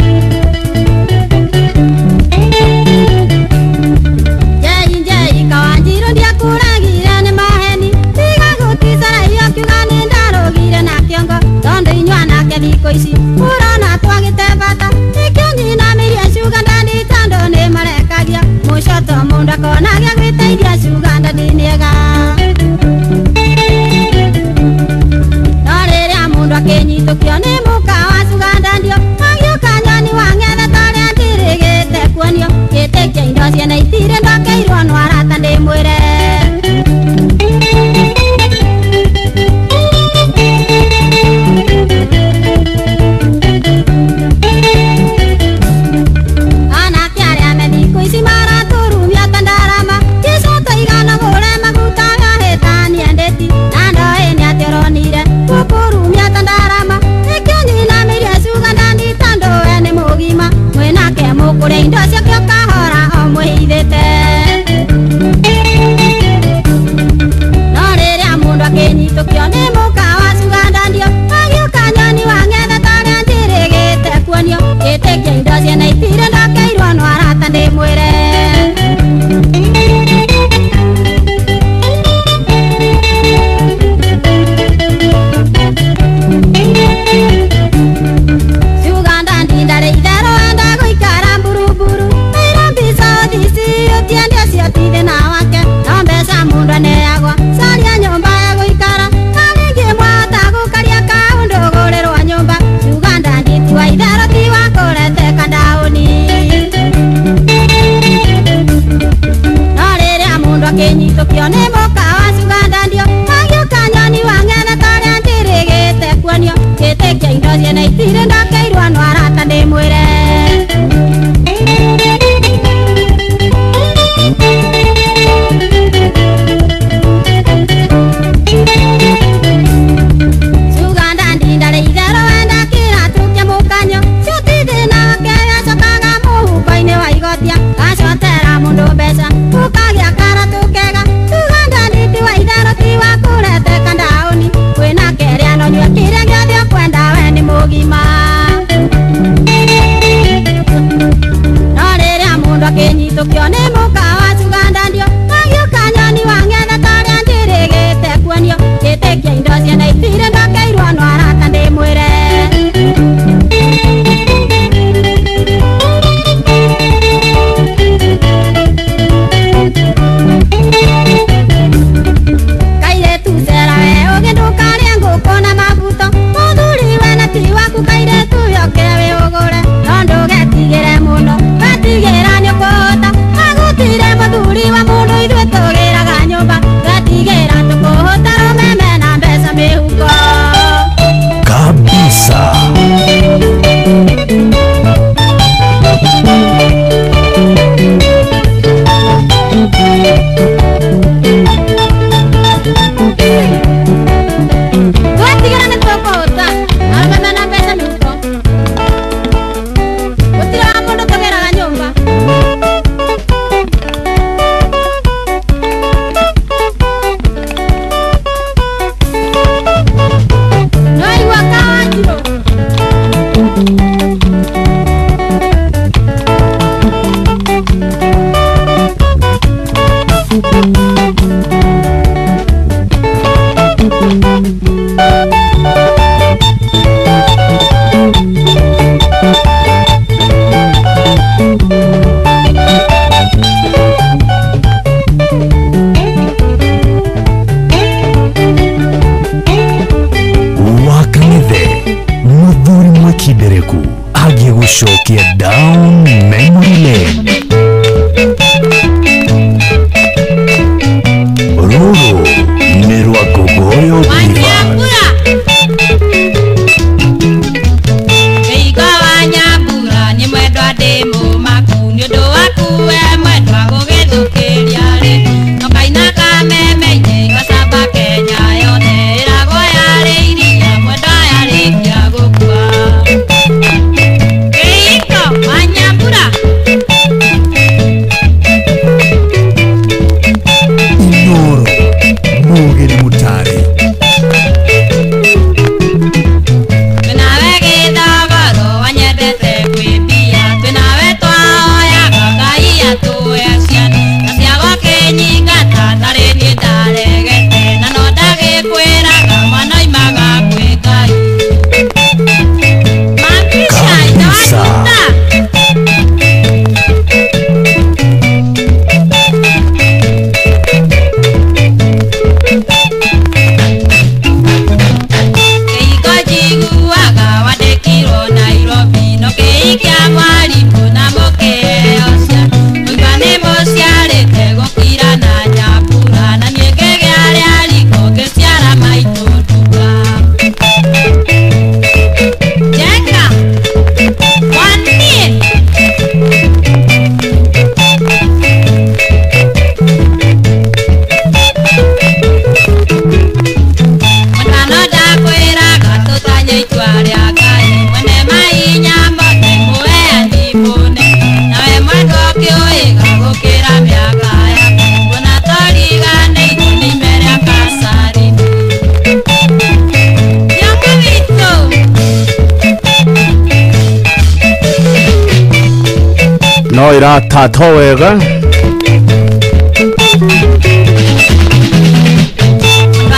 akĩnyitũkio nĩ mũka wa Uganda ndio agĩũka nyoni wa ng'etha tarĩa njĩrĩgĩte kuonio gĩtĩkia indo ciene itirĩ ndokeirwo no arata ndĩmwĩre. Agĩgũcokia down memory lane. Rũrũ nĩ rwa Ngogoyo Divas. Kĩhingo wa Nyambura nĩ mwendwa ndĩ mũmaku nĩ ũndũ waku we mwendwa gũgĩthũkĩria rĩ no kaina kameme-inĩ gacamba Kenya yothe ĩragwo yarĩ iria mwendwa yarĩkia gũkua. Inoro Mũgĩri Mũtari. Twĩnawe gĩthogoro wanyendete kwĩmbia twĩnawe twaoyaga Ngai atũhe ciana na ciago kĩnyingata tarĩ niĩ ndaregete na no ndagĩkwĩraga mwana oimaga kwĩ Ngai. Mambisha inawanyita. Kĩhingo njiguaga wandĩkirwo Nairobi no kĩhikia mwarimũ na mũkĩheo ciana mũigua nĩ mũciarĩte gũkira na Nyambura na niĩ ngĩgĩa rĩa riko ngĩciara maitũ nduka. Jenga waniĩ. Mwendano ndakwĩraga tũtanye itua rĩa Ngai mwene mahinya mothe mũheani mũnene nawe mwendwa ũkĩũĩga gũkĩra mĩaka yaku kuona tũriganĩirwo nĩ ime rĩa Kasarini. Kĩongo witũ. No ĩratatwo wega.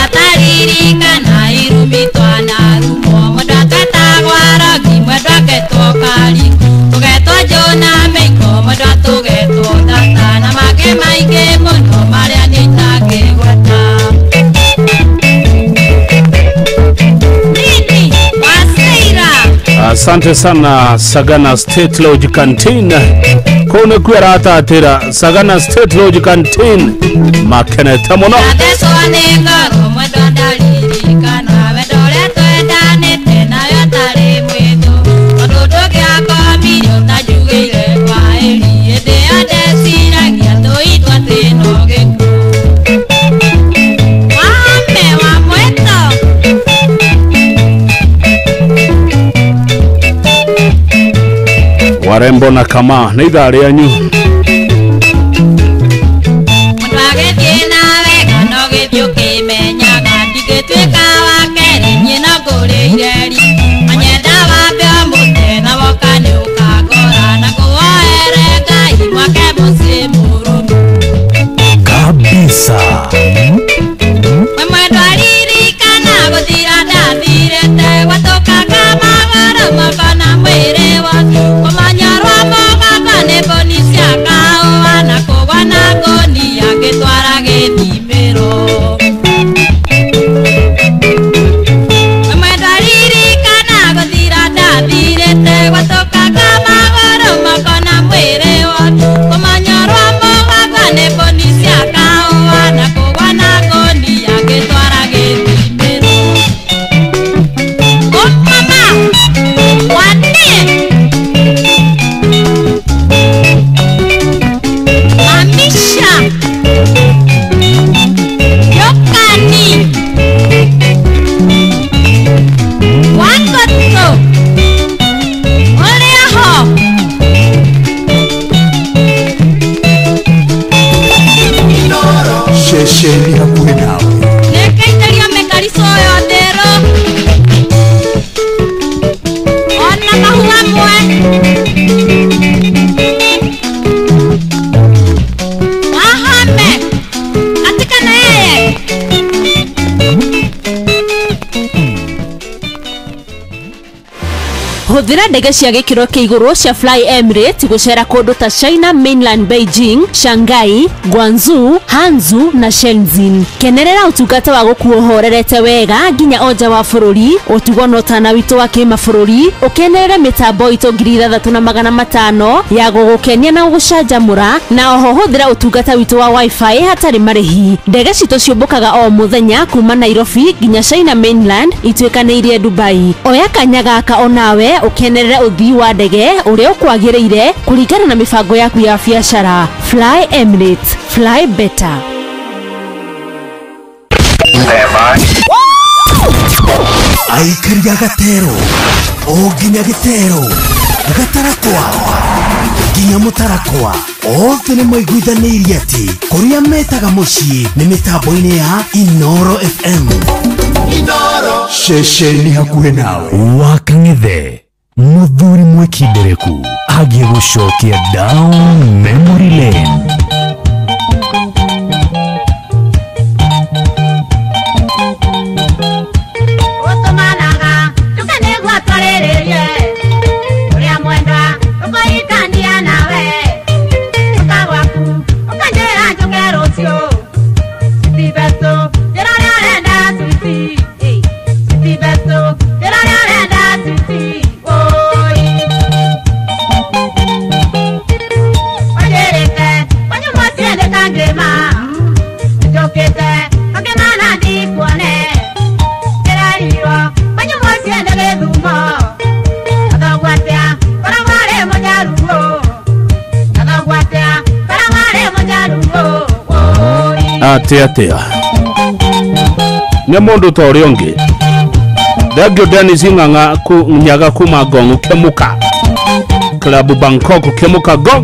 Twataririkana irumi twanarumwo mwendwa twetagwo Arogi mwendwa agetwo Kariko tũgetwo Jona Mĩiko mwendwa tũgetwo Tata na mangĩ maingĩ mũno marĩa niĩ itangĩgweta. Nini Waseira. Asante sana Sagana State Lodge Canteen. Kune kwiratatira Sagana State Lodge Canteen makenete muno. Warembo na kama nĩ ithaa rĩanyu. Kabisa. Ceceni hakuhĩ nawe. Nĩngaitĩria mĩkarico yothe rũ ona mahua mwe wahame katika na yeye. Hũthĩra ndege cia gĩkĩro kĩa igũrũ cia Fly Emirates gũcera kũndũ ta China Mainland, Beijing, Shanghai, Guangzhou, Hangzhou na Shenzhen. Kenerera ũtungata wa gũkuo ũhorerete wega nginya o nja wa bũrũri, ũtugo na ũtana witũ wa kĩmabũrũri, ũkenerere mĩtambo itũ 6500 ya gũgũkenia na gũgũcanjamũra, na oho hũthĩra ũtungata witũ wa wifi hatarĩ marĩhi. Ndege citũ ciũmbũkaga o mũthenya kuma Nairobi nginya China Mainland ituĩkanĩirie Dubai. Oya kanya gaka onawe ukenerere uthii wa ndege uria ukwagiriire kuringana na mibango yaku ya biacara. Fly Emirates, fly better. Aikaria gatero o nginya gitero gatarakwa nginya mutarakwa othe nĩ maiguithanĩirie atĩ kũrĩa metaga mũciĩ nĩ mĩtambo-inĩ ya Inoro FM. Inoro ceceni hakuhĩ nawe. Wakang'ethe muthuri mwikindereku agiĩ gũcokia down memory lane. Atia atia nĩ mũndũ ta ũrĩa ũngĩ. Thengio Dennis Ng'ang'a ku nyaga kuma Ngong ũkĩmũka Club Bangkok ũkĩmũka Ngong.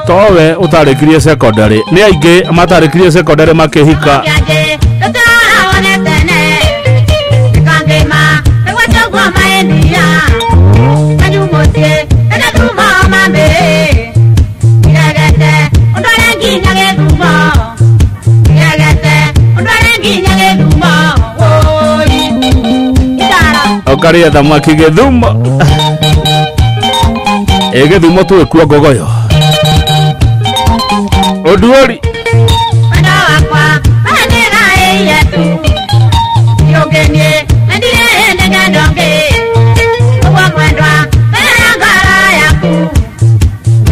Towe utarĩkirie secondary nĩ aingĩ matarĩkirie secondary makĩhika. Tũkarĩe thamaki Gĩthumo. Ĩ Gĩthumo twĩkuo Ngogoyo. Oduori. Mwendwa wakwa wanĩgaĩire tu ndũngĩniĩ na ndirĩ hĩndĩ ngenda ũngĩ ũguo mwendwa mbere ngoro yaku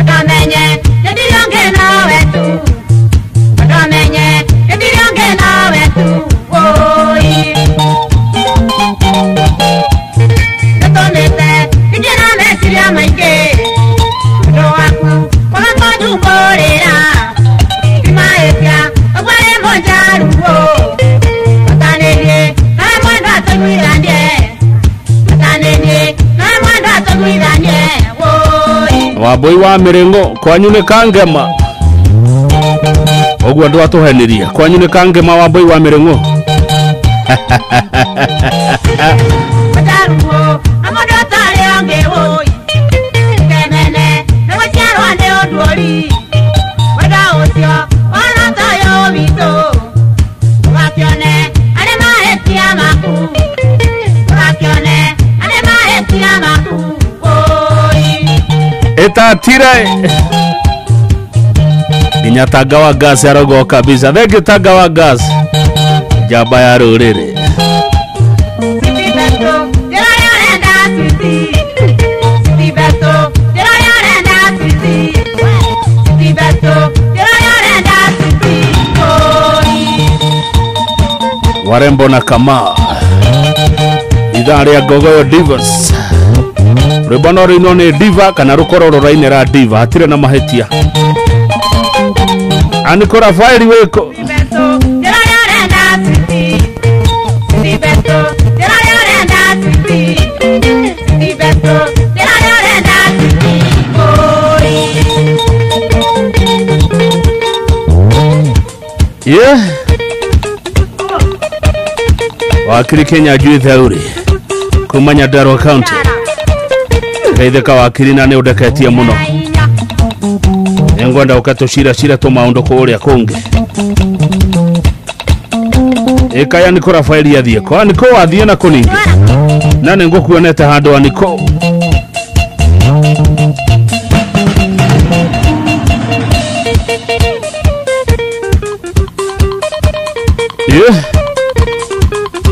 ndũmenye nĩ ndirĩ ũngĩ nowe tu ndũmenye nĩ ndirĩ ũngĩ nowe tu wũi nĩtũmĩte ningĩ na meciria maingĩ ũndũ waku kwaga kũnjumbũrĩra mahĩtia ũguo rĩ mũnjaruo matanĩrie na mwendwa tũiguithanie matanĩrie na mwendwa tũiguithanie wũi Wambui wa Mĩrĩng'o kwanyu nĩ Kangema. Ũguo andũ atũhenirie kwanyu nĩ Kangema Wambui wa Mĩrĩng'o. Mũnjaruo na mũndũ ũtarĩ ũngĩ wũi kemene nĩ gũciarwo nĩ ũnduũri wenda ũcio wona toyũ witũ ũgakĩone arĩ mahĩtia maku ũgakĩone arĩ mahĩtia maku wũi Ĩtatire nginya Tanga wa gas arogo kabisa. Thank you Tanga wa gas, njamba ya rũrĩrĩ. Sitibeto ndĩrarĩa ũrenda switi Sitibeto ndĩrarĩa ũrenda switi Sitibeto ndĩrarĩa ũrenda switi wũi Warembo na Kamaa, ithaa rĩa Ngogoyo Divas. Rwĩmbo no rũinwo nĩ diva kana rũkorwo rũrainĩra diva, hatirĩ na mahĩtia. Aniko Rafaeli wĩkũ? Ndĩrarĩa ũrenda switi Sitibeto ndĩrarĩa ũrenda switi Sitibeto ndĩrarĩa ũrenda switi wũi Yeah. Wakiri Kenya Jui Theuri kuma Nyandarua County. Geithĩka wakiri na nĩ ũndeketie mũno. Nĩngwenda ũke tũciracire tũmaũndũ kũrĩa kũngĩ. Ĩkaya Niko Rafaeli athiĩ kũ? Aniko wathiĩ na kũ ningĩ? Na nĩngũkuonete handũ Aniko. Yeah.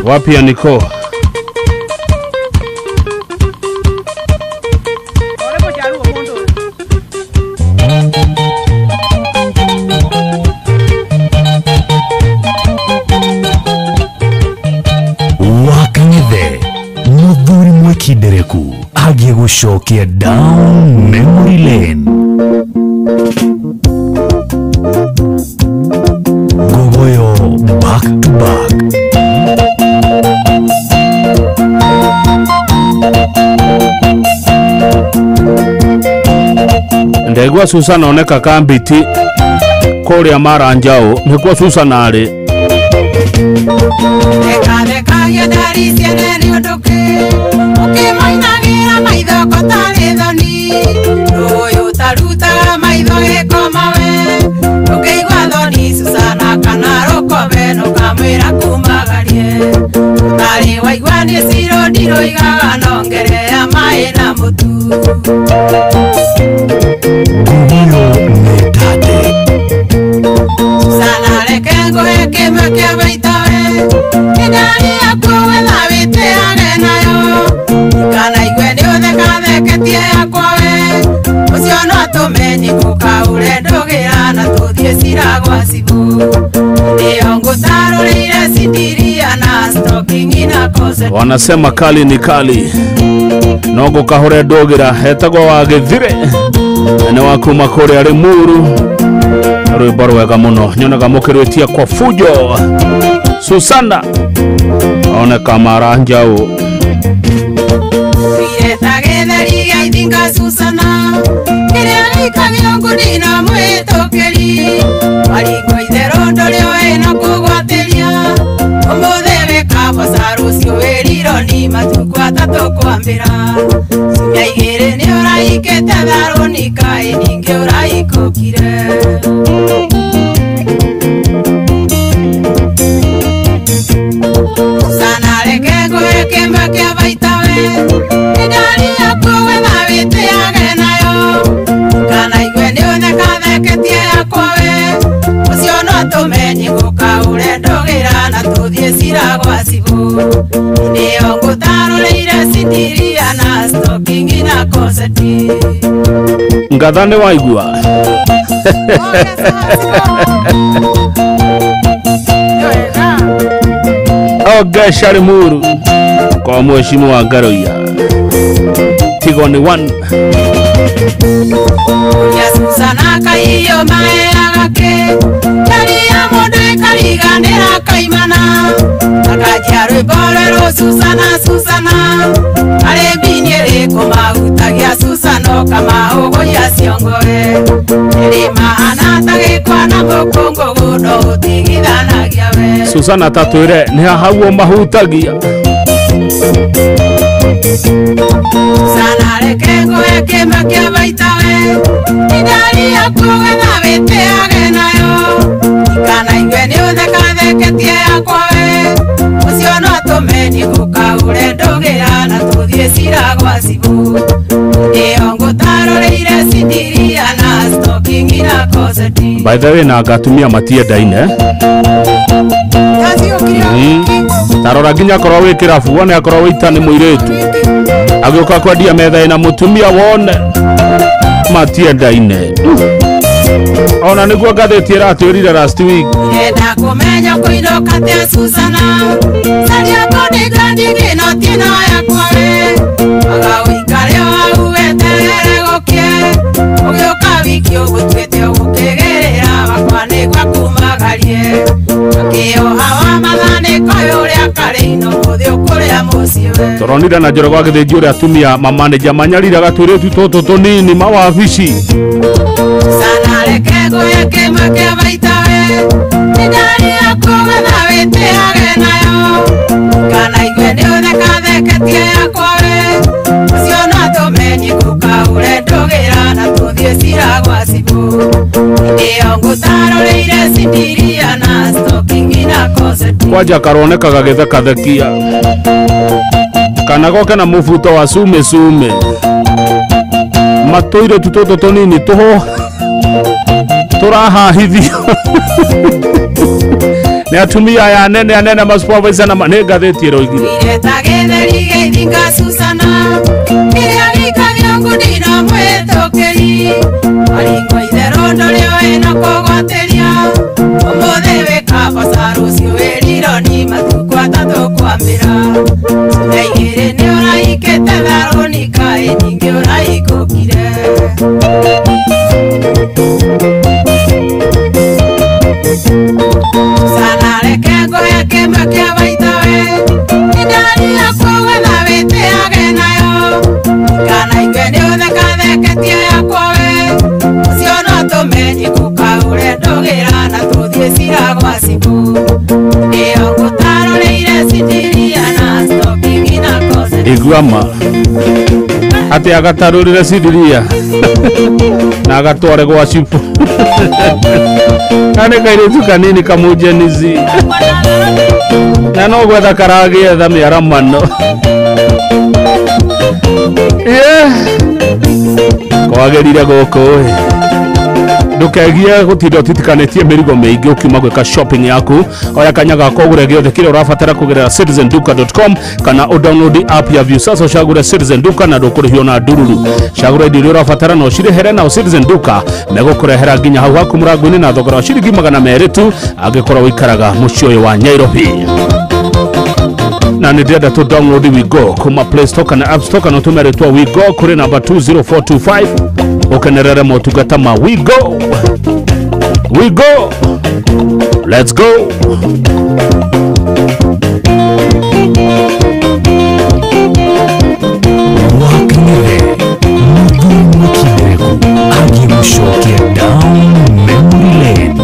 Wapi Aniko? Wakang'ethe mũthuri mwĩkindereku agiĩ gũcokia down memory lane. Ngogoyo back to back. Ndegwa Susan oneka kambiti kũrĩa Maranjau nĩkuo Susan arĩ. Thekathekagia ndari ciene nĩ ũndũ kĩ ũkĩmainagĩra maitho ko tarĩ thoni rũyũ tarutaga maitho gĩkoma we ũkĩigua thoni Susana kana rũkobe nũkamwĩra kumagarie ũtarĩ waigua nĩ ciro ndirũigaga nongerea maĩ na mũtu. Ngogoyo nĩ tate. Susana reke ngũhe kĩmwe kĩa baita we Nĩndari yaku wetha wĩtĩage nayo Kana igue nĩ ũthekatheketie yakwa we Ũcio no atũme nyikũkaũre ndũgĩra na tũthiĩ cira gwa cibũ Nĩyo ngũtarũrĩire cindiria na stocking na corset. Wanasema kali ni kali no ngũkahũre ndũgĩra etagwo wa Gĩthire nĩ wa kuma kũrĩa Limuru. Rwĩmbo rwega mũno nyonaga mũkĩrwĩtia kwa fujo. Susana oneka Maranjau. Twireta gĩtheri gĩa ithinga Susana kĩrĩa gĩikagio ngundi na mwĩtũkĩri waringo itherũ ndũrĩ ũĩ na kũgwatĩria ũmũthĩ wĩkaboca rũciũ wĩrirwo ni matukũ atatũ kwambĩra ciumia igĩrĩ nĩ ũraikĩte tharũni kaĩ ningĩ ũraikũkire. Susana reke ngũhe kĩmwe kĩa baita we koseti. Ngatha nĩ waigua. Oge Sharimuru kwa mheshimiwa Ngaruiya Tigoni 1. Ya Susana kaiyo maeragake Taria mundu ikariganira kaimana Akajia rwimbo rwerũ Susana Susana Arĩ mbini ĩrĩkũ mahutagia Susana ũkamahũgũria ciongoe Ĩrĩ mahana ta gĩkwa na mũkũngũgũ no ũtigithanagia we. Susana tatwĩre nĩ hahau mahutagia. Susana reke ngũhe kĩmwe kĩa baita we Indari yaku getha wĩtĩage nayo Kana igue nĩ ũthekatheketie yakwa we Ũcio no atũme niĩ ngũkaũre ndũgĩra na tũthiĩ cira gwa cibũ Ĩyo ngũtarũrĩire cindiria na stocking na koseti. By the way, na atumia matiendaine. Tarora nginya akorwo wĩ kĩrabu wone akorwo wĩ ita nĩ mũirĩtu agĩũka kwendia metha ĩna mũtumia wone matiendaine. Ona nĩguo ngathĩti ĩratwĩrire last week. Ndĩrenda kũmenya kũinũka atĩa Susana Caria bodyguard ĩno ti ĩno yakwa we Aga ũikare o hau weterere gũkĩe Ũgĩũka wiki ũgũtuĩte ũgũkĩgĩrĩra wakwa nĩgwakumagarie Akĩoha wa mathanĩko ũrĩa karĩ ino mũthĩ ũkũrĩa mũciĩ we. Tũronire na Njoroge agĩthĩnjio ũrĩa atumia mamaneja manyariraga tũirĩtu tũtũ tũnini mawabici. Susana reke ngũhe kĩmwe kĩa baita we Indari yaku getha wĩtĩage nayo Kana igue nĩ ũthekatheketie yakwa we Ũcio no atũme niĩ ngũkaũre ndũgĩra na tũthiĩ cira gwa cibũ Ĩyo ngũtarũrĩire cindiria na stocking na koseti. Kwanja karoneka gagĩthekathekia kana goke na mũbuto wa cume cume matũirĩtu tũtũ tũnini tũhũ tũrahahithio nĩ atumia aya anene anene masupervisor na nĩ ngathĩti ĩroigire. Ireta gĩtheri gĩithinga Susana Kĩrĩa gĩikagio ngundi no mwĩtũkĩri Waringwo itherũ ndũrĩ ũĩ na kũgwatĩria Ũmũthĩ wĩ kaboca rũciũ wĩ rironi matukũ atatũ kwambĩra Ciumia igĩrĩ nĩ ũrahikĩte tharũni kaĩ nyingĩ ũrahikũkire. Susana reke ngũhe kĩmwe kĩa baita we Indari yaku getha wĩtĩage nayo Kana igue nĩ ũthekatheketie yakwa we Ũcio no atũme niĩ ngũkaũre ndũgĩra na tũthiĩ cira gwa cibũ Ĩyo ngũtarũrĩire cindiria na stocking na koseti. Iguama atĩ agatarũrĩre cindiria na agatware gwa cibũ na nĩ kairĩtu kanini kamũnjenizi na no gwetha karagĩetha mĩaramano. Kwagĩrire gũkũ ĩ ndukegie gutinda utitikanĩtie mĩrigo mĩingĩ ũkiuma gwĩka shopping yaku. Oya kanya gako ũgũre gĩothe kĩrĩa ũrabatara kũgerera citizenduka.com kana ũdownload app ya Viusasa ũcagũre Citizen Duka na ndũkũrĩhio na ndururu. Cagũra indo iria ũrabatara na ũcirĩhere nao Citizen Duka megũkũrehera nginya hau haku mũrango-inĩ na thogora wa ciringi 200 tu angĩkorwo ũikaraga mũciĩ ũyũ wa Nairobi. Na nĩ ndĩrenda tũ download Wigo kuma Play Store kana App Store kana ũtũme rĩtwa Wigo kũrĩ namba 20425 ũkenerere motungata ma Wigo. Wigo, let's go. Wakinyire mũthuri mũkindereku agĩgũcokia down memory lane.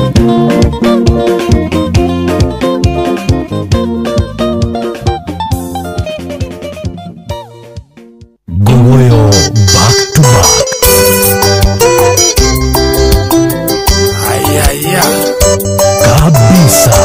Ngogoyo back to back. Ayaya kabisa.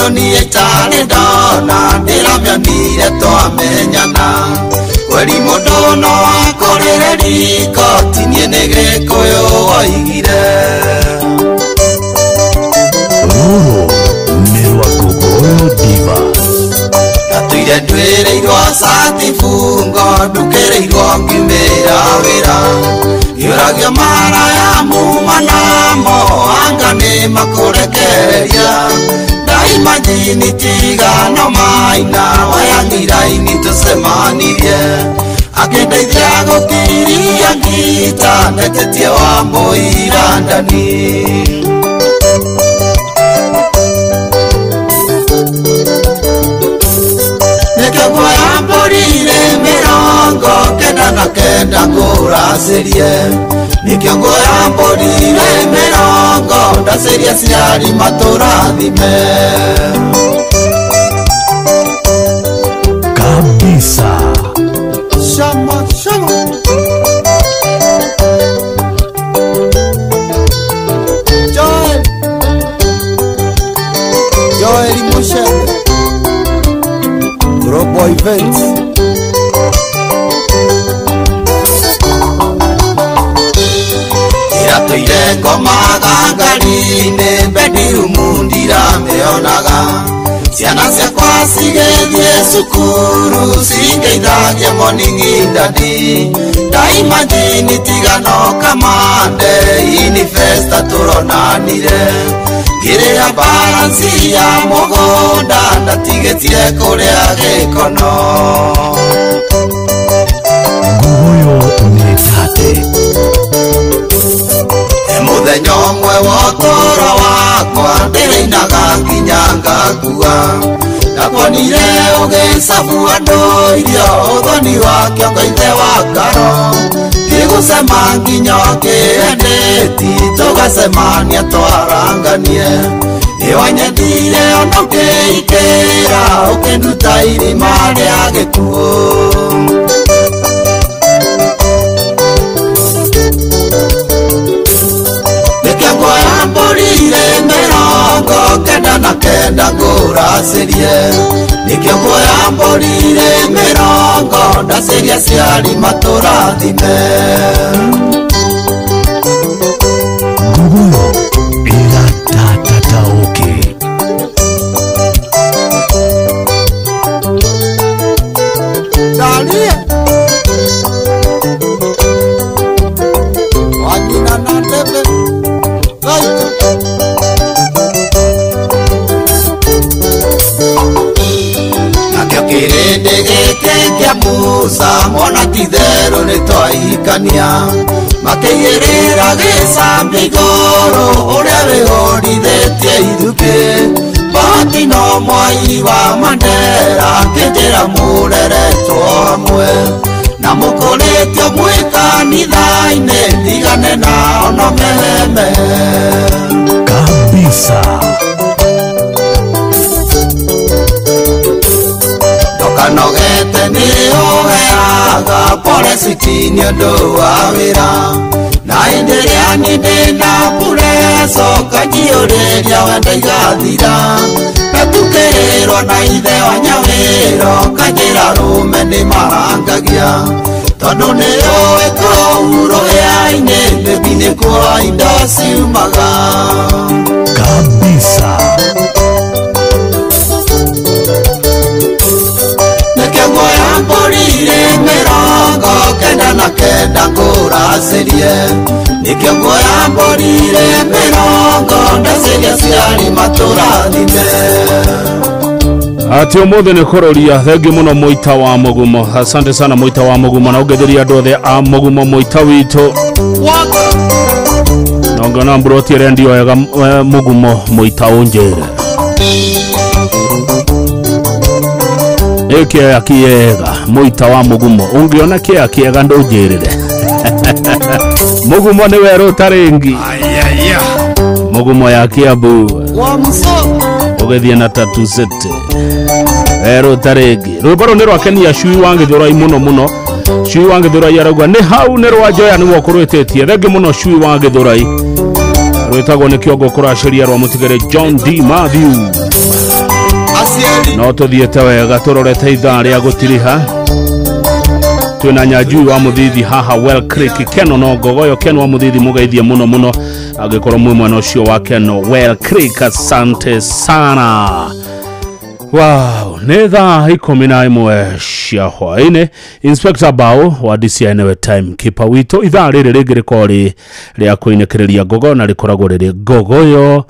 Kĩndũ niĩ itarĩ ndona ndĩramĩonire twamenyana. Kweri mũndũ no akũrĩre riko ti niĩ nĩ Gĩkũyũ woigire. Rũrũ nĩ rwa Nguguoyo Divas. Ndatũire ndwĩrĩirwo cati bungo ndukĩrĩirwo ngiumĩra wĩra. Ngĩũragio maraya muma namo anga nĩ makũrekereria. Ndaimajini tigano maina wayang'iraini tũcemanirie. Akĩndeithia gũkiria ngita ndetĩtie wa mũira ndani. Nĩkĩo nguoya mbũri irĩ 99 ngũracĩrie. Nĩkĩo nguoya mbũri irĩ 20 ndacĩrie aciari matũrathime. Kabisa. Shama shama. Joel. Joel Mushebe. Global Events. Iratũire ngomaga ngari-inĩ bedroom ndiramĩonaga. Ciana ciakwa cigĩthiĩ cukuru cingeithagia morning daddy. Ndaimajini tigano kamande inifesta tũronanire. Ngĩrĩha balance ya mũgũnda ndatigĩtie kũrĩa gĩkono. Nguguoyo nĩ tate. Mũthenya ũmwe wa ũtũũro wakwa ndĩrĩinaga nginya ngakua. Ndakuonire ũgĩcabu andũ irio ũthoni wa kĩongo ithe wa karo. Ngĩgũcema nginya ũkĩendeti tũgacemania twaranganie. Nĩwanyendire ona ũkĩikĩra ũkĩnduta irima rĩa gĩkuũ. Nĩkĩo nguoya mbũri irĩ 99 ngũracĩrie. Nĩkĩo nguoya mbũri irĩ 20 ndacĩrie aciari matũrathime. Nguguoyo ĩratatataũkĩ. Dalia. Wanyina na ndebe. Nakĩo kĩrĩndĩ gĩkĩ kĩa Musa mona ti itherũ nĩ twahikania. Makĩigĩrĩra gĩcambi igũrũ ũrĩa wĩhũrithĩtie ithukĩ. Bahati no mwai wa Mandera akĩnjĩra mũreretwo hamwe. Na mũkũrĩtio mwĩ kanitha-inĩ ndigane nao no meheme. Kabisa. Ndokanogete nĩ ũheaga pole citi nĩ ũndũ wa wĩra. Na hĩndĩ ĩrĩa niĩ ndĩna pureco kanjiyũrĩria wenda igathira. Ndatukĩrĩrwo na ithe wa Nyawĩro kanjĩra rũme nĩ marangagia. Tondũ nĩ ũĩ kũu rũhĩa-inĩ mĩbi nĩkuo indo ciumaga. Kabisa. Nĩkĩo nguoya mbũri irĩ 99 ngũracĩrie. Nĩkĩo nguoya mbũri irĩ 20 ndacĩrie aciari matũrathime. Ati ũmũthĩ nĩ kũroria thengi mũno mũita wa mũgumo. Asante sana mũita wa mũgumo na ũngetheria andũ othe a mũgumo mũita witũ. Na ũngĩona mburoti ĩrĩa ndioyaga mũgumo mũita ũnjĩre. Ĩ kĩea kĩega mũita wa mũgumo ũngĩona kĩea kĩega ndũnjĩrĩre. Mũgumo nĩ werũ ũtarĩ ngi. Mũgumo ya Kiambu ũgĩthiĩ na Tatu City werũ ũtarĩ ngi. Rwĩmbo rũu nĩ rwakenia Cui wa Gĩthũrai mũno mũno. Cui wa Gĩthũrai arauga nĩ hau nĩ rwa Njoya nĩwe ũkũrwĩtĩtie. Thengi mũno Cui wa Gĩthũrai. Rwĩtagwo nĩ kĩongo kũracĩria rwa mũtigĩrĩ John D Matthew. No tũthiĩte wega tũrorete ithaa rĩa gũtiriha. Twĩna Nyanjui wa Mũthithi haha Well Creek Keno no Ngogoyo. Keno wa Mũthithi mũgeithie mũno mũno angĩkorwo mwĩ mwena ũcio wa Keno Well Creek, asante sana. Wow, nĩ thaa 11 cia hwaĩ-inĩ. Inspector Bao wa DCI nĩwe time keeper witũ. Ithaa rĩrĩ rĩngĩ rĩkoragwo rĩ rĩa kũinĩkĩrĩria ngogoyo na rĩkoragwo rĩrĩ Ngogoyo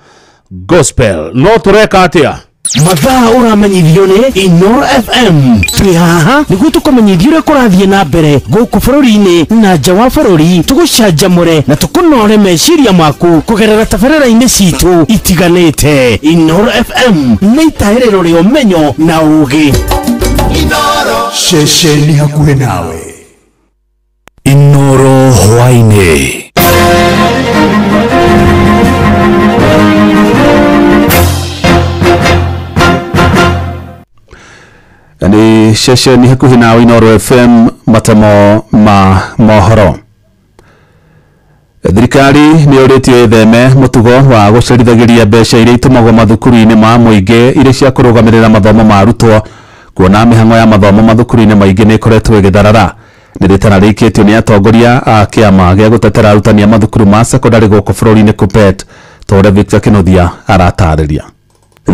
Gospel. No tũreka atĩa? Mathaa ũramenyithio nĩ Inoro FM. Twĩ haha nĩguo tũkũmenyithie ũrĩa kũrathiĩ na mbere gũkũ bũrũri-inĩ na nja wa bũrũri, tũgũcanjamũre na tũkũnore meciria maku kũgerera tabarĩra-inĩ citũ itiganĩte. Inoro FM nĩ itahĩrĩro rĩa ũmenyo na ũũgĩ. Ceceni hakuhĩ nawe. Inoro hwaĩ-inĩ. Nĩ ceceni hakuhĩ nawe Inoro FM, matemo ma mohoro. Thirikari nĩ yũrĩtio ĩtheme mũtugo wa gũcerithagĩria mbeca iria itũmagwo mathukuru-inĩ ma mũingĩ irĩ cia kũrũgamĩrĩra mathomo ma arutwo, kuona mĩhang'o ya mathomo mathukuru-inĩ maingĩ nĩ ĩkoretwo ĩgĩtharara. Nĩ rĩtana rĩikĩtio nĩ atongoria a kĩama gĩa gũtetera arutani a mathukuru ma sekondarĩ gũkũ bũrũri-inĩ KUPPET, ta ũrĩa Victor Kĩnuthia aratarĩria.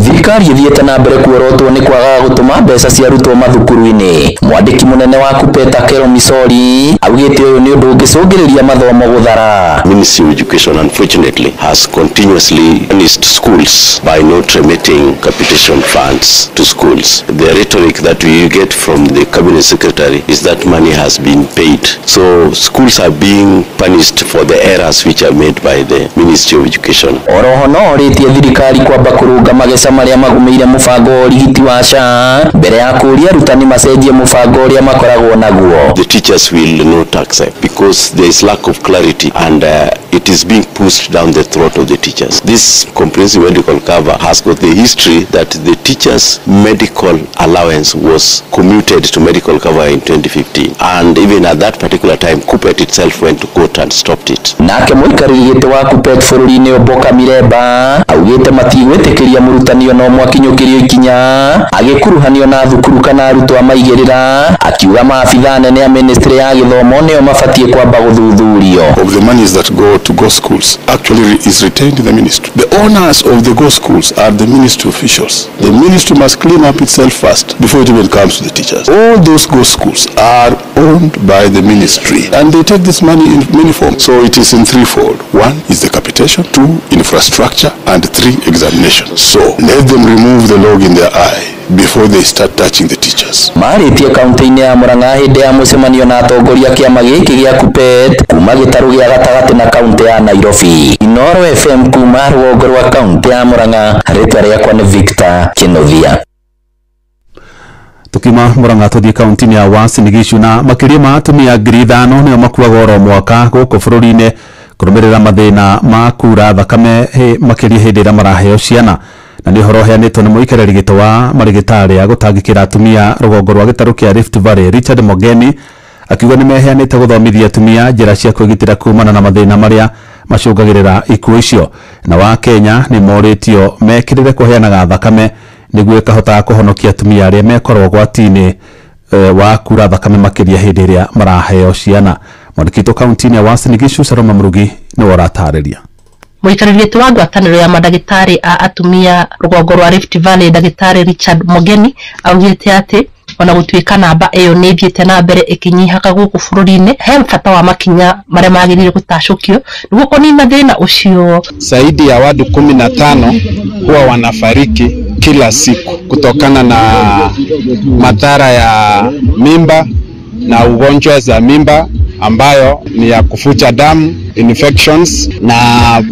Thirikari ĩthiĩte na mbere kuorotwo nĩ kwagaga gũtũma mbeca cia arutwo mathukuru-inĩ. Mwandĩki mũnene wa KUPPET Akelo Misori augĩte ũyũ nĩ ũndũ ũngĩcũngĩrĩria mathomo gũthara. Ministry of Education unfortunately has continuously punished schools by not remitting capitation funds to schools. The rhetoric that we get from the cabinet secretary is that money has been paid. So schools are being punished for the errors which are made by the Ministry of Education. Oroho no orĩtie thirikari kwamba kũrũnga mageca marĩa magũmĩire mũbango wa ũrigiti wa SHA mbere ya kũũria arutani macenjie mũbango ũrĩa makoragwo naguo. The teachers will not accept because there is lack of clarity and it is being pushed down the throat of the teachers. This comprehensive medical cover has got the history that the teachers' medical allowance was commuted to medical cover in 2015, and even at that particular time KUPPET itself went to court and stopped it. Nake mũikarĩri gĩtĩ wa KUPPET bũrũri-inĩ Omboka Miremba augĩte matigwĩtĩkĩria mũrutani ona ũmwe akinyũkĩrio ikinya agĩkuruhanio na thukuru kana arutwo amaigĩrĩra, akiuga maabithaa anene a ministry ya gĩthomo nĩo mabatiĩ kwamba gũthuthurio. Of the monies that go to go schools actually is retained in the ministry. The owners of the go schools are the ministry officials. The ministry must clean up itself first before it even comes to the teachers. All those go schools are owned by the ministry and they take this money in many forms. So it is in threefold. One is the capitation, two, infrastructure, and three, examination. So let them remove the log in their eye before they start touching the teachers. Marĩtie kaunti-inĩ ya Murang'a hĩndĩ ya mũcemanio na atongoria kĩama gĩkĩ gĩa KUPPET kuma gĩtarũ gĩa gatagatĩ na kaunti ya Nairobi. Inoro FM kuma rũgongo rwa kaunti ya Murang'a, rĩtwa rĩakwa nĩ Victor Kĩnuthia. Tukima Murang'a tũthiĩ kaunti-inĩ ya Uasin Gishu na makĩria ma atumia 5,000 nĩo makuaga oro mwaka gũkũ bũrũri-inĩ kũrũmĩrĩra mathĩna ma kura thakame makĩria hĩndĩ ĩrĩa maraheo ciana. Na nĩ ũhoro ũheanĩtwo nĩ mũikarĩri gĩtĩ wa marĩgĩtarĩ a gũtangĩkĩra atumia rũgongo rwa gĩtarũ kĩa Rift Valley Richard Mogeni akiuga nĩ meheanĩte gũthomithia atumia njĩra cia kwĩgitĩra kumana na mathĩna marĩa macũngagĩrĩra ikuũ icio. Na wa Kenya nĩ morĩtio mekĩrĩre kũheanaga thakame nĩguo ĩkahotaga kũhonokia atumia arĩa mekorwo ũgwati-inĩ wa kura thakame makĩria hĩndĩ ĩrĩa maraheo ciana. Mwandĩki witũ kaunti-inĩ ya Uasin Gishu Salome Mũrugi nĩwe ũratarĩria. Mũikarĩri gĩtĩ wa ngwatanĩro ya mandagĩtarĩ a atumia rũgongo rwa Rift Valley ndagĩtarĩ Richard Mogeni augĩte atĩ ona gũtuĩka namba ĩyo nĩ ĩthiĩte na mbere ĩkĩnyihaga gũkũ bũrũri-inĩ, he bata wa makinya marĩa magĩrĩire gũtacũkio nĩguo kũnina thĩna ũcio. Zaidi ya watu 15 huwa wanafariki kila siku kutokana na madhara ya mimba na ugonjwa za mimba ambayo ni ya kufuja damu, infections na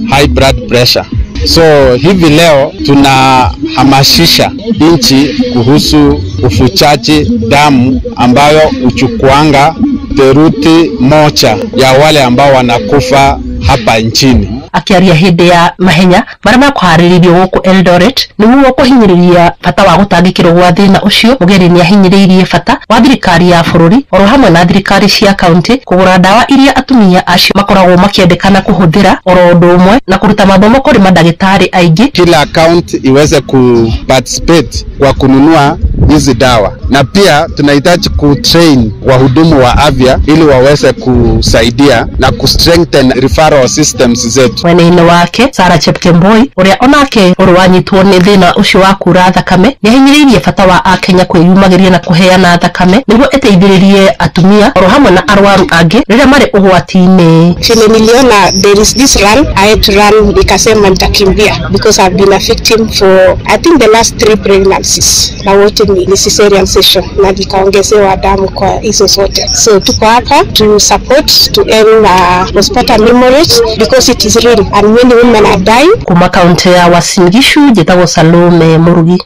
high blood pressure. So hivi leo tunahamasisha nchi kuhusu ufuchaji damu ambayo uchukuanga theluthi moja ya wale ambao wanakufa hapa nchini. Akiaria hĩndĩ ya mahenya marĩa makũharĩrĩirio gũkũ Eldoret nĩguo kũhinyĩrĩria bata wa gũtangĩkĩrwo gwa thĩna ũcio, Mugeri nĩahinyĩrĩirie bata wa thirikari ya bũrũri oro hamwe na thirikari cia kaunti kũgũra ndawa iria atumia acio makoragwo makĩendekana kũhũthĩra oro ũndũ ũmwe na kũruta mathomo kũrĩ mandagĩtarĩ aingĩ. Kila account iweze kuparticipate kwa kununua hizi dawa, na pia tunahitaji kutrain wahudumu wa afya ili waweze kusaidia na kustrengthen referral systems zetu. Mwena-inĩ wake Sarah Chepkemboi ũrĩa onake ũrĩ wanyitwo nĩ thĩna ũcio wa kura thakame nĩahinyĩrĩirie bata wa akenya kwĩyumagĩria na kũheana thakame nĩguo ĩteithĩrĩrie atumia oro hamwe na arwaru angĩ rĩrĩa marĩ ũgwati-inĩ. Vile niliona there is this run, I had to run, nikasema nitakimbia because I've been a victim for I think the last 3 pregnancies na wote ni cesarean section na nikaongezewa damu kwa hizo zote. So tuko hapa to support to end postpartum hemorrhage because it is real and many women are dying. Kuma kaunti ya Uasin Gishu njĩtagwo Salome Murugi.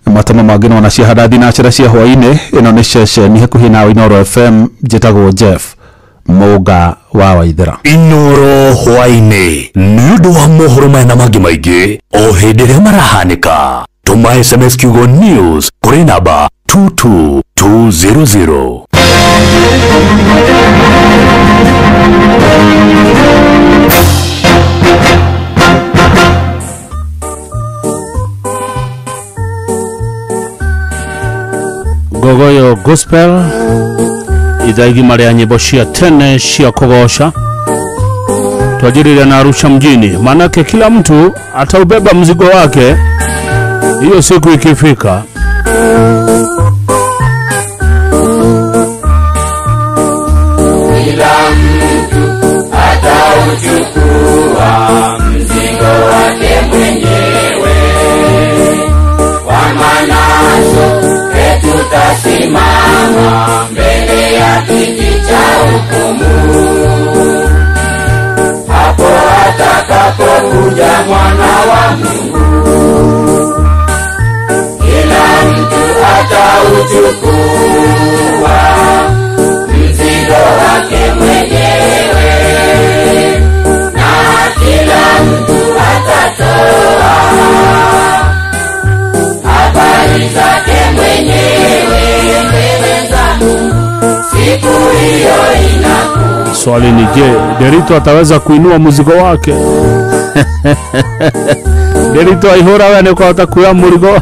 Matemo mangĩ no na cia thinacara cia hwainĩ. Ĩno nĩ ceceni hakuhĩ nawe Inooro FM. Njĩtagwo Jeff Mũnga wa Waithera. Inooro hwainĩ nĩ ũndũ wa mohoro maya na mangĩ maingĩ o hĩndĩ ĩrĩa marahanĩka. Tũma SMS kiugo news kũrĩ namba 22200. Gogoyo Gospel ithaa igima rĩa nyĩmbo cia tene cia kũgoca twajirire na Arusha mjini, maanake kila mtu ataubeba mzigo wake hiyo siku ikifika. Kila mtu atauchukua mzigo wake mwenyewe, kwa maana sote tutasimama mbele ya kiti cha hukumu, hapo atakapokuja Mwana wa Mungu. Kila mtu atauchukua mzigo wake mwenyewe, na kila mtu atatoa habari zake mwenyewe mbele za Mungu. Siku hiyo inakuja. Swali ni je, Derito ataweza kuinua mzigo wake? Derito aihora we nĩ ũkũhota kuoya mũrigo?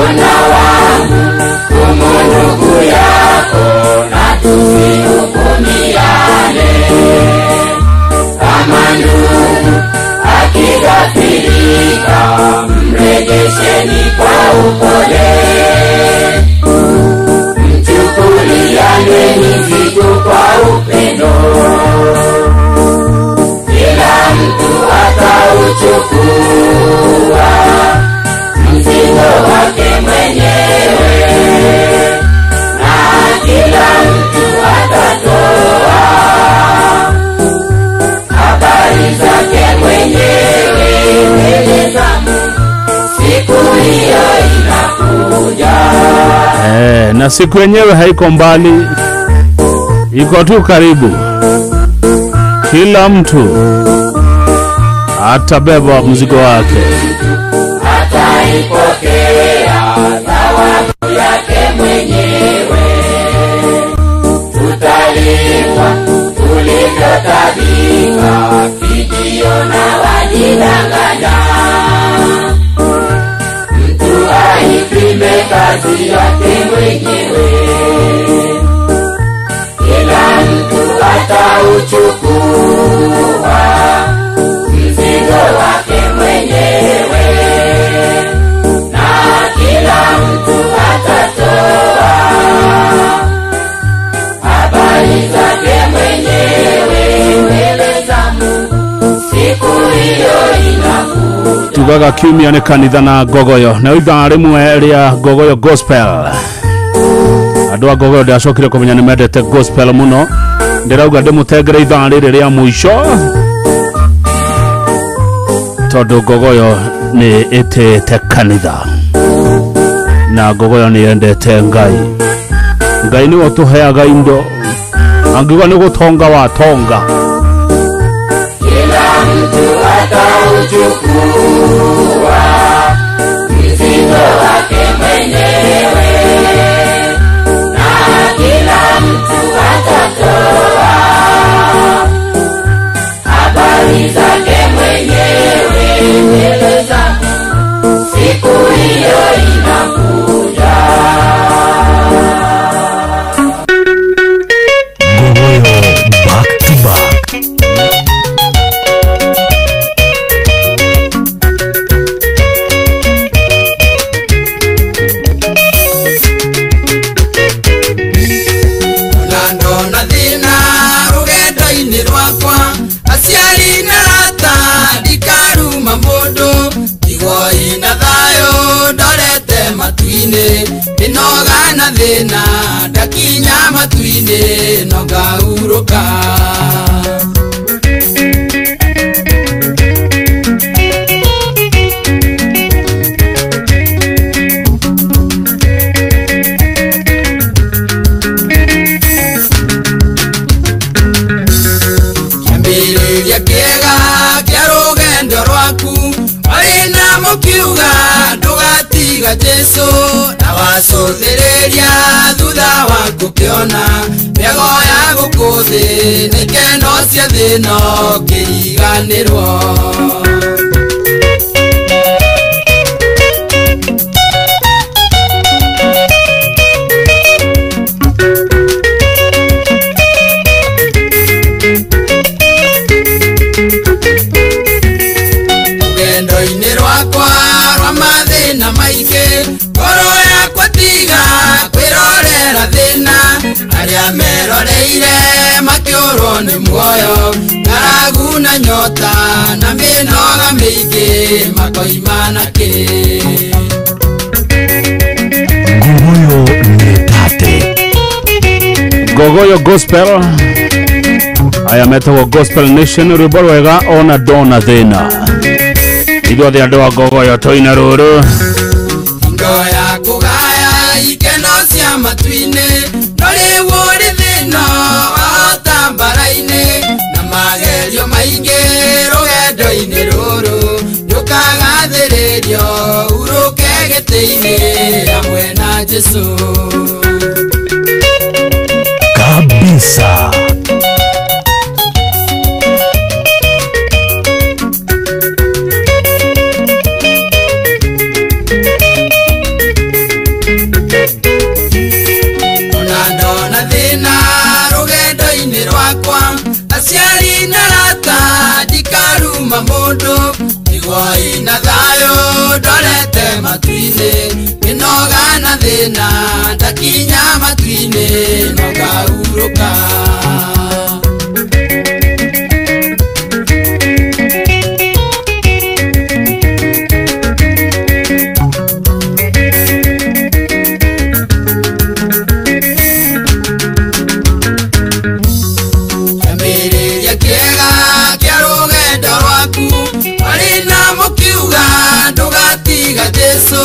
Ona wangu hukumu ndugu yako na tusihukumiane, kama ndugu akikasirika mrejesheni kwa upole, mchukuliane mizigo kwa upendo, kila mtu atauchukua mzigo wake mwenyewe, na kila mtu atatoa habari zake mwenyewe mbele za Mungu. Siku hiyo inakuja. Na siku yenyewe haiko mbali, iko tu karibu. Kila mtu atabeba mzigo wake, ataipokea thawabu yake mwenyewe. Tutalipwa tulivyotabika, kijiona wajidanganya. Mtu aipime kazi yake mwenyewe, kila mtu atauchukua mzigo wake mwenyewe, na kila mtu atatoa habari zake mwenyewe mbele za Mungu. Siku hiyo inakuja. Tugaga kiumia nĩ kanitha na Ngogoyo na ithaa rĩmwe rĩa Ngogoyo Gospel. Andũ a Ngogoyo ndĩracokire kũmenya nĩ mendete gospel mũno, ndĩrauga ndĩmũtengere ithaa rĩrĩ rĩa mũico tondũ Ngogoyo nĩ ĩtĩĩte kanitha na Ngogoyo nĩ yendete Ngai. Ngai nĩwe ũtũheaga indo. Angiuga nĩ gũtonga watonga. Kila mtu atauchukua mzigo wake mwenyewe, na kila mtu atatoa habari zake mwenyewe mbele za siku hiyo inakuja. Gogoyo back to back. Ndona thĩna rũgendo-inĩ rwakwa, aciari na arata ndikaruma mũndũ, ndigoi na thayũ ndorete matu-inĩ, mĩnoga na thĩna ndakinya matu-inĩ no ngahurũka. Kĩambĩrĩria kĩega kĩa rũgendo rwaku, warĩ na mũkiuga ndũgatiga Jesũ, na wacũthĩrĩria thutha wa gũkĩona mĩago ya gũkũ thĩ na ikeno cia thĩ no kĩriganĩrwo. Rũgendo-inĩ rwakwa rwa mathĩna maingĩ, ngoro yakwa tiga kwĩrorera thĩna, arĩa meroreire makĩũrwo nĩ muoyo, ng'aragu na nyota na mĩnoga mĩingĩ makoima nakĩ. Gogoyo nĩ tate. Gogoyo Gospel aya metagwo Gospel Nation, rwĩmbo rwega ona ndona thĩna. Ithuothe andũ a Gogoyo tũina rũrũ. Hingo ya kũgaya ikeno cia matu-inĩ, no rĩu ũrĩ thĩna wahota mbara-inĩ, na magerio maingĩ rũgendo-inĩ rũrũ, nĩũkagathĩrĩrio hurũke gĩtĩ-inĩ hamwe na Jesũ. Kabisa. Ona ndona thĩna rũgendo-inĩ rwakwa, aciari na arata ndikaruma mũndũ, ndigoi na thayũ ndorete matu-inĩ, mĩnoga na thĩna ndakinya matu-inĩ no ngahurũka. Kĩambĩrĩria kĩega kĩa rũgendo rwaku, warĩ na mũkiuga ndũgatiga Jesũ,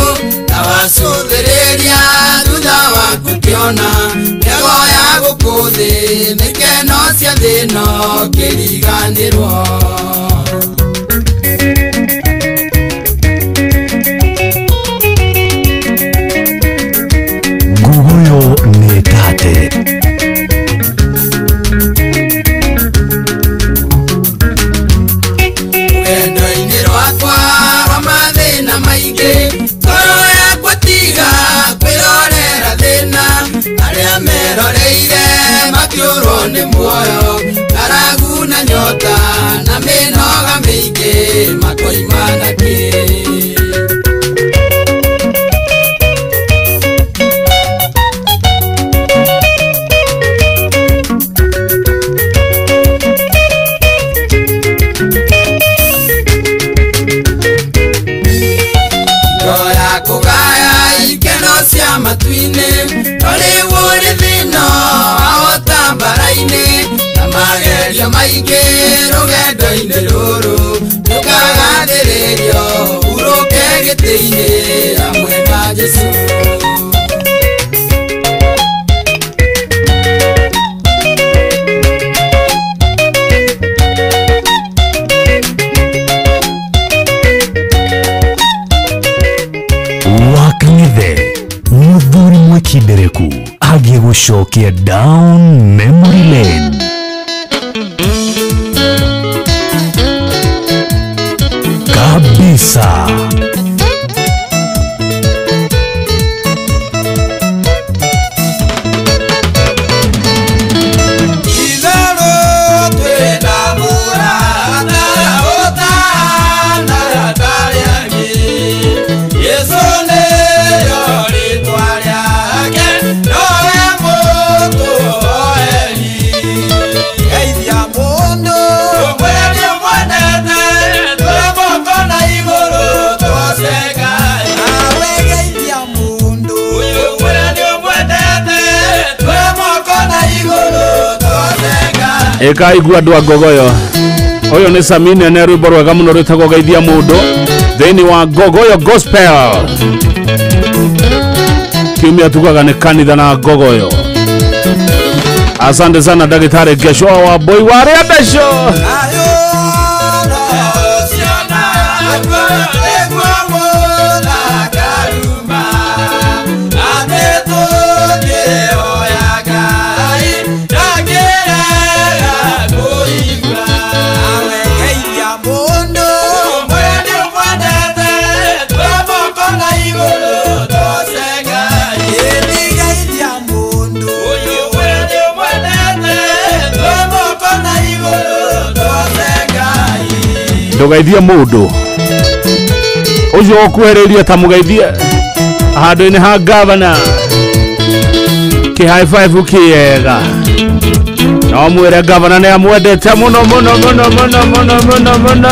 na wacũthĩrĩria thutha waku kĩona mĩago ya gũkũ thĩ na ikeno cia thĩ no kĩriganĩrwo. Gogoyo nĩ tate. Rũgendo-inĩ rwakwa rwa mathĩna maingĩ, ngoro yakwa tiga kwĩrorera thĩna, arĩa meroreire makĩũrwo nĩ muoyo, ng'aragu na nyota na mĩnoga Tũgũgũcokia down memory lane. Kabisa. Ĩkaigua andũ a Ngogoyo. Ũyũ nĩ Samine nĩ rwĩmbo rwega mũno rwĩtagwo Geithia Mũndũ thĩinĩ wa Ngogoyo Gospel. Kiumia tugaga nĩ kanitha na Ngogoyo. Asante sana Ndagĩtarĩ Ngeshwa wa Mbui wa Rĩandeco. Ndũgeithie mũndũ ũcio ũkuhĩrĩirie ta mũgeithie handũ-inĩ ha gavana kĩ high five kĩega no mwĩre gavana nĩ amwendete mũno mũno mũno mũno mũno mũno mũno.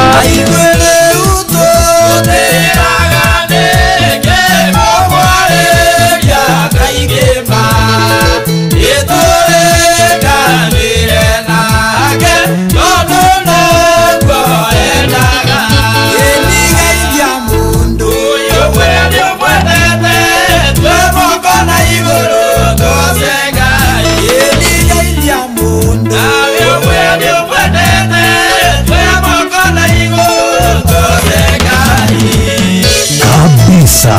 Kabisa.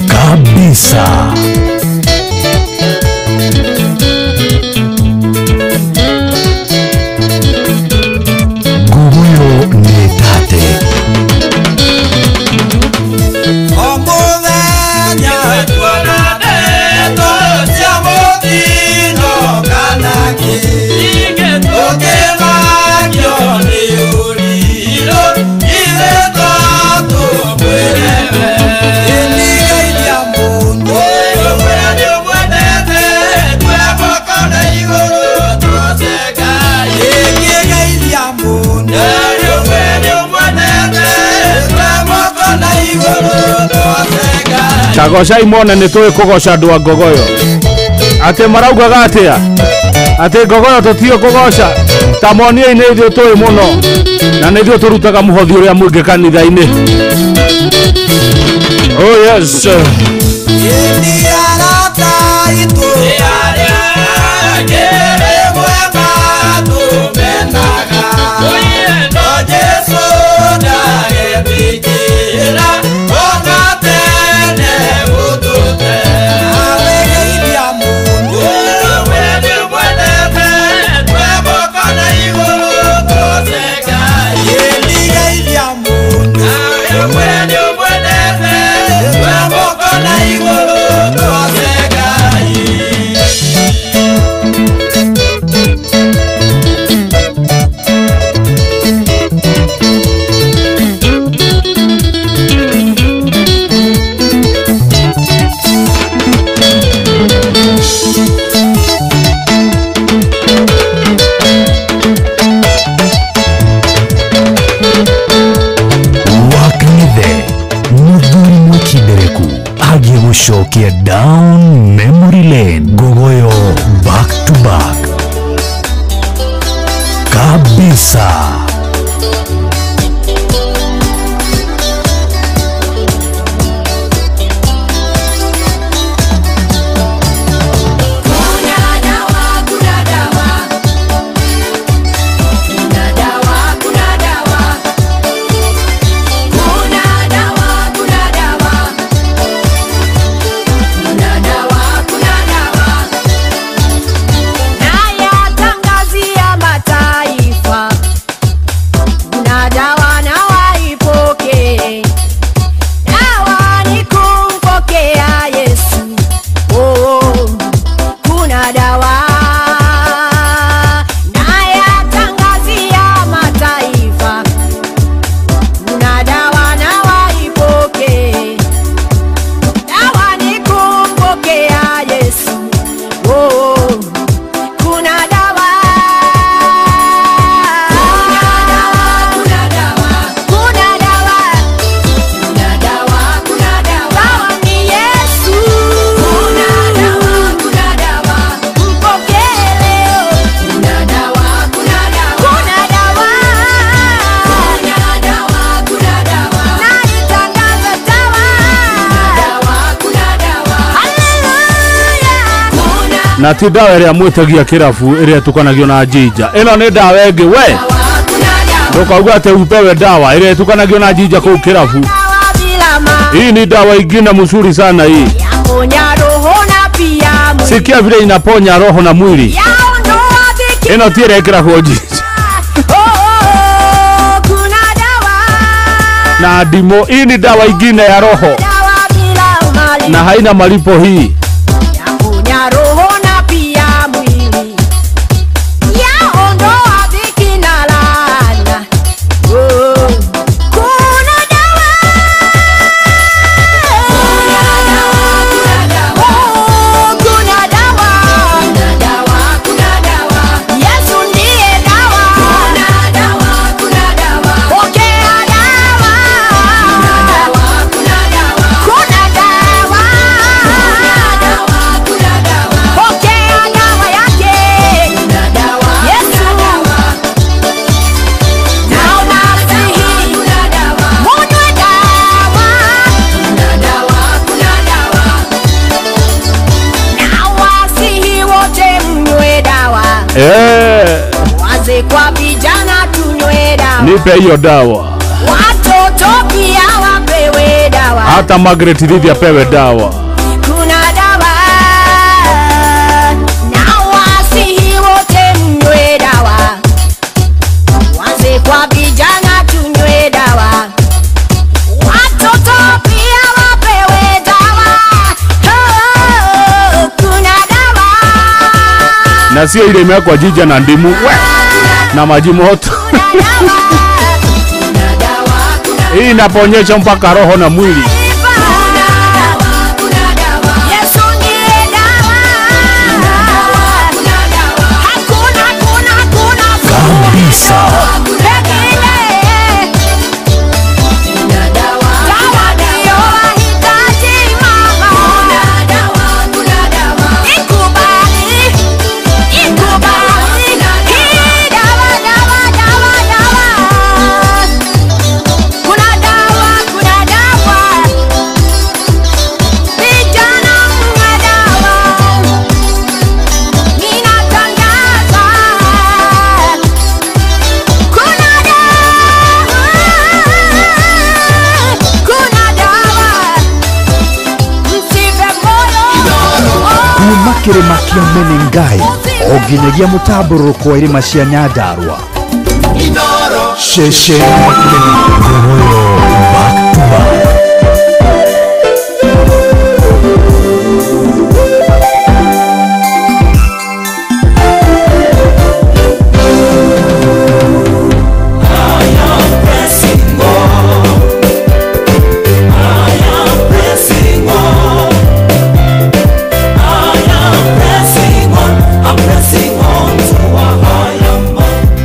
Kabisa. Ngogoyo nĩ tate. Tagocai mone nĩ tũĩ kũgoca andũ a Ngogoyo. Atĩ maraugaga atĩa? Atĩ Ngogoyo tũtiũĩ kũgoca. Ta moniei nĩ ithuĩ tũĩ mũno na nĩ ithuĩ tũrutaga mũhothi ũrĩa mũingĩ kanitha-inĩ. Oh yes. Tũgũgũcokia down memory lane. Ngogoyo back to back kabisa. Na ti ndawa ĩrĩa mwĩtagia kĩrabu ĩrĩa ĩtukanagio na jinja. Ĩno nĩ ndawa ĩngĩ we. Ndũkauga atĩ upewe dawa ĩrĩa ĩtukanagio na jinja kũu kĩrabu. Hii ni dawa ingine mzuri sana hii. Sikia vile inaponya roho na mwili. Ĩno ti ĩrĩa ĩkĩragwo jinja na ndimũ. Hii ni dawa ingine ya roho na haina malipo hii. Wazee kwa vijana tunywe dawa. Nipe hiyo dawa. Watoto pia wapewe dawa. Hata Margaret Thithi apewe dawa. Kuna dawa. Na wasihi wote mnywe dawa. Wazee kwa vijana tunywe dawa. Watoto pia wapewe dawa. Oh, kuna dawa. Na sio ile imewekwa jinja na ndimu we na maji moto. Hii inaponyesha mpaka roho na mwili. Kabisa. Kuma kĩrĩma kĩa Menengai o nginyagia mũtambũrũko wa irĩma cia Nyandarua. Ceceni Ngogoyo back to back.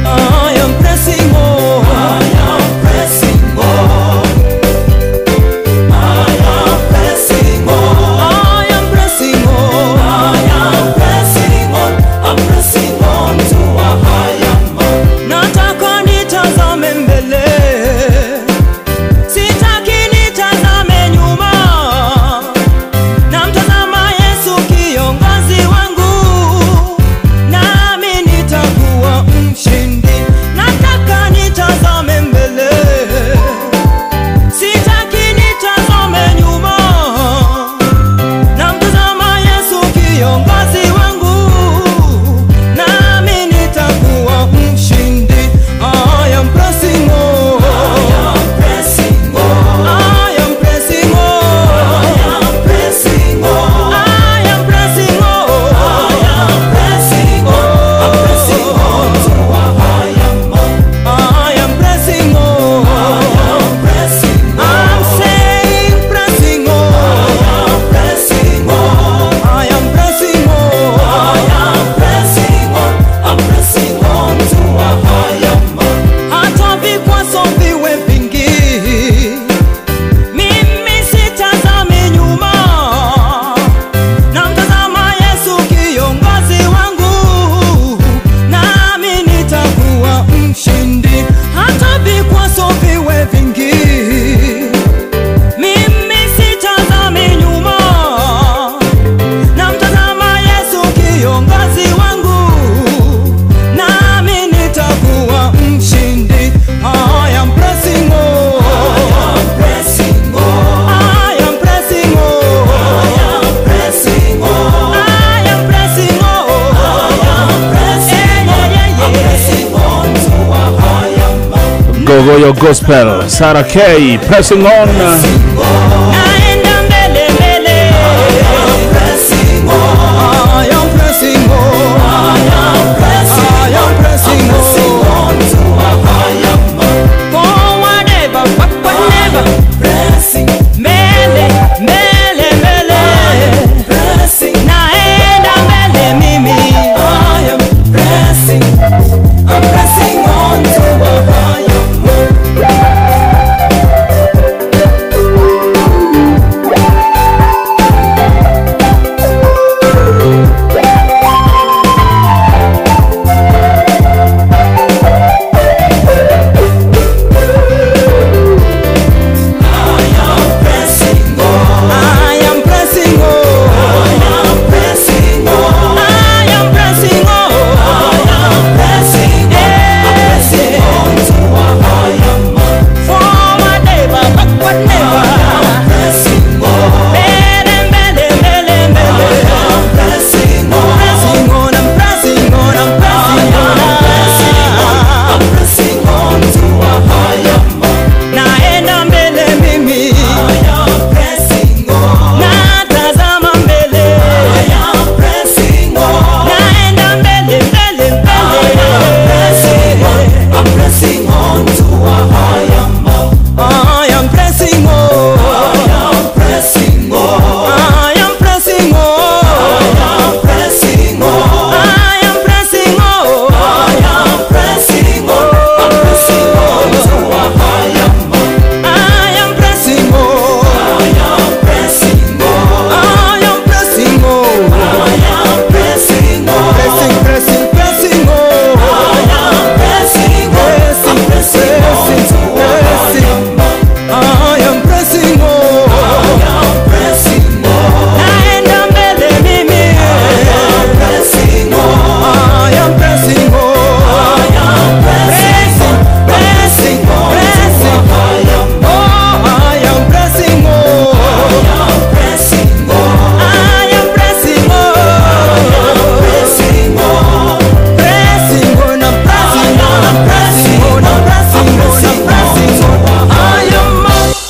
I am pressing on. mshindi. I am pressing on. I am pressing on. I am pressing on. I am pressing on. I am pressing on. I am pressing on. I'm pressing on to a higher mark. Gogoyo Gospel, Sarah K, pressing on. Naenda mbele mbele. I am pressing on. I am pressing on. I am pressing on. I am pressing on to a higher mark. Forward ever, backward never. Pressing mbele, mbele, mbele. Pressing. Naenda mbele mimi. I am pressing. I'm pressing on to a higher mark. I am pressing on. I am pressing on. I am pressing on. I am pressing on. I'm pressing on to a higher mark. Forward ever, backward never. I am pressing on. Mbele, mbele, mbele, mbele. I am pressing on. Pressing on. I'm pressing on. I'm pressing on. I'm pressing on to a higher mark. Naenda mbele mimi. I am pressing on. Natazama mbele. I am pressing on. Naenda mbele, mbele, mbele. I am pressing on. I'm pressing on to a higher mark. I am pressing on. I am pressing on. I am pressing on. I am pressing on. I am pressing on. I am pressing on. I'm pressing on to a higher mark. I am pressing on. I am pressing on. I am pressing on. I am pressing on. Pressing, pressing, pressing on. I am pressing on. I'm pressing on to a higher mark. I am pressing on. I am pressing on. Naenda mbele mimi. I am pressing on. I am pressing on. I am pressing, pressing, pressing. Oh, I am pressing on. I am pressing on. I am pressing on. I am pressing on. Pressing on. I'm pressing on. I'm pressing on. I'm pressing on. I'm pressing on. I am.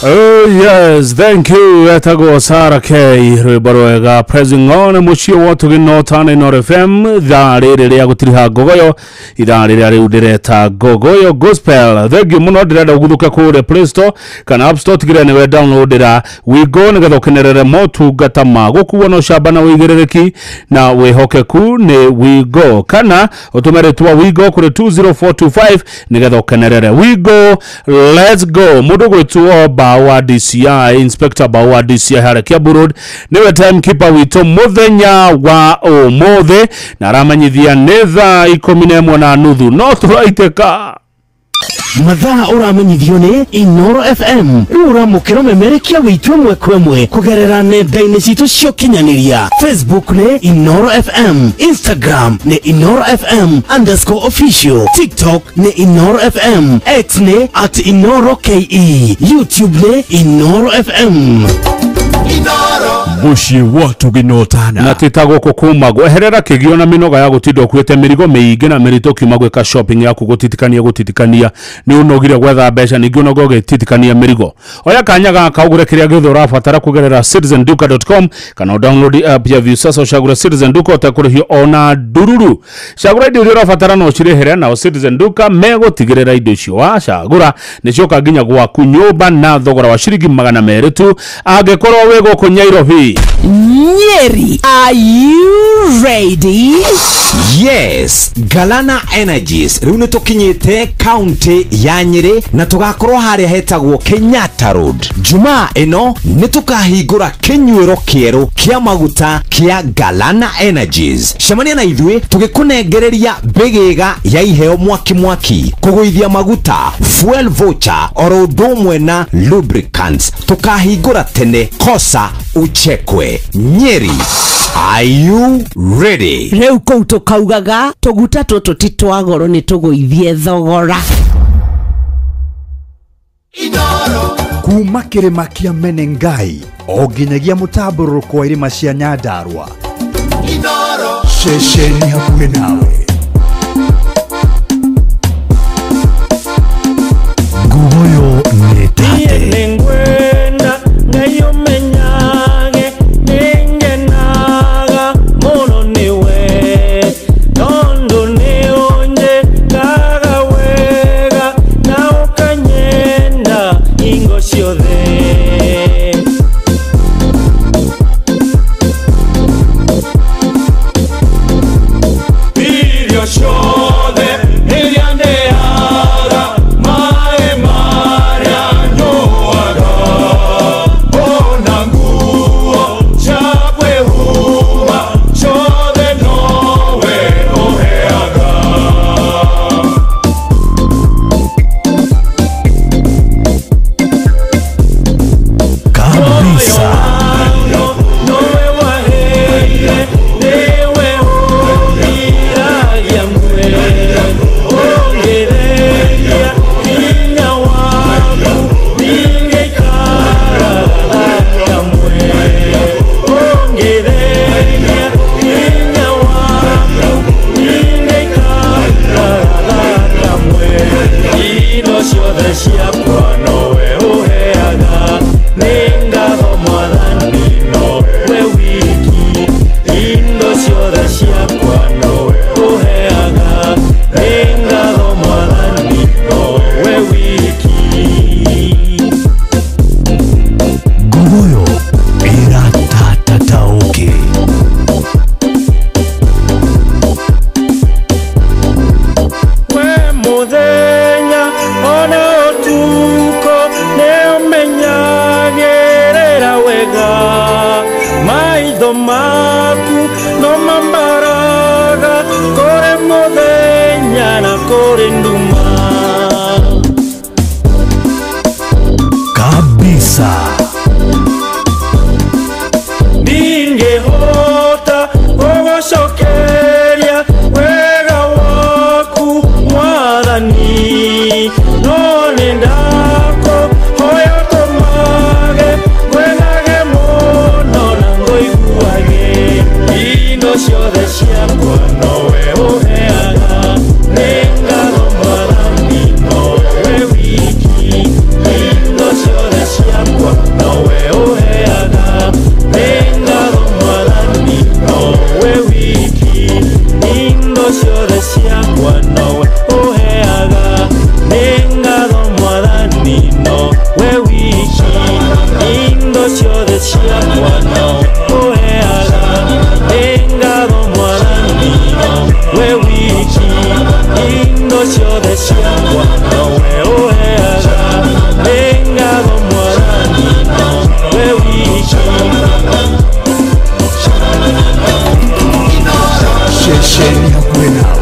Oh yes, thank you. Etagwo Sarah K rwimbo rwega pressing on muciĩ wotugino tana Inooro FM ithaa rĩrĩ rĩa gũtiriha ngogoyo ithaa rĩrĩa rĩu ndĩreta Ngogoyo Gospel. Thank you mũno, ndĩrenda ũguthũke kũrĩa Play Store kana App Store tigĩrĩra nĩwe downloadera Wigo nĩgetha ũkenerere motungata ma gũkuo na ũcamba na ũigĩrĩrĩki na wĩhokeku nĩ Wigo, kana ũtũme rĩtwa Wigo kũrĩ 20425 nĩgetha ũkenerere Wigo. Let's go. Mũndũ gwĩtwo Bawa DCI, Inspector Bawa DCI harĩa Kiambu Road nĩwe timekeeper witũ mũthenya wa ũmũthĩ na aramanyithia nĩ thaa 11:30 no tũraitĩka. Mathaa ũramenyithio nĩ Inooro FM. Rĩu ũramũkĩra ũmemerekia witũ ĩmwe kwa ĩmwe kũgerera nenda-inĩ citũ cia ũkinyanĩria. Facebook nĩ Inooro FM, Instagram nĩ Inooro FM _official, TikTok nĩ Inooro FM, X nĩ @InooroKE, YouTube nĩ Inooro FM. Muciĩ wotugino tana na tita gũkũ kuma gweherera kĩgio na mĩnoga ya gũtinda ũkuĩte mĩrigo mĩingĩ na mĩritũ ũkiuma gwĩka shopping yaku gũtitikania gũtitikania nĩ ũnogire gwetha mbeca ningĩ ũnoga ũgĩtitikania mĩrigo. Oya kanya gaka ũgũre kĩrĩa gĩothe ũrabatara kũgerera citizenduka.com kana download app ya Viusasa ũcagũre Citizen Duka ũtekũrĩhio ona ndururu. Cagũra indo iria ũrabatara na ũcirĩhĩre, nao Citizen Duka megũtigĩrĩra indo icio wacagũra nĩcioka nginya gwaku nyũmba na thogora wa ciringi 200 tu angĩkorwo wĩ gũkũ Nairobi. Nyeri, are you ready? Yes, Galana Energies riu nĩ tũkinyĩte kaunti ya Nyĩrĩ na tũgakorwo harĩa hetagwo Kenyatta Road. Jumaa ĩno nĩ tũkahingũra kĩnyuĩro kĩerũ kĩa maguta kĩa Galana Energies. Cemania na ithuĩ tũgĩkũnengereria mbĩgĩga ya iheo mwaki mwaki, kũgũithia maguta, fuel voucher oro ũndũ ũmwe na lubricants. Tũkahingũra tene kosa uchekwe. Nyeri. Are you ready? Rĩu kũu tũkaugaga tũguta tũtũ ti twa goro nĩ tũgũithie thogora. Kuma kĩrĩma kĩa Menengai o nginyagia mũtambũrũko wa irĩma cia Nyandarua, ceceni hakuhĩ nawe. Ngugoyo nĩ tate. Nĩngwenda Ngai ũmenyage nĩngenaga mũno nĩwe, tondũ nĩũnjĩkaga wega na ũkanyenda hingo ciothe. Irio ciothe iria ndĩaga, maĩ marĩa nyuaga, ona nguo cia kwĩhumba ciothe nowe ũheaga. Kabisa. Nowe waheire, nĩwe ũngiragia muoyo, ũngĩrekia hinya waku ndingĩikara kamwe, ũngĩrekia hinya waku ndingĩikara kamwe. Indo ciothe ciakwa nowe ũheaga, nĩ ngatho Mwathani nowe wiki. Indo ciothe ciakwa nowe ũheaga, nĩ ngatho Mwathani nowe wiki. Ngugoyo ĩratatatauke. We mũthenya ona ũtukũ nĩũmenyagĩrĩra wega, maitho maku no mambaraga kũrĩ mũthenya na kũrĩ nduma. Kabisa. Ndingĩhota gũgũcokeria wega waku Mwathani, no nĩ ndakũhoya ũtũmage ngwenage mũno na ngũiguage. Indo ciothe ciakwa nowe ũheaga, nĩ ngatho Mwathani nowe wiki. Indo ciothe ciakwa nowe ũheaga, nĩ ngatho Mwathani nowe wiki. Indo ciothe ciakwa nowe ũheaga, nĩ ngatho Mwathani nowe wiki. Indo ciothe ciakwa nowe ũheaga, nĩ ngatho Mwathani nowe wiki. Indo ciothe ciakwa nowe ũheaga, nĩ ngatho Mwathani nowe wiki. Ceceni hakuhĩ nawe.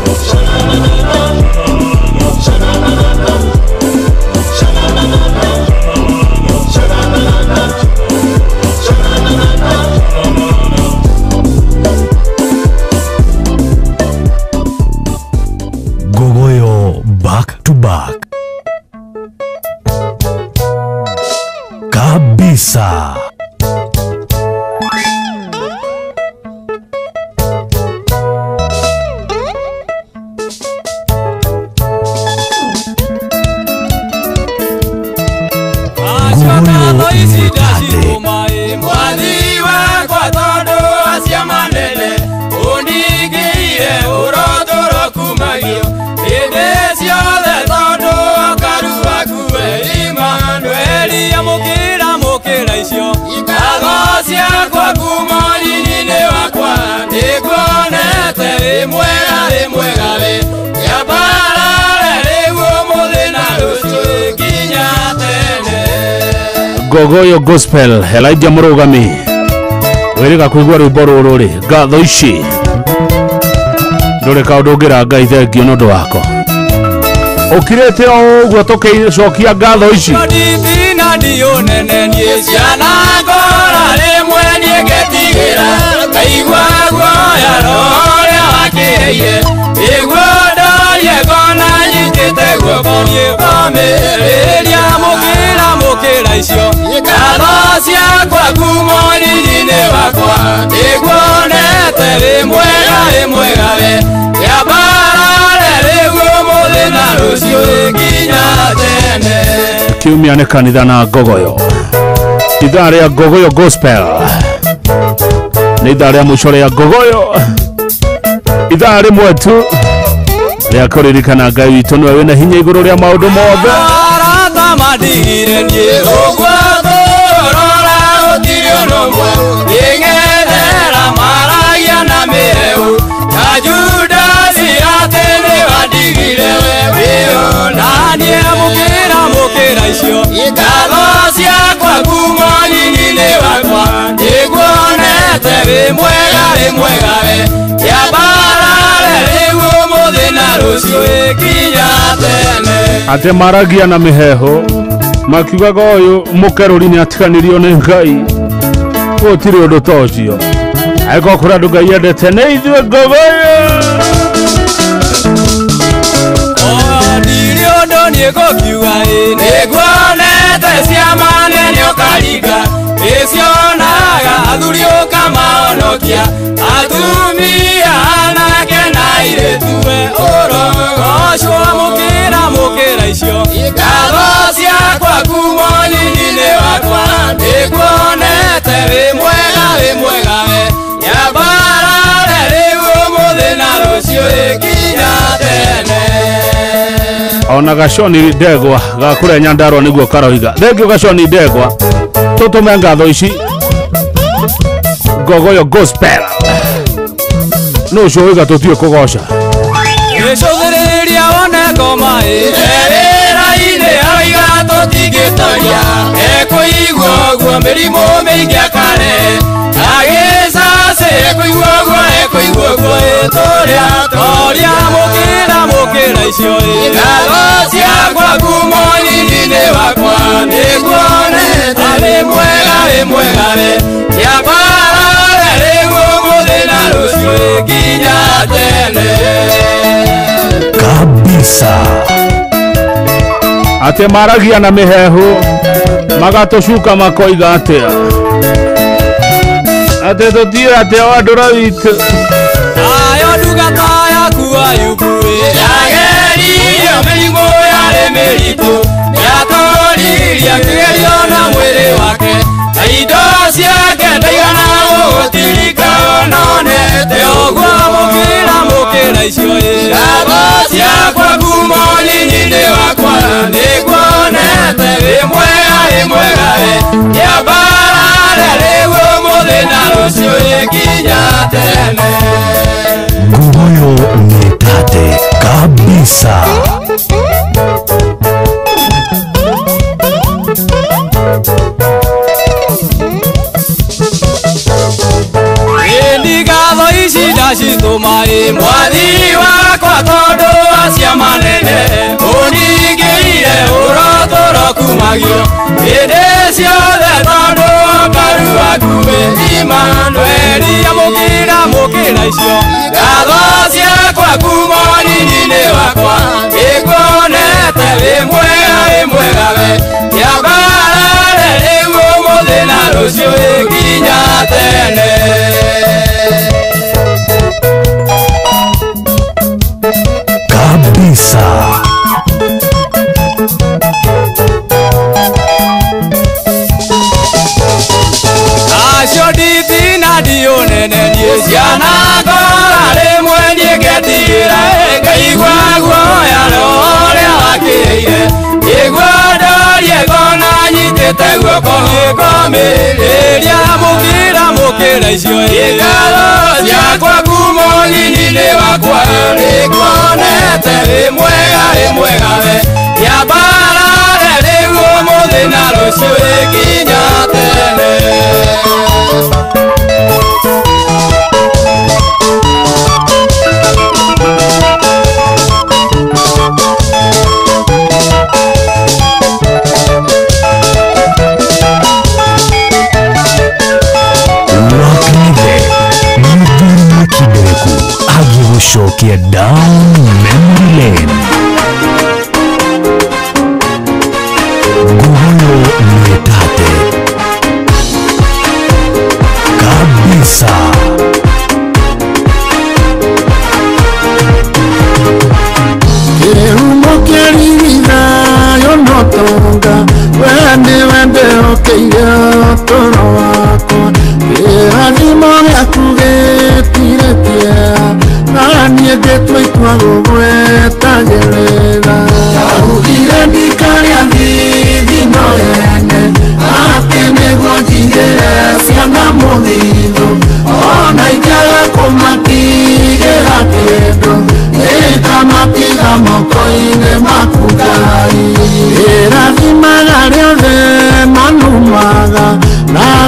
Ngugoyo back to back. Kabisa. Ngatho ici ndacitũma ĩ Mwathi wakwa tondũ acia manene ũndingĩire ũrotũro kumagio hĩndĩ ciothe tondũ karu waku we Imanueli. Amũkĩra mũkĩra icio ngatho ciakwa kuma ũnini-inĩ wakwa nĩnguonete wĩ mwega wĩ mwega wĩ kĩambarare rĩu ũmũthĩ na rũciũ nginya tene. Gogoyo Gospel Elijah Murugami wĩrĩga kũigua rwĩmbo rũrũ rĩ ngatho ici ndũrĩ kaũndũ ũngĩra Ngai thengio nĩ ũndũ wako ũkirĩte o ũguo tũkĩcokia ngatho ici. Ndithi na ndiũnene niĩ ciana ngora rĩmwe niĩ ngetigĩra Ngaigua guoya rũrĩa wakĩrĩire Nĩguo ndorie ngona nyitĩte guoko Nĩngomĩrĩria mũkĩra mũkĩra icio Ngatho ciakwa kuma ũnini-inĩ wakwa Nĩnguonete wĩ mwega we Kĩambarare rĩu ũmũthĩ na rũciũ nginya tene. Kiumia nĩ kanitha na ngogoyo. Ithaa rĩa ngogoyo gospel nĩ ithaa rĩa mũico rĩa ngogoyo, ithaa rĩmwe tu rĩa kũririkana Ngai witũ nĩwe wĩna hinya igũrũ rĩa maũndũ mothe. Arata matigire niĩ ũguo tũrora gũtirĩ ũndũ ũmwe Nĩng'ethera maragia na mĩhehu ta Judasi atĩ nĩwandigire we wĩũ na niĩ mũkĩra mũkĩra icio Ngatho ciakwa kuma ũnini-inĩ wakwa Nĩnguonete wĩ mwega we Kĩambarare rĩu ũmũthĩ na rũciũ nginya tene. Atĩ maragia na mĩheho makiugaga ũyũ mũkerũri nĩ atiganĩrio nĩ Ngai, gũtirĩ ũndũ ta ũcio. Angĩkorwo kũrĩ andũ Ngai endete nĩ ithuĩ ngogoyo. Ndirĩ ũndũ niĩ ngũkiuga ĩ Nĩnguonete ciama nene ũkaringa Nĩcionaga athuri ũkamahonokia Atumia anake na airĩtu we ũrogocwo mũkĩra mũkĩra icio Ngatho ciakwa kuma ũnini-inĩ wakwa Nĩnguonete wĩ mwega we Kĩambarare rĩu ũmũthĩ na rũciũ nginya tene. Ona gaconi ndegwa gakũrĩa Nyandarua nĩguo karoiga. Thengiũ gaconi ndegwa, tũtũme ngatho ici ngogoyo gospel nũ ũcio ũiga tũtiũĩ kũgoca. Gĩcũthĩrĩria wone ngoma ĩ Wĩra-inĩ aroiga tũtingĩtoria Ekũigua ũguo mĩrimũ mĩingĩ akare Agĩcacĩ ekũigua ũguo ekũigua ũguo ĩ tũrĩa toria mũkĩra mũkĩra icio ĩ Ngatho ciakwa kuma ũnini-inĩ wakwa Nĩnguonete wĩ mwega we Kĩambarare rĩu ũmũthĩ na rũciũ nginya tene. Kabisa. Atĩ maragia na mĩhehu magatũcuka makoiga atĩa atĩ tũtiũĩ atĩ o andũ witũ. Nayo ndungata yaku Ayubu ĩ Yageririo mĩrimũ yarĩ mĩritũ Nĩatũririe akĩgerio na mwĩrĩ wake Na indo ciake ndaigana gũgũtirika ononete ũguo mũkĩra mũkĩra icio ĩ Ngatho ciakwa kuma ũnini-inĩ wakwa Nĩnguonete wĩ mwega we Kĩambarare rĩu ũmũthĩ na rũciũ nginya tene. Ngogoyo nĩ tate kabisa. Ĩndi ngatho ici ndacitũma ĩ mwathi wakwa tondũ wa ciama nene Ũningĩire ũrotũro kumagio hĩndĩ ciothe tondũ wa waku wĩ Imanueli Amũkĩra mũkĩra icio ngatho ciakwa kuma ũnini-inĩ wakwa Nĩnguonete wĩ mwega we Kĩambarare rĩu ũmũthĩ na rũciũ nginya tene. Kabisa. Acio nditina ndionene niĩ ciana ngora rĩmwe niĩ ngetigĩra ngaigua guoya rũrĩa wakĩrĩire Nĩguo ndorie ngona nyitĩte guoko nĩngomĩrĩria mũkĩra mũkĩra icio ĩ Ngatho ciakwa kuma ũnini-inĩ wakwa Nĩnguonete wĩ mwega we Kĩambarare rĩu ũmũthĩ na rũciũ nginya tene. Wakithe.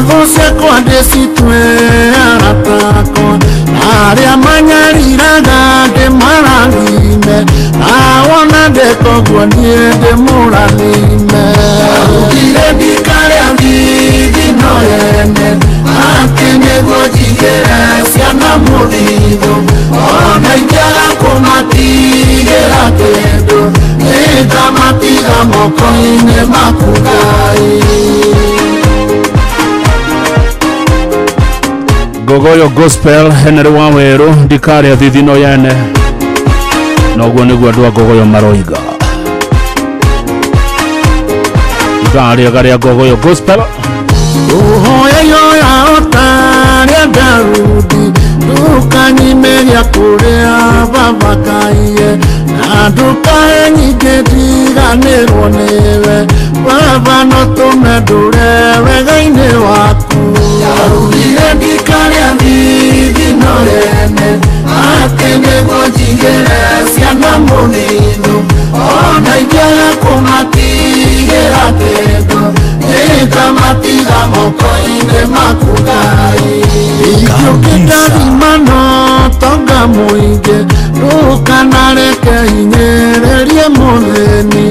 thũ ciakwa ndĩcitue arata akwa, na arĩa manyariraga ndĩmarathime, na wona ndeka ũguo niĩ ndĩmũrathime. Ndaugire ndikarĩa thithino yene, atĩ nĩguo njigĩre ciana mũthithũ, ona ingĩaga kũmatigĩra kĩndũ, nĩngamatiga moko-inĩ maku Ngai. Ngogoyo Gospel Henry Waweru ndikarĩa thithino yene, noguo nĩguo andũ a Ngogoyo maroiga. Ithaa rĩega rĩa Ngogoyo Gospel. Ũhoya yoya ũtarĩa Daudi, ndũkanyime gĩa kũrĩa baba kaiye, na ndũkahe nyingĩ ndiganĩrwo nĩwe, baba no tũme ndũre wega-inĩ waku. Ndaugire ndikarĩa thithino yene, atĩ nĩguo njigĩre ciana mũthithũ, ona ingĩaga kũmatigĩra kĩndũ, nĩngamatiga moko-inĩ maku Ngai. Ingĩũkĩndathima no tonga mũingĩ, ndũkanareke hinyĩrĩrie mũthĩni,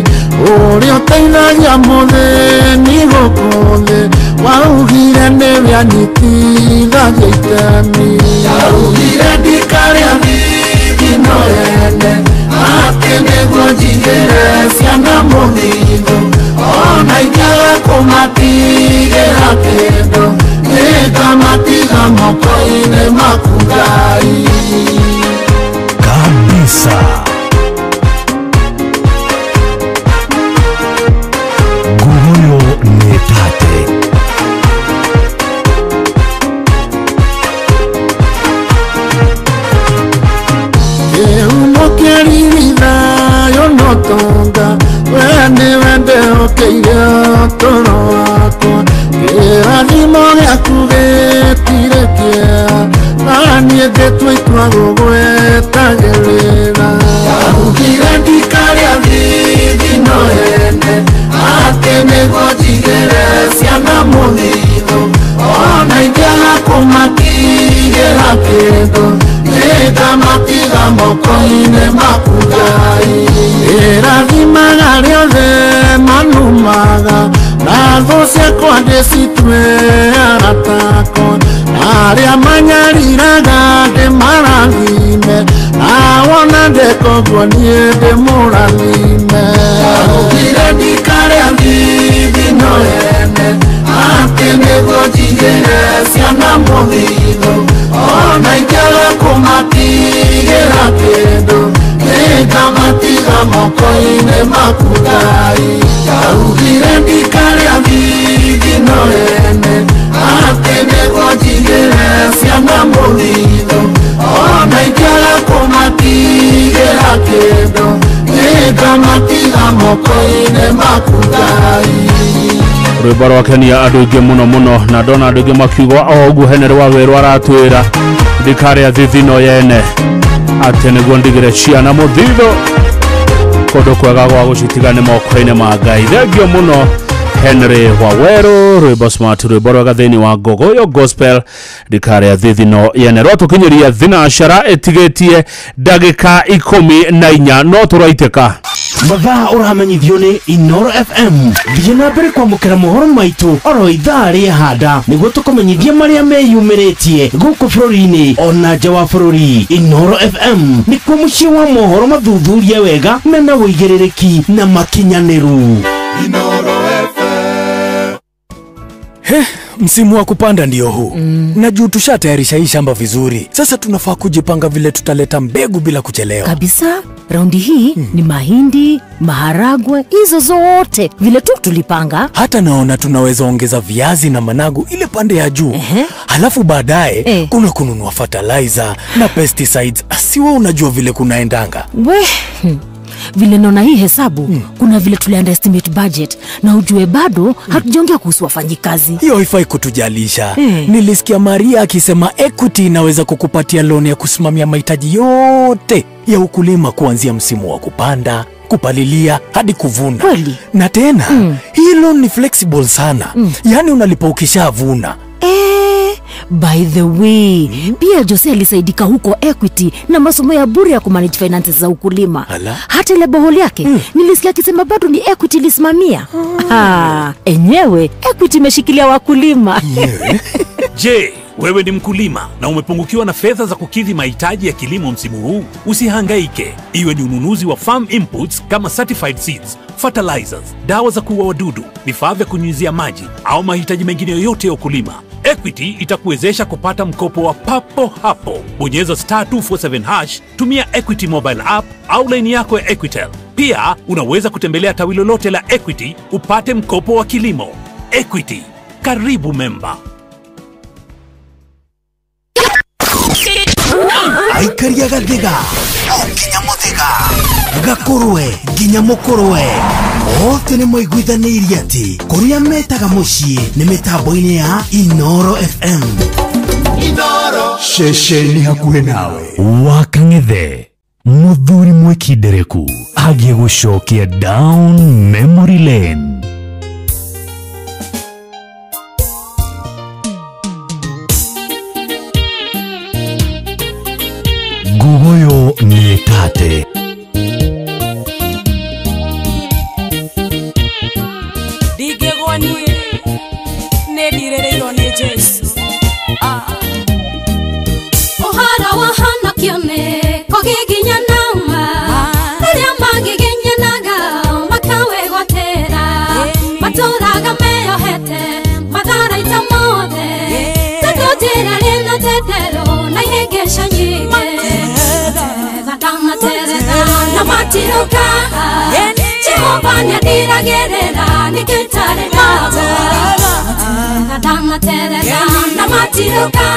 ũrĩa ũteithagia mũthĩni gũkũ thĩ, waugire nĩwe anyitithagia itemi. Ndaugire ndikarĩa thithino yene, atĩ nĩguo njigĩre ciana mũthithũ, ona ingĩaga kũmatigĩra kĩndũ, nĩngamatiga moko-inĩ maku Ngai. Kabisa. Ngogoyo nĩ tate. Kĩhumo kĩa riri thayũ no tonga, we nĩwe ndehokeire ũtũũro wakwa, kĩrathimo gĩaku gĩtirĩ kĩeha, na niĩ ngĩtua itua gũgwetagĩrĩra. Ndaugire ndikarĩa thithino yene, atĩ nĩguo njigĩre ciana mũthithũ, ona ingĩaga kũmatigĩra kĩndũ, nĩngamatiga moko-inĩ maku Ngai. Ĩrathimaga rĩothe manumaga, na thũ ciakwa ndĩcitue arata akwa, na arĩa manyariraga ndĩmarathime, na wona ndeka ũguo niĩ ndĩmũrathime. Ndaugire ndikarĩa thithino yene, atĩ nĩguo njigĩre ciana mũthithũ, ona ingĩaga kũmatigĩra kĩndũ, nĩngamatiga moko-inĩ maku Ngai. Ndaugire ndikarĩa thithino yene, atĩ nĩguo njigĩre ciana mũthithũ, ona ingĩaga kũmatigĩra kĩndũ, nĩngamatiga moko-inĩ maku Ngai. Rwĩmbo rwakenia andũ aingĩ mũno mũno, na ndona andũ aingĩ makiuga o ũguo Henry Waweru aratwĩra ndikarĩa thithino yene, atĩ nĩguo ndigĩre ciana mũthithũ, kũndũ kwega gwa gũcitiga nĩ moko-inĩ ma Ngai. Thengio mũno Henry Waweru, rwĩmbo smart, rwĩmbo rwega thĩinĩ wa Ngogoyo Gospel, ndikarĩa thithino yene. Rwatũkinyĩria thinacara ĩtigĩtie ndagĩka 14, no tũraitĩka. Mathaa ũramenyithio nĩ Inoro FM. Thiĩ na mbere kwamũkĩra mohoro maitũ oro ithaa rĩa handa, nĩguo tũkũmenyithie marĩa meyumĩrĩtie gũkũ bũrũri-inĩ ona nja wa bũrũri. Inoro FM nĩkuo mũciĩ wa mohoro mathuthurie wega mena ũigĩrĩrĩki na makinyanĩru. Inoro FM. He, msimu wa kupanda ndio huu. Na juu tushatayarisha hii shamba vizuri, sasa tunafaa kujipanga vile tutaleta mbegu bila kuchelewa. Kabisa. Raundi hii ni mahindi, maharagwe, hizo zote vile tu tulipanga. Hata naona tunaweza ongeza viazi na managu ile pande ya juu. Halafu baadaye kuna kununua fertilizer na pesticides. Siwe unajua vile kunaendanga. We, vile naona hii hesabu, kuna vile tuli underestimate budget, na ujue bado hatujaongea kuhusu wafanyikazi. Hiyo haifai kutujalisha. Nilisikia Maria akisema Equity inaweza kukupatia loan ya kusimamia mahitaji yote ya ukulima kuanzia msimu wa kupanda, kupalilia hadi kuvuna. Kweli? Na tena hii loan ni flexible sana. Yaani unalipa ukishavuna. By the way, pia Jose alisaidika huko Equity na masomo ya bure ya kumanage finances za ukulima. Ala. Hata ile boholi yake nilisikia akisema bado ni Equity ilisimamia. Enyewe Equity imeshikilia wakulima. Je, wewe ni mkulima na umepungukiwa na fedha za kukidhi mahitaji ya kilimo msimu huu? Usihangaike. Iwe ni ununuzi wa farm inputs kama certified seeds, fertilizers, dawa za kuua wadudu, vifaa vya kunyunyizia maji au mahitaji mengine yoyote ya ukulima, Equity itakuwezesha kupata mkopo wa papo hapo. Bonyeza *247#, tumia Equity mobile app au line yako ya Equitel. Pia unaweza kutembelea tawi lolote la Equity upate mkopo wa kilimo. Equity, karibu memba. Aikaria gathiga o nginya muthiga gakurwe nginya mukurwe othe nĩ maiguithanĩirie atĩ kũrĩa metaga mũciĩ nĩ mĩtambo-inĩ ya Inoro FM. Inoro ceceni hakuhĩ nawe. Wakang'ethe muthuri mwikindereku agĩgũcokia down memory lane. Ngugoyo nĩ tate. Ndingĩgwa niĩ nĩ ndirĩrĩirwo nĩ Jesũ. Ũhoro wa honokio nĩ kũgiginyana arĩa magiginyanaga makawĩgwatĩra matũraga meyohete matharaita mothe tondũ njĩra rĩna tetero na ihĩngĩca nyingĩ na matiroka Jehova nĩandiragĩrĩra nĩkĩo itarĩ ndagwa ndanaterera na matiroka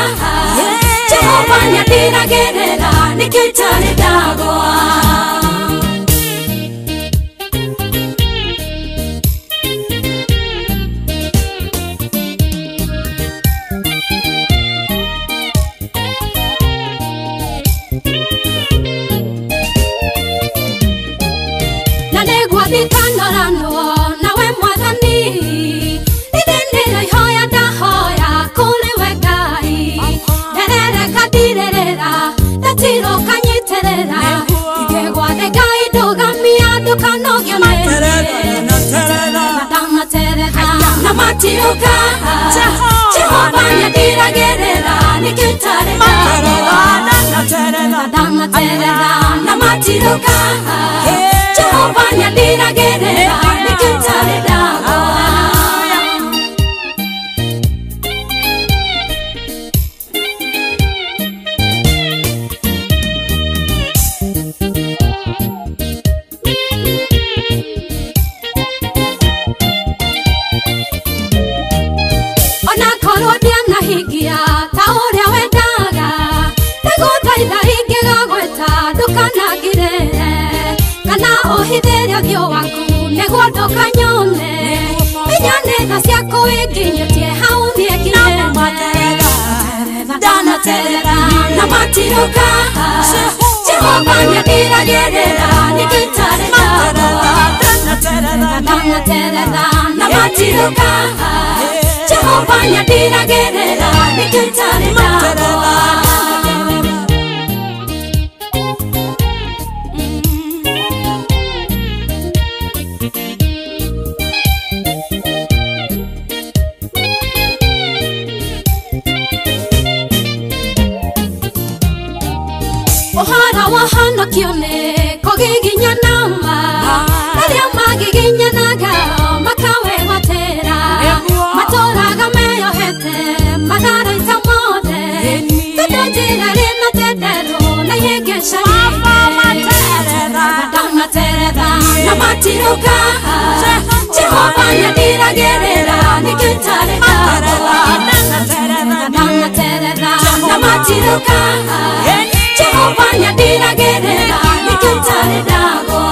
Jehova nĩandiragĩrĩra nĩkĩo itarĩ ndagwa. Nawe mwathani ithĩ ihoya ndahoya kũrĩ we Ngai nderereka ndirĩrĩra ndetirwo kanyitĩrĩra ingĩgwa thĩ Ngai ndũgamia ndũkanogio nĩ ndanaterera na matiũka Jehova nĩandiragĩrĩra nĩkĩo itarĩ ndagwa ndanaterera na matiũka Jehova nĩandiragĩrĩra nĩkĩo itarĩ ndagwa. Ona korwo ndianahingia ta ũrĩa wendaga ndagũthaitha ingĩgagweta ndũkanangirĩre kana ũhithĩre ũthiũ waku nĩguo ndũkanyone menya nĩ tha ciaku inginyĩtie hau niĩ nginyĩte ndanaterera na matirũka Jehova nĩandiragĩrĩra nĩkĩo itarĩ ndagwa ndanaterera na matirũka Jehova nĩandiragĩrĩra nĩkĩo itarĩ ndagwa. Ũhoro wa honokio nĩ kũgiginyana arĩa magiginyanaga makawĩgwatĩra matũraga meyohete matharaita mothe tondũ njĩra rĩna tenderũ na ihĩngĩca nyingĩ ndanaterera na matirũka Jehova nĩandiragĩrĩra nĩkĩo itarĩ ndagwa ndanaterera na matirũka Jehova nĩandiragĩrĩra nĩkĩo itarĩ ndagwa.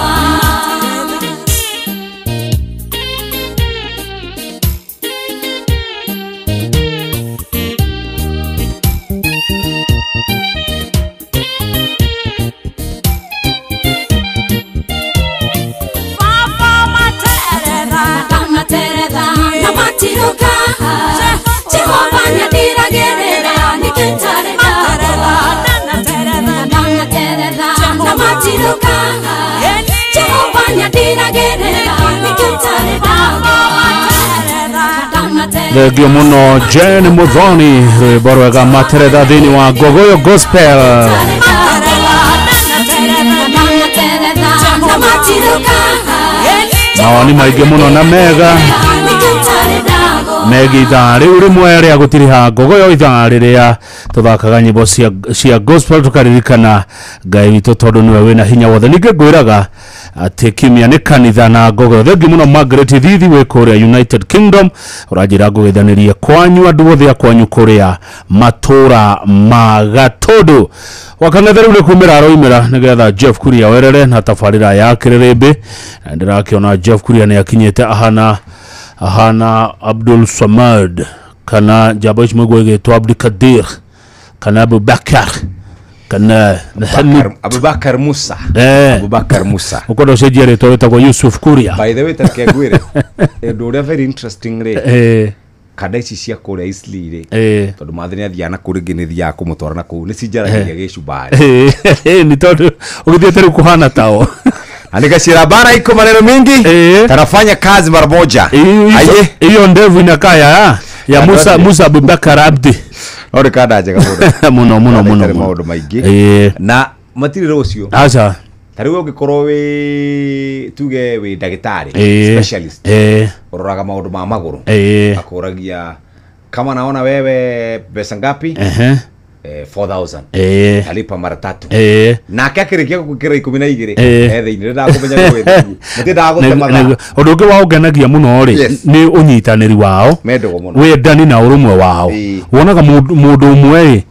Thengio muno Jane Muthoni rwimbo rwega materetha thĩinĩ wa Ngogoyo Gospel. Mawoni maingĩ mũno na mega megiĩ ithaa rĩu rĩmwe rĩa gũtiriha Ngogoyo, ithaa rĩrĩa tũthakaga nyĩmbo cia gospel tũkaririkana Ngai witũ tondũ nĩwe wĩna hinya wothe. Ningĩ ngwĩraga atĩ kiumia nĩ kanitha na Ngogoyo. Thengi mũno Margaret Thithi wĩ kũrĩa United Kingdom, ũranjĩra ngũgĩthanĩrie kwanyu andũ othe a kwanyu kũrĩa matũra ma Gatũndũ. Wakanetha rĩu nĩ kumĩra aroimĩra nĩgetha Jeff Kuria werere na tabarĩra ya kĩrĩrĩmbĩ. Na ndĩrakĩona Jeff Kuria nĩ akinyĩte ahana Abdul Samad kana njamba ici mũigua ĩgĩtwo Abdulkadir kana Abubakar kana Muhammad Abubakar Musa. Abubakar Musa ukwenda ũcenjie rĩtwa wĩtagwo Yusuf Kuria. By the way, tareke ngwĩre ũndũ ũrĩa very interesting rĩ, kanda ici cia kũrĩa Eastleigh rĩ, tondũ Mathi nĩ athiaga na kũu rĩngĩ nĩ thiaga kũmũtwara na kũu, nĩ cinjaragĩria gĩcumbari. Nĩ tondũ ũgĩthiĩte rĩu kũhana tao. Andika shira iko maneno mingi, tanafanya kazi mara moja. Hiyo ndevu inakaa ya Musa Abubakar Abdi. Ore kada njega muno muno muno maũndũ maingĩ na matirĩ rũciũ. Aca ta rĩu ũngĩkorwo wĩ tuge wĩ ndagĩtarĩ specialist, ũroraga maũndũ ma magũrũ, akũragia kama naona wewe pesa ngapi? 4000 alipa mara tatu. Nake akĩrĩkia gũkĩra 12 thĩinĩ ndakũmenya nĩ wĩthiĩ mũtindaga gũte. Ũndũ ũngĩ wa ũngenagia mũno rĩ nĩ ũnyitanĩri wao, wendani na ũrũmwe wao. Wonaga mũndũ ũmwe rĩ,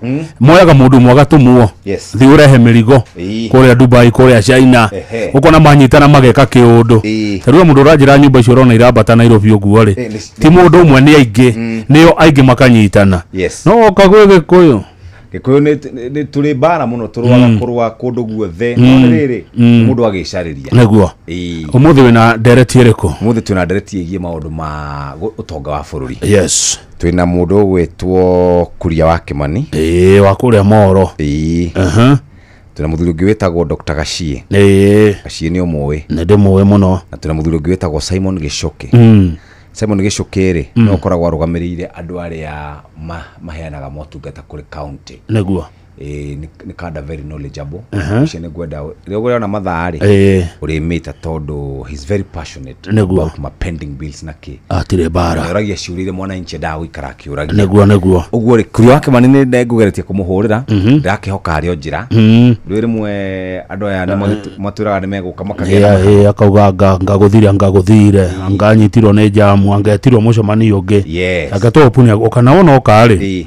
moyaga mũndũ ũmwe agatũmwo thiĩ ũrehe mĩrigo kũrĩa Dubai, kũrĩa China, ũkona manyitana mageka kĩũndũ. Ta rĩu mũndũ ũranjĩra nyũmba icio ũrona irambata Nairobi ũguo rĩ, ti mũndũ ũmwe, nĩ aingĩ, nĩo aingĩ makanyitana. No oka gwĩ Gĩkũyũ, Gĩkũyũ nĩ tũrĩ mbara mũno, tũrũaga kũrũa kũndũ guothe, no nĩ rĩrĩ mũndũ agĩcarĩria. Nĩguo. Ũmũthĩ wĩna ndereti ĩrĩkũ? Ũmũthĩ twĩna ndereti ĩgiĩ maũndũ ma ũtonga wa bũrũri. Yes. Twĩna mũndũ ũgwĩtwo Kuria wa Kĩmani. Wa kũrĩa Moro. Twĩna mũthuri ũngĩ wĩtagwo Dr. Gachie. Gachie nĩ ũmũĩ? Nĩ ndĩmũĩ mũno. Na twĩna mũthuri ũngĩ wĩtagwo Simon Gĩchũkĩ. Simon Gĩchũkĩ rĩ, nĩwe ũkoragwo arũgamĩrĩire andũ arĩa maheanaga motungata kũrĩ county. Nĩguo. Nĩ kada very knowledgeable. Ũcio nĩ ngwenda rĩrĩa ũrĩona mathaa rĩ, ũrĩmĩta tondũ he's very passionate about ma pending bills na kĩ. Atirĩ mbara. Nĩoragia ciũria iria mwananchi endaga gũikara akĩũragia. Nĩguo nĩguo. Ũguo rĩ, Kuria wa Kĩmani nĩ ngũgeretie kũmũhũrĩra, ndĩrakĩhoka arĩ o njĩra. Rĩu rĩmwe andũ aya nĩ matwĩraga nĩ megũka makagĩa. Akauga ngagũthire anganyitirwo nĩ jamu, angetirwo mũcemanio ũngĩ, angetwo punia ũkana wona ũka rĩ,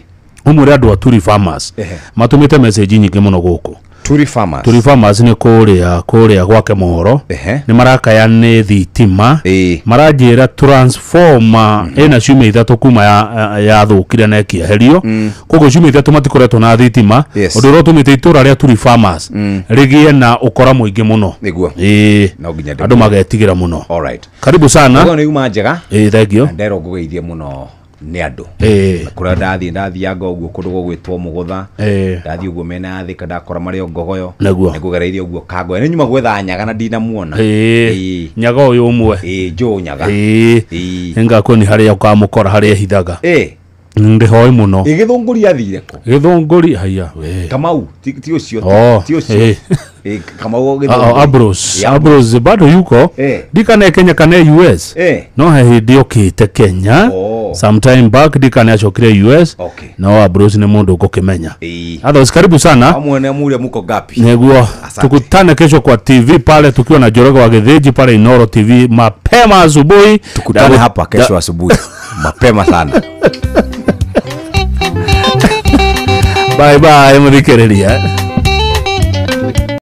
ũmwĩre andũ a Turi Farmers matũmĩte message nyingĩ mũno gũkũ. Turi Farmers. Turi Farmers nĩ kũrĩa gwake Mohoro, nĩ marakaya nĩ thitima, maranjĩra transformer ĩna ciumia ithatũ kuma yathũkire na ĩkĩeherio, koguo ciumia ithatũ matikoretwo na thitima, ũndũ ũrĩa ũtũmĩte itũra rĩa Turi Farmers rĩgĩe na ũkora mũingĩ mũno. Nĩguo. Andũ magetigĩra mũno. Alright. Karibu sana. Ũguo nĩ uma njega. Thank you. Nderwo ngũgeithie mũno nĩ andũ. Kũrĩa ndathianga ũguo kũndũ gũgwĩtwo Mũgũtha, ndathiĩ ũguo mena ya Thika ndakora marĩ o Ngogoyo, nĩ ngũgereirie ũguo Kangoya, nĩ nyuma gwetha Nyaga na ndinamuona. Nyaga ũyũ ũmwe. Njũũ Nyaga. Nĩngakuonia harĩa ũkamũkora harĩa ehithaga. Ndĩhoĩ mũno. Gĩthũngũri athire kũ? Gĩthũngũri haiya we. Kamau ti ũcio, ti ũcio. Kamau gĩthũngũri. Ambrose, Ambrose bado yuko. Ndikane Kenya kana US. No he hĩndĩ okĩte Kenya. Sometime back ndikane acokire US. No Ambrose nĩ mũndũ ũgũkĩmenya. Otherwise karibu sana. Amwene muria muko ngapi? Nĩguo. Tukutane kesho kwa TV pale tukiwa na Njoroge wa Gĩthĩnji pale Inoro TV mapema asubuhi. Tukutane hapa kesho asubuhi mapema sana. Bye bye, mũthikĩrĩria.